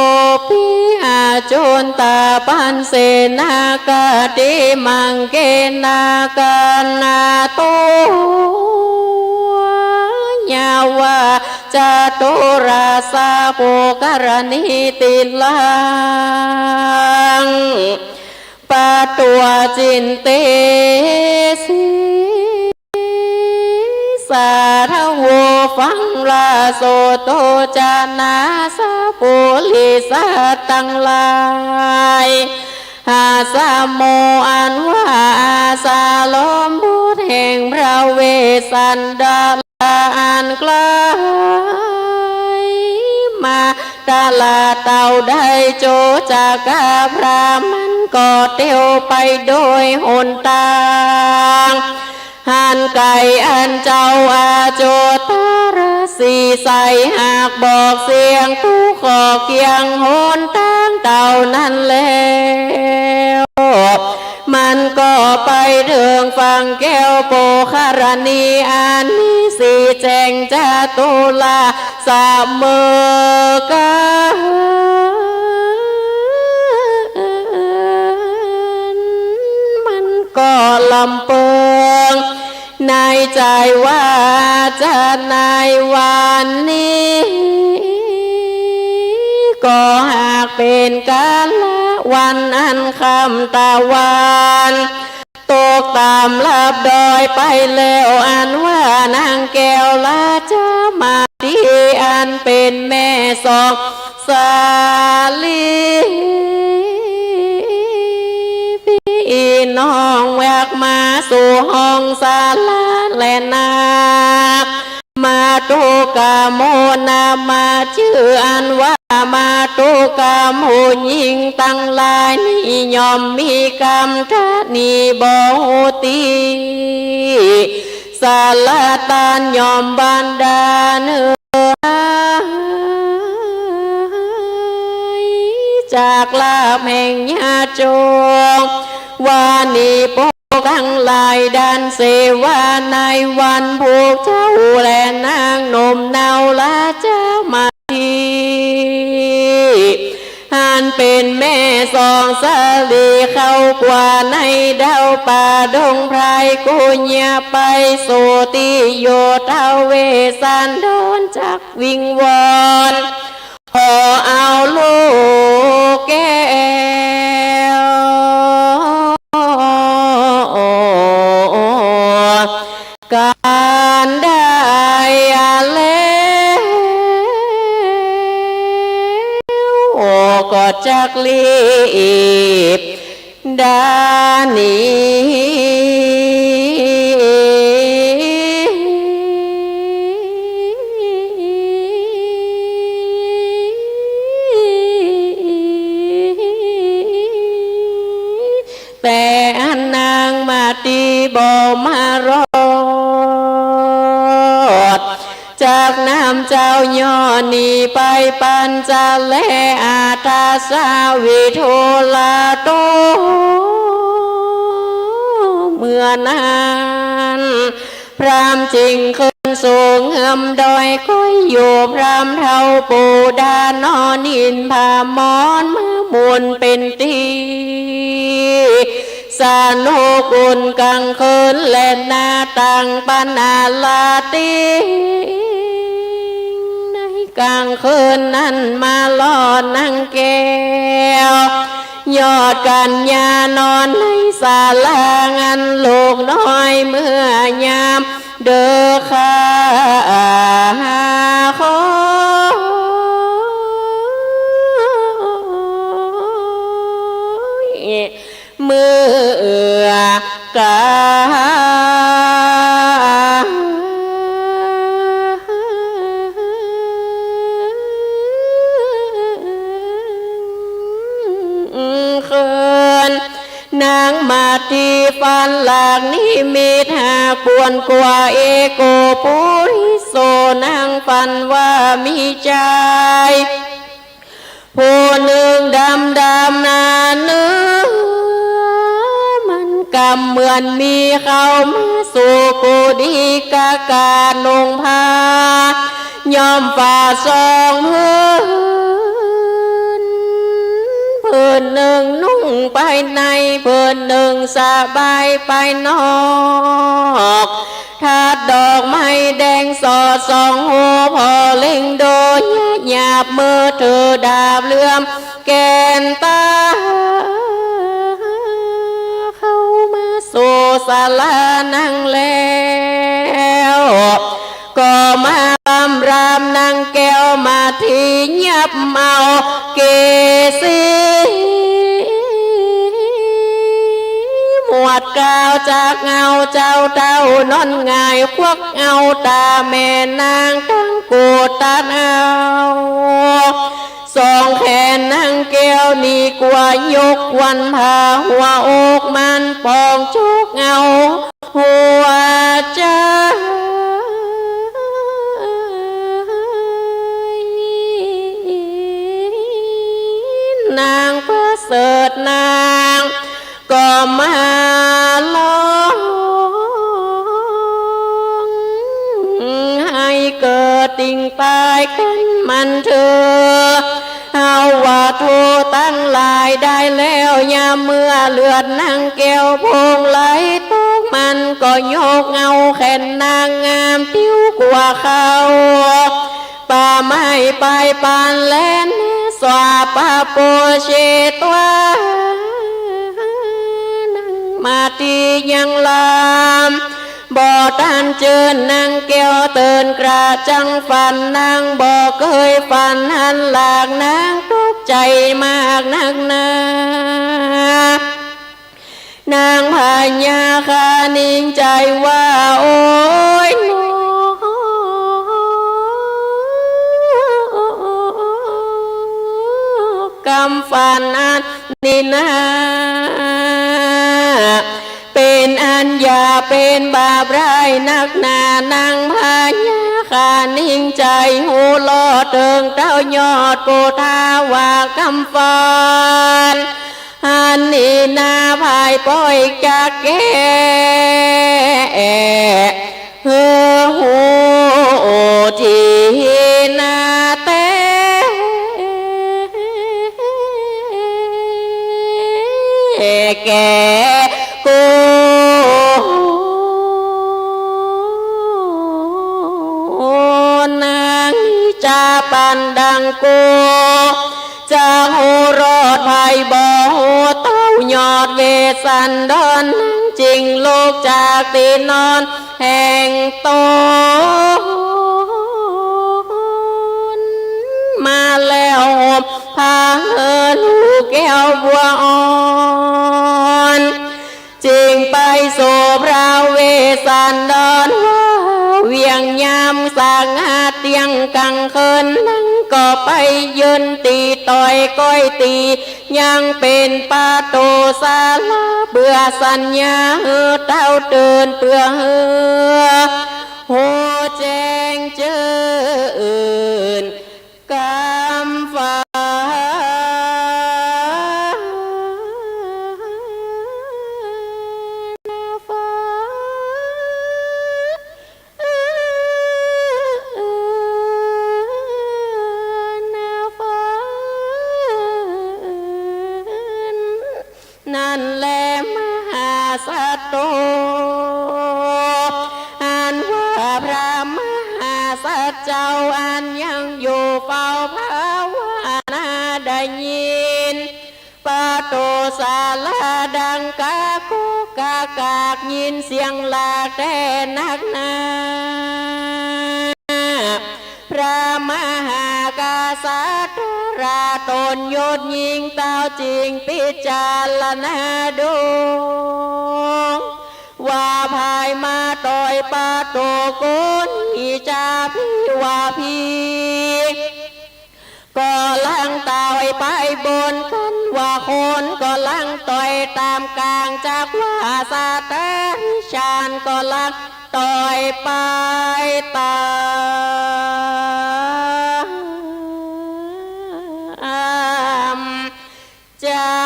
ปิยะจุนตะปันเสนะ กะติมังเกนะ กะนะโต ยะวะ จะตุรัสสะ ปุคคะละนีติรัง ปะตวะจินเตสิ สาธะโว ฟังราโส โต จะนา สะปุริสะตังหลาย หาสะโม อันว่าอาสาลมบุตรแห่งพระเวสสันดร อันใกล้มาตลาดเต้าได้โจจักกะพราหมณ์ก็เตียวไปโดยหนตาง หันไก๋อันเจ้าอโจตรสีใส หากบอกเสียงตุ๊กข์ขอเคียงหนตางเต้านั้นแล้ว มันก็ไปเถิงฝั่งแก้วโปครณี อันมีสีแจ่งจตุรา เสมอกั๋น มันก็ลำเปิงในใจ๋ว่า จะในวันนี้ ก็หากเป๋นกาละวันอันค่ำตะวัน ตกต๋ามลับดอยไปแล้ว อันว่านางแก้วราชมาตีอันเป๋นแม่สองสาลี ปี้น้องแวกมาสู่ห้องศาลาแลนา มาตุกะโมนามา จื้ออันว่ามาตุกะ หมู่ญิงตังหลายนี้ ย่อมมีกำตะหนีบ่ฮู้ตี้ สารตานย่อมบันดาลเฮอ จากลาภแห่งญาติโยม ว่านี้ปกตังหลายด้านเสว่า ในวันพวกเจ้าและนางหนุ่มเนาราชมาตี อันเป๋นแม่สองสาลี เข้ากว่าในดาวป่าดงไพร กุญญะไปสู่ตี้อยู่ ท้าวเวสสันดรจักวิงวอน ขอเอาลูกแก้ว กันได้แล้ว ก็จักรีบ ดาหนี แต่อันนางมาตีบ่มารอด จากน้ำเจ้าย่อหนีไปปัญจาแล อาทาสาวิโทลาโต เมื่อนั้น พราหมณ์จึงขึ้นสู่เงื้อมดอย คอยอยู่พราหมณ์เฒ่าปูดานอน หินผามอนมามุนเป๋นตี้ สนุกอุ่นกลางคืน และนาตังปันอาลาติง ในกลางคืนนั้นมารอดนางแก้ว ยอดกัญญานอนในศาลา อันลูกน้อยเมื่อยามเดิกค่ำ เมื่อกลางคืน นางมาตีฝันหลากนิมิตหากปวนกว่า เอโกปุริโส นางฝันว่ามีจาย ผู้นึ่งดำดำหนาเนื้อ มันกำเหมือนมีเข้ามาสู่กุฏิกากาส นุ่งผ้าย้อมฝาดสองผืน ผืนนึ่งนุ่งไปใน ผืนนึ่งสบายไปนอก ทัดดอกไม้แดงสอดส่อง หัวผ่อเล็งดู หยาบเมื่อเธอดาบเหลื่อมแก่นตา เข้ามาสู่ศาลานั่งแล้ว ก็มาตำรามนางแก้วมาตียับเอาเกศี หมวดกาวจากเงาเจ้าเต้านอนหงาย ควักเอาต๋าแม่นางตังโกตัดเอา สองแขนนางแก้วนี้กว่ายกควันผ่าหัวอกมันปองจกเอา หัวใจ๋ นางประเสริฐนางก็มาฮ้อง หื้อเกิดติ่งต๋ายกั๋นมันเทอ เฮาว่าโธ่ตังหลายได้แล้ว ยามเมื่อเลือดนางแก้วพองไหลตก มันก็ยกเอาแขนนางงามปิ้วกั๋วเข้า ป่าไม้ปายปานแลน สวาปะโปเชตวา นางมาตี้ยังลำ บ่ตันเจินนางแก้วเติ่นกระจังฝัน นางบ่เกยฝันหันหลาก นางตกใจ๋มากนักหนา นางพญาคณิงใจ๋ว่า โอ๊ยหนอ กำฝันอันนี้นา เป๋นอันหยาบเป๋นบาปร้ายนักหนา นางพญาคณิงใจ๋หัวเราะเถิงเต้ายอดปุทธาว่ากำฝันอันนี้นา ผายป้อยจักแก้หื้อฮู้ตี้นาแต๊ แก่กู้ นางจะปันดังกู้ จะฮู้รอดภัยบ่ฮู้เต้ายอดเวสสันดร นางจึงลุกจากตี้นอน แห่งต๋นมาแล้วห่มผ้าหื้อลูกแก้วบัวอ่อน จึงไปสู่พระเวสสันดรว่าเวียง ยามสงัดเตี้ยงกังคืน นางก็ไปยืนตี้ต๋อยก้อยตี้ ยังเป๋นประตู๋ศาลา เปื้อสัญญาหื้อเต้าตื่น เปื้อหื้อฮู้แจ้งจื้นกำฝันฝัน นั้นแล มหาสัตว์โต อันว่าพระมหาสัตว์เจ้า อันยังอยู่เฝ้าภาวนา ได้ยิน ประตู๋ศาลาดังกากุกกากาก ยินเสียงหลากแต๊นักหนา พระมหากษัตริย์ราตนยศยิ่งเต้า จึงพิจารณาดู ว่าผายมาต่อยประตู๋กู้นี้จะผีว่าผี ก็ลังต่อยไปบน คันว่าคนก็ลังต่อยต๋ามก๋าง จักว่าสัตว์เดรัจฉานก็ลังต่อยไปต๋าม เจ้า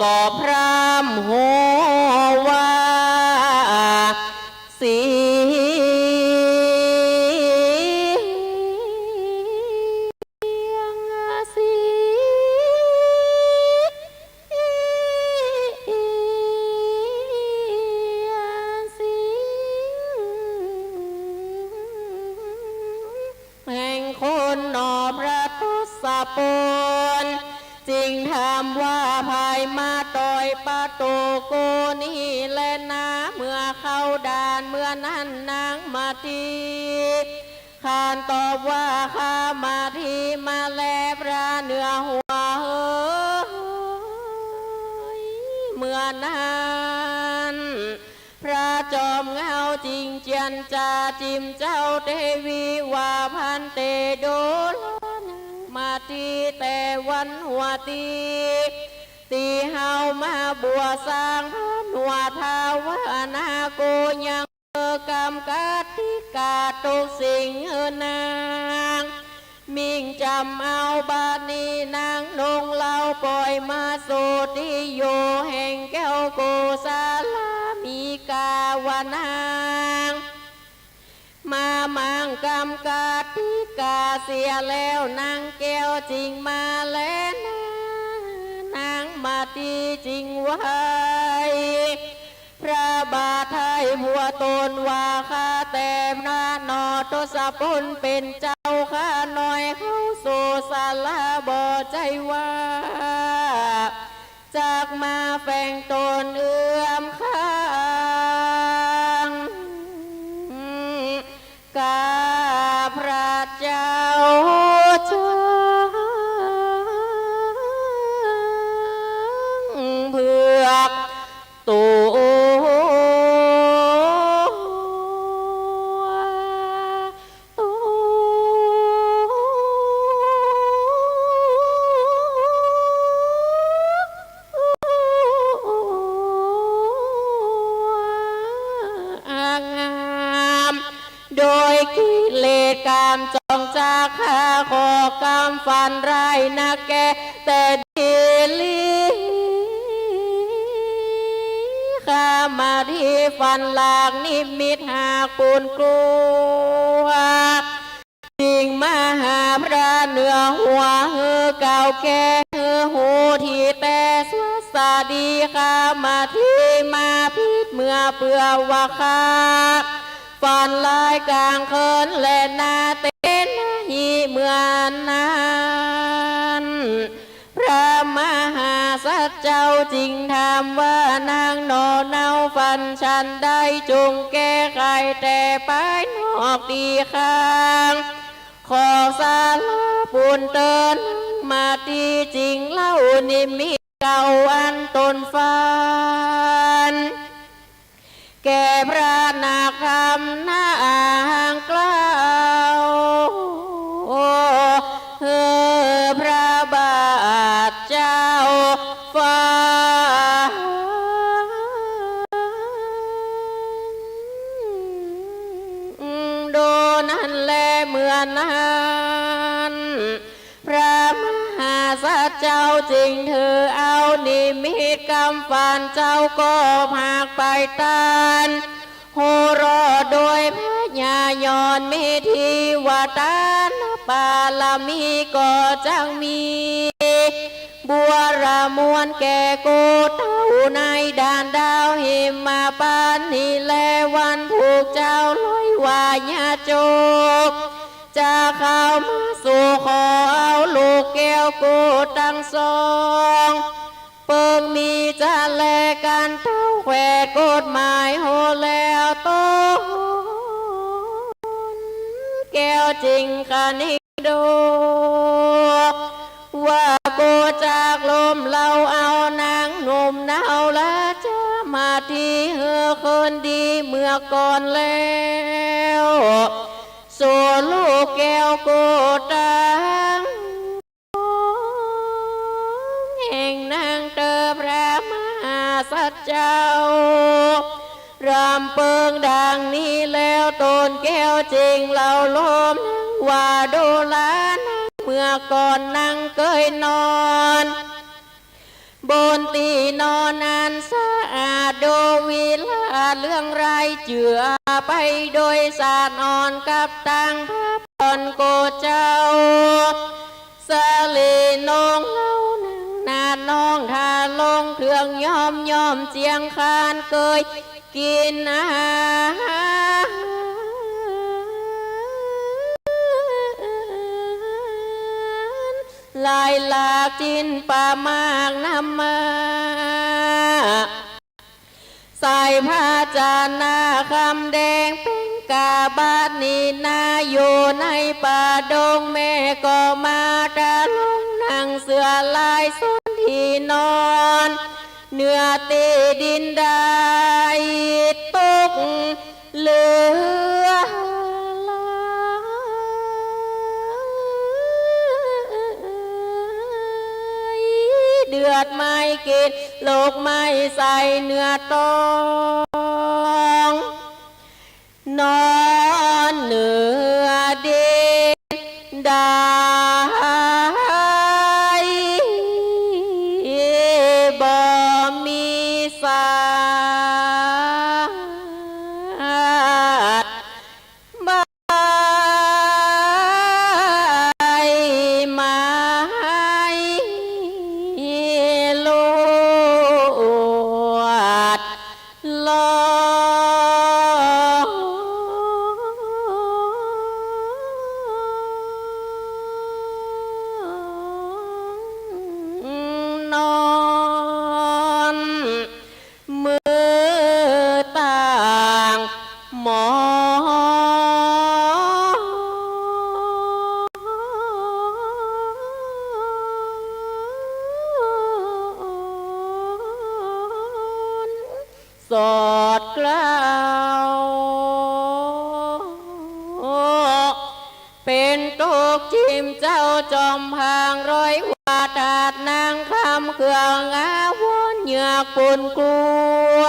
ก็พร่ำฮู้ว่า เสียง เสียง แห่งคนหนอพระทศพล จึงถามว่า ผายมาต่อยประตู๋กู้นี้แลนา เมื่อเข้าด่านเมื่อนั้นนางมาตี้ ขานตอบว่า ข้ามาตี้มาแล พระเหนือหัวเหย เมื่อนั้น พระจอมเหง้าจึงเจียรจาจิมเจ้าเตวีว่า ภันเต ดูรา นางมาตี้แต่วันหัวตี้ ตี้เฮามาบวชสร้างพระเม วาทาวนา กูยังเอ่อกำกติกาทุกสิ่งเอ่อนาง มิ่งจ๋ำเอา บัดนี้นางนงเฮาป่อยมาสู่ตี้อยู่แห่งแก้วโกศลา มีกาวานาง มาหมางกำกติกาเสียแล้ว นางแก้วจึงมาแลนา นางมาตี้จึงไหว้ พระบาทไท้ผัวต๋นว่า ข้าแต่พระหนอ ทศพลเป๋นเจ้า ข้าน้อยเข้าสู่ศาลาบ่ใจ้ว่า จักมาแฝงต๋นเอื้อมข้าง กับพระเจ้าจังเผือกตั๋ว ตั๋ว งาม โดยกิเลสกามจ๋องจากข้า ขอกำฝันร้ายนักแก่ แต่ดีหลี ข้ามาตี้ฝันหลากนิมิตหากปูนกลัว จึงมาหาพระเหนือหัว หื้อกล่าวแก่หื้อฮู้ ตี้แต่สวัสดี ข้ามาตี้มาผิดเมื่อเปื้อว่าข้า ฝันร้ายกลางคืนแลนา เตนะหิ เมื่อนั้น พระมหาสัจเจ้าจึงถามว่า นางหนอเฮาฝันฉันใด จงแก้ไขแต่ภายนอกตี้ข้าง ขอสาระปูนเตอร์นางมาตี้จึงเล่านิมิตเก่าอันต๋นฝัน แก่พระนักธรรมนาอ่างกล่าว หื้อพระบาทเจ้าฟัง ดูนั้นแล เมื่อนั้น พระมหาสัจเจ้าจึงถือเอานิมิตกำฝันเจ้าก็ผากไปตาน ฮู้รอดโดยพญาย้อนมีเทวตานะ ปารมีก็จักมี บัวระมวลแก่กูเต้าในด่านดาวหิมพานต์นี้แล วันผูกเจ้าร้อยว่าญาติโยก จะเข้ามาสู่ขอเอาลูกแก้วกูตังสอง เปิงมีจะแลกั๋นเต้าแขวดกฎหมายโหแล้วต๋น แก้วจึงคะนิงดู ว่ากูจักลมเฮาเอานางหนุ่มเนาและจะมาตี้หื้อคืนดีเมื่อก่อนแล้ว สู่ลูกแก้วกูตัง แห่งนางเตอพระมหาสัจเจ้า รำเปิงดังนี้แล้ว ต๋นแก้วจึงเล่าลมนางว่า ดูราเมื่อก่อนนางเกยนอน บนตี้นอนอันสะอาด ดูวิลาเรื่องรายเจือไปโดยสะออนกับตังพระพรโกเจ้า สะหลีนงเฮานังนาดน้องทาลงเครื่องย้อม ย้อมเจียงคานเกยกิ๋นอาหาร หลายหลากจิ๋นปลามากนำมา ใส่ภาชนะคำแดงเป๋นกา บัดนี้นาอยู่ในป่าดง แม่ก็มาตะลงนั่งเสื่อลายส้นตี้นอน เหนือตี้ดินได้ตกเหลือหลาย เดื ลือดไม้กิ๋น ลูกไม้ใส่เนื้อต๊อง นอนเหนือดินได้ บ่มีสาด ใบไม้หลุดลง นอน มือต่างหมอน สอดเกล้า เป๋นตุ๊กข์จิ่มเจ้าจอมพาง ร้อยว่าตาดนางคำ เครื่องอาวรณ์เหยือกปูนกลัว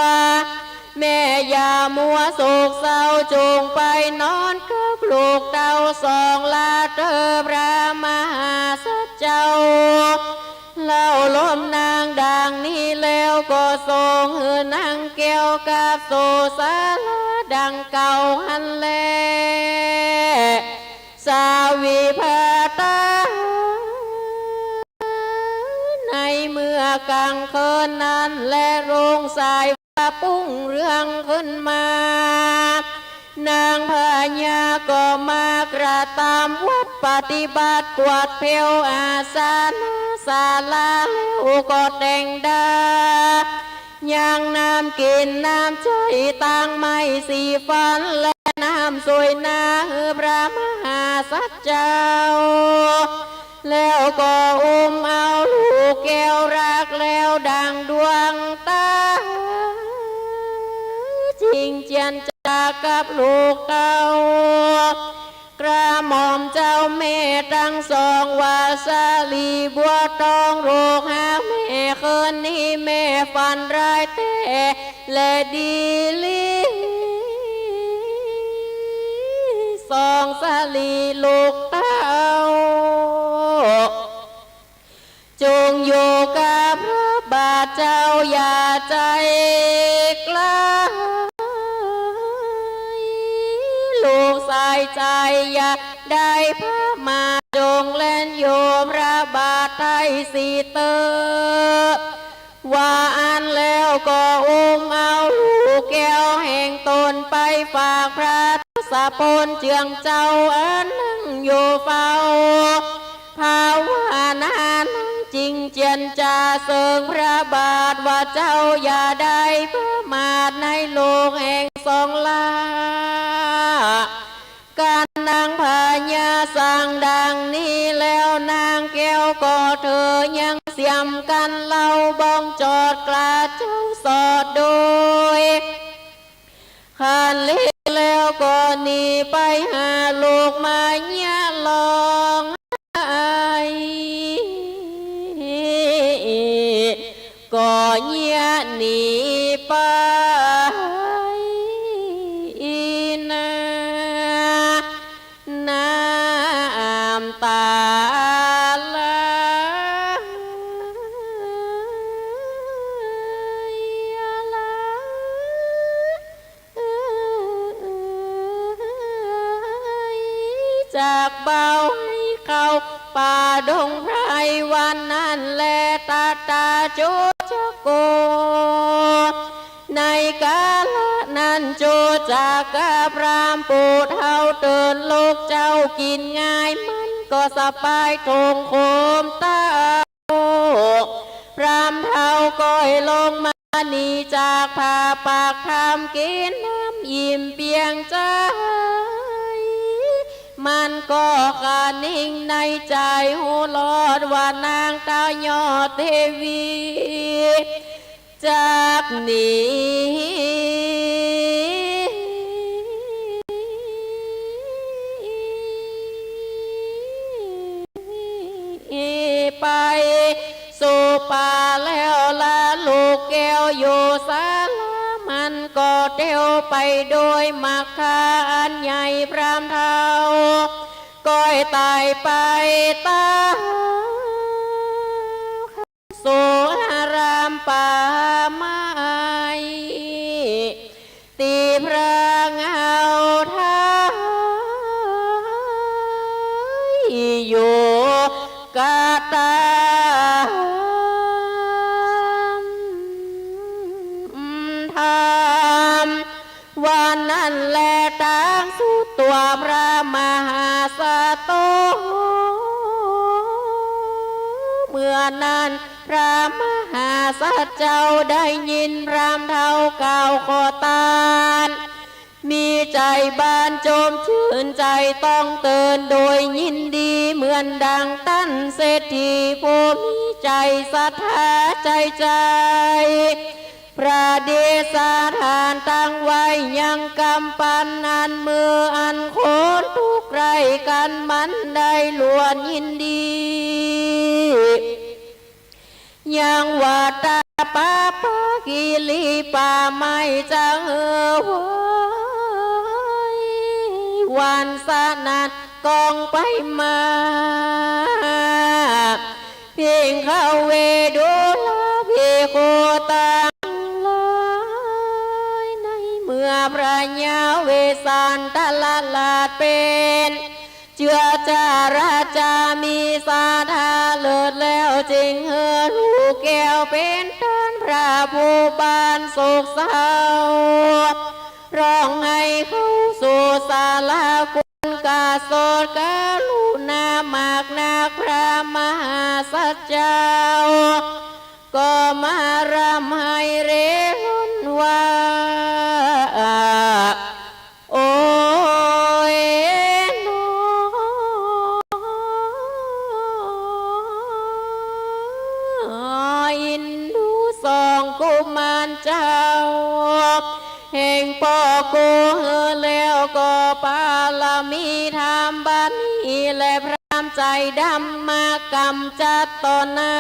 แม่อย่ามัวโศกเศร้า จงไปนอนกับลูกเต้าสอง ลาเต๊อะพระมหาสัจเจ้า เล่าลมนางดังนี้แล้ว ก็ส่งหื้อนางแก้วกับโสสาราดังเก่าหั้นแล สาวิภัตตา ในเมื่อกลางคืนนั้นแล รุ่งสายฟ้าปุ้งเรืองขึ้นมา นางพญาก็มากระตำวัตรปฏิบัติ กวาดแผ้วอาสนะศาลา แล้วก็แต่งดา ยังน้ำกิ๋นน้ำใจ๊ ตั้งไม้สีฟัน และน้ำสวยหน้า หื้อพระมหาสัจเจ้า แล้วก็อุ้มเอาลูกแก้วรักแล้วดั่งดวงต๋า จิ่งเจียรจากับลูกเต้า กระหม่อมเจ้าแม่ตังสอง ว่าสาลีบัวตอง ลูกหาแม่คืนนี้แม่ฝันร้ายแต๊ และดีหลี สองสาลีลูกเต้า จงอยู่กับพระบาทเจ้าอย่าไกล ลูกสายใจ๋อย่าได้พระมา จงแล่นอยู่พระบาทไท้สิเต๊อะ ว่าอั้นแล้วก็อุ้มเอาลูกแก้วแห่งต๋นไปฝากพระทศพลเจื้องเจ้า อันนั่งอยู่เฝ้า ภาวนานั่งจิ่งเจียรจาเสิงพระบาท ว่าเจ้าอย่าได้ประมาทในลูกแห่งสองลา กันนางพญาสั่งดังนี้แล้ว นางแก้วก็เถิงยังเสียมกั๋นเล่า บ้องจอดกล้าเจ้าสอดโดย คันเล็กแล้วก็หนีไปหาลูกมายะร้องไห้ ก็เยียะหนีไปนา น้ำต๋าไหลไหล จากเบาให้เข้าป่าดงไพรวันนั้นแล ตาตาโจจะโก ในกาละนั้นโจจะกับพราหมณ์ผู้เฒ่าเตินลูกเจ้ากิ๋นง่าย มันก็สบายตรงโคมเต้า พราหมณ์เฒ่าก้อยลงมาหนีจากผ้าปากถ้ำ กิ๋นน้ำอิ่มเปียงใจ๋ มันก็คะนิงในใจ๋ฮู้ลอดว่านางเต้ายอดเทวี จักหนีไป สุปาแล้วละลูกแก้วอยู่สาลา มันก็เตียวไปโดยมัคคาอันใหญ่ พราหมณ์เฒ่าก็ตายไปตาม สู่อารามป่าไม้ ตี้พระเงาไท้อยู่กะตามธรรม วันนั้นแล ตางสุดตั๋วพระมหาสัตว์โต เมื่อนั้นพระมหาสัตว์เจ้าได้ยินพราหมณ์เฒ่ากล่าวขอตาน มีใจ๋บานจมจื้น ใจ๋ต้องเตินโดยยินดี เหมือนดังต้านเศรษฐีผู้มีใจ๋ศรัทธาใจ๋ใจ๋ ประดิษฐานตังไว้ยังกำปั้นอันเมิน อันคนทุกข์ไร้กั๋นมันได้ล้วนยินดี ยังวัตตะปาปากิริป่าไม้จะเออไว้ วันสะนั้นก้องไปมา ภิกขเว ดูราภิกขุตังหลาย ในเมื่อพระยาเวสสันตรราชเป๋น เจื้อจาราจามีศรัทธาเลิศแล้ว จึงหื้อลูกแก้วเป๋นต้านพระผู้บานสุขเศร้า ร้องไห้เข้าสู่ศาลากุ กาสดกรุณามากนักพระมหาสัตว์เจ้า ก็มาร่ำไห้เร่ร่อนว่า โอ๊ยหนอ อินดูสองกุมารเจ้า แห่งป้อกูหื้อแล้วก็ปารมีธรรมบัดนี้แล พราหมณ์ใจ๋ดำมากำจัดต่อหน้า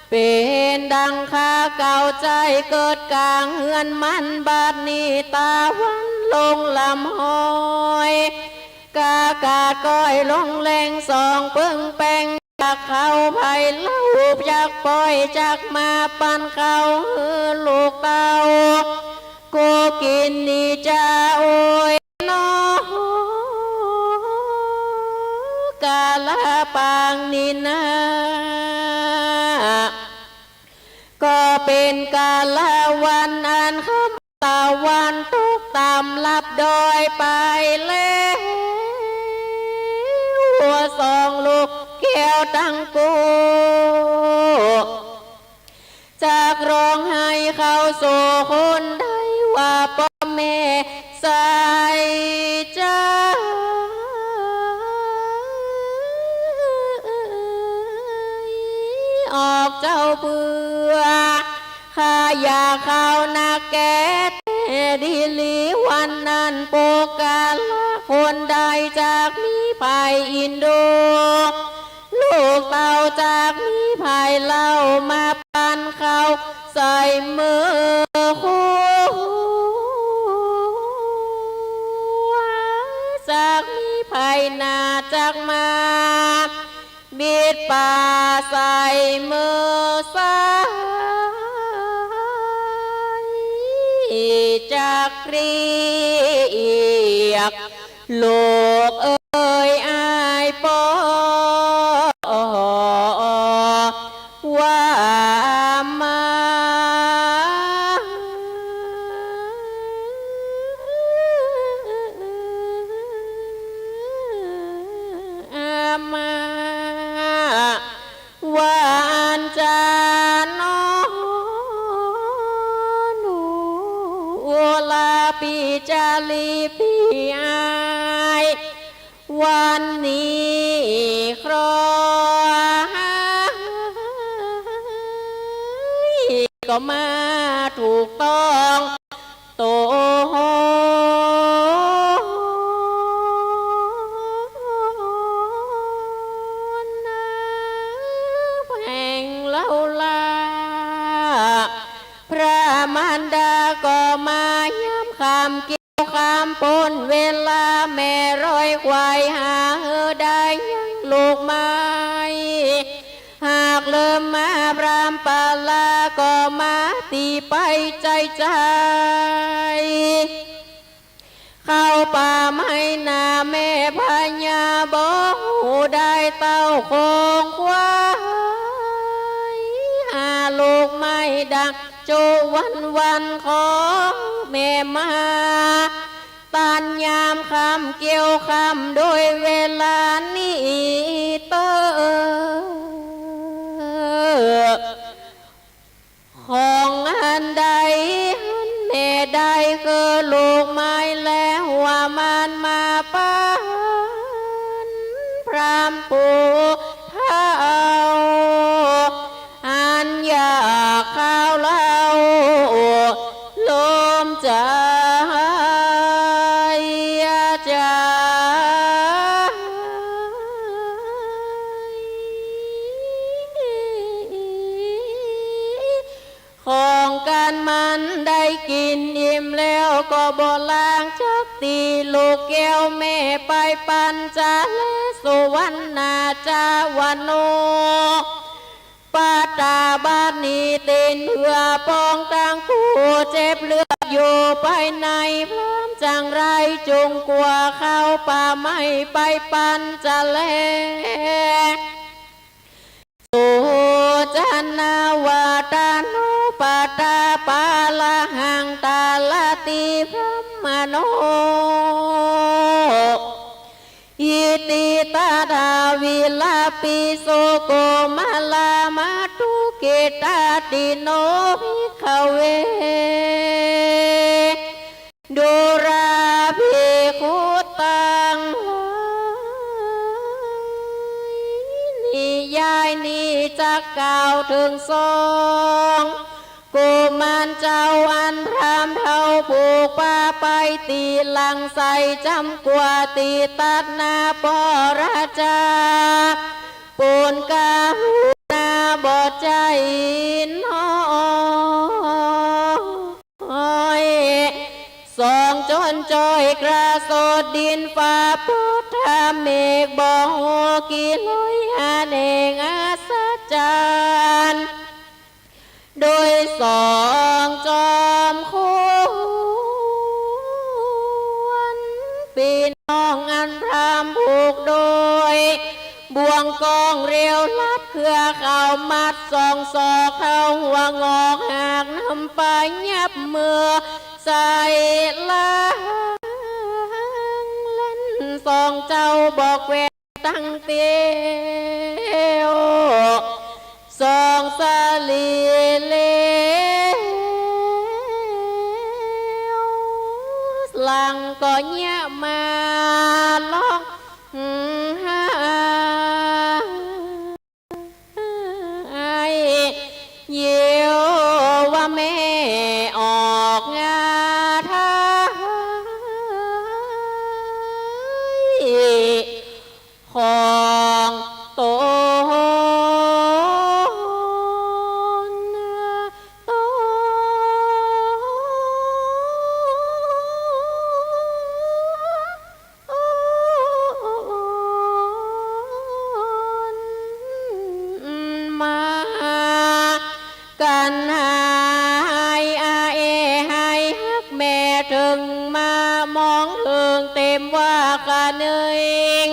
เป๋นดังข้าเก่าใจ๋เกิดก๋างเฮือนมัน บัดนี้ตะวันลงลำห้อย กากาดก้อยลงแลงสองเปิ้งแป้ง จักเข้าไผเล่า จักป้อยจักมาปันเข้าหื้อลูกเต้า กูกินนี้จาโอ๊ยหนอ กาละปางนี้นา ก็เป๋นกาละวันอันค่ำ ตะวันตกต่ำลับดอยไปแล้ว สองลูกแก้วตังกู จักร้องไห้เข้าสู่คนใดว่าป้อแม่ใสเจ้า ออกเจ้าเปื้อ ข้าอยากเข้านักแก่แต๊ดีหลี วันนั้นปุคคละคนใดจักมีไผอินดู ลูกเต้าจักมีไผเล่ามาปันเข้าใส่มือครัว จักมีไผหนาจักมา บิดป่าใส่มือซ้าย จักเรียกลูกเอ่ยอ้ายป้อว่ามา มา ว่าอั้นจาหนอ หนูลาปี๋จารีปี๋อ้าย วันนี้ครอ ก็มาถูกต้องตนนะ แผ่ เฮาลา พระมารดาก็มายามค่ำเกี่ยวค่ำป๊นเวลา แม่ร้อยควายหาหื้อได้ยังลูกไม้ หากเริ่มมาพรามปาลาก็มาตี้ไปใจ้ๆ เข้าป่าไม้นาแม่พญาบ่ฮู้ได้เต้าของควายหาลูกไม้ดังจุวันวันของแม่มา ตันยามค่ำเกี่ยวค่ำโดยเวลานี้เต๊อะ ของอันใดหั้นแน่ได้คือลูกไม้และหัวมันมาปันพรามผู้เฒ่า อันอยากข้าวเหล้า ลมใจ ใจ ของกันมันได้กิ๋นอิ่มแล้วก็บ่ล้างจักตี้ ลูกแก้วแม่ไปปันจะแลสุวรรณาจาวโน ปาตาบาดนี้เต้นเพื่อป้องตังผู้เจ็บเลือดอยู่ภายใน พรามจังไรจุ่งกั๋วเข้าป่าไม้ไปปันจะแล สุจนาวาตานุปตาปาลหังตาลติพรหมโน อิติตถาวิลาปิสุโกมาลามาตุเกตาติโนภิกขเว ดูราภิกขุตังหลาย นิยายนี้จักกล่าวเถิงสอง กุมารเจ้าอันพรามเฒ่าผูกปาไปตี้หลังใส่จ๋ำกั๋วตี้ตัดหน้าปอราจา ปูนกาหุนาบ่ใจ้น้อย สองจนจ้อยกระโสดดินฟ้าพุทธเมฆบ่ฮู้กี่ร้อยอันเองอัศจรรย์ โดยสองจอมควร ปี้น้องอันพรามผูกโดย บ่วงกองเร็วลัดเครือเขามัดสองศอกเข้าหัวงอกหากนำไปยับเมือใส่หลังเล่น สองเจ้าบ่แกว่ง ตังเตียว สองสะหลีเลว หลังก็เยียะมาร้องไห้ เยียวว่าแม่ออกงาไทย ของตน ตน มา กันหายอาเอหายฮักแม่เถิงมามองเถิงเต็มว่าคะเนิง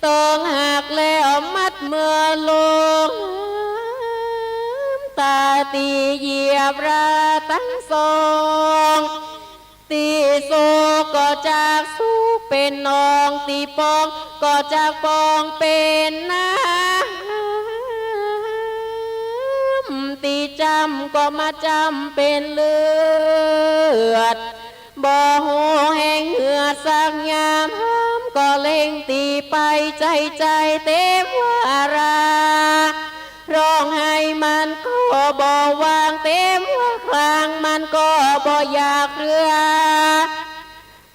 ต้องหักแล้วมัดเมือลง ตาตี้เหยียบราตังสอง ตี้สุกก็จากสุกเป๋นหนอง ตี้ปองก็จากปองเป๋นน้ำ ตี้จ้ำก็มาจ้ำเป๋นเลือด บ่ฮู้แห้งเหือดสักยาม พรามก็เล็งตี้ไปใจ้ๆ เต็มวารา ร้องไห้มันก็บ่วาง เต็มว่าคลางมันก็บ่อยากเรือ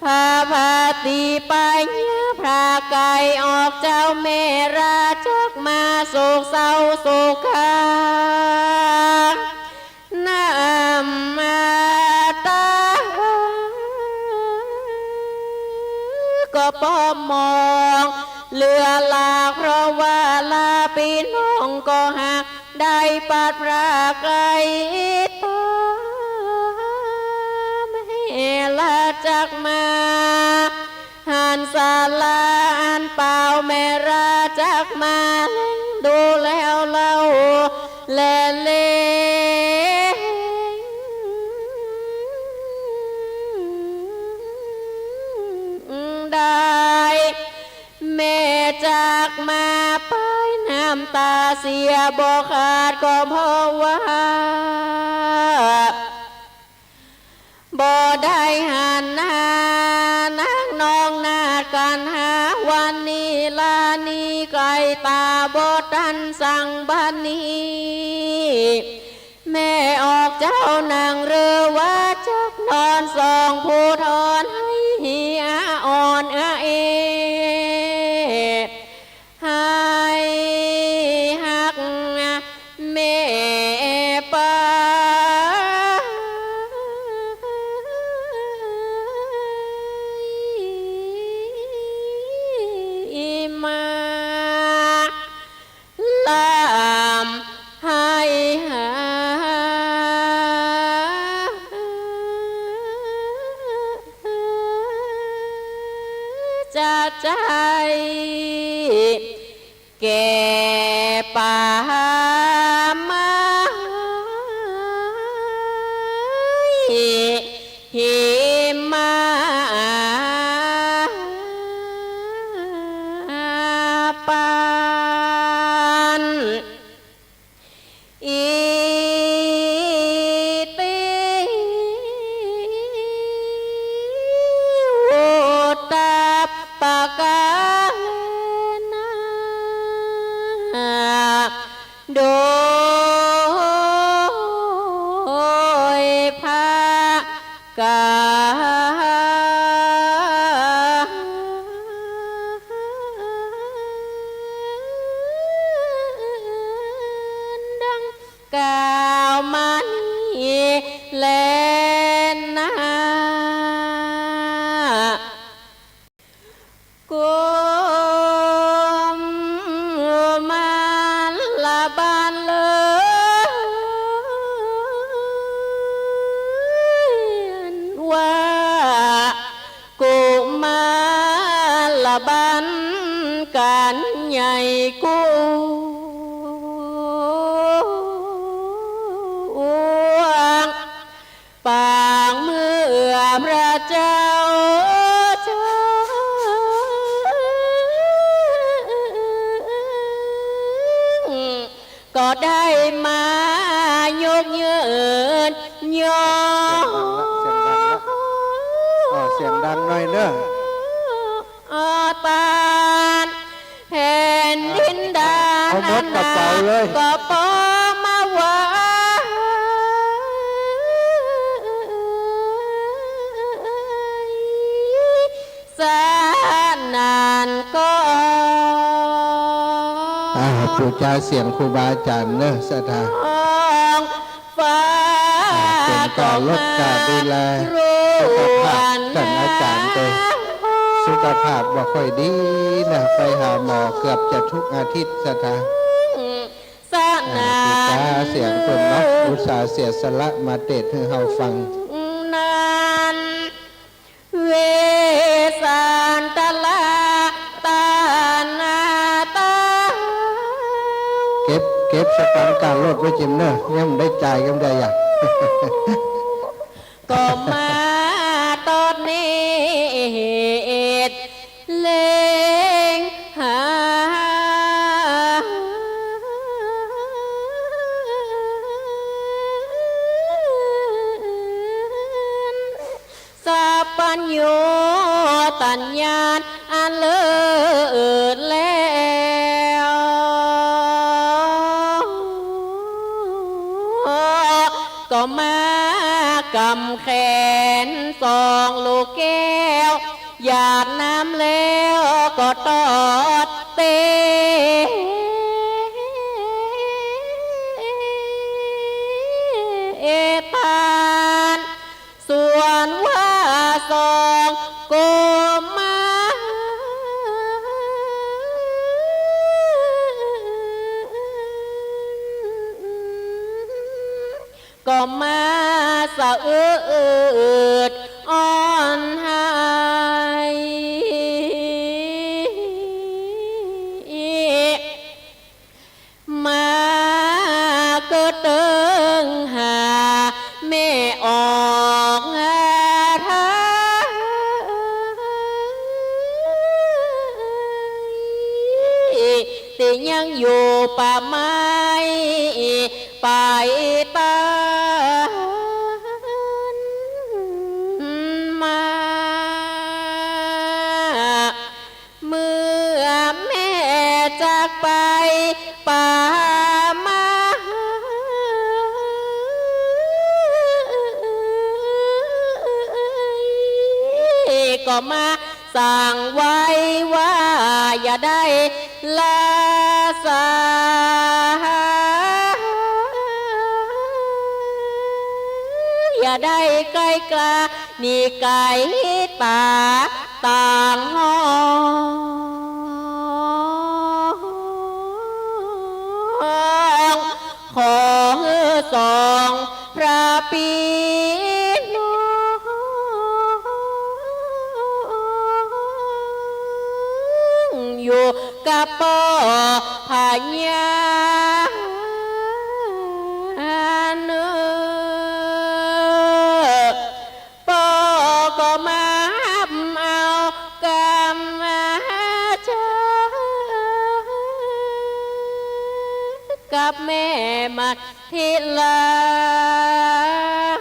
พาพาตี้ไปเยียะพระไก่ออกเจ้าแม่รา จักมาโศกเศร้าโศกา องก็หากได้ปัดพรากไกล ตามแห่ลาจักมา หันศาลาอันเปล่าแม่ลาจักมา แลดูแล้วเล่า แลเลงได้ แม่จักมาป้ายน้ำต๋าเสียบ่ขาด ก็เพราะว่า บ่ได้หันหน้านักน้องนากั๋นหา วันนี้ลานี้ไกลต๋าบ่ตันสัง บัดนี้ แม่ออกเจ้านัง หรือว่าจักนอนสองผู้ทอน ให้เหียอ่อนเอ ให้ฮักแม่ไปมา ลำให้หาจะใจ้ แก่ป่าไม้ หิมะปาน อิติวุตตะปะกาเลนะ โดยพระ กัณฑ์ดังกล่าวมานี้แลนา กุมารบาลเลิศว่า กุมารบาลกั๋นใหญ่กว้าง ปางเมื่อพระเจ้า ก็ได้มายกยืนยอ เสียงดังละ เสียงดังละ อ่า เสียงดังหน่อยเนอะ ตาน แผ่นดินดา เอาหมดกระเป๋าเลย ก็ปอมาว่า สะนั้นก็ อ่า ปู๋จาเสียงครูบาอาจ๋ารย์เนอะ ศรัทธา ฟ้า อ่า เป๋นการลดการดูแลสุขภาพ ต้านอาจ๋ารย์เตย สุขภาพบ่ค่อยดีนะ ไปหาหมอเกือบจะทุกอาทิตย์ ศรัทธา สะนั้น อ่า ปู๋จาเสียงเปิ้นเนาะ อุตส่าห์เสียสละมาเตศน์หื้อเฮาฟัง นั้น เวสสันตะละตานาตา เก็บ เก็บสตางค์ก้ารถไว้จิมเนอะ ยังบ่ได้จ่าย ยังบ่ได้อะ ก็มาตอดเนตร เล็งหา สัพพัญญูตญาณอันเลิศแล้ว ก็มากำแขนสองลูกแก้ว หยาดน้ำแล้วก็ตอดเต ตานส่วนว่าสองกุมาร ก็มาสะอืดอ่อนไห้ มาก็เติงหาแม่ออกหาทาง ตี้ยังอยู่ป่าไม้ไปตันมา เมื่อแม่จากไปป่าไม้ ก็มาสั่งไว้ว่าอย่าได้ละสาย อย่าได้ใก้กล้า หนีไก๋ต๋าต่างห้อง ขอหื้อสองพระปี้น้อง อยู่กับป้อพญาเนอ ป้อก็มาฮับเอากำเจ้า กับแม่มาทีหลัง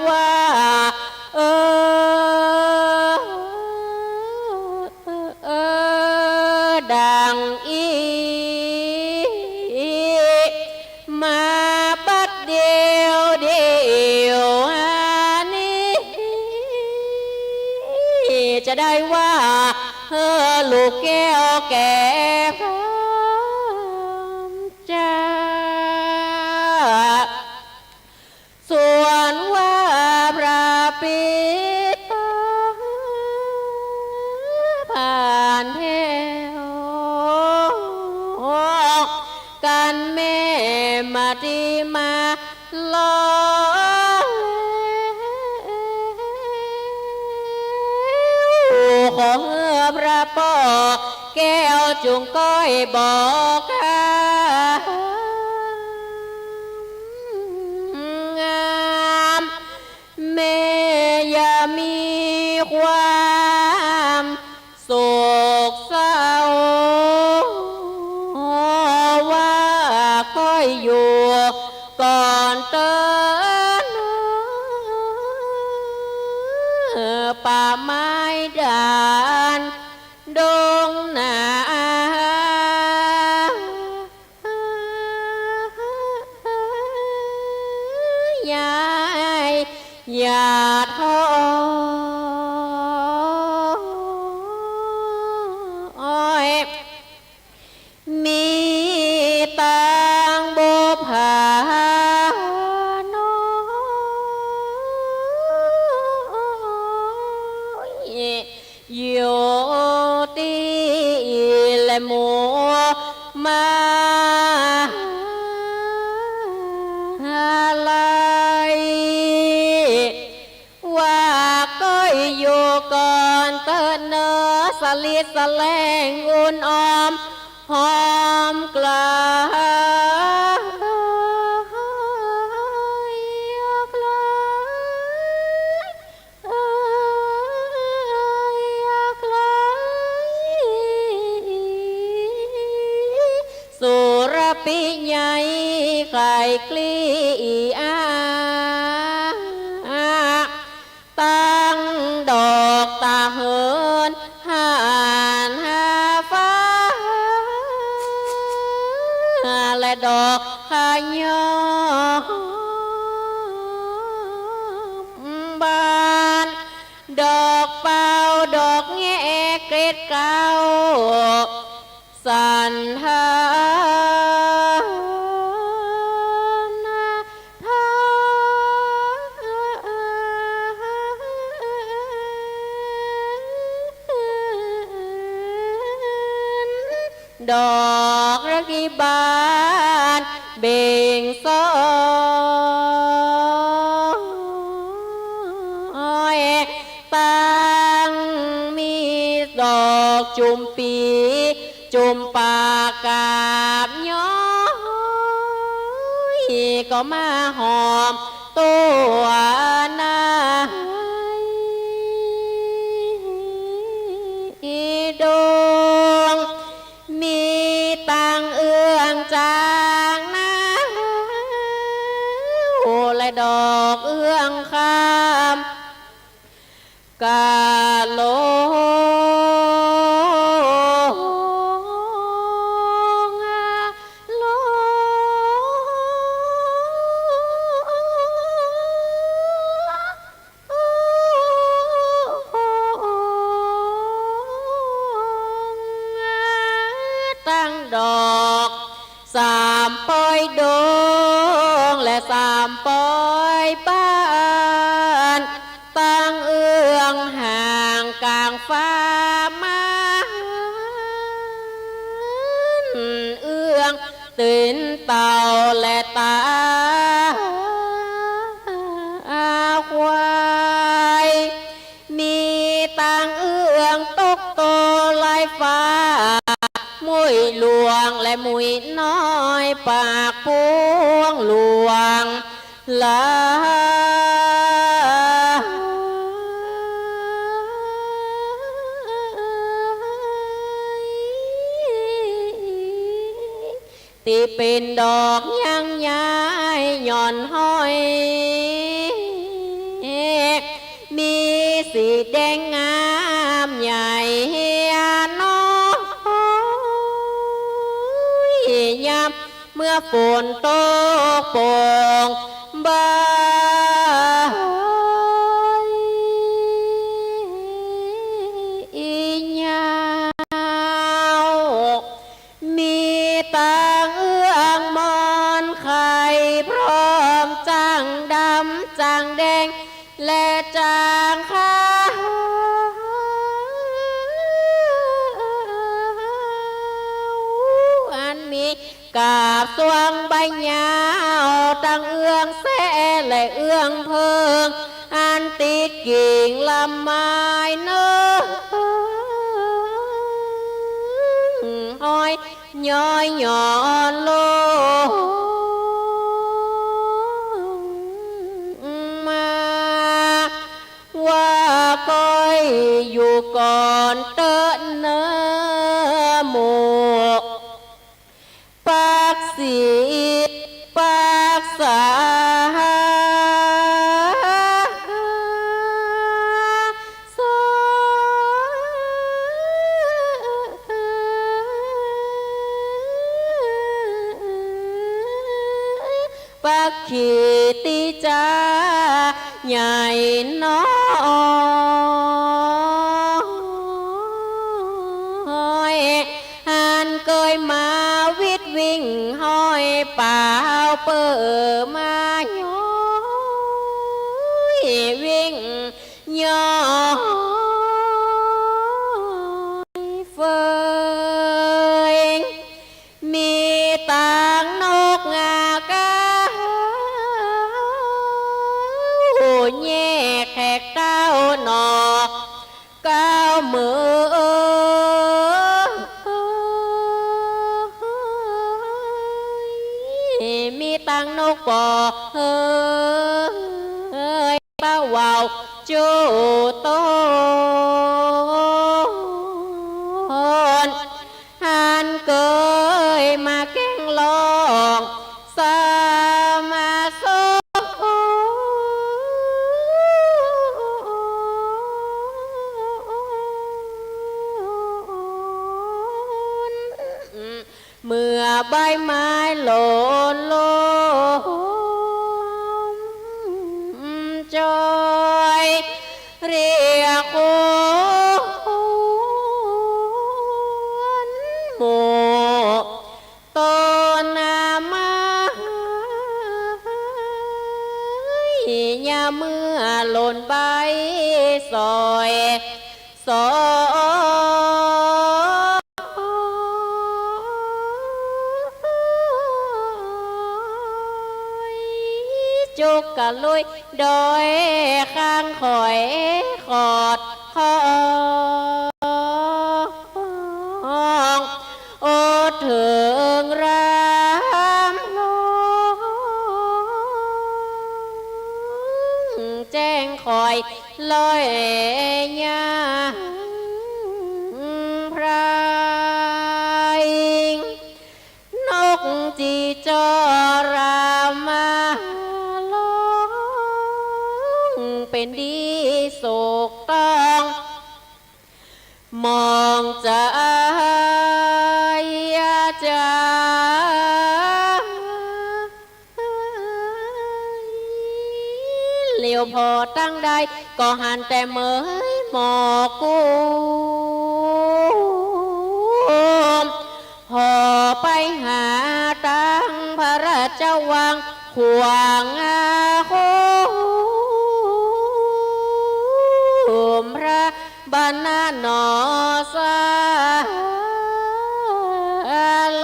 ว่า เออ เออ ดังอี้ มาบัดเดี่ยวเดี่ยวนี้ จะได้ว่า เออ ลูกแก้วแก่พร้อมจะ ส่วนว่าพระปี้ต๋าผ่านแถว กันแม่มาตี้มาลอ ขอหื้อพระป้อแก้วจุ่งก้อยบอกกำงาม แม่อย่ามีความโศกเศร้า ว่าก้อยอยู่ก่อนเต๊อะ ป่าไม้ดานดงนา ยายอย่าท้อ มีตางบุพผาน้อย อยู่ตี้แลหมู่มหาลัย ว่าก้อยอยู่ก่อนเต๊อะเนอ สะหลิดสะแหลงอุ่นออมหอมใกล้ ใกล้ เอ้ย ใกล้ สุรพิไยใค่กลีอา ตั้งดอกตะเหินหันหาฟ้า และดอกขะยอมบาน ดอกเปาดอกแงะเกล็ดเกล้า สันทนาทาน ดอกระพีบานเบ่งซ้อ จุ่มปี๋ จุ่มปากกราบย้อย ก็มาหอมตั๋วในดง มีตังเอื้องจางนาว และดอกเอื้องคำ กะลง ลง ตังดอก สามปอยดง และสามปอยบ้าน ตังเอื้องห่างก๋างฟ้ามา เอื้องตี๋นเต่าและต๋าควาย มีตังเอื้องตกโตลายฟ้า มุยหลวงและมุยน้อย ปากพวงหลวงหลาย ตี้เป๋นดอกยางย้ายหย่อนห้อย มีสีแดงงามใหญ่น้อย ยามเมื่อฝนตกโป่งบาย มีตังเอื้องหมอนไข่ พร้อมจั้งดำจั้งแดง และจั้งขาว อันมีกาบสวงใบยาว ตังเอื้องแสและเอื้องเผิง อันติดกิ่งลำไม้เนิน ห้อยย้อยหย่อนลงมา ว่าก้อยอยู่ก่อนเต๊อะเน่อหมู่ ปักศรีปักษา ปักขีติจาใหญ่น้อย อันเกยมาวิดวิ่งห้อยเป๋า เป๋อมาย้อยวิ่งย้อยเฟย มีตังนกงาเก๊า แยกแขกเต้าหน่อเก๊าเหมย มีตังนกปอเฮย ปะว่าวจู้ตน หันเกยมาแก้งร้องสามาสน เมื่อใบไม้หล่นลมจอย เรียกคนหมู่ตนมา ยามเมื่อหล่นใบสอย สอย จุกกะลุยดอยข้างคอยขอดคอ ลอยยามพราย นกจิจอรามาฮ้อง เป๋นดีสุขต้อง มองจะอายจา เหลียวผ่อตั้งใด ก็หันแต่เหมยหมอกกุม ผ่อไปหาตังพระราชวัง ขวางอาคมพระบรรณาหนอสา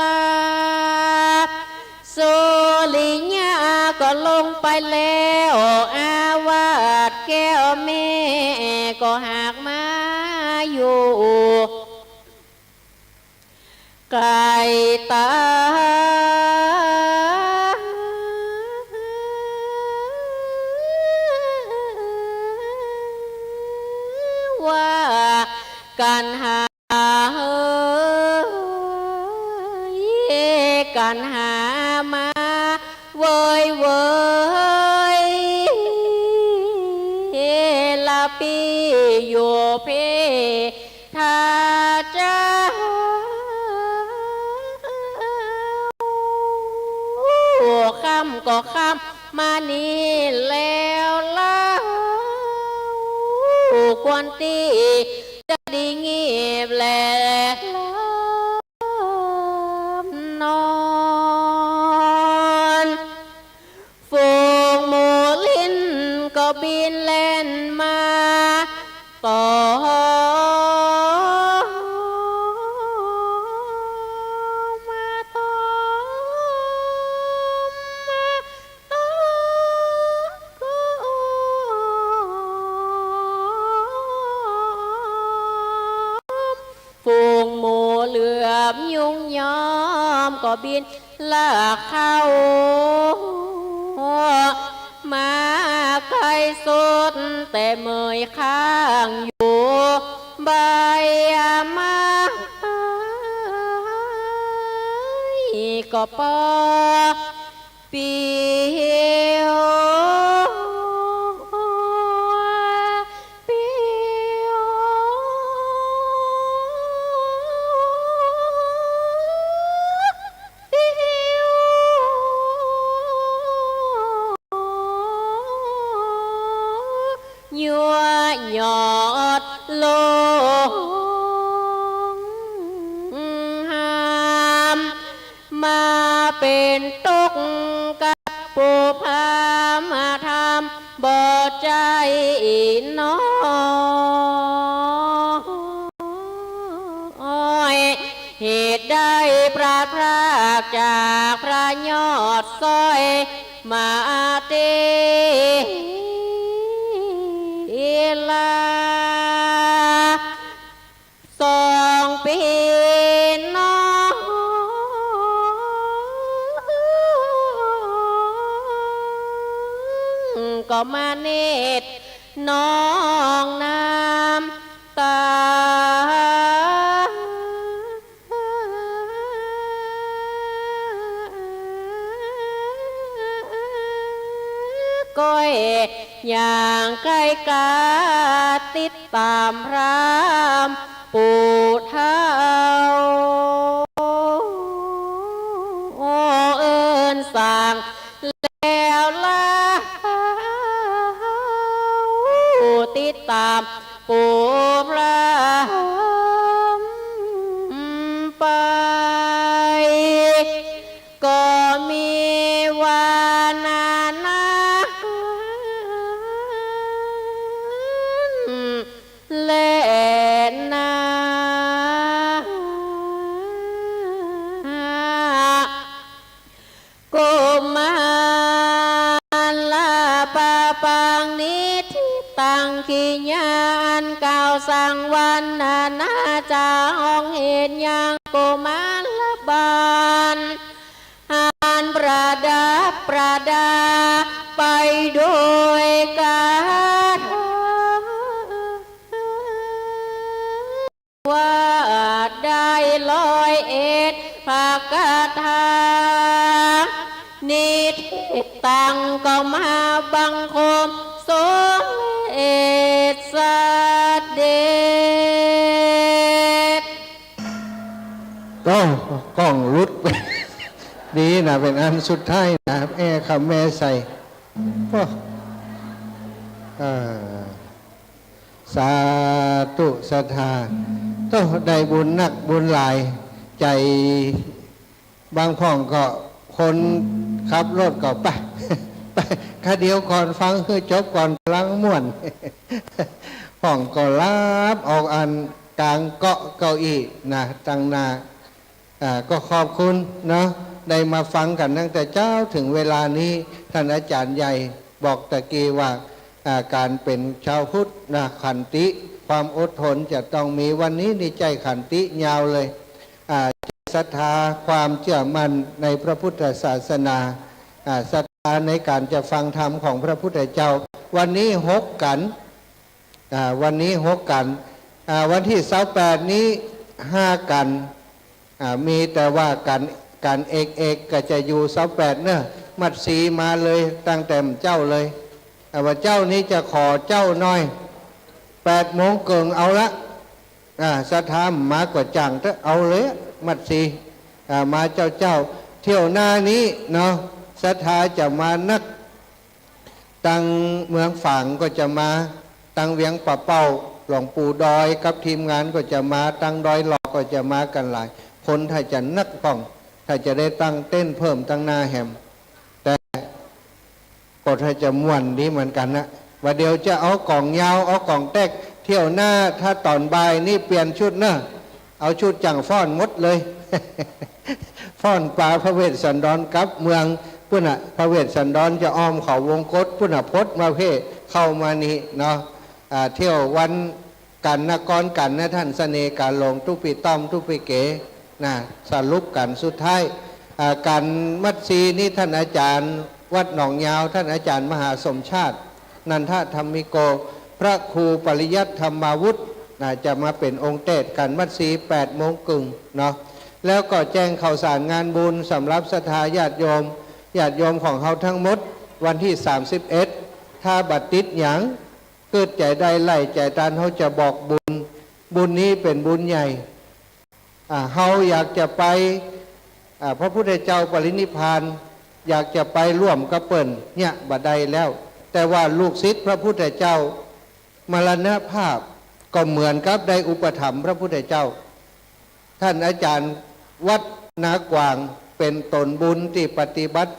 ลา สุริยาก็ลงไปแล้ว อาวาสแก้วแม่ก็หากมาอยู่ ไก๋ต๋า ว่ากั๋นหา เอยกั๋นหามา เวยเวย ละปี้อยู่เพ ถ้าเจ้า ค่ำก็ค่ำมานี้แล้วเล่า ควรตี้จะดีงีบแลหลับนอน ฝูงหมูลิ้นก็บินแล่นมา ตอมมาตอมมาตอม ฝูงหมูเหลือมยุงยอมก็บินลากเข้า มาใก้สุดแต่เหมยข้างอยู่ ใบไม้ก็ปอปิว ปิว ปิว ยั่วยอดลงหาม มาเป๋นตุ๊กข์กับผู้พราหมณ์ธรรมบ่ใจ้น้อย เหตุได้พลัดพรากจากพระยอดซ้อยมาเตลา สองปี้น้องก็มาเน็ดนองน้ำตา ก้อยอย่างใก้ก๋าติดต๋ามพราหมณ์ผู้เฒ่า เอิ้นสั่งแล้วเล่า ติดต๋ามผู้พราหมณ์ไป ก็มีว่านานาแลนา กุมารปะปังนิทธิตัง กิริยาอันกล่าวสังวรรณนา จะฮ้องเหตุยังกุมารบาล อันประดับประดาไปโดยคาถา ตังก็มาบังคมสมเด็จเสด็จ โอ้ กล้องหลุด ดีนะ เป๋นอันสุดท้ายนะ แอ้ คำแม่ใส่ โอ้ อ่า สาธุ ศรัทธา โอ้ ได้บุญนักบุญหลาย ใจ๋ บางพ่องก็คนขับรถก็ไป ไป คะเดี๋ยวก่อน ฟังหื้อจบก่อน ก่ำลังม่วน พ่องก็หลับออกอันก๋างเกาะเก้าอี้นะ ตังหน้า อ่า ก็ขอบคุณเนาะ ได้มาฟังกั๋นตั้งแต่เจ๊าเถิงเวลานี้ ต้านอาจ๋ารย์ใหญ่บอกตะกี้ว่า อ่า ก๋านเป๋นจาวพุทธนะ ขันติ ความอดทนจะต้องมี วันนี้นี่ใจ๊ขันติยาวเลย อ่า ศรัทธา ความเจื้อมั่นในพระพุทธศาสนา อ่า ศรัทธาในก๋านจะฟังธรรมของพระพุทธเจ้า วันนี้หกกั๋น อ่า วันนี้หกกั๋น อ่า วันตี้ซาวแปดนี้ห้ากั๋น อ่า มีแต่ว่ากั๋น กั๋นเอกๆ ก็จะอยู่ซาวแปดเนาะ มัดสีมาเลยตั้งแต่เจ๊าเลย อ่า ว่าเจ๊านี้จะขอเจ๊าหน่อย แปดโมงเกิ่งเอาละ อ่า ศรัทธามาก็จ้างเต๊อะ เอาเลย มัดสี อ่า มาเจ๊าๆ เที่ยวหน้านี้เนาะ ศรัทธาจะมานัก ตังเมืองฝางก็จะมา ตังเวียงป่าเป้า หลวงปู่ดอยกับทีมงานก็จะมา ตังดอยหล่อก็จะมากั๋นหลาย คนถ้าจะนักพ่อง ถ้าจะได้ตั้งเต็นท์เพิ่มตังหน้าแหม แต่ก็ถ้าจะม่วนดีเหมือนกั๋นนะ ว่าเดี๋ยวจะเอาก๋องยาว เอาก๋องแต๊ก เที่ยวหน้าถ้าต๋อนบ่ายนี่เปลี่ยนชุดเนาะ เอาชุดจ้างฟ้อนหมดเลย ฟ้อนปาพระเวสสันดรกลับเมืองปุ้นน่ะ พระเวสสันดรจะอ้อมเขาวงกตปุ้นน่ะ พดมาเพ่เข้ามานี่เนาะ อ่า เที่ยววันก๋านนะ ก่อนก๋านนะ ต้านเสน่ห์ก๋าหลง ตุ๊ปี้ต้อม ตุ๊ปี้เก๋นะ สรุปก๋านสุดท้าย อ่า ก๋านมัดสีนี่ ต้านอาจ๋ารย์วัดหนองยาว ต้านอาจ๋ารย์มหาสมชาติ นันทธรรมิโก พระครูปริยัติธรรมาวุธ น่าจะมาเป๋นองค์เตสน์ก๋านมัดสีแปดโมงเกิ่งเนาะ แล้วก็แจ้งข่าวสารงานบุญสำหรับศรัทธาญาติโยม ญาติโยมของเฮาทั้งหมด วันตี้สามสิบเอ็ด ถ้าบ่ติดหยัง กึ๊ดใจ๋ใดไล่ใจ๋ตัน เฮาจะบอกบุญ บุญนี้เป๋นบุญใหญ่ อ่า เฮาอยากจะไป อ่า พระพุทธเจ้าปรินิพพาน อยากจะไปร่วมกับเปิ้นเนี่ยบ่ได้แล้ว แต่ว่าลูกศิษย์พระพุทธเจ้ามรณภาพก็เหมือนกับได้อุปถัมภ์พระพุทธเจ้า ต้านอาจ๋ารย์วัดนากวาง เป๋นต๋นบุญตี้ปฏิบัติ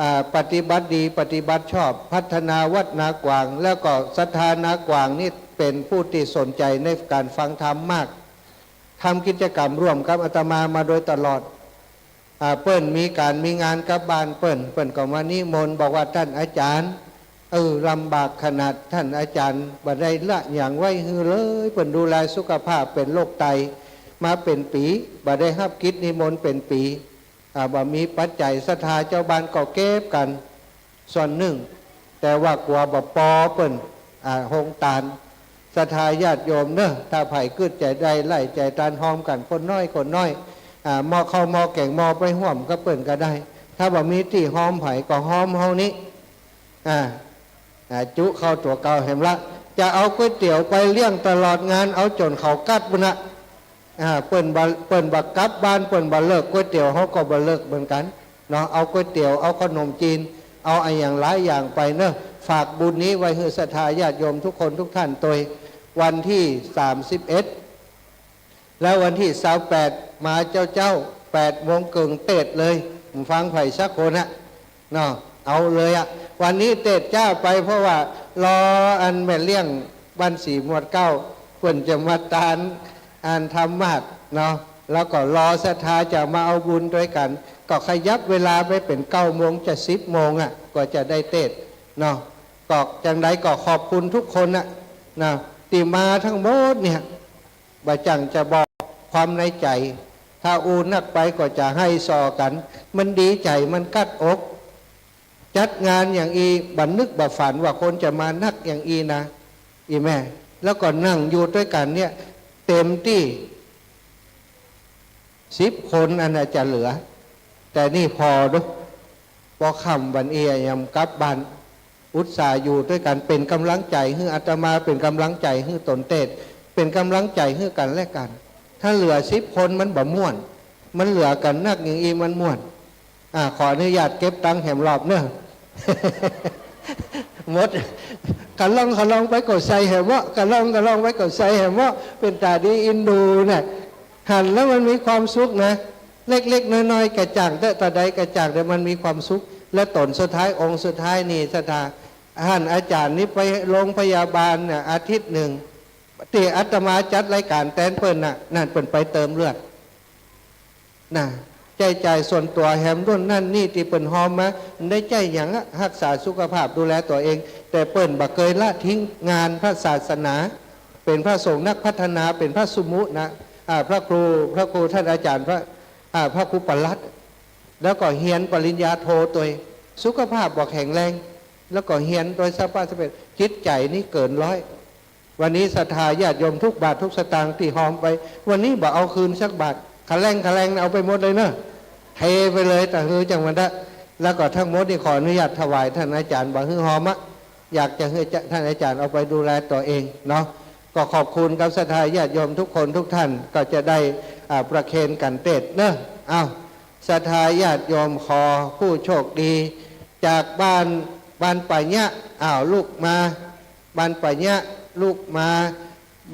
อ่า ปฏิบัติดี ปฏิบัติชอบ พัฒนาวัดนากวาง แล้วก็ศรัทธานากวางนี่เป๋นผู้ตี้สนใจ๋ในก๋านฟังธรรมมาก ทำกิจกรรมร่วมกับอาตมามาโดยตลอด อ่า เปิ้นมีก๋านมีงานกับบ้านเปิ้น เปิ้นก็มานิมนต์บอกว่า ต้านอาจ๋ารย์ เออ ลำบากขนาด ต้านอาจ๋ารย์บ่ได้ละหยังไว้หื้อเลย เปิ้นดูแลสุขภาพ เป๋นโรคไตมาเป๋นปี๋ บ่ได้ฮับกิจนิมนต์เป๋นปี๋ อ่า บ่มีปัจจัย ศรัทธาเจ้าบ้านก็เก็บกั๋นส่วนนึ่ง แต่ว่ากั๋วบ่ปอเปิ้น อ่า โฮงตาน ศรัทธาญาติโยมเนาะ ถ้าใผกึ๊ดใจ๋ใดไล่ใจ๋ตัน ฮอมกั๋นคนน้อยคนน้อย อ่า หม้อข้าวหม้อแก๋งหม้อไปฮ่วมกับเปิ้นก็ได้ ถ้าบ่มีตี้ฮอมใผก็ฮอมเฮานี้ อ่า อ่า จุเข้าตั๋วเก่าแหมละ จะเอาก๋วยเตี๋ยวไปเลี้ยงตลอดงาน เอาจ๋นเขากั๊ดปุ้นน่ะ อ่า เปิ้นบ่ เปิ้นบ่กลับบ้าน เปิ้นบ่เลิกก๋วยเตี๋ยว เฮาก็บ่เลิกเหมือนกั๋นเนาะ เอาก๋วยเตี๋ยว เอาขนมจีน เอาอะหยังหลายอย่างไปเนาะ ฝากบุญนี้ไว้หื้อศรัทธาญาติโยมทุกคนทุกท่านตวย วันตี้สามสิบเอ็ด แล้ววันตี้ซาวแปด มาเจ๊าๆ แปดโมงเกิ่งเตสน์เลย บ่ฟังใผสักคนอะ เนาะ เอาเลยอะ วันนี้เตสน์จ๊าไป เพราะว่ารออันแม่เลี้ยงบ้านสีหมวดเก้า เปิ้นจะมาตานอันธรรมาสน์เนาะ แล้วก็รอศรัทธาจะมาเอาบุญตวยกั๋น ก็ขยับเวลาไปเป๋นเก้าโมง จะสิบโมงอะ ก็จะได้เตสน์เนาะ ก็จังใดก็ขอบคุณทุกคนน่ะ นะ ตี้มาทั้งหมดเนี่ย บ่จั่งจะบอกความในใจ๋ ถ้าอู้นักไปก็จะไห้ส่อกั๋น มันดีใจ๋ มันกั๊ดอก จัดงานอย่างอี้ บ่นึกบ่ฝันว่าคนจะมานักอย่างอี้นะ อี่แม่ แล้วก็นั่งอยู่ตวยกั๋นเนี่ย เต็มตี้ สิบคนอันน่ะจะเหลือ แต่นี่ผ่อดู ปอค่ำวันอี้ยามกลับบ้าน อุตส่าห์อยู่ตวยกั๋น เป๋นก๋ำลังใจ๋หื้ออาตมา เป๋นก๋ำลังใจ๋หื้อต๋นเตสน์ เป๋นก๋ำลังใจ๋หื้อกั๋นและกั๋น ถ้าเหลือสิบคนมันบ่ม่วน มันเหลือกั๋นนักอย่างอี้มันม่วน อ่า ขออนุญาตเก็บตังค์แหมรอบเน่อ หมด กะล่องกะล่องไปก็ใส่แหมเนาะ กะล่องกะล่องไปก็ใส่แหมเนาะ เป๋นต๋าดีอินดูน่ะ หันแล้วมันมีความสุขนะ เล็กๆ น้อยๆ กระจ่างเต๊อะ ต๋อนใดกระจ่างเต๊อะ มันมีความสุข และต๋นสุดท้าย องค์สุดท้ายนี่ศรัทธา หันอาจ๋ารย์นี่ไปโรงพยาบาลน่ะ อาทิตย์นึ่ง ตี้อาตมาจัดรายก๋านแตนเปิ้นน่ะ นั่นเปิ้นไปเติมเลือด น่ะ ใจ๊จ่ายส่วนตั๋วแหมนู่นนั่นนี่ตี้เปิ้นฮอมมา ได้ใจ๊หยังอะ ฮักษาสุขภาพดูแลตั๋วเอง แต่เปิ้นบ่เกยละทิ้งงานพระศาสนา เป๋นพระสงฆ์นักพัฒนา เป๋นพระสุมุนะ อ่า พระครู พระครูต้านอาจ๋ารย์ พระ อ่า พระครูปลัด แล้วก็เฮียนปริญญาโทตวย สุขภาพบ่แข็งแรง แล้วก็เฮียนโดยสภาพสำเร็จ จิตใจ๋นี่เกินร้อย วันนี้ศรัทธาญาติโยมทุกบาททุกสตางค์ตี้ฮอมไป วันนี้บ่เอาคืนสักบาท ขะแหล่งขะแหล่งเอาไปหมดเลยเน่อ เทไปเลย ตะหื้อจังหวัดละ แล้วก็ทั้งหมดนี่ขออนุญาตถวายต้านอาจ๋ารย์ บ่หื้อฮอมอะ อยากจะหื้อต้านอาจ๋ารย์เอาไปดูแลตั๋วเองเนาะ ก็ขอบคุณกับศรัทธาญาติโยมทุกคนทุกท่าน ก็จะได้ อ่า ประเคนกั๋นเตสน์เน่อ เอ้า ศรัทธาญาติโยม ขอผู้โชคดี จากบ้าน บ้านป่าเยียะ อ้าว ลุกมา บ้านป่าเยียะ ลุกมา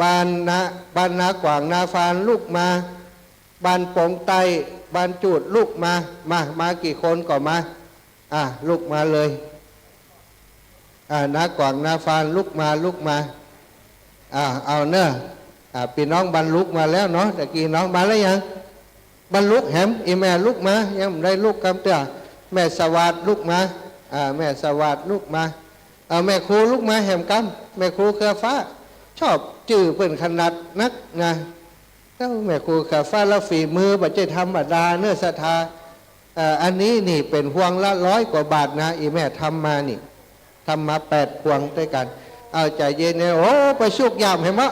บ้านนา บ้านนากวางนาฟาน ลุกมา บ้านปงใต้ บ้านจูด ลุกมา มา มากี่คนก็มา อ่ะ ลุกมาเลย อ่ะ นากวางนาฟาน ลุกมา ลุกมา อ่ะ เอาเน่อ อ่ะ ปี้น้องบ้านลุกมาแล้วเนาะ ตะกี้เนาะ มาแล้วยัง บ้านลุกแหม อี่แม่ลุกมา ยังบ่ได้ลุกกำเตื้อ แม่สวัสดิ์ลุกมา อ่า แม่สวัสดิ์ลุกมา เอาแม่ครูลุกมาแหมกำ แม่ครูเครือฟ้า ชอบจื้อเปิ้นขนาดนักนะ เจ้าแม่ครูเครือฟ้า แล้วฝีมือบ่ใจ้ธรรมดาเน่อศรัทธา เอ่อ อันนี้นี่เป๋นพวงละร้อยกว่าบาทนะ อี่แม่ทำมานี่ ทำมาแปดพวงตวยกั๋น เอาใจ๋เย็นเนี่ย โอ้ ไปสุกย่ามแหมเนาะ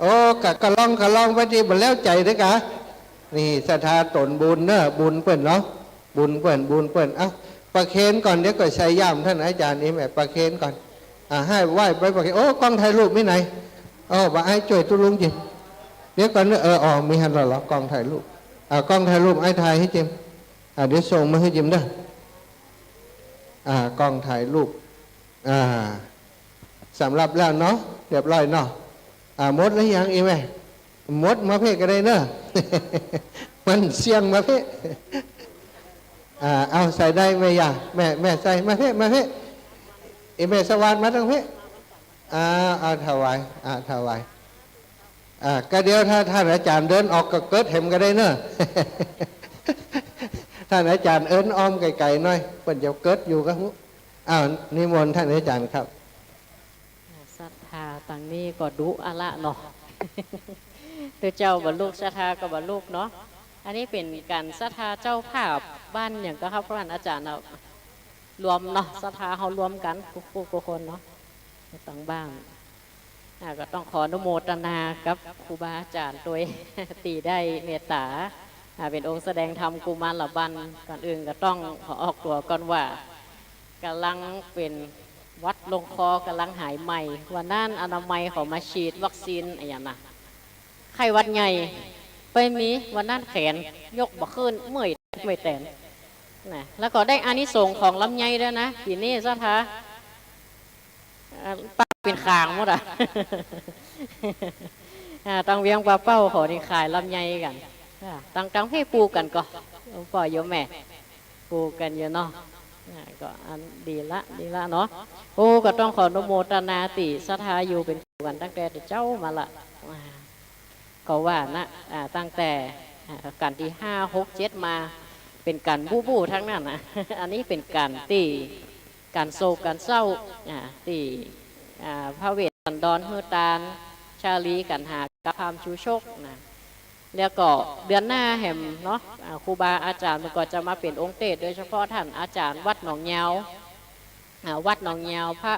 โอ้ กะ กะล่อง กะล่องไปตี้บ่แล้วใจ๋ตวยกั๋น นี่ศรัทธาต๋นบุญเน่อ บุญเปิ้นเนาะ บุญเปิ้น บุญเปิ้น เอ้า ประเคนก่อน เดี๋ยวก็ใส่ย่ามต้านอาจ๋ารย์ อี่แม่ ประเคนก่อน อ่า หื้อไหว้ไปประเคน โอ้ กล้องถ่ายรูปมีไหน โอ้ บ่าอ้ายจ้วยตุ๊ลุงจิม เดี๋ยวก่อนเน่อ เออ อ๋อ มีหั้นแล้วเหรอ กล้องถ่ายรูป อ่า กล้องถ่ายรูป อ้ายถ่ายหื้อจิม อ่า เดี๋ยวส่งมาหื้อจิมเน่อ อ่า กล้องถ่ายรูป อ่า สำเร็จแล้วเนาะ เรียบร้อยเนาะ อ่า หมดแล้วยังอี่แม่ หมดมาเพ่ก็ได้เน่อ มันเสี่ยงมาเพ่ อ่า เอาใส่ได้แม่ย่า แม่ แม่ใส่มาเพ่ มาเพ่ อี่แม่สวัสดิ์มาตังเพ่ อ่า เอาถวาย อ่า ถวาย อ่า ก็เดี๋ยวถ้าต้านอาจ๋ารย์เดินออกก็เกิดแหมก็ได้เน่อ ต้านอาจ๋ารย์เอิ้นอ้อมไก๋ๆ หน่อย เปิ้นจะเกิดอยู่ก็ฮู้ อ้าว นิมนต์ต้านอาจ๋ารย์ครับ ศรัทธาตังนี้ก็ดุอะละเนาะ ตุ๊เจ้าบ่ลุก ศรัทธาก็บ่ลุกเนาะ อันนี้เป๋นก๋านศรัทธาเจ้าภาพบ้านหยังก็ครับ ต้านอาจ๋ารย์เนาะ รวมเนาะ ศรัทธาเฮารวมกั๋นกู้ๆ คนเนาะ ตังบ้าน อ่า ก็ต้องขออนุโมทนากับครูบาอาจ๋ารย์ตวย ตี้ได้เมตต๋า อ่า เป๋นองค์แสดงธรรมกุมารบัล ก่อนอื่นก็ต้องขอออกตั๋วก่อนว่า ก่ำลังเป๋นหวัดลงคอ ก่ำลังหายใหม่ วันนั้นอนามัยเขามาฉีดวัคซีนอะหยังนะ ไข้หวัดใหญ่ ไปมีวันนั้นแขนยกบ่ขึ้น เมื่อย เมื่อยแตน นะ แล้วก็ได้อานิสงส์ของลำไยด้วยนะ ปี๋นี้ศรัทธา อ่า ปากเป๋นข่างหมดอะ อ่า ตังเวียงป่าเป้าเขานี่ขายลำไยกั๋น อ่า ตัง ตังเพ่ปลูกกั๋นก่อ หลวงป้อโยมแม่ ปลูกกั๋นอยู่เนาะ อ่า ก็อันดีละ ดีละเนาะ โอ้ ก็ต้องขออนุโมทนาตี้ศรัทธาอยู่เป๋นครูกั๋นตั้งแต่เจ้ามาละ อ่า ก็ว่านะ อ่า ตั้งแต่ อ่า ก๋านตี้ห้า หก เจ็ดมา เป๋นก๋านบู๊ๆ ทั้งนั้นนะ อันนี้เป๋นก๋านตี้ ก๋านโศกก๋านเศร้า อ่า ตี้ อ่า พระเวสสันดรหื้อตาน ชาลีกัณหากับพราหมณ์ชูชกนะ แล้วก็เดือนหน้าแหมเนาะ อ่า ครูบาอาจ๋ารย์เปิ้นก็จะมาเป๋นองค์เตสน์ โดยเฉพาะต้านอาจ๋ารย์วัดหนองยาว อ่า วัดหนองยาว พระ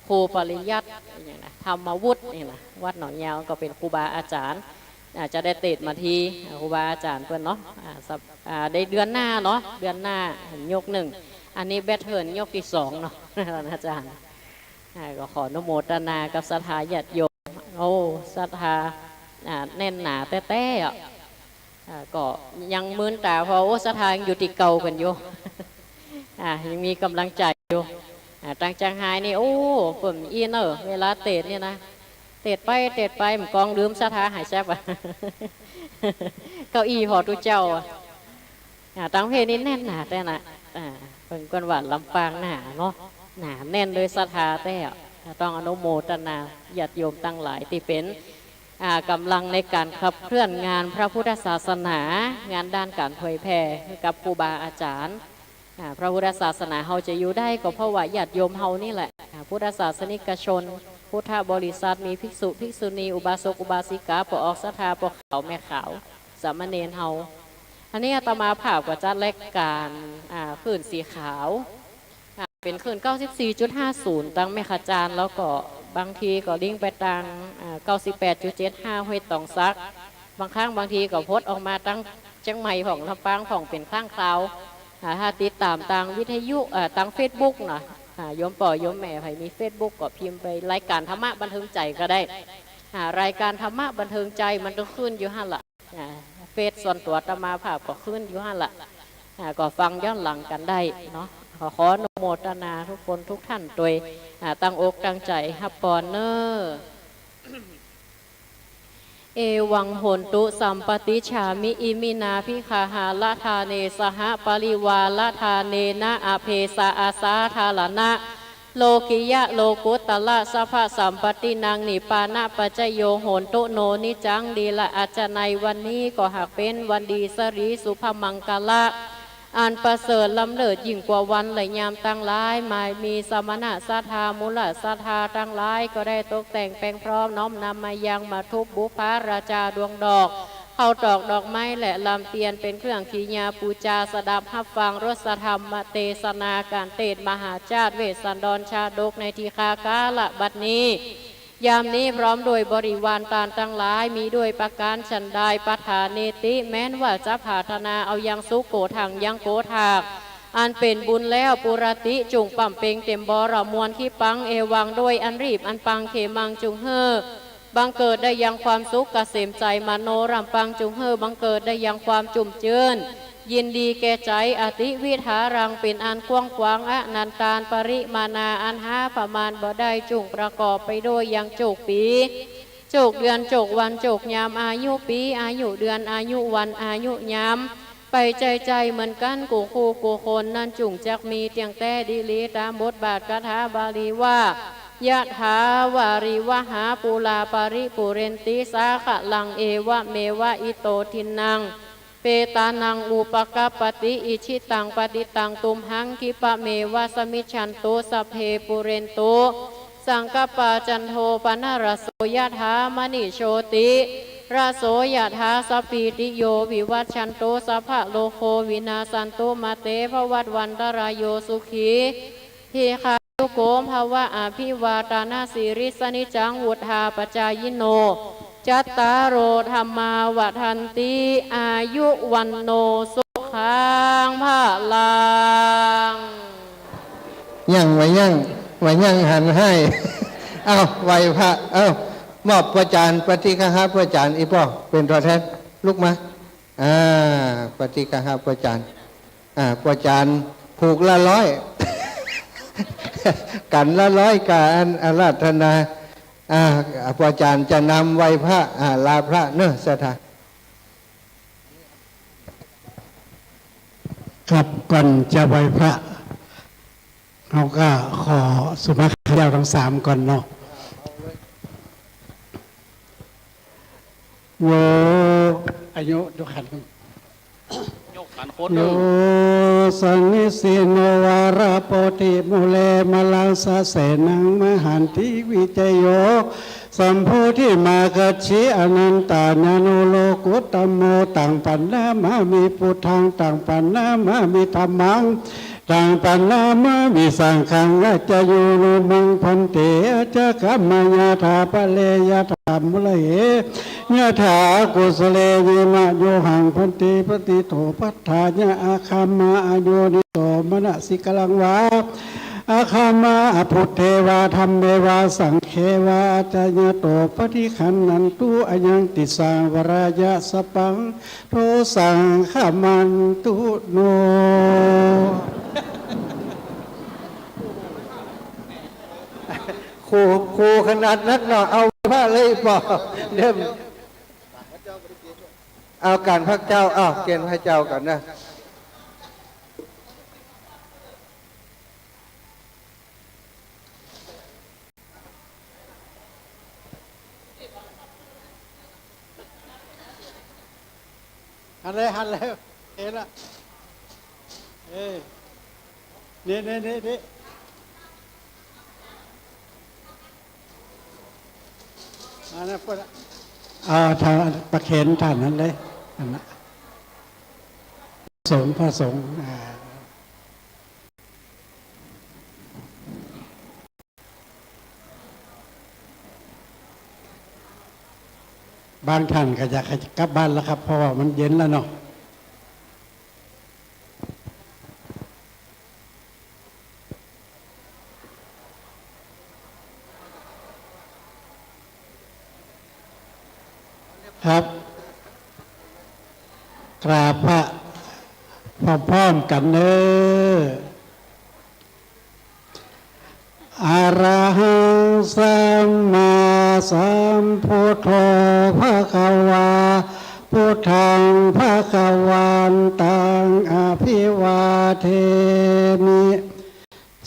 ครูปริยัตินี่นะ ธรรมวุฒินี่นะ วัดหนองยาวก็เป๋นครูบาอาจ๋ารย์ อ่า จะได้เตสน์มาที อ่า ครูบาอาจ๋ารย์เปิ้นเนาะ อ่า สัป- อ่า ในเดือนหน้าเนาะ เดือนหน้าแหมยกนึ่ง อันนี้แบดเทิลยกตี้สองเนาะ อาจ๋ารย์ อ่า ก็ขออนุโมตนากับศรัทธาญาติโยม โอ้ ศรัทธา อ่า แน่นหนาแต๊ๆ อ่ะ อ่า ก็ยังมึนต๋า เพราะ โอ้ ศรัทธายังอยู่ตี้เก่ากั๋นอยู่ อ่า ยังมีก๋ำลังใจ๋อยู่ อ่า ตางเจียงฮายนี่ โอ้ เปิ้นอี้เน่อ เวลาเตสน์นี่นะ เตสน์ไป เตสน์ไป บ่ากองลืมศรัทธาหายแซบอะ เก้าอี้ผ่อตุ๊เจ้าอะ อ่า ตางประเทศนี่แน่นหนาแต๊นะ อ่า เปิ้นกวนว่าลำปางหนาเนาะ หนาแน่นด้วยศรัทธาแต๊อะ ต้องอนุโมตนาญาติโยมตังหลายตี้เป๋น อ่า ก๋ำลังในก๋านขับเคลื่อนงานพระพุทธศาสนา งานด้านก๋านเผยแผ่ให้กับครูบาอาจ๋ารย์ อ่า พระพุทธศาสนาเฮาจะอยู่ได้ก็เพราะว่าญาติโยมเฮานี่แหละ อ่า พุทธศาสนิกชน พุทธบริษัท มีภิกษุ ภิกษุณี อุบาสก อุบาสิกา ป้อออกศรัทธา ป้อขาว แม่ขาว สามเณรเฮา อันนี้อาตมาภาพก็จัดรายก๋าน อ่า คลื่นสีขาว อ่า เป๋นคลื่น เก้าสิบสี่จุดห้าศูนย์ ตางแม่ขะจาน แล้วก็บางทีก็ลิงก์ไปตาง อ่า เก้าสิบแปดจุดเจ็ดห้า ห้วยตองสัก บางครั้งบางทีก็พดออกมาตางเจียงใหม่พ่อง ลำปางพ่อง เป๋นครั้งคราว อ่า ถ้าติดต๋ามตางวิทยุ เอ่อ ตางเฟซบุ๊กเนาะ อ่า โยมป้อโยมแม่ใผมีเฟซบุ๊กก็พิมพ์ไป รายก๋านธรรมะบันเทิงใจ๋ก็ได้ อ่า รายก๋านธรรมะบันเทิงใจ๋มันต้องขึ้นอยู่หั้นละ อ่า เฟซส่วนตั๋วอาตมาภาพก็ขึ้นอยู่หั้นละ อ่า ก็ฟังย้อนหลังกั๋นได้เนาะ ขอ ขออนุโมตนาทุกคนทุกท่านตวย อ่า ตั้งอกตั้งใจ๋ฮับปอนเน่อ เอวังโหนตุสัมปติจฉามิ อิมินา ภิกขหาราธาเน สหปริวาราธาเนนะ อเภสาอาสาธารณะ โลกิยะโลกุตตระสัพพะสัมปตตินัง นิพพานะปัจจโย โหนตุโน นิจจัง ดีละ อาจจะในวันนี้ก็หากเป๋นวันดีสรีสุภมังคละ อันประเสริฐล้ำเลิศยิ่งกว่าวันและยามตังหลาย มามีสมณะศรัทธา มูลศรัทธาตังหลาย ก็ได้ตกแต่งแป๋งพร้อมน้อมนำมายังมัทธุปปุพพะราจาดวงดอก ข้าวตอกดอกไม้และลำเตียนเป๋นเครื่องกิริยาปู๋จา สดับฮับฟังรสธรรมเตสนา ก๋านเตสน์มหาชาติเวสสันดรชาดกในทีฆาคาละบัดนี้ ยามนี้พร้อมด้วยบริวารต้านตังหลาย มีด้วยประก๋านฉันใด ปัฏฐาเนติ แม้นว่าจะผาถนาเอายังสุโขทังยังโขทาก อันเป๋นบุญแล้ว ปุระติจุ่งป๋ำเป็งเตรียมบริมวล คิปัง เอวัง ด้วยอันรีบอันปัง เขมัง จุ่งหื้อ บังเกิดได้ยังความสุขเกษมใจ๋ มโน ร่ำปัง จุ่งหื้อ บังเกิดได้ยังความจุ่มจื้น ยินดีแก่ใจ๋ อติวิทารัง เป๋นอันกว้างขวาง อนันตาปริมาณา อันหาประมาณบ่ได้ จุ่งประกอบไปด้วยยังจุกปี๋ จุกเดือน จุกวัน จุกยาม อายุปี๋ อายุเดือน อายุวัน อายุยาม ไปใจ้ๆ เหมือนกั๋นกู้คู่กู้คน นั้นจุ่งจักมีเตี้ยงแต๊ดีหลี ต๋ามบทบาทคาถาบาลีว่า ยะถาวาริวหาปูรา ปะริปูเรนติสาคะลัง เอวะเมวะอิโตทินนัง เปตานังอุปกัปปติ อิจฉิตังปะติตังตุมหัง คิปะเมวะสะมิชชันตุ สัพเพปูเรนตุ สังกัปปา จันโทปะนะระโส ยะถา มะณิ โชติระโส ยะถา สัพพีติโย วิวัชชันตุ สัพพะโรโค วินาสสันตุ มา เตภะวัตวันตะราโย สุขี ทีฆายุโกภะวะ อะภิวาตะนะสีลิสสะนิจจัง วุฑฒาปะจายิโน จัตตาโร ธัมมา วัฑฒันติ อายุ วัณโณ สุขัง พะลัง ยัง ว่ายัง ว่ายังหันให้ เอ้า ไหว้พระ เอ้า มอบป้อจ๋ารย์ ปฏิฆะหาป้อจ๋ารย์ อี่ป้อ เป๋นตั๋วแทน ลุกมา อ่า ปฏิฆะหาป้อจ๋ารย์ อ่า ป้อจ๋ารย์ ผูกละร้อย กั๋นละร้อย กับอันอาราธนา อ่า ป้อจ๋ารย์จะนำไหว้พระ อ่า ลาพระเน่อ ศรัทธา ครับ ก่อนจะไหว้พระ เฮาก็ขอสมาคมเจ้าตังสามก่อนเนาะ โย อายุ ยกขัน ยกขันโคตร โย สันนิสินโน วาระโพธิมูเล มะลังสะเสนัง มหันติวิจโย สัมโพธิมากัจฉิ อนันตาญาโณ โลกุตตะโม ตังปะนะมามิ พุทธัง ตังปะนะมามิ ธัมมัง ตัง ปะนะมะมิ สังฆัง อาจาโย โน มัง ภันเต อาจา กะมะ ยะถา ปะเร ยะถา มุระเห ยะถา กุสะเล เย มะ โยหัง ภันเต ปะติฏโฐ ปัฏฐายะ อาคัมมะ อาโยนิโส มะนะสิกะรัง วา อาคัมมะ อะ บุตเท วา ธัมเม วา สังฆเท วา อาจายะโต ปะฏิคันหันตุ อะยังติสสะ วะรายะ สะปัง โท สังฆะมันตุ โน คู คูขนาดนักเนาะ เอาพระเลยปอ เดี๋ยว เอาก๋านพระเจ้า เอาเกียรติพระเจ้าก่อนนะ หันเลย หันเลย เห็นละ เออ นี่ นี่ นี่ นี่ อันนั้นก็ อ่า ถ่าน ประเคนถ่านนั้นเลย อันนั้น สงฆ์ พระสงฆ์ อ่า บางท่านก็อยากจะกลับบ้านแล้วครับ เพราะว่ามันเย็นแล้วเนาะ ครับ กราบพระพร้อมๆ กั๋นเน้อ อะระหัง สัมมาสัมพุทโธ ภะคะวา พุทธัง ภะคะวันตัง อะภิวาเทมิ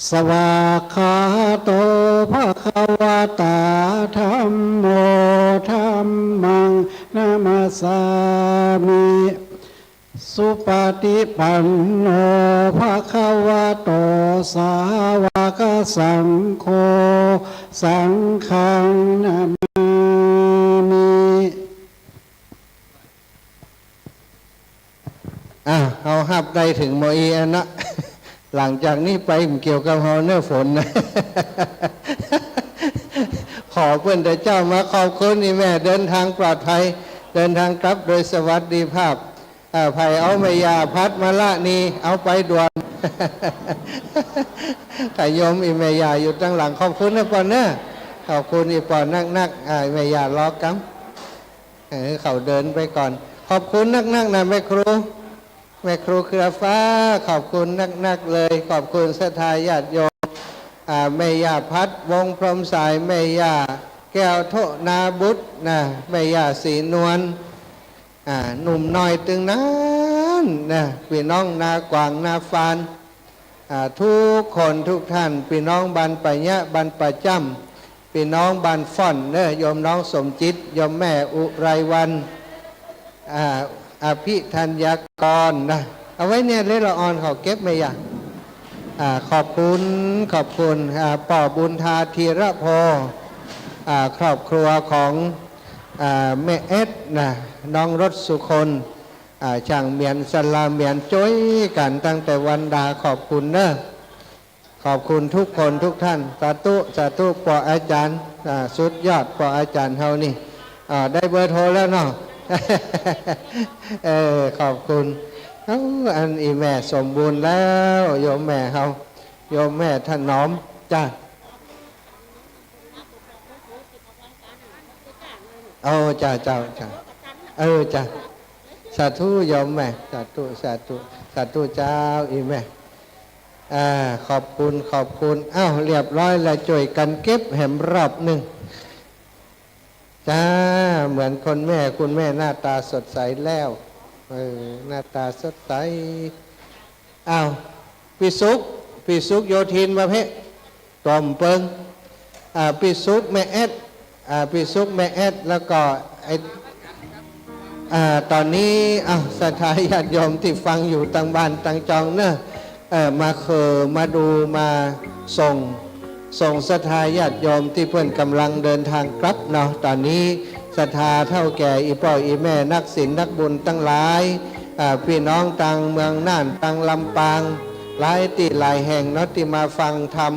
สวากขาโต ภะคะวะตา ธัมโม ธัมมัง นะมัสสามิ สุปะฏิปันโน ภะคะวะโต สาวกสังโฆ สังฆัง นะมามิ อ่ะ เฮาฮับได้เถิงหม้ออี้อันนะ หลังจากนี้ไปบ่เกี่ยวกับเฮาเน้อ ฝนนะ ขอเปิ้นเต๊อะเจ้า มาขอบคุณอี่แม่ เดินทางปลอดภัย เดินทางกลับโดยสวัสดิภาพ อ่า ใผเอาแม่ย่าพัดมาละนี่ เอาไปด่วน ขะโยมอี่แม่ย่าอยู่ตังหลัง ขอบคุณนะปอเน้อ ขอบคุณอี่ปอนักๆ อ่า แม่ย่ารอกำ เออ เขาเดินไปก่อน ขอบคุณนักๆ นะแม่ครู แม่ครูเครือฟ้า ขอบคุณนักๆ เลย ขอบคุณศรัทธาญาติโยม อ่า แม่ย่าพัด วงศ์พรหมสาย แม่ย่าแก้วโทนาบุตรนะ แม่ย่าศรีนวล อ่า หนุ่มน้อยตึงนั้นนะ ปี้น้องนากวางนาฟาน อ่า กู้คนกู้ต้าน ปี้น้องบ้านป่าเยียะ บ้านป่าจ้ำ ปี้น้องบ้านฝ่อนเน้อ โยมน้องสมจิต โยมแม่อุไรวรรณ อ่า อภิธัญญากรนะ เอาไว้เนี่ย เล่นละอ่อนเขาเก็บแม่ย่า อ่า ขอบคุณ ขอบคุณ อ่า ป้อบุญธาธีระโพ อ่า ครอบครัวของ อ่า แม่เอ็ดนะ น้องรสสุคน อ่า จ้างเหมียน สลาเหมียน จ้วยกั๋นตั้งแต่วันดา ขอบคุณเน้อ ขอบคุณกู้คนกู้ต้าน สาธุ สาธุ ป้ออาจ๋ารย์ อ่า สุดยอด ป้ออาจ๋ารย์เฮานี่ อ่า ได้เบอร์โทรแล้วเนาะ เออ ขอบคุณ เอ้า อันอี่แม่สมบูรณ์แล้ว โยมแม่เฮา โยมแม่ถนอม จ้า โอ้ จ้า เจ้า จ้า เออ จ้า สาธุ โยมแม่ สาธุ สาธุ สาธุ เจ้า อี่แม่ อ่า ขอบคุณ ขอบคุณ อ้าว เรียบร้อยแล้ว จ้วยกั๋นเก็บแหมรอบนึ่ง จ้า เหมือนคนแม่ คุณแม่หน้าตาสดใสแล้ว เออ หน้าตาสดใส อ้าว ปี้สุข ปี้สุขโยธินมาเพ่ ต๋อมเปิง อ่า ปี้สุขแม่แอด อ่า ปี้สุขแม่แอด แล้วก็ไอ้ อ่า ต๋อนนี้ อ้าว ศรัทธาญาติโยมตี้ฟังอยู่ตังบ้านตังจองเน้อ เอ่อ มาเขอ มาดู มาส่ง ส่งศรัทธาญาติโยมตี้เปิ้นก่ำลังเดินตางกลับเนาะ ต๋อนนี้ศรัทธาเฒ่าแก่ อี่ป้ออี่แม่ นักศีลนักบุญตังหลาย อ่า ปี้น้องตางเมืองน่าน ตางลำปาง หลายตี้หลายแห่งเนาะ ตี้มาฟังธรรม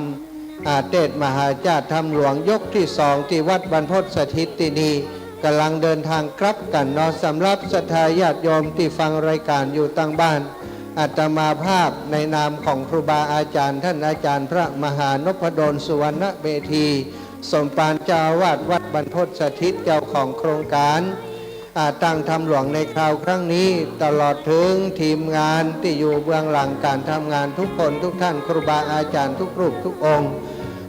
อ่า เตสน์มหาชาติธรรมหลวงยกตี้สอง ตี้วัดบรรพตสถิตตี้นี่ ก่ำลังเดินตางกลับกั๋นเนาะ สำหรับศรัทธาญาติโยมตี้ฟังรายก๋านอยู่ตางบ้าน อาตมาภาพในนามของครูบาอาจ๋ารย์ ต้านอาจ๋ารย์พระมหานพดล สุวรรณเมธี สมภารเจ้าอาวาสวัดบรรพตสถิต เจ้าของโครงก๋าน อ่า ตั้งธรรมหลวงในคราวครั้งนี้ ตลอดเถิงทีมงานตี้อยู่เบื้องหลังก๋านทำงานทุกคนทุกท่าน ครูบาอาจ๋ารย์ทุกรูปทุกองค์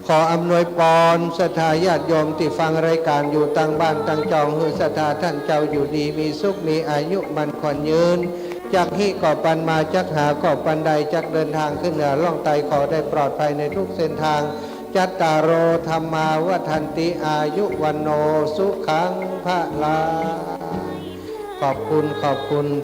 ขออำนวยปอนศรัทธาญาติโยมตี้ฟังรายก๋านอยู่ตางบ้านตางจอง หื้อศรัทธาต้านเจ้าอยู่ดีมีสุข มีอายุมั่นขวัญยืน จักหิก็ปันมา จักหาก็ปันได้ จักเดินตางขึ้นเหนือล่องใต้ ขอได้ปลอดภัยในทุกเส้นตาง จัตตาโร ธัมมา วัฑฒันติ อายุ วัณโณ สุขัง พลัง ขอบคุณ ขอบคุณ